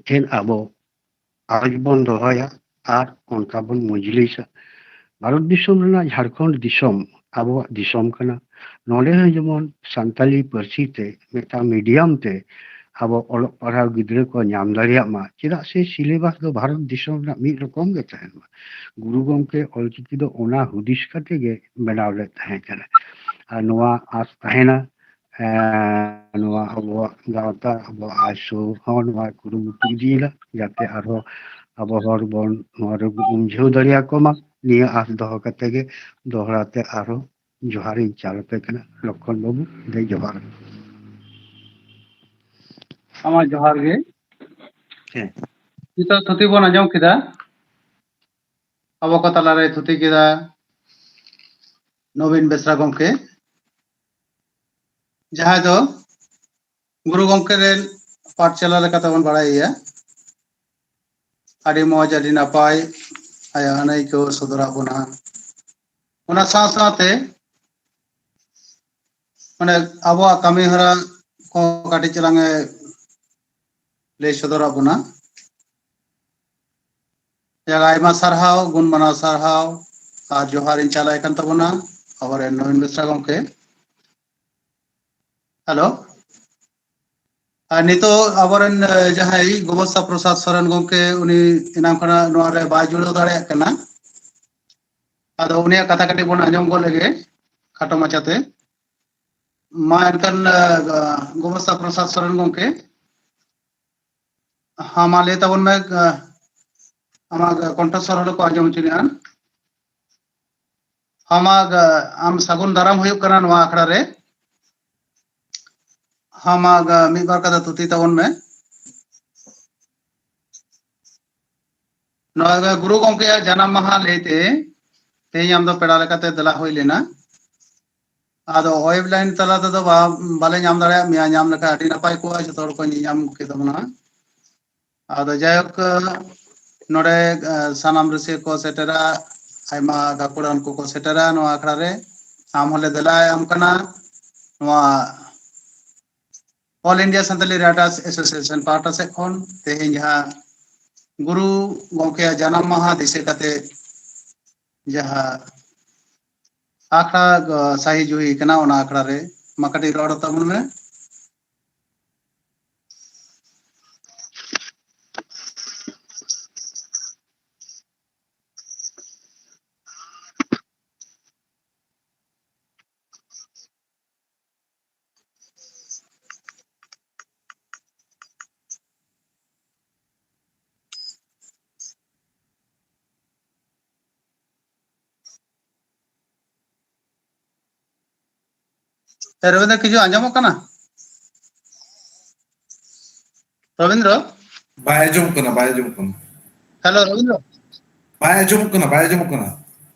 ᱴᱷᱮᱱ ᱟᱵᱚ ᱟᱨᱡᱽ ᱵᱚᱱ ᱫᱚᱦᱚᱭᱟ ᱟᱨ ᱚᱱᱠᱟ ᱵᱚᱱ ᱢᱚᱡᱽᱞᱤᱥᱟ᱾ ᱵᱷᱟᱨᱚᱛ ᱫᱤᱥᱚᱢ ᱨᱮᱱᱟᱜ ᱡᱷᱟᱲᱠᱷᱚᱸᱰ ᱫᱤᱥᱚᱢ ᱟᱵᱚᱣᱟᱜ ᱫᱤᱥᱚᱢ ᱠᱟᱱᱟ᱾ ᱱᱚᱰᱮ ᱦᱚᱸ ᱡᱮᱢᱚᱱ ᱥᱟᱱᱛᱟᱞᱤ ᱯᱟᱹᱨᱥᱤ ᱛᱮ ᱢᱤᱫᱴᱟᱝ ᱢᱤᱰᱤᱭᱟᱢ ᱛᱮ ᱟᱵᱚ ᱚᱞᱚᱜ ᱯᱟᱲᱦᱟᱣ ᱜᱤᱫᱽᱨᱟᱹ ᱠᱚ ᱧᱟᱢ ᱫᱟᱲᱮᱭᱟᱜ ᱢᱟ, ᱪᱮᱫᱟᱜ ᱥᱮ ᱥᱤᱞᱮᱵᱟᱥ ᱫᱚ ᱵᱷᱟᱨᱚᱛ ᱫᱤᱥᱚᱢ ᱨᱮᱱᱟᱜ ᱢᱤᱫ ᱨᱚᱠᱚᱢ ᱜᱮ ᱛᱟᱦᱮᱱ ᱢᱟ᱾ ᱜᱩᱨᱩ ᱜᱚᱢᱠᱮ ᱚᱞᱪᱤᱠᱤ ᱫᱚ ᱚᱱᱟ ᱦᱩᱫᱤᱥ ᱠᱟᱛᱮ ᱜᱮ ᱵᱮᱱᱟᱣ ᱞᱮᱫ ᱛᱟᱦᱮᱸ ᱠᱟᱱᱟ᱾ ᱟᱨ ᱱᱚᱣᱟ ᱟᱸᱥ ᱛᱟᱦᱮᱱᱟ, ᱮᱸ, ᱱᱚᱣᱟ ᱟᱵᱚᱣᱟᱜ ᱜᱟᱶᱛᱟ, ᱟᱵᱚᱣᱟᱜ ᱟᱭᱥᱳ ᱦᱚᱸ ᱱᱚᱣᱟ ᱠᱩᱨᱩᱢᱩᱴᱩ ᱤᱫᱤᱭᱮᱫᱟ, ᱡᱟᱛᱮ ᱟᱨᱦᱚᱸ ᱟᱵᱚ ᱦᱚᱲ ᱵᱚᱱ ᱱᱚᱣᱟ ᱨᱮᱵᱚᱱ ᱩᱢᱡᱷᱟᱹᱣ ᱫᱟᱲᱮᱭᱟᱠᱚ ᱢᱟ᱾ ᱱᱤᱭᱟᱹ ᱟᱸᱥ ᱫᱚᱦᱚ ᱠᱟᱛᱮ ᱜᱮ ᱫᱚᱦᱲᱟ ᱛᱮ ᱟᱨᱦᱚᱸ ᱡᱚᱦᱟᱨᱤᱧ ᱪᱟᱞ ᱟᱯᱮ ᱠᱟᱱᱟ᱾ ᱞᱚᱠᱠᱷᱚᱱ ᱵᱟᱹᱵᱩ, ᱫᱮ ᱡᱚᱦᱟᱨ᱾ ᱟᱢᱟᱜ ᱡᱚᱦᱟᱨ ᱜᱮ᱾ ᱦᱮᱸ᱾ ᱱᱤᱛᱚᱜ ᱛᱷᱩᱛᱤ ᱵᱚᱱ ᱟᱸᱡᱚᱢ ᱠᱮᱫᱟ᱾ ᱟᱵᱚ ᱠᱚ ᱛᱟᱞᱟᱨᱮ ᱛᱷᱩᱛᱤ ᱠᱮᱫᱟ ᱱᱚᱵᱤᱱ ᱵᱮᱥᱨᱟ ᱜᱚᱢᱠᱮ, ᱡᱟᱦᱟᱸᱭ ᱫᱚ ᱜᱩᱨᱩ ᱜᱚᱢᱠᱮ ᱨᱮᱱ ᱯᱟᱴᱷᱥᱟᱞᱟ ᱞᱮᱠᱟᱛᱮ ᱵᱚᱱ ᱵᱟᱲᱟᱭᱮᱭᱟ᱾ ᱟᱹᱰᱤ ᱢᱚᱡᱽ, ᱟᱹᱰᱤ ᱱᱟᱯᱟᱭ ᱟᱭᱟᱜ ᱟᱹᱱᱟᱹᱭᱠᱟᱹᱣ ᱥᱚᱫᱚᱨᱟᱜ ᱵᱚᱱᱟ᱾ ᱚᱱᱟ ᱥᱟᱶ ᱥᱟᱶᱛᱮ ᱢᱟᱱᱮ ᱟᱵᱚᱣᱟᱜ ᱠᱟᱹᱢᱤ ᱦᱚᱨᱟ ᱠᱚ ᱠᱟᱹᱴᱤᱡ ᱪᱟᱞᱟᱝ ᱮ ᱞᱟᱹᱭ ᱥᱚᱫᱚᱨᱟᱜ ᱵᱚᱱᱟ᱾ ᱡᱟᱦᱟᱸ ᱟᱭᱢᱟ ᱥᱟᱨᱦᱟᱣ, ᱜᱩᱱ ᱢᱟᱱᱟᱣ ᱥᱟᱨᱦᱟᱣ ᱟᱨ ᱡᱚᱦᱟᱨ ᱤᱧ ᱪᱟᱞᱟᱭ ᱠᱟᱱ ᱛᱟᱵᱚᱱᱟ ᱟᱵᱚᱨᱮᱱ ᱱᱚᱵᱤᱱ ᱵᱮᱥᱨᱟ ᱜᱚᱢᱠᱮ᱾ ᱦᱮᱞᱳ, ᱟᱨ ᱱᱤᱛᱚᱜ ᱟᱵᱚᱨᱮᱱ, ᱮ, ᱡᱟᱦᱟᱸᱭ ᱜᱚᱵᱚᱥᱟ ᱯᱨᱚᱥᱟᱫᱽ ᱥᱚᱨᱮᱱ ᱜᱚᱢᱠᱮ, ᱩᱱᱤ ᱮᱱᱟᱝ ᱠᱷᱚᱱᱟᱜ ᱱᱚᱣᱟ ᱨᱮ ᱵᱟᱭ ᱡᱩᱲᱟᱹᱣ ᱫᱟᱲᱮᱭᱟᱜ ᱠᱟᱱᱟ᱾ ᱟᱫᱚ ᱩᱱᱤᱭᱟᱜ ᱠᱟᱛᱷᱟ ᱠᱟᱹᱴᱤᱡ ᱵᱚᱱ ᱟᱸᱡᱚᱢ ᱜᱚᱫ ᱞᱮᱜᱮ ᱠᱷᱟᱴᱚ ᱢᱟᱪᱷᱟᱛᱮ᱾ ᱢᱟ ᱮᱱᱠᱷᱟᱱ, ᱮ, ᱜᱚᱵᱚᱥᱟ ᱯᱨᱚᱥᱟᱫᱽ ᱥᱚᱨᱮᱱ ᱜᱚᱢᱠᱮ, ᱦᱮᱸ, ᱢᱟ ᱞᱟᱹᱭ ᱛᱟᱵᱚᱱ ᱢᱮ, ᱮ, ᱟᱢᱟᱜ ᱠᱚᱱᱴᱷᱚ ᱥᱚᱨ ᱦᱚᱲ ᱠᱚ ᱟᱸᱡᱚᱢ ᱦᱚᱪᱚ ᱧᱚᱜᱼᱟ᱾ ᱟᱢᱟᱜ, ᱮ, ᱟᱢ ᱥᱟᱹᱜᱩᱱ ᱫᱟᱨᱟᱢ ᱦᱩᱭᱩᱜ ᱠᱟᱱᱟ ᱱᱚᱣᱟ ᱟᱠᱷᱲᱟ ᱨᱮ᱾ ᱟᱢᱟᱜ, ᱮ, ᱢᱤᱫ ᱵᱟᱨ ᱠᱟᱛᱷᱟ ᱛᱷᱩᱛᱤ ᱛᱟᱵᱚᱱ ᱢᱮ᱾ ᱱᱚᱣᱟ ᱜᱮ ᱜᱩᱨᱩ ᱜᱚᱢᱠᱮᱭᱟᱜ ᱡᱟᱱᱟᱢ ᱢᱟᱦᱟ ᱞᱟᱹᱭᱛᱮ ᱛᱮᱦᱮᱧ ᱟᱢ ᱫᱚ ᱯᱮᱲᱟ ᱞᱮᱠᱟᱛᱮ ᱫᱮᱞᱟ ᱦᱩᱭ ᱞᱮᱱᱟ᱾ ᱟᱫᱚ ᱚᱭᱮᱵ ᱞᱟᱭᱤᱱ ᱛᱟᱞᱟ ᱛᱮᱫᱚ ᱵᱟ-, ᱵᱟᱞᱮ ᱧᱟᱢ ᱫᱟᱲᱮᱭᱟᱜ ᱢᱮᱭᱟ, ᱧᱟᱢ ᱞᱮᱠᱷᱟᱱ ᱟᱹᱰᱤ ᱱᱟᱯᱟᱭ ᱠᱚᱜᱼᱟ, ᱡᱚᱛᱚ ᱦᱚᱲ ᱠᱚ ᱧᱮᱧᱟᱢ ᱠᱮᱫ ᱛᱟᱵᱚᱱᱟ᱾ ᱟᱫᱚ ᱡᱟᱭᱦᱳᱠ, ᱱᱚᱰᱮ, ᱮ, ᱥᱟᱱᱟᱢ ᱨᱟᱹᱥᱤᱭᱟᱹ ᱠᱚ ᱥᱮᱴᱮᱨᱟ, ᱟᱭᱢᱟ ᱜᱟᱹᱠᱷᱩᱲᱟᱱ ᱠᱚᱠᱚ ᱥᱮᱴᱮᱨᱟ ᱱᱚᱣᱟ ᱟᱠᱷᱲᱟ ᱨᱮ᱾ ᱟᱢ ᱦᱚᱸᱞᱮ ᱫᱮᱞᱟᱭᱟᱢ ᱠᱟᱱᱟ ᱱᱚᱣᱟ All India Santali Writers Association ᱯᱟᱦᱴᱟ ᱥᱮᱫ ᱠᱷᱚᱱ ᱛᱮᱦᱮᱧ ᱡᱟᱦᱟᱸ ᱜᱩᱨᱩ ᱜᱚᱢᱠᱮᱭᱟᱜ ᱡᱟᱱᱟᱢ ᱢᱟᱦᱟ ᱫᱤᱥᱟᱹ ᱠᱟᱛᱮ ᱡᱟᱦᱟᱸ ᱟᱠᱷᱲᱟ, ᱮ, ᱥᱟᱹᱦᱤ ᱡᱩᱦᱤ ᱠᱟᱱᱟ, ᱚᱱᱟ ᱟᱠᱷᱲᱟ ᱨᱮ ᱢᱟ ᱠᱟᱹᱴᱤᱡ ᱨᱚᱲ ᱛᱟᱵᱚᱱ ᱢᱮ᱾ ᱮ, ᱨᱚᱵᱤᱱᱫᱨᱚ, ᱠᱤᱪᱷᱩ ᱟᱸᱡᱚᱢᱚᱜ ᱠᱟᱱᱟ? ᱨᱚᱵᱤᱱᱫᱨᱚ? ᱵᱟᱭ ᱟᱸᱡᱚᱢᱚᱜ ᱠᱟᱱᱟ, ᱵᱟᱭ ᱟᱸᱡᱚᱢᱚᱜ ᱠᱟᱱᱟ᱾ ᱦᱮᱞᱳ ᱨᱚᱵᱤᱱᱫᱨᱚ᱾ ᱵᱟᱭ ᱟᱸᱡᱚᱢᱚᱜ ᱠᱟᱱᱟ, ᱵᱟᱭ ᱟᱸᱡᱚᱢᱚᱜ ᱠᱟᱱᱟ᱾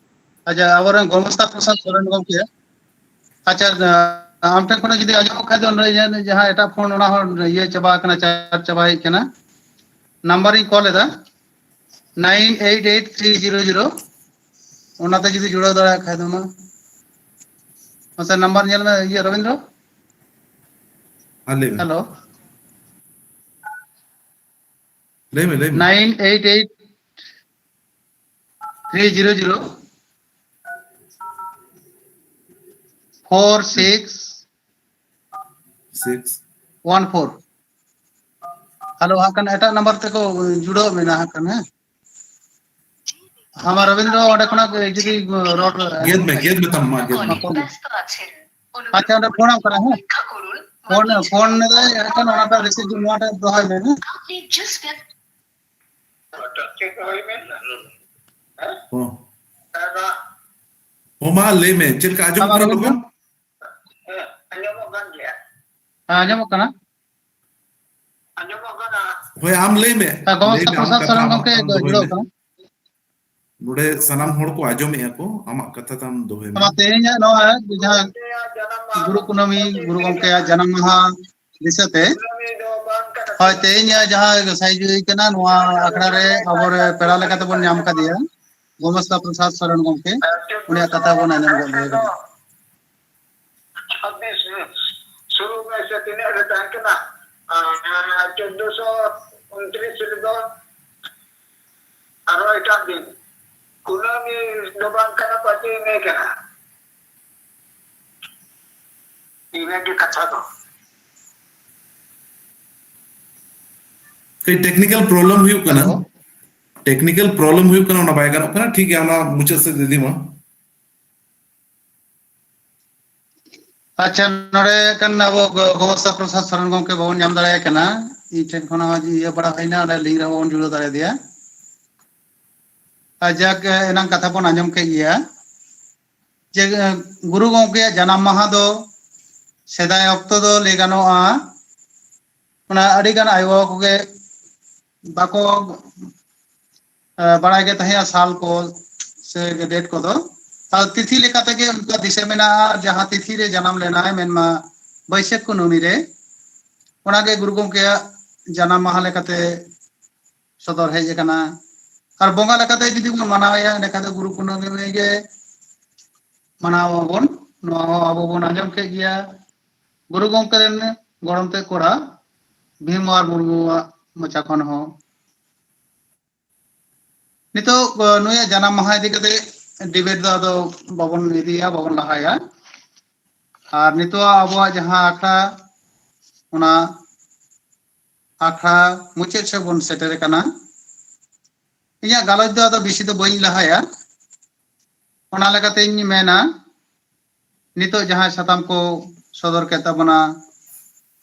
ᱟᱪᱪᱷᱟ, ᱟᱵᱚᱨᱮᱱ ᱜᱚᱢᱚᱥᱛᱟ ᱯᱨᱚᱥᱟᱫᱽ ᱥᱚᱨᱮᱱ ᱜᱚᱢᱠᱮ, ᱟᱪᱪᱷᱟ, ᱟᱢ ᱴᱷᱮᱱ ᱠᱷᱚᱱᱟᱜ ᱡᱩᱫᱤ ᱟᱸᱡᱚᱢᱚᱜ ᱠᱷᱟᱡ ᱫᱚ, ᱱᱚᱰᱮ ᱡᱟᱦᱟᱸ ᱮᱴᱟᱜ ᱯᱷᱳᱱ, ᱚᱱᱟ ᱦᱚᱸ ᱤᱭᱟᱹ ᱪᱟᱵᱟ ᱟᱠᱟᱱᱟ, ᱪᱟᱨᱡᱽ ᱪᱟᱵᱟ ᱦᱮᱡ ᱟᱠᱟᱱᱟ᱾ ᱱᱟᱢᱵᱟᱨ ᱤᱧ ᱠᱚᱞ ᱮᱫᱟ, nine eight eight three zero zero. ᱚᱱᱟᱛᱮ ᱡᱩᱫᱤ ᱡᱩᱲᱟᱹᱣ ᱫᱟᱲᱮᱭᱟᱜ ᱠᱷᱟᱡ ᱫᱚ ᱢᱟ᱾ ᱢᱟᱥᱮ ᱱᱟᱢᱵᱟᱨ ᱧᱮᱞ ᱢᱮ, ᱤᱭᱟᱹ ᱨᱚᱵᱤᱱᱫᱨᱚ᱾ ᱦᱮᱸ, ᱞᱟᱹᱭ ᱢᱮ᱾ ᱦᱮᱞᱳ᱾ ᱞᱟᱹᱭ ᱢᱮ, ᱞᱟᱹᱭ ᱢᱮ᱾ Nine eight eight three zero zero four six six. One four. Hello, ᱦᱟᱸᱜ ᱠᱷᱟᱱ ᱮᱴᱟᱜ ᱱᱟᱢᱵᱟᱨ ᱛᱮᱠᱚ ᱡᱩᱲᱟᱹᱣ ᱢᱮᱱᱟ ᱦᱟᱸᱜ ᱠᱷᱟᱱ, ᱦᱮᱸ᱾ ᱦᱟᱢᱟ ᱨᱚᱵᱤᱱᱫᱨᱚ ᱚᱸᱰᱮ ᱠᱷᱚᱱᱟᱜ ᱡᱩᱫᱤ ᱨᱚᱲ ᱜᱮᱫ ᱢᱮ, ᱜᱮᱫ ᱢᱮ ᱛᱟᱢ, ᱢᱟ ᱜᱮᱫ ᱢᱮ᱾ ᱟᱪᱪᱷᱟ, ᱚᱸᱰᱮ ᱯᱷᱳᱱ ᱟᱢ ᱠᱟᱱᱟ, ᱦᱮᱸ᱾ ᱯᱷᱳᱱ, ᱯᱷᱳᱱ ᱮᱫᱟᱭ, ᱮᱱᱠᱷᱟᱱ ᱚᱱᱟᱴᱟᱜ ᱨᱤᱥᱤᱵᱷ, ᱱᱚᱣᱟᱴᱟᱜ ᱫᱚᱦᱚᱭ ᱢᱮ, ᱦᱮᱸ᱾ ᱦᱚᱸ᱾ ᱦᱚᱸ, ᱢᱟ ᱞᱟᱹᱭ ᱢᱮ, ᱪᱮᱫ ᱞᱮᱠᱟ ᱟᱸᱡᱚᱢᱚᱜ ᱠᱟᱱᱟ ᱞᱚᱜᱚᱱ? ᱦᱮᱸ, ᱟᱸᱡᱚᱢᱚᱜ ᱠᱟᱱᱟ᱾ ᱦᱳᱭ, ᱟᱢ ᱞᱟᱹᱭ ᱢᱮ, ᱦᱮᱸ, ᱜᱚᱢᱚᱥᱛᱟ ᱞᱟᱹᱭ ᱢᱮ, ᱟᱢ ᱯᱨᱚᱥᱟᱫᱽ ᱠᱟᱛᱷᱟ ᱥᱚᱨᱮᱱ ᱟᱢᱟᱜ ᱜᱚᱢᱠᱮ ᱟᱢ ᱫᱚᱦᱚᱭ ᱡᱩᱲᱟᱹᱣ ᱢᱮ᱾ ᱠᱟᱱᱟ᱾ ᱱᱚᱰᱮ ᱥᱟᱱᱟᱢ ᱦᱚᱲ ᱠᱚ ᱟᱸᱡᱚᱢᱮᱫᱼᱟ ᱠᱚ, ᱟᱢᱟᱜ ᱠᱟᱛᱷᱟ ᱛᱟᱢ ᱫᱚᱦᱚᱭ ᱢᱮ᱾ ᱱᱚᱣᱟ ᱛᱮᱦᱮᱧᱟᱜ ᱱᱚᱣᱟ ᱡᱟᱦᱟᱸ ᱜᱩᱨᱩ ᱠᱩᱱᱟᱹᱢᱤ, ᱜᱩᱨᱩ ᱜᱚᱢᱠᱮᱭᱟᱜ ᱡᱟᱱᱟᱢ ᱢᱟᱦᱟ ᱫᱤᱥᱟᱹᱛᱮ, ᱦᱳᱭ, ᱛᱮᱦᱮᱧ ᱡᱟᱦᱟᱸ ᱜᱚᱸᱥᱟᱭ ᱡᱩᱦᱤ ᱠᱟᱱᱟ, ᱱᱚᱣᱟ ᱟᱠᱷᱲᱟ ᱨᱮ ᱟᱵᱚᱨᱮ ᱯᱮᱲᱟ ᱞᱮᱠᱟᱛᱮᱵᱚᱱ ᱧᱟᱢ ᱠᱟᱫᱮᱭᱟ ᱜᱚᱢᱚᱥᱛᱟ ᱯᱨᱚᱥᱟᱫᱽ ᱥᱚᱨᱮᱱ ᱜᱚᱢᱠᱮ, ᱩᱱᱤᱭᱟᱜ ᱠᱟᱛᱷᱟ ᱵᱚᱱ ᱟᱸᱡᱚᱢ ᱜᱚᱫ ᱞᱮᱜᱮ ᱠᱟᱹᱴᱤᱡ᱾ ᱪᱷᱟᱵᱵᱤᱥ ᱥᱩᱨᱩ ᱢᱮ ᱥᱮ ᱛᱤᱱᱟᱹᱜ ᱨᱮ ᱛᱟᱦᱮᱸ ᱠᱟᱱᱟ, ᱟᱨ ᱪᱳᱫᱽᱫᱚᱥᱚ ᱩᱱᱛᱨᱤᱥ ᱨᱮᱫᱚ ᱟᱨᱦᱚᱸ ᱮᱴᱟᱜ ᱫᱤᱱ ᱠᱩᱱᱟᱹᱢᱤ ᱫᱚ ᱵᱟᱝ ᱠᱟᱱᱟ, ᱯᱟᱸᱪᱮᱭ ᱢᱮ ᱠᱟᱱᱟ᱾ ᱤᱱᱟᱹᱜᱮ ᱠᱟᱛᱷᱟ ᱫᱚ᱾ ᱠᱟᱹᱡ technical problem ᱦᱩᱭᱩᱜ ᱠᱟᱱᱟ᱾ ᱦᱮᱞᱳ᱾ Technical problem ᱦᱩᱭᱩᱜ ᱠᱟᱱᱟ, ᱚᱱᱟ ᱵᱟᱭ ᱜᱟᱱᱚᱜ ᱠᱟᱱᱟ᱾ ᱴᱷᱤᱠ ᱜᱮᱭᱟ, ᱚᱱᱟ ᱢᱩᱪᱟᱹᱫ ᱥᱮᱫ ᱤᱫᱤ ᱢᱟ᱾ ᱟᱪᱪᱷᱟ, ᱱᱚᱰᱮ ᱠᱷᱟᱱ ᱟᱵᱚ ᱜᱚ-, ᱜᱚᱢᱚᱥᱛᱟ ᱯᱨᱚᱥᱟᱫᱽ ᱥᱚᱨᱮᱱ ᱜᱚᱢᱠᱮ ᱵᱟᱵᱚᱱ ᱧᱟᱢ ᱫᱟᱲᱮᱭᱟᱭ ᱠᱟᱱᱟ᱾ ᱤᱧ ᱴᱷᱮᱱ ᱠᱷᱚᱱ ᱦᱚᱸ ᱤᱭᱟᱹ ᱵᱟᱲᱟ ᱦᱩᱭᱱᱟ, ᱚᱸᱰᱮ link ᱨᱮ ᱵᱟᱵᱚᱱ ᱡᱩᱲᱟᱹᱣ ᱫᱟᱲᱮᱭᱟᱫᱮᱭᱟ᱾ ᱟᱨ ᱡᱟᱠ, ᱮᱱᱟᱝ ᱠᱟᱛᱷᱟ ᱵᱚᱱ ᱟᱸᱡᱚᱢ ᱠᱮᱫ ᱜᱮᱭᱟ ᱡᱮ, ᱜᱩᱨᱩ ᱜᱚᱢᱠᱮᱭᱟᱜ ᱡᱟᱱᱟᱢ ᱢᱟᱦᱟ ᱫᱚ ᱥᱮᱫᱟᱭ ᱚᱠᱛᱚ ᱫᱚ ᱞᱟᱹᱭ ᱜᱟᱱᱚᱜᱼᱟ, ᱚᱱᱟ ᱟᱹᱰᱤᱜᱟᱱ ᱟᱭᱳ ᱵᱟᱵᱟ ᱠᱚᱜᱮ ᱵᱟᱠᱚ ᱵᱟᱲᱟᱭ ᱜᱮ ᱛᱟᱦᱮᱸᱜᱼᱟ ᱥᱟᱞ ᱠᱚ ᱥᱮ ᱰᱮᱴ ᱠᱚᱫᱚ᱾ ᱟᱨ ᱛᱤᱛᱷᱤ ᱞᱮᱠᱟ ᱛᱮᱜᱮ ᱩᱱᱠᱩᱣᱟᱜ ᱫᱤᱥᱟᱹ ᱢᱮᱱᱟᱜᱼᱟ, ᱡᱟᱦᱟᱸ ᱛᱤᱛᱷᱤ ᱨᱮ ᱡᱟᱱᱟᱢ ᱞᱮᱱᱟᱭ, ᱢᱮᱱᱢᱟ ᱵᱟᱹᱭᱥᱟᱹᱠᱷ ᱠᱩᱱᱟᱹᱢᱤ ᱨᱮ, ᱚᱱᱟᱜᱮ ᱜᱩᱨᱩ ᱜᱚᱢᱠᱮᱭᱟᱜ ᱡᱟᱱᱟᱢ ᱢᱟᱦᱟ ᱞᱮᱠᱟᱛᱮ ᱥᱚᱫᱚᱨ ᱦᱮᱡ ᱟᱠᱟᱱᱟ᱾ ᱟᱨ ᱵᱚᱸᱜᱟ ᱞᱮᱠᱟᱛᱮ ᱡᱩᱫᱤ ᱵᱚᱱ ᱢᱟᱱᱟᱣᱮᱭᱟ, ᱮᱸᱰᱮᱠᱷᱟᱱ ᱫᱚ ᱜᱩᱨᱩ ᱠᱩᱱᱟᱹᱢᱤ ᱜᱮ ᱢᱟᱱᱟᱣ ᱟᱵᱚᱱ᱾ ᱱᱚᱣᱟ ᱦᱚᱸ ᱟᱵᱚ ᱵᱚᱱ ᱟᱸᱡᱚᱢ ᱠᱮᱫ ᱜᱮᱭᱟ ᱜᱩᱨᱩ ᱜᱚᱢᱠᱮ ᱨᱮᱱ ᱜᱚᱲᱚᱢ ᱛᱮ ᱠᱚᱲᱟ ᱵᱷᱤᱢ ᱟᱨ ᱢᱩᱨᱢᱩᱣᱟᱜ ᱢᱚᱪᱟ ᱠᱷᱚᱱ ᱦᱚᱸ᱾ ᱱᱤᱛᱚᱜ ᱱᱩᱭᱟᱜ ᱡᱟᱱᱟᱢ ᱢᱟᱦᱟ ᱤᱫᱤ ᱠᱟᱛᱮ ᱰᱤᱵᱮᱴ ᱫᱚ ᱟᱫᱚ ᱵᱟᱵᱚᱱ ᱤᱫᱤᱭᱟ, ᱵᱟᱵᱚᱱ ᱞᱟᱦᱟᱭᱟ᱾ ᱟᱨ ᱱᱤᱛᱚᱜ ᱟᱵᱚᱣᱟᱜ ᱡᱟᱦᱟᱸ ᱟᱠᱷᱲᱟ, ᱚᱱᱟ ᱟᱠᱷᱲᱟ ᱢᱩᱪᱟᱹᱫ ᱥᱮᱫ ᱵᱚᱱ ᱥᱮᱴᱮᱨ ᱟᱠᱟᱱᱟ᱾ ᱤᱧᱟᱹᱜ ᱜᱟᱞᱚᱪ ᱫᱚ ᱟᱫᱚ ᱵᱮᱥᱤ ᱫᱚ ᱵᱟᱹᱧ ᱞᱟᱦᱟᱭᱟ᱾ ᱚᱱᱟ ᱞᱮᱠᱟᱛᱮᱧ ᱢᱮᱱᱟ, ᱱᱤᱛᱚᱜ ᱡᱟᱦᱟᱸ ᱥᱟᱛᱟᱢ ᱠᱚ ᱥᱚᱫᱚᱨ ᱠᱮᱫ ᱛᱟᱵᱚᱱᱟ,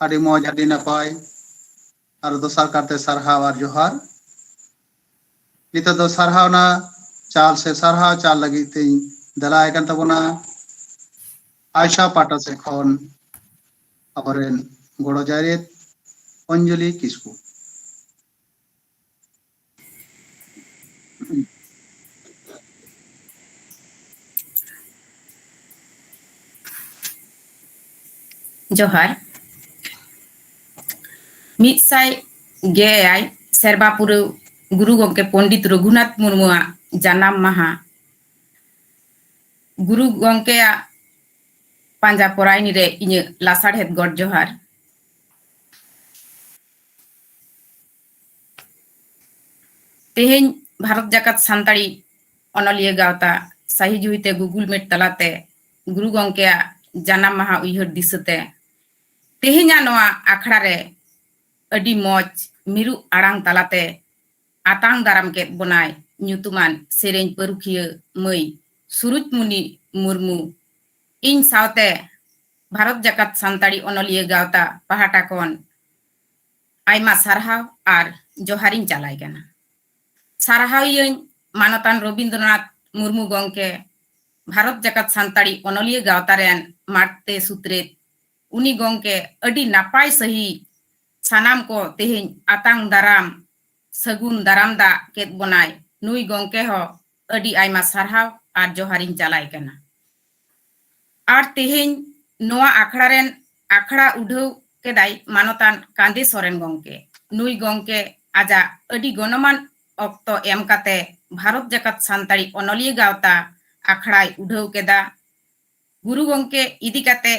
ᱟᱹᱰᱤ ᱢᱚᱡᱽ, ᱟᱹᱰᱤ ᱱᱟᱯᱟᱭ᱾ ᱟᱨ ᱫᱚᱥᱟᱨ ᱠᱟᱨᱛᱮ ᱥᱟᱨᱦᱟᱣ ᱟᱨ ᱡᱚᱦᱟᱨ᱾ ᱱᱤᱛᱚᱜ ᱫᱚ ᱥᱟᱨᱦᱟᱣᱱᱟ ᱪᱟᱞ ᱥᱮ ᱥᱟᱨᱦᱟᱣ ᱪᱟᱞ ᱞᱟᱹᱜᱤᱫ ᱛᱮᱧ ᱫᱮᱞᱟᱭ ᱠᱟᱱ ᱛᱟᱵᱚᱱᱟ ᱟᱭᱥᱟ ᱯᱟᱦᱴᱟ ᱥᱮᱫ ᱠᱷᱚᱱ ᱟᱵᱚᱨᱮᱱ ᱜᱚᱲᱚ ᱡᱟᱨᱮᱫ ᱚᱧᱡᱚᱞᱤ ᱠᱤᱥᱠᱩ᱾ ᱡᱚᱦᱟᱨ᱾ ᱢᱤᱫ ᱥᱟᱭ ᱜᱮᱞ ᱮᱭᱟᱭ ᱥᱮᱨᱢᱟ ᱯᱩᱨᱟᱹᱣ ᱜᱩᱨᱩ ᱜᱚᱢᱠᱮ ᱯᱚᱱᱰᱤᱛ ᱨᱚᱜᱷᱩᱱᱟᱛᱷ ᱢᱩᱨᱢᱩᱣᱟᱜ ᱡᱟᱱᱟᱢ ᱢᱟᱦᱟ᱾ ᱜᱩᱨᱩ ᱜᱚᱢᱠᱮᱭᱟᱜ ᱯᱟᱸᱡᱟ ᱯᱚᱨᱟᱭᱱᱤ ᱨᱮ ᱤᱧᱟᱹᱜ ᱞᱟᱥᱟᱲᱦᱮᱫ ᱜᱚᱰ ᱡᱚᱦᱟᱨ᱾ ᱛᱮᱦᱮᱧ ᱵᱷᱟᱨᱚᱛ ᱡᱟᱠᱟᱛ ᱥᱟᱱᱛᱟᱲᱤ ᱚᱱᱚᱞᱤᱭᱟᱹ ᱜᱟᱶᱛᱟ ᱥᱟᱹᱦᱤ ᱡᱩᱦᱤᱛᱮ Google Meet ᱛᱟᱞᱟᱛᱮ ᱜᱩᱨᱩ ᱜᱚᱢᱠᱮᱭᱟᱜ ᱡᱟᱱᱟᱢ ᱢᱟᱦᱟ ᱩᱭᱦᱟᱹᱨ ᱫᱤᱥᱟᱹᱛᱮ ᱛᱮᱦᱮᱧᱟᱜ ᱱᱚᱣᱟ ᱟᱠᱷᱲᱟ ᱨᱮ ᱟᱹᱰᱤ ᱢᱚᱡᱽ ᱢᱤᱨᱩ ᱟᱲᱟᱝ ᱛᱟᱞᱟᱛᱮ ᱟᱛᱟᱝ ᱫᱟᱨᱟᱢ ᱠᱮᱫ ᱵᱚᱱᱟᱭ ᱧᱩᱛᱩᱢᱟᱱ ᱥᱮᱨᱮᱧ ᱯᱟᱹᱨᱩᱠᱷᱤᱭᱟᱹ ᱢᱟᱹᱭ ᱥᱩᱨᱩᱡᱽᱢᱩᱱᱤ ᱢᱩᱨᱢᱩ᱾ ᱤᱧ ᱥᱟᱶᱛᱮ ᱵᱷᱟᱨᱚᱛ ᱡᱟᱠᱟᱛ ᱥᱟᱱᱛᱟᱲᱤ ᱚᱱᱚᱞᱤᱭᱟᱹ ᱜᱟᱶᱛᱟ ᱯᱟᱦᱴᱟ ᱠᱷᱚᱱ ᱟᱭᱢᱟ ᱥᱟᱨᱦᱟᱣ ᱟᱨ ᱡᱚᱦᱟᱨᱤᱧ ᱪᱟᱞᱟᱭ ᱠᱟᱱᱟ᱾ ᱥᱟᱨᱦᱟᱣᱤᱭᱟᱹᱧ ᱢᱟᱱᱚᱛᱟᱱ ᱨᱚᱵᱤᱱᱫᱨᱚᱱᱟᱛᱷ ᱢᱩᱨᱢᱩ ᱜᱚᱢᱠᱮ, ᱵᱷᱟᱨᱚᱛ ᱡᱟᱠᱟᱛ ᱥᱟᱱᱛᱟᱲᱤ ᱚᱱᱚᱞᱤᱭᱟᱹ ᱜᱟᱶᱛᱟ ᱨᱮᱱ ᱢᱟᱬᱛᱮ ᱥᱩᱛᱨᱮᱛ᱾ ᱩᱱᱤ ᱜᱚᱢᱠᱮ ᱟᱹᱰᱤ ᱱᱟᱯᱟᱭ ᱥᱟᱹᱦᱤᱡ ᱥᱟᱱᱟᱢ ᱠᱚ ᱛᱮᱦᱮᱧ ᱟᱛᱟᱝ ᱫᱟᱨᱟᱢ ᱥᱟᱹᱜᱩᱱ ᱫᱟᱨᱟᱢ ᱫᱟᱜ ᱠᱮᱫ ᱵᱚᱱᱟᱭ, ᱱᱩᱭ ᱜᱚᱝᱠᱮ ᱦᱚᱸ ᱟᱹᱰᱤ ᱟᱭᱢᱟ ᱥᱟᱨᱦᱟᱣ ᱟᱨ ᱡᱚᱦᱟᱨᱤᱧ ᱪᱟᱞᱟᱭ ᱠᱟᱱᱟ᱾ ᱟᱨ ᱛᱮᱦᱮᱧ ᱱᱚᱣᱟ ᱟᱠᱷᱲᱟ ᱨᱮᱱ ᱟᱠᱷᱲᱟ ᱩᱰᱷᱟᱹᱣ ᱠᱮᱫᱟᱭ ᱢᱟᱱᱚᱛᱟᱱ ᱠᱟᱸᱫᱮ ᱥᱚᱨᱮᱱ ᱜᱚᱝᱠᱮ᱾ ᱱᱩᱭ ᱜᱚᱝᱠᱮ ᱟᱡᱟᱜ ᱟᱹᱰᱤ ᱜᱚᱱᱚᱝᱟᱱ ᱚᱠᱛᱚ ᱮᱢ ᱠᱟᱛᱮ ᱵᱷᱟᱨᱚᱛ ᱡᱟᱠᱟᱛ ᱥᱟᱱᱛᱟᱲᱤ ᱚᱱᱚᱞᱤᱭᱟᱹ ᱜᱟᱶᱛᱟ ᱟᱠᱷᱲᱟᱭ ᱩᱰᱷᱟᱹᱣ ᱠᱮᱫᱟ᱾ ᱜᱩᱨᱩ ᱜᱚᱝᱠᱮ ᱤᱫᱤ ᱠᱟᱛᱮ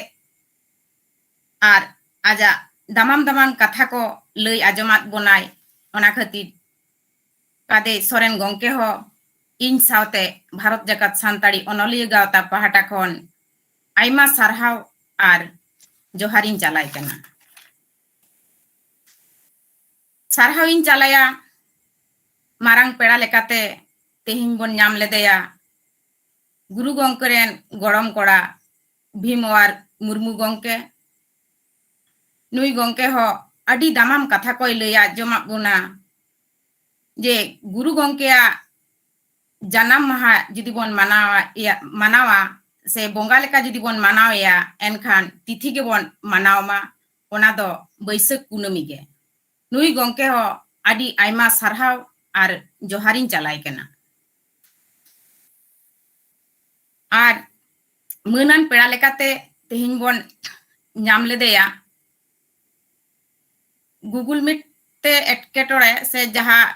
ᱟᱨ ᱟᱡᱟᱜ ᱫᱟᱢᱟᱱ ᱫᱟᱢᱟᱱ ᱠᱟᱛᱷᱟ ᱠᱚ ᱞᱟᱹᱭ ᱟᱸᱡᱚᱢᱟᱫ ᱵᱚᱱᱟᱭ᱾ ᱚᱱᱟ ᱠᱷᱟᱹᱛᱤᱨ ᱠᱟᱸᱫᱮ ᱥᱚᱨᱮᱱ ᱜᱚᱝᱠᱮ ᱦᱚᱸ ᱤᱧ ᱥᱟᱶᱛᱮ ᱵᱷᱟᱨᱚᱛ ᱡᱟᱠᱟᱛ ᱥᱟᱱᱛᱟᱲᱤ ᱚᱱᱚᱞᱤᱭᱟᱹ ᱜᱟᱶᱛᱟ ᱯᱟᱦᱴᱟ ᱠᱷᱚᱱ ᱟᱭᱢᱟ ᱥᱟᱨᱦᱟᱣ ᱟᱨ ᱡᱚᱦᱟᱨᱤᱧ ᱪᱟᱞᱟᱭ ᱠᱟᱱᱟ᱾ ᱥᱟᱨᱦᱟᱣᱤᱧ ᱪᱟᱞᱟᱭᱟ ᱢᱟᱨᱟᱝ ᱯᱮᱲᱟ ᱞᱮᱠᱟᱛᱮ ᱛᱮᱦᱮᱧ ᱵᱚᱱ ᱧᱟᱢ ᱞᱮᱫᱮᱭᱟ ᱜᱩᱨᱩ ᱜᱚᱝᱠᱮ ᱨᱮᱱ ᱜᱚᱲᱚᱢ ᱠᱚᱲᱟ ᱵᱷᱤᱢᱣᱟᱨ ᱢᱩᱨᱢᱩ ᱜᱚᱝᱠᱮ᱾ ᱱᱩᱭ ᱜᱚᱝᱠᱮ ᱦᱚᱸ ᱟᱹᱰᱤ ᱫᱟᱢᱟᱱ ᱠᱟᱛᱷᱟ ᱠᱚᱭ ᱞᱟᱹᱭ ᱟᱸᱡᱚᱢᱟᱫ ᱵᱚᱱᱟ ᱡᱮ ᱜᱩᱨᱩ ᱜᱚᱝᱠᱮᱭᱟᱜ ᱡᱟᱱᱟᱢ ᱢᱟᱦᱟ ᱡᱩᱫᱤ ᱵᱚᱱ ᱢᱟᱱᱟᱣᱟ, ᱮᱭᱟ, ᱢᱟᱱᱟᱣᱟ ᱥᱮ ᱵᱚᱸᱜᱟ ᱞᱮᱠᱟ ᱡᱩᱫᱤ ᱵᱚᱱ ᱢᱟᱱᱟᱣᱮᱭᱟ, ᱮᱱᱠᱷᱟᱱ ᱛᱤᱛᱷᱤ ᱜᱮᱵᱚᱱ ᱢᱟᱱᱟᱣ ᱢᱟ, ᱚᱱᱟ ᱫᱚ ᱵᱟᱹᱭᱥᱟᱹᱠᱷ ᱠᱩᱱᱟᱹᱢᱤ ᱜᱮ᱾ ᱱᱩᱭ ᱜᱚᱝᱠᱮ ᱦᱚᱸ ᱟᱹᱰᱤ ᱟᱭᱢᱟ ᱥᱟᱨᱦᱟᱣ ᱟᱨ ᱡᱚᱦᱟᱨᱤᱧ ᱪᱟᱞᱟᱭ ᱠᱟᱱᱟ᱾ ᱟᱨ ᱢᱟᱹᱱᱟᱱ ᱯᱮᱲᱟ ᱞᱮᱠᱟᱛᱮ ᱛᱮᱦᱮᱧ ᱵᱚᱱ ᱧᱟᱢ ᱞᱮᱫᱮᱭᱟ Google Meet ᱛᱮ ᱮᱴᱠᱮᱴᱚᱬᱮ ᱥᱮ ᱡᱟᱦᱟᱸ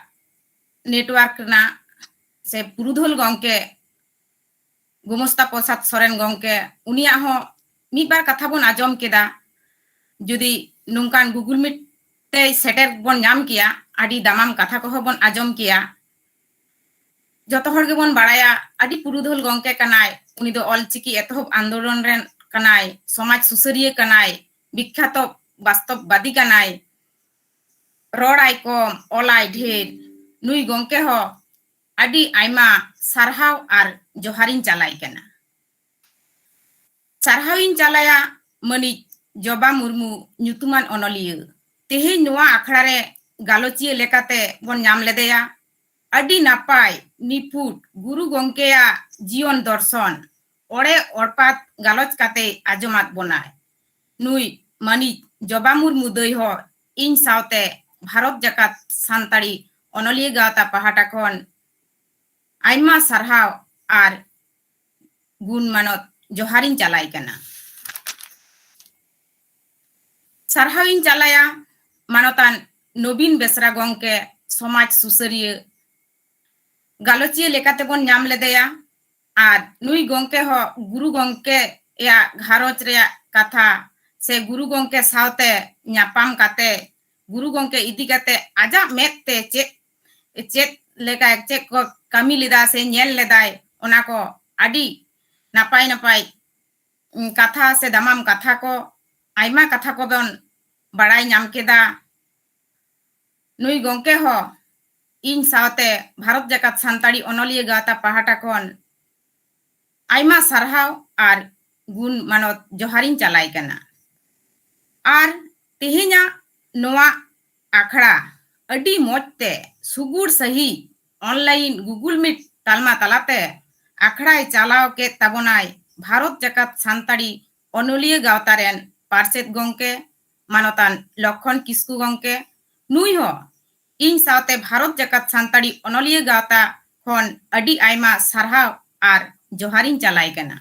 network ᱨᱮᱱᱟᱜ ᱥᱮ ᱯᱩᱨᱩᱫᱷᱩᱞ ᱜᱚᱝᱠᱮ ᱜᱳᱢᱚᱥᱛᱟ ᱯᱨᱚᱥᱟᱫᱽ ᱥᱚᱨᱮᱱ ᱜᱚᱝᱠᱮ, ᱩᱱᱤᱭᱟᱜ ᱦᱚᱸ ᱢᱤᱫ ᱵᱟᱨ ᱠᱟᱛᱷᱟ ᱵᱚᱱ ᱟᱸᱡᱚᱢ ᱠᱮᱫᱟ᱾ ᱡᱩᱫᱤ ᱱᱚᱝᱠᱟᱱ Google Meet ᱛᱮ ᱥᱮᱴᱮᱨ ᱵᱚᱱ ᱧᱟᱢ ᱠᱮᱭᱟ, ᱟᱹᱰᱤ ᱫᱟᱢᱟᱱ ᱠᱟᱛᱷᱟ ᱠᱚᱦᱚᱸ ᱵᱚᱱ ᱟᱸᱡᱚᱢ ᱠᱮᱭᱟ᱾ ᱡᱚᱛᱚ ᱦᱚᱲ ᱜᱮᱵᱚᱱ ᱵᱟᱲᱟᱭᱟ, ᱟᱹᱰᱤ ᱯᱩᱨᱩᱫᱷᱩᱞ ᱜᱚᱝᱠᱮ ᱠᱟᱱᱟᱭ᱾ ᱩᱱᱤ ᱫᱚ ᱚᱞᱪᱤᱠᱤ ᱮᱛᱚᱦᱚᱵ ᱟᱱᱫᱳᱞᱚᱱ ᱨᱮᱱ ᱠᱟᱱᱟᱭ, ᱥᱚᱢᱟᱡᱽ ᱥᱩᱥᱟᱹᱨᱤᱭᱟᱹ ᱠᱟᱱᱟᱭ, ᱵᱤᱠᱠᱷᱟᱛᱚ ᱵᱟᱥᱛᱚᱵᱵᱟᱫᱤ ᱠᱟᱱᱟᱭ᱾ ᱨᱚᱲᱟᱭ ᱠᱚᱢ, ᱚᱞᱟᱭ ᱰᱷᱮᱨ᱾ ᱱᱩᱭ ᱜᱚᱝᱠᱮ ᱦᱚᱸ ᱟᱹᱰᱤ ᱟᱭᱢᱟ ᱥᱟᱨᱦᱟᱣ ᱟᱨ ᱡᱚᱦᱟᱨᱤᱧ ᱪᱟᱞᱟᱭ ᱠᱟᱱᱟ᱾ ᱥᱟᱨᱦᱟᱣᱤᱧ ᱪᱟᱞᱟᱭᱟ ᱢᱟᱹᱱᱤᱡ ᱡᱚᱵᱟ ᱢᱩᱨᱢᱩ ᱧᱩᱛᱩᱢᱟᱱ ᱚᱱᱚᱞᱤᱭᱟᱹ᱾ ᱛᱮᱦᱮᱧ ᱱᱚᱣᱟ ᱟᱠᱷᱲᱟ ᱨᱮ ᱜᱟᱞᱚᱪᱤᱭᱟᱹ ᱞᱮᱠᱟᱛᱮ ᱵᱚᱱ ᱧᱟᱢ ᱞᱮᱫᱮᱭᱟ᱾ ᱟᱹᱰᱤ ᱱᱟᱯᱟᱭ ᱱᱤᱯᱷᱩᱴ ᱜᱩᱨᱩ ᱜᱚᱝᱠᱮᱭᱟᱜ ᱡᱤᱭᱚᱱ ᱫᱚᱨᱥᱚᱱ ᱚᱲᱮ ᱚᱲᱯᱟᱛ ᱜᱟᱞᱚᱪ ᱠᱟᱛᱮ ᱟᱸᱡᱚᱢᱟᱫ ᱵᱚᱱᱟᱭ᱾ ᱱᱩᱭ ᱢᱟᱹᱱᱤᱡ ᱡᱚᱵᱟ ᱢᱩᱨᱢᱩ ᱫᱟᱹᱭ ᱦᱚᱸ ᱤᱧ ᱥᱟᱶᱛᱮ ᱵᱷᱟᱨᱚᱛ ᱡᱟᱠᱟᱛ ᱥᱟᱱᱛᱟᱲᱤ ᱚᱱᱚᱞᱤᱭᱟᱹ ᱜᱟᱶᱛᱟ ᱯᱟᱦᱴᱟ ᱠᱷᱚᱱ ᱟᱭᱢᱟ ᱥᱟᱨᱦᱟᱣ ᱟᱨ ᱜᱩᱱ ᱢᱟᱱᱚᱛ ᱡᱚᱦᱟᱨᱤᱧ ᱪᱟᱞᱟᱭ ᱠᱟᱱᱟ᱾ ᱥᱟᱨᱦᱟᱣᱤᱧ ᱪᱟᱞᱟᱭᱟ ᱢᱟᱱᱚᱛᱟᱱ ᱱᱚᱵᱤᱱ ᱵᱮᱥᱨᱟ ᱜᱚᱢᱠᱮ, ᱥᱚᱢᱟᱡᱽ ᱥᱩᱥᱟᱹᱨᱤᱭᱟᱹ, ᱜᱟᱞᱚᱪᱤᱭᱟᱹ ᱞᱮᱠᱟᱛᱮᱵᱚᱱ ᱧᱟᱢ ᱞᱮᱫᱮᱭᱟ᱾ ᱟᱨ ᱱᱩᱭ ᱜᱚᱢᱠᱮ ᱦᱚᱸ ᱜᱩᱨᱩ ᱜᱚᱢᱠᱮᱭᱟᱜ ᱜᱷᱟᱨᱚᱸᱡᱽ ᱨᱮᱭᱟᱜ ᱠᱟᱛᱷᱟ ᱥᱮ ᱜᱩᱨᱩ ᱜᱚᱢᱠᱮ ᱥᱟᱶᱛᱮ ᱧᱟᱯᱟᱢ ᱠᱟᱛᱮ ᱜᱩᱨᱩ ᱜᱚᱢᱠᱮ ᱤᱫᱤ ᱠᱟᱛᱮ ᱟᱡᱟᱜ ᱢᱮᱫ ᱛᱮ ᱪᱮᱫ, ᱪᱮᱫ ᱞᱮᱠᱟ, ᱪᱮᱫ ᱠᱚ ᱠᱟᱹᱢᱤ ᱞᱮᱫᱟ ᱥᱮ ᱧᱮᱞ ᱞᱮᱫᱟᱭ, ᱚᱱᱟ ᱠᱚ ᱟᱹᱰᱤ ᱱᱟᱯᱟᱭ ᱱᱟᱯᱟᱭ, ᱩᱸ, ᱠᱟᱛᱷᱟ ᱥᱮ ᱫᱟᱢᱟᱱ ᱠᱟᱛᱷᱟ ᱠᱚ, ᱟᱭᱢᱟ ᱠᱟᱛᱷᱟ ᱠᱚᱵᱚᱱ ᱵᱟᱲᱟᱭ ᱧᱟᱢ ᱠᱮᱫᱟ᱾ ᱱᱩᱭ ᱜᱚᱢᱠᱮ ᱦᱚᱸ ᱤᱧ ᱥᱟᱶᱛᱮ ᱵᱷᱟᱨᱚᱛ ᱡᱟᱠᱟᱛ ᱥᱟᱱᱛᱟᱲᱤ ᱚᱱᱚᱞᱤᱭᱟᱹ ᱜᱟᱶᱛᱟ ᱯᱟᱦᱴᱟ ᱠᱷᱚᱱ ᱟᱭᱢᱟ ᱥᱟᱨᱦᱟᱣ ᱟᱨ ᱜᱩᱱ ᱢᱟᱱᱚᱛ ᱡᱚᱦᱟᱨᱤᱧ ᱪᱟᱞᱟᱭ ᱠᱟᱱᱟ᱾ ᱟᱨ ᱛᱮᱦᱮᱧᱟᱜ ᱱᱚᱣᱟ ᱟᱠᱷᱲᱟ ᱟᱹᱰᱤ ᱢᱚᱡᱽ ᱛᱮ ᱥᱩᱜᱩᱲ ᱥᱟᱺᱦᱤᱡ online Google Meet ᱛᱟᱞᱢᱟ ᱛᱟᱞᱟᱛᱮ ᱟᱠᱷᱲᱟᱭ ᱪᱟᱞᱟᱣ ᱠᱮᱫ ᱛᱟᱵᱚᱱᱟᱭ ᱵᱷᱟᱨᱚᱛ ᱡᱟᱠᱟᱛ ᱥᱟᱱᱛᱟᱲᱤ ᱚᱱᱚᱞᱤᱭᱟᱹ ᱜᱟᱶᱛᱟ ᱨᱮᱱ ᱯᱟᱨᱥᱮᱛ ᱜᱚᱢᱠᱮ ᱢᱟᱱᱚᱛᱟᱱ ᱞᱚᱠᱠᱷᱚᱱ ᱠᱤᱥᱠᱩ ᱜᱚᱢᱠᱮ᱾ ᱱᱩᱭ ᱦᱚᱸ ᱤᱧ ᱥᱟᱶᱛᱮ ᱵᱷᱟᱨᱚᱛ ᱡᱟᱠᱟᱛ ᱥᱟᱱᱛᱟᱲᱤ ᱚᱱᱚᱞᱤᱭᱟᱹ ᱜᱟᱶᱛᱟ ᱠᱷᱚᱱ ᱟᱹᱰᱤ ᱟᱭᱢᱟ ᱥᱟᱨᱦᱟᱣ ᱟᱨ ᱡᱚᱦᱟᱨᱤᱧ ᱪᱟᱞᱟᱭ ᱠᱟᱱᱟ᱾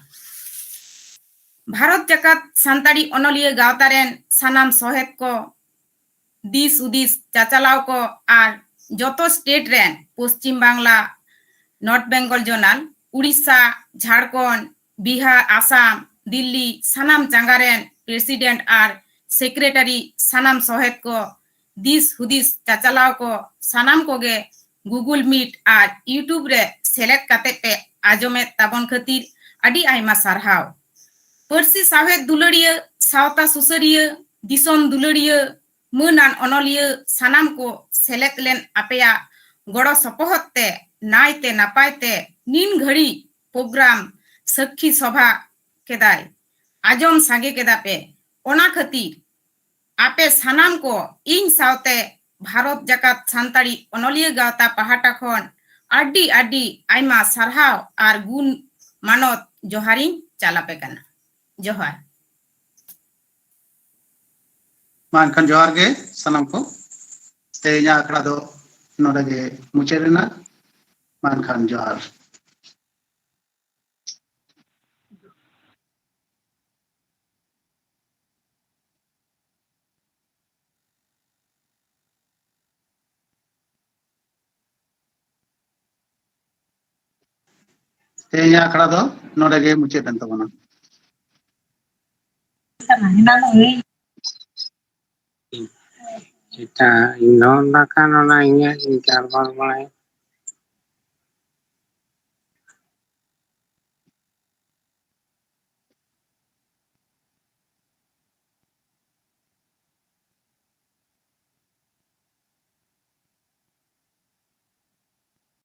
ᱵᱷᱟᱨᱚᱛ ᱡᱟᱠᱟᱛ ᱥᱟᱱᱛᱟᱲᱤ ᱚᱱᱚᱞᱤᱭᱟᱹ ᱜᱟᱶᱛᱟ ᱨᱮᱱ ᱥᱟᱱᱟᱢ ᱥᱚᱦᱮᱫ ᱠᱚ, ᱫᱤᱥ ᱦᱩᱫᱤᱥ ᱪᱟᱪᱟᱞᱟᱣ ᱠᱚ ᱟᱨ ᱡᱚᱛᱚ state ᱨᱮᱱ, Paschim Bangla, North Bengal Zonal, Odisha, Jharkhand, Bihar, Assam, Delhi, ᱥᱟᱱᱟᱢ ᱪᱟᱸᱜᱟ ᱨᱮᱱ president ᱟᱨ secretary, ᱥᱟᱱᱟᱢ ᱥᱚᱦᱮᱫ ᱠᱚ, ᱫᱤᱥ ᱦᱩᱫᱤᱥ ᱪᱟᱪᱟᱞᱟᱣ ᱠᱚ, ᱥᱟᱱᱟᱢ ᱠᱚᱜᱮ Google Meet ᱟᱨ YouTube ᱨᱮ ᱥᱮᱞᱮᱫ ᱠᱟᱛᱮ ᱯᱮ ᱟᱸᱡᱚᱢᱮᱫ ᱛᱟᱵᱚᱱ ᱠᱷᱟᱹᱛᱤᱨ ᱟᱹᱰᱤ ᱟᱭᱢᱟ ᱥᱟᱨᱦᱟᱣ᱾ ᱯᱟᱹᱨᱥᱤ ᱥᱟᱶᱦᱮᱫ ᱫᱩᱞᱟᱹᱲᱤᱭᱟᱹ, ᱥᱟᱶᱛᱟ ᱥᱩᱥᱟᱹᱨᱤᱭᱟᱹ, ᱫᱤᱥᱚᱢ ᱫᱩᱞᱟᱹᱲᱤᱭᱟᱹ, ᱢᱟᱹᱱᱟᱱ ᱚᱱᱚᱞᱤᱭᱟᱹ ᱥᱟᱱᱟᱢ ᱠᱚ ᱥᱮᱞᱮᱫ ᱞᱮᱱ ᱟᱯᱮᱭᱟᱜ ᱜᱚᱲᱚ ᱥᱚᱯᱚᱦᱚᱫ ᱛᱮ ᱱᱟᱭᱛᱮ ᱱᱟᱯᱟᱭ ᱛᱮ ᱱᱤᱱ ᱜᱷᱟᱹᱲᱤᱡ program ᱥᱟᱹᱠᱷᱤ ᱥᱚᱵᱷᱟ ᱠᱮᱫᱟᱭ, ᱟᱸᱡᱚᱢ ᱥᱟᱸᱜᱮ ᱠᱮᱫᱟ ᱯᱮ᱾ ᱚᱱᱟ ᱠᱷᱟᱹᱛᱤᱨ ᱟᱯᱮ ᱥᱟᱱᱟᱢ ᱠᱚ ᱤᱧ ᱥᱟᱶᱛᱮ ᱵᱷᱟᱨᱚᱛ ᱡᱟᱠᱟᱛ ᱥᱟᱱᱛᱟᱲᱤ ᱚᱱᱚᱞᱤᱭᱟᱹ ᱜᱟᱶᱛᱟ ᱯᱟᱦᱴᱟ ᱠᱷᱚᱱ ᱟᱹᱰᱤ ᱟᱹᱰᱤ ᱟᱭᱢᱟ ᱥᱟᱨᱦᱟᱣ ᱟᱨ ᱜᱩᱱ ᱢᱟᱱᱚᱛ ᱡᱚᱦᱟᱨᱤᱧ ᱪᱟᱞᱟᱯᱮ ᱠᱟᱱᱟ᱾ ᱡᱚᱦᱟᱨ᱾ ᱢᱟ ᱮᱱᱠᱷᱟᱱ ᱡᱚᱦᱟᱨ ᱜᱮ ᱥᱟᱱᱟᱢ ᱠᱚ᱾ ᱛᱮᱦᱮᱧᱟᱜ ᱟᱠᱷᱲᱟ ᱫᱚ ᱱᱚᱰᱮ ᱜᱮ ᱢᱩᱪᱟᱹᱫ ᱮᱱᱟ᱾ ᱢᱟ ᱮᱱᱠᱷᱟᱱ ᱡᱚᱦᱟᱨ᱾ ᱛᱮᱦᱮᱧᱟᱜ ᱟᱠᱷᱲᱟ ᱫᱚ ᱱᱚᱰᱮ ᱜᱮ ᱢᱩᱪᱟᱹᱫ ᱮᱱ ᱛᱟᱵᱚᱱᱟ᱾ ᱮᱴᱟ, ᱤᱧ ᱫᱚ ᱵᱟᱠᱷᱟᱱ ᱚᱱᱟ ᱤᱧᱟᱹᱜ ᱤᱧ ᱜᱟᱞᱢᱟᱨᱟᱣ ᱵᱟᱲᱟᱭᱟ᱾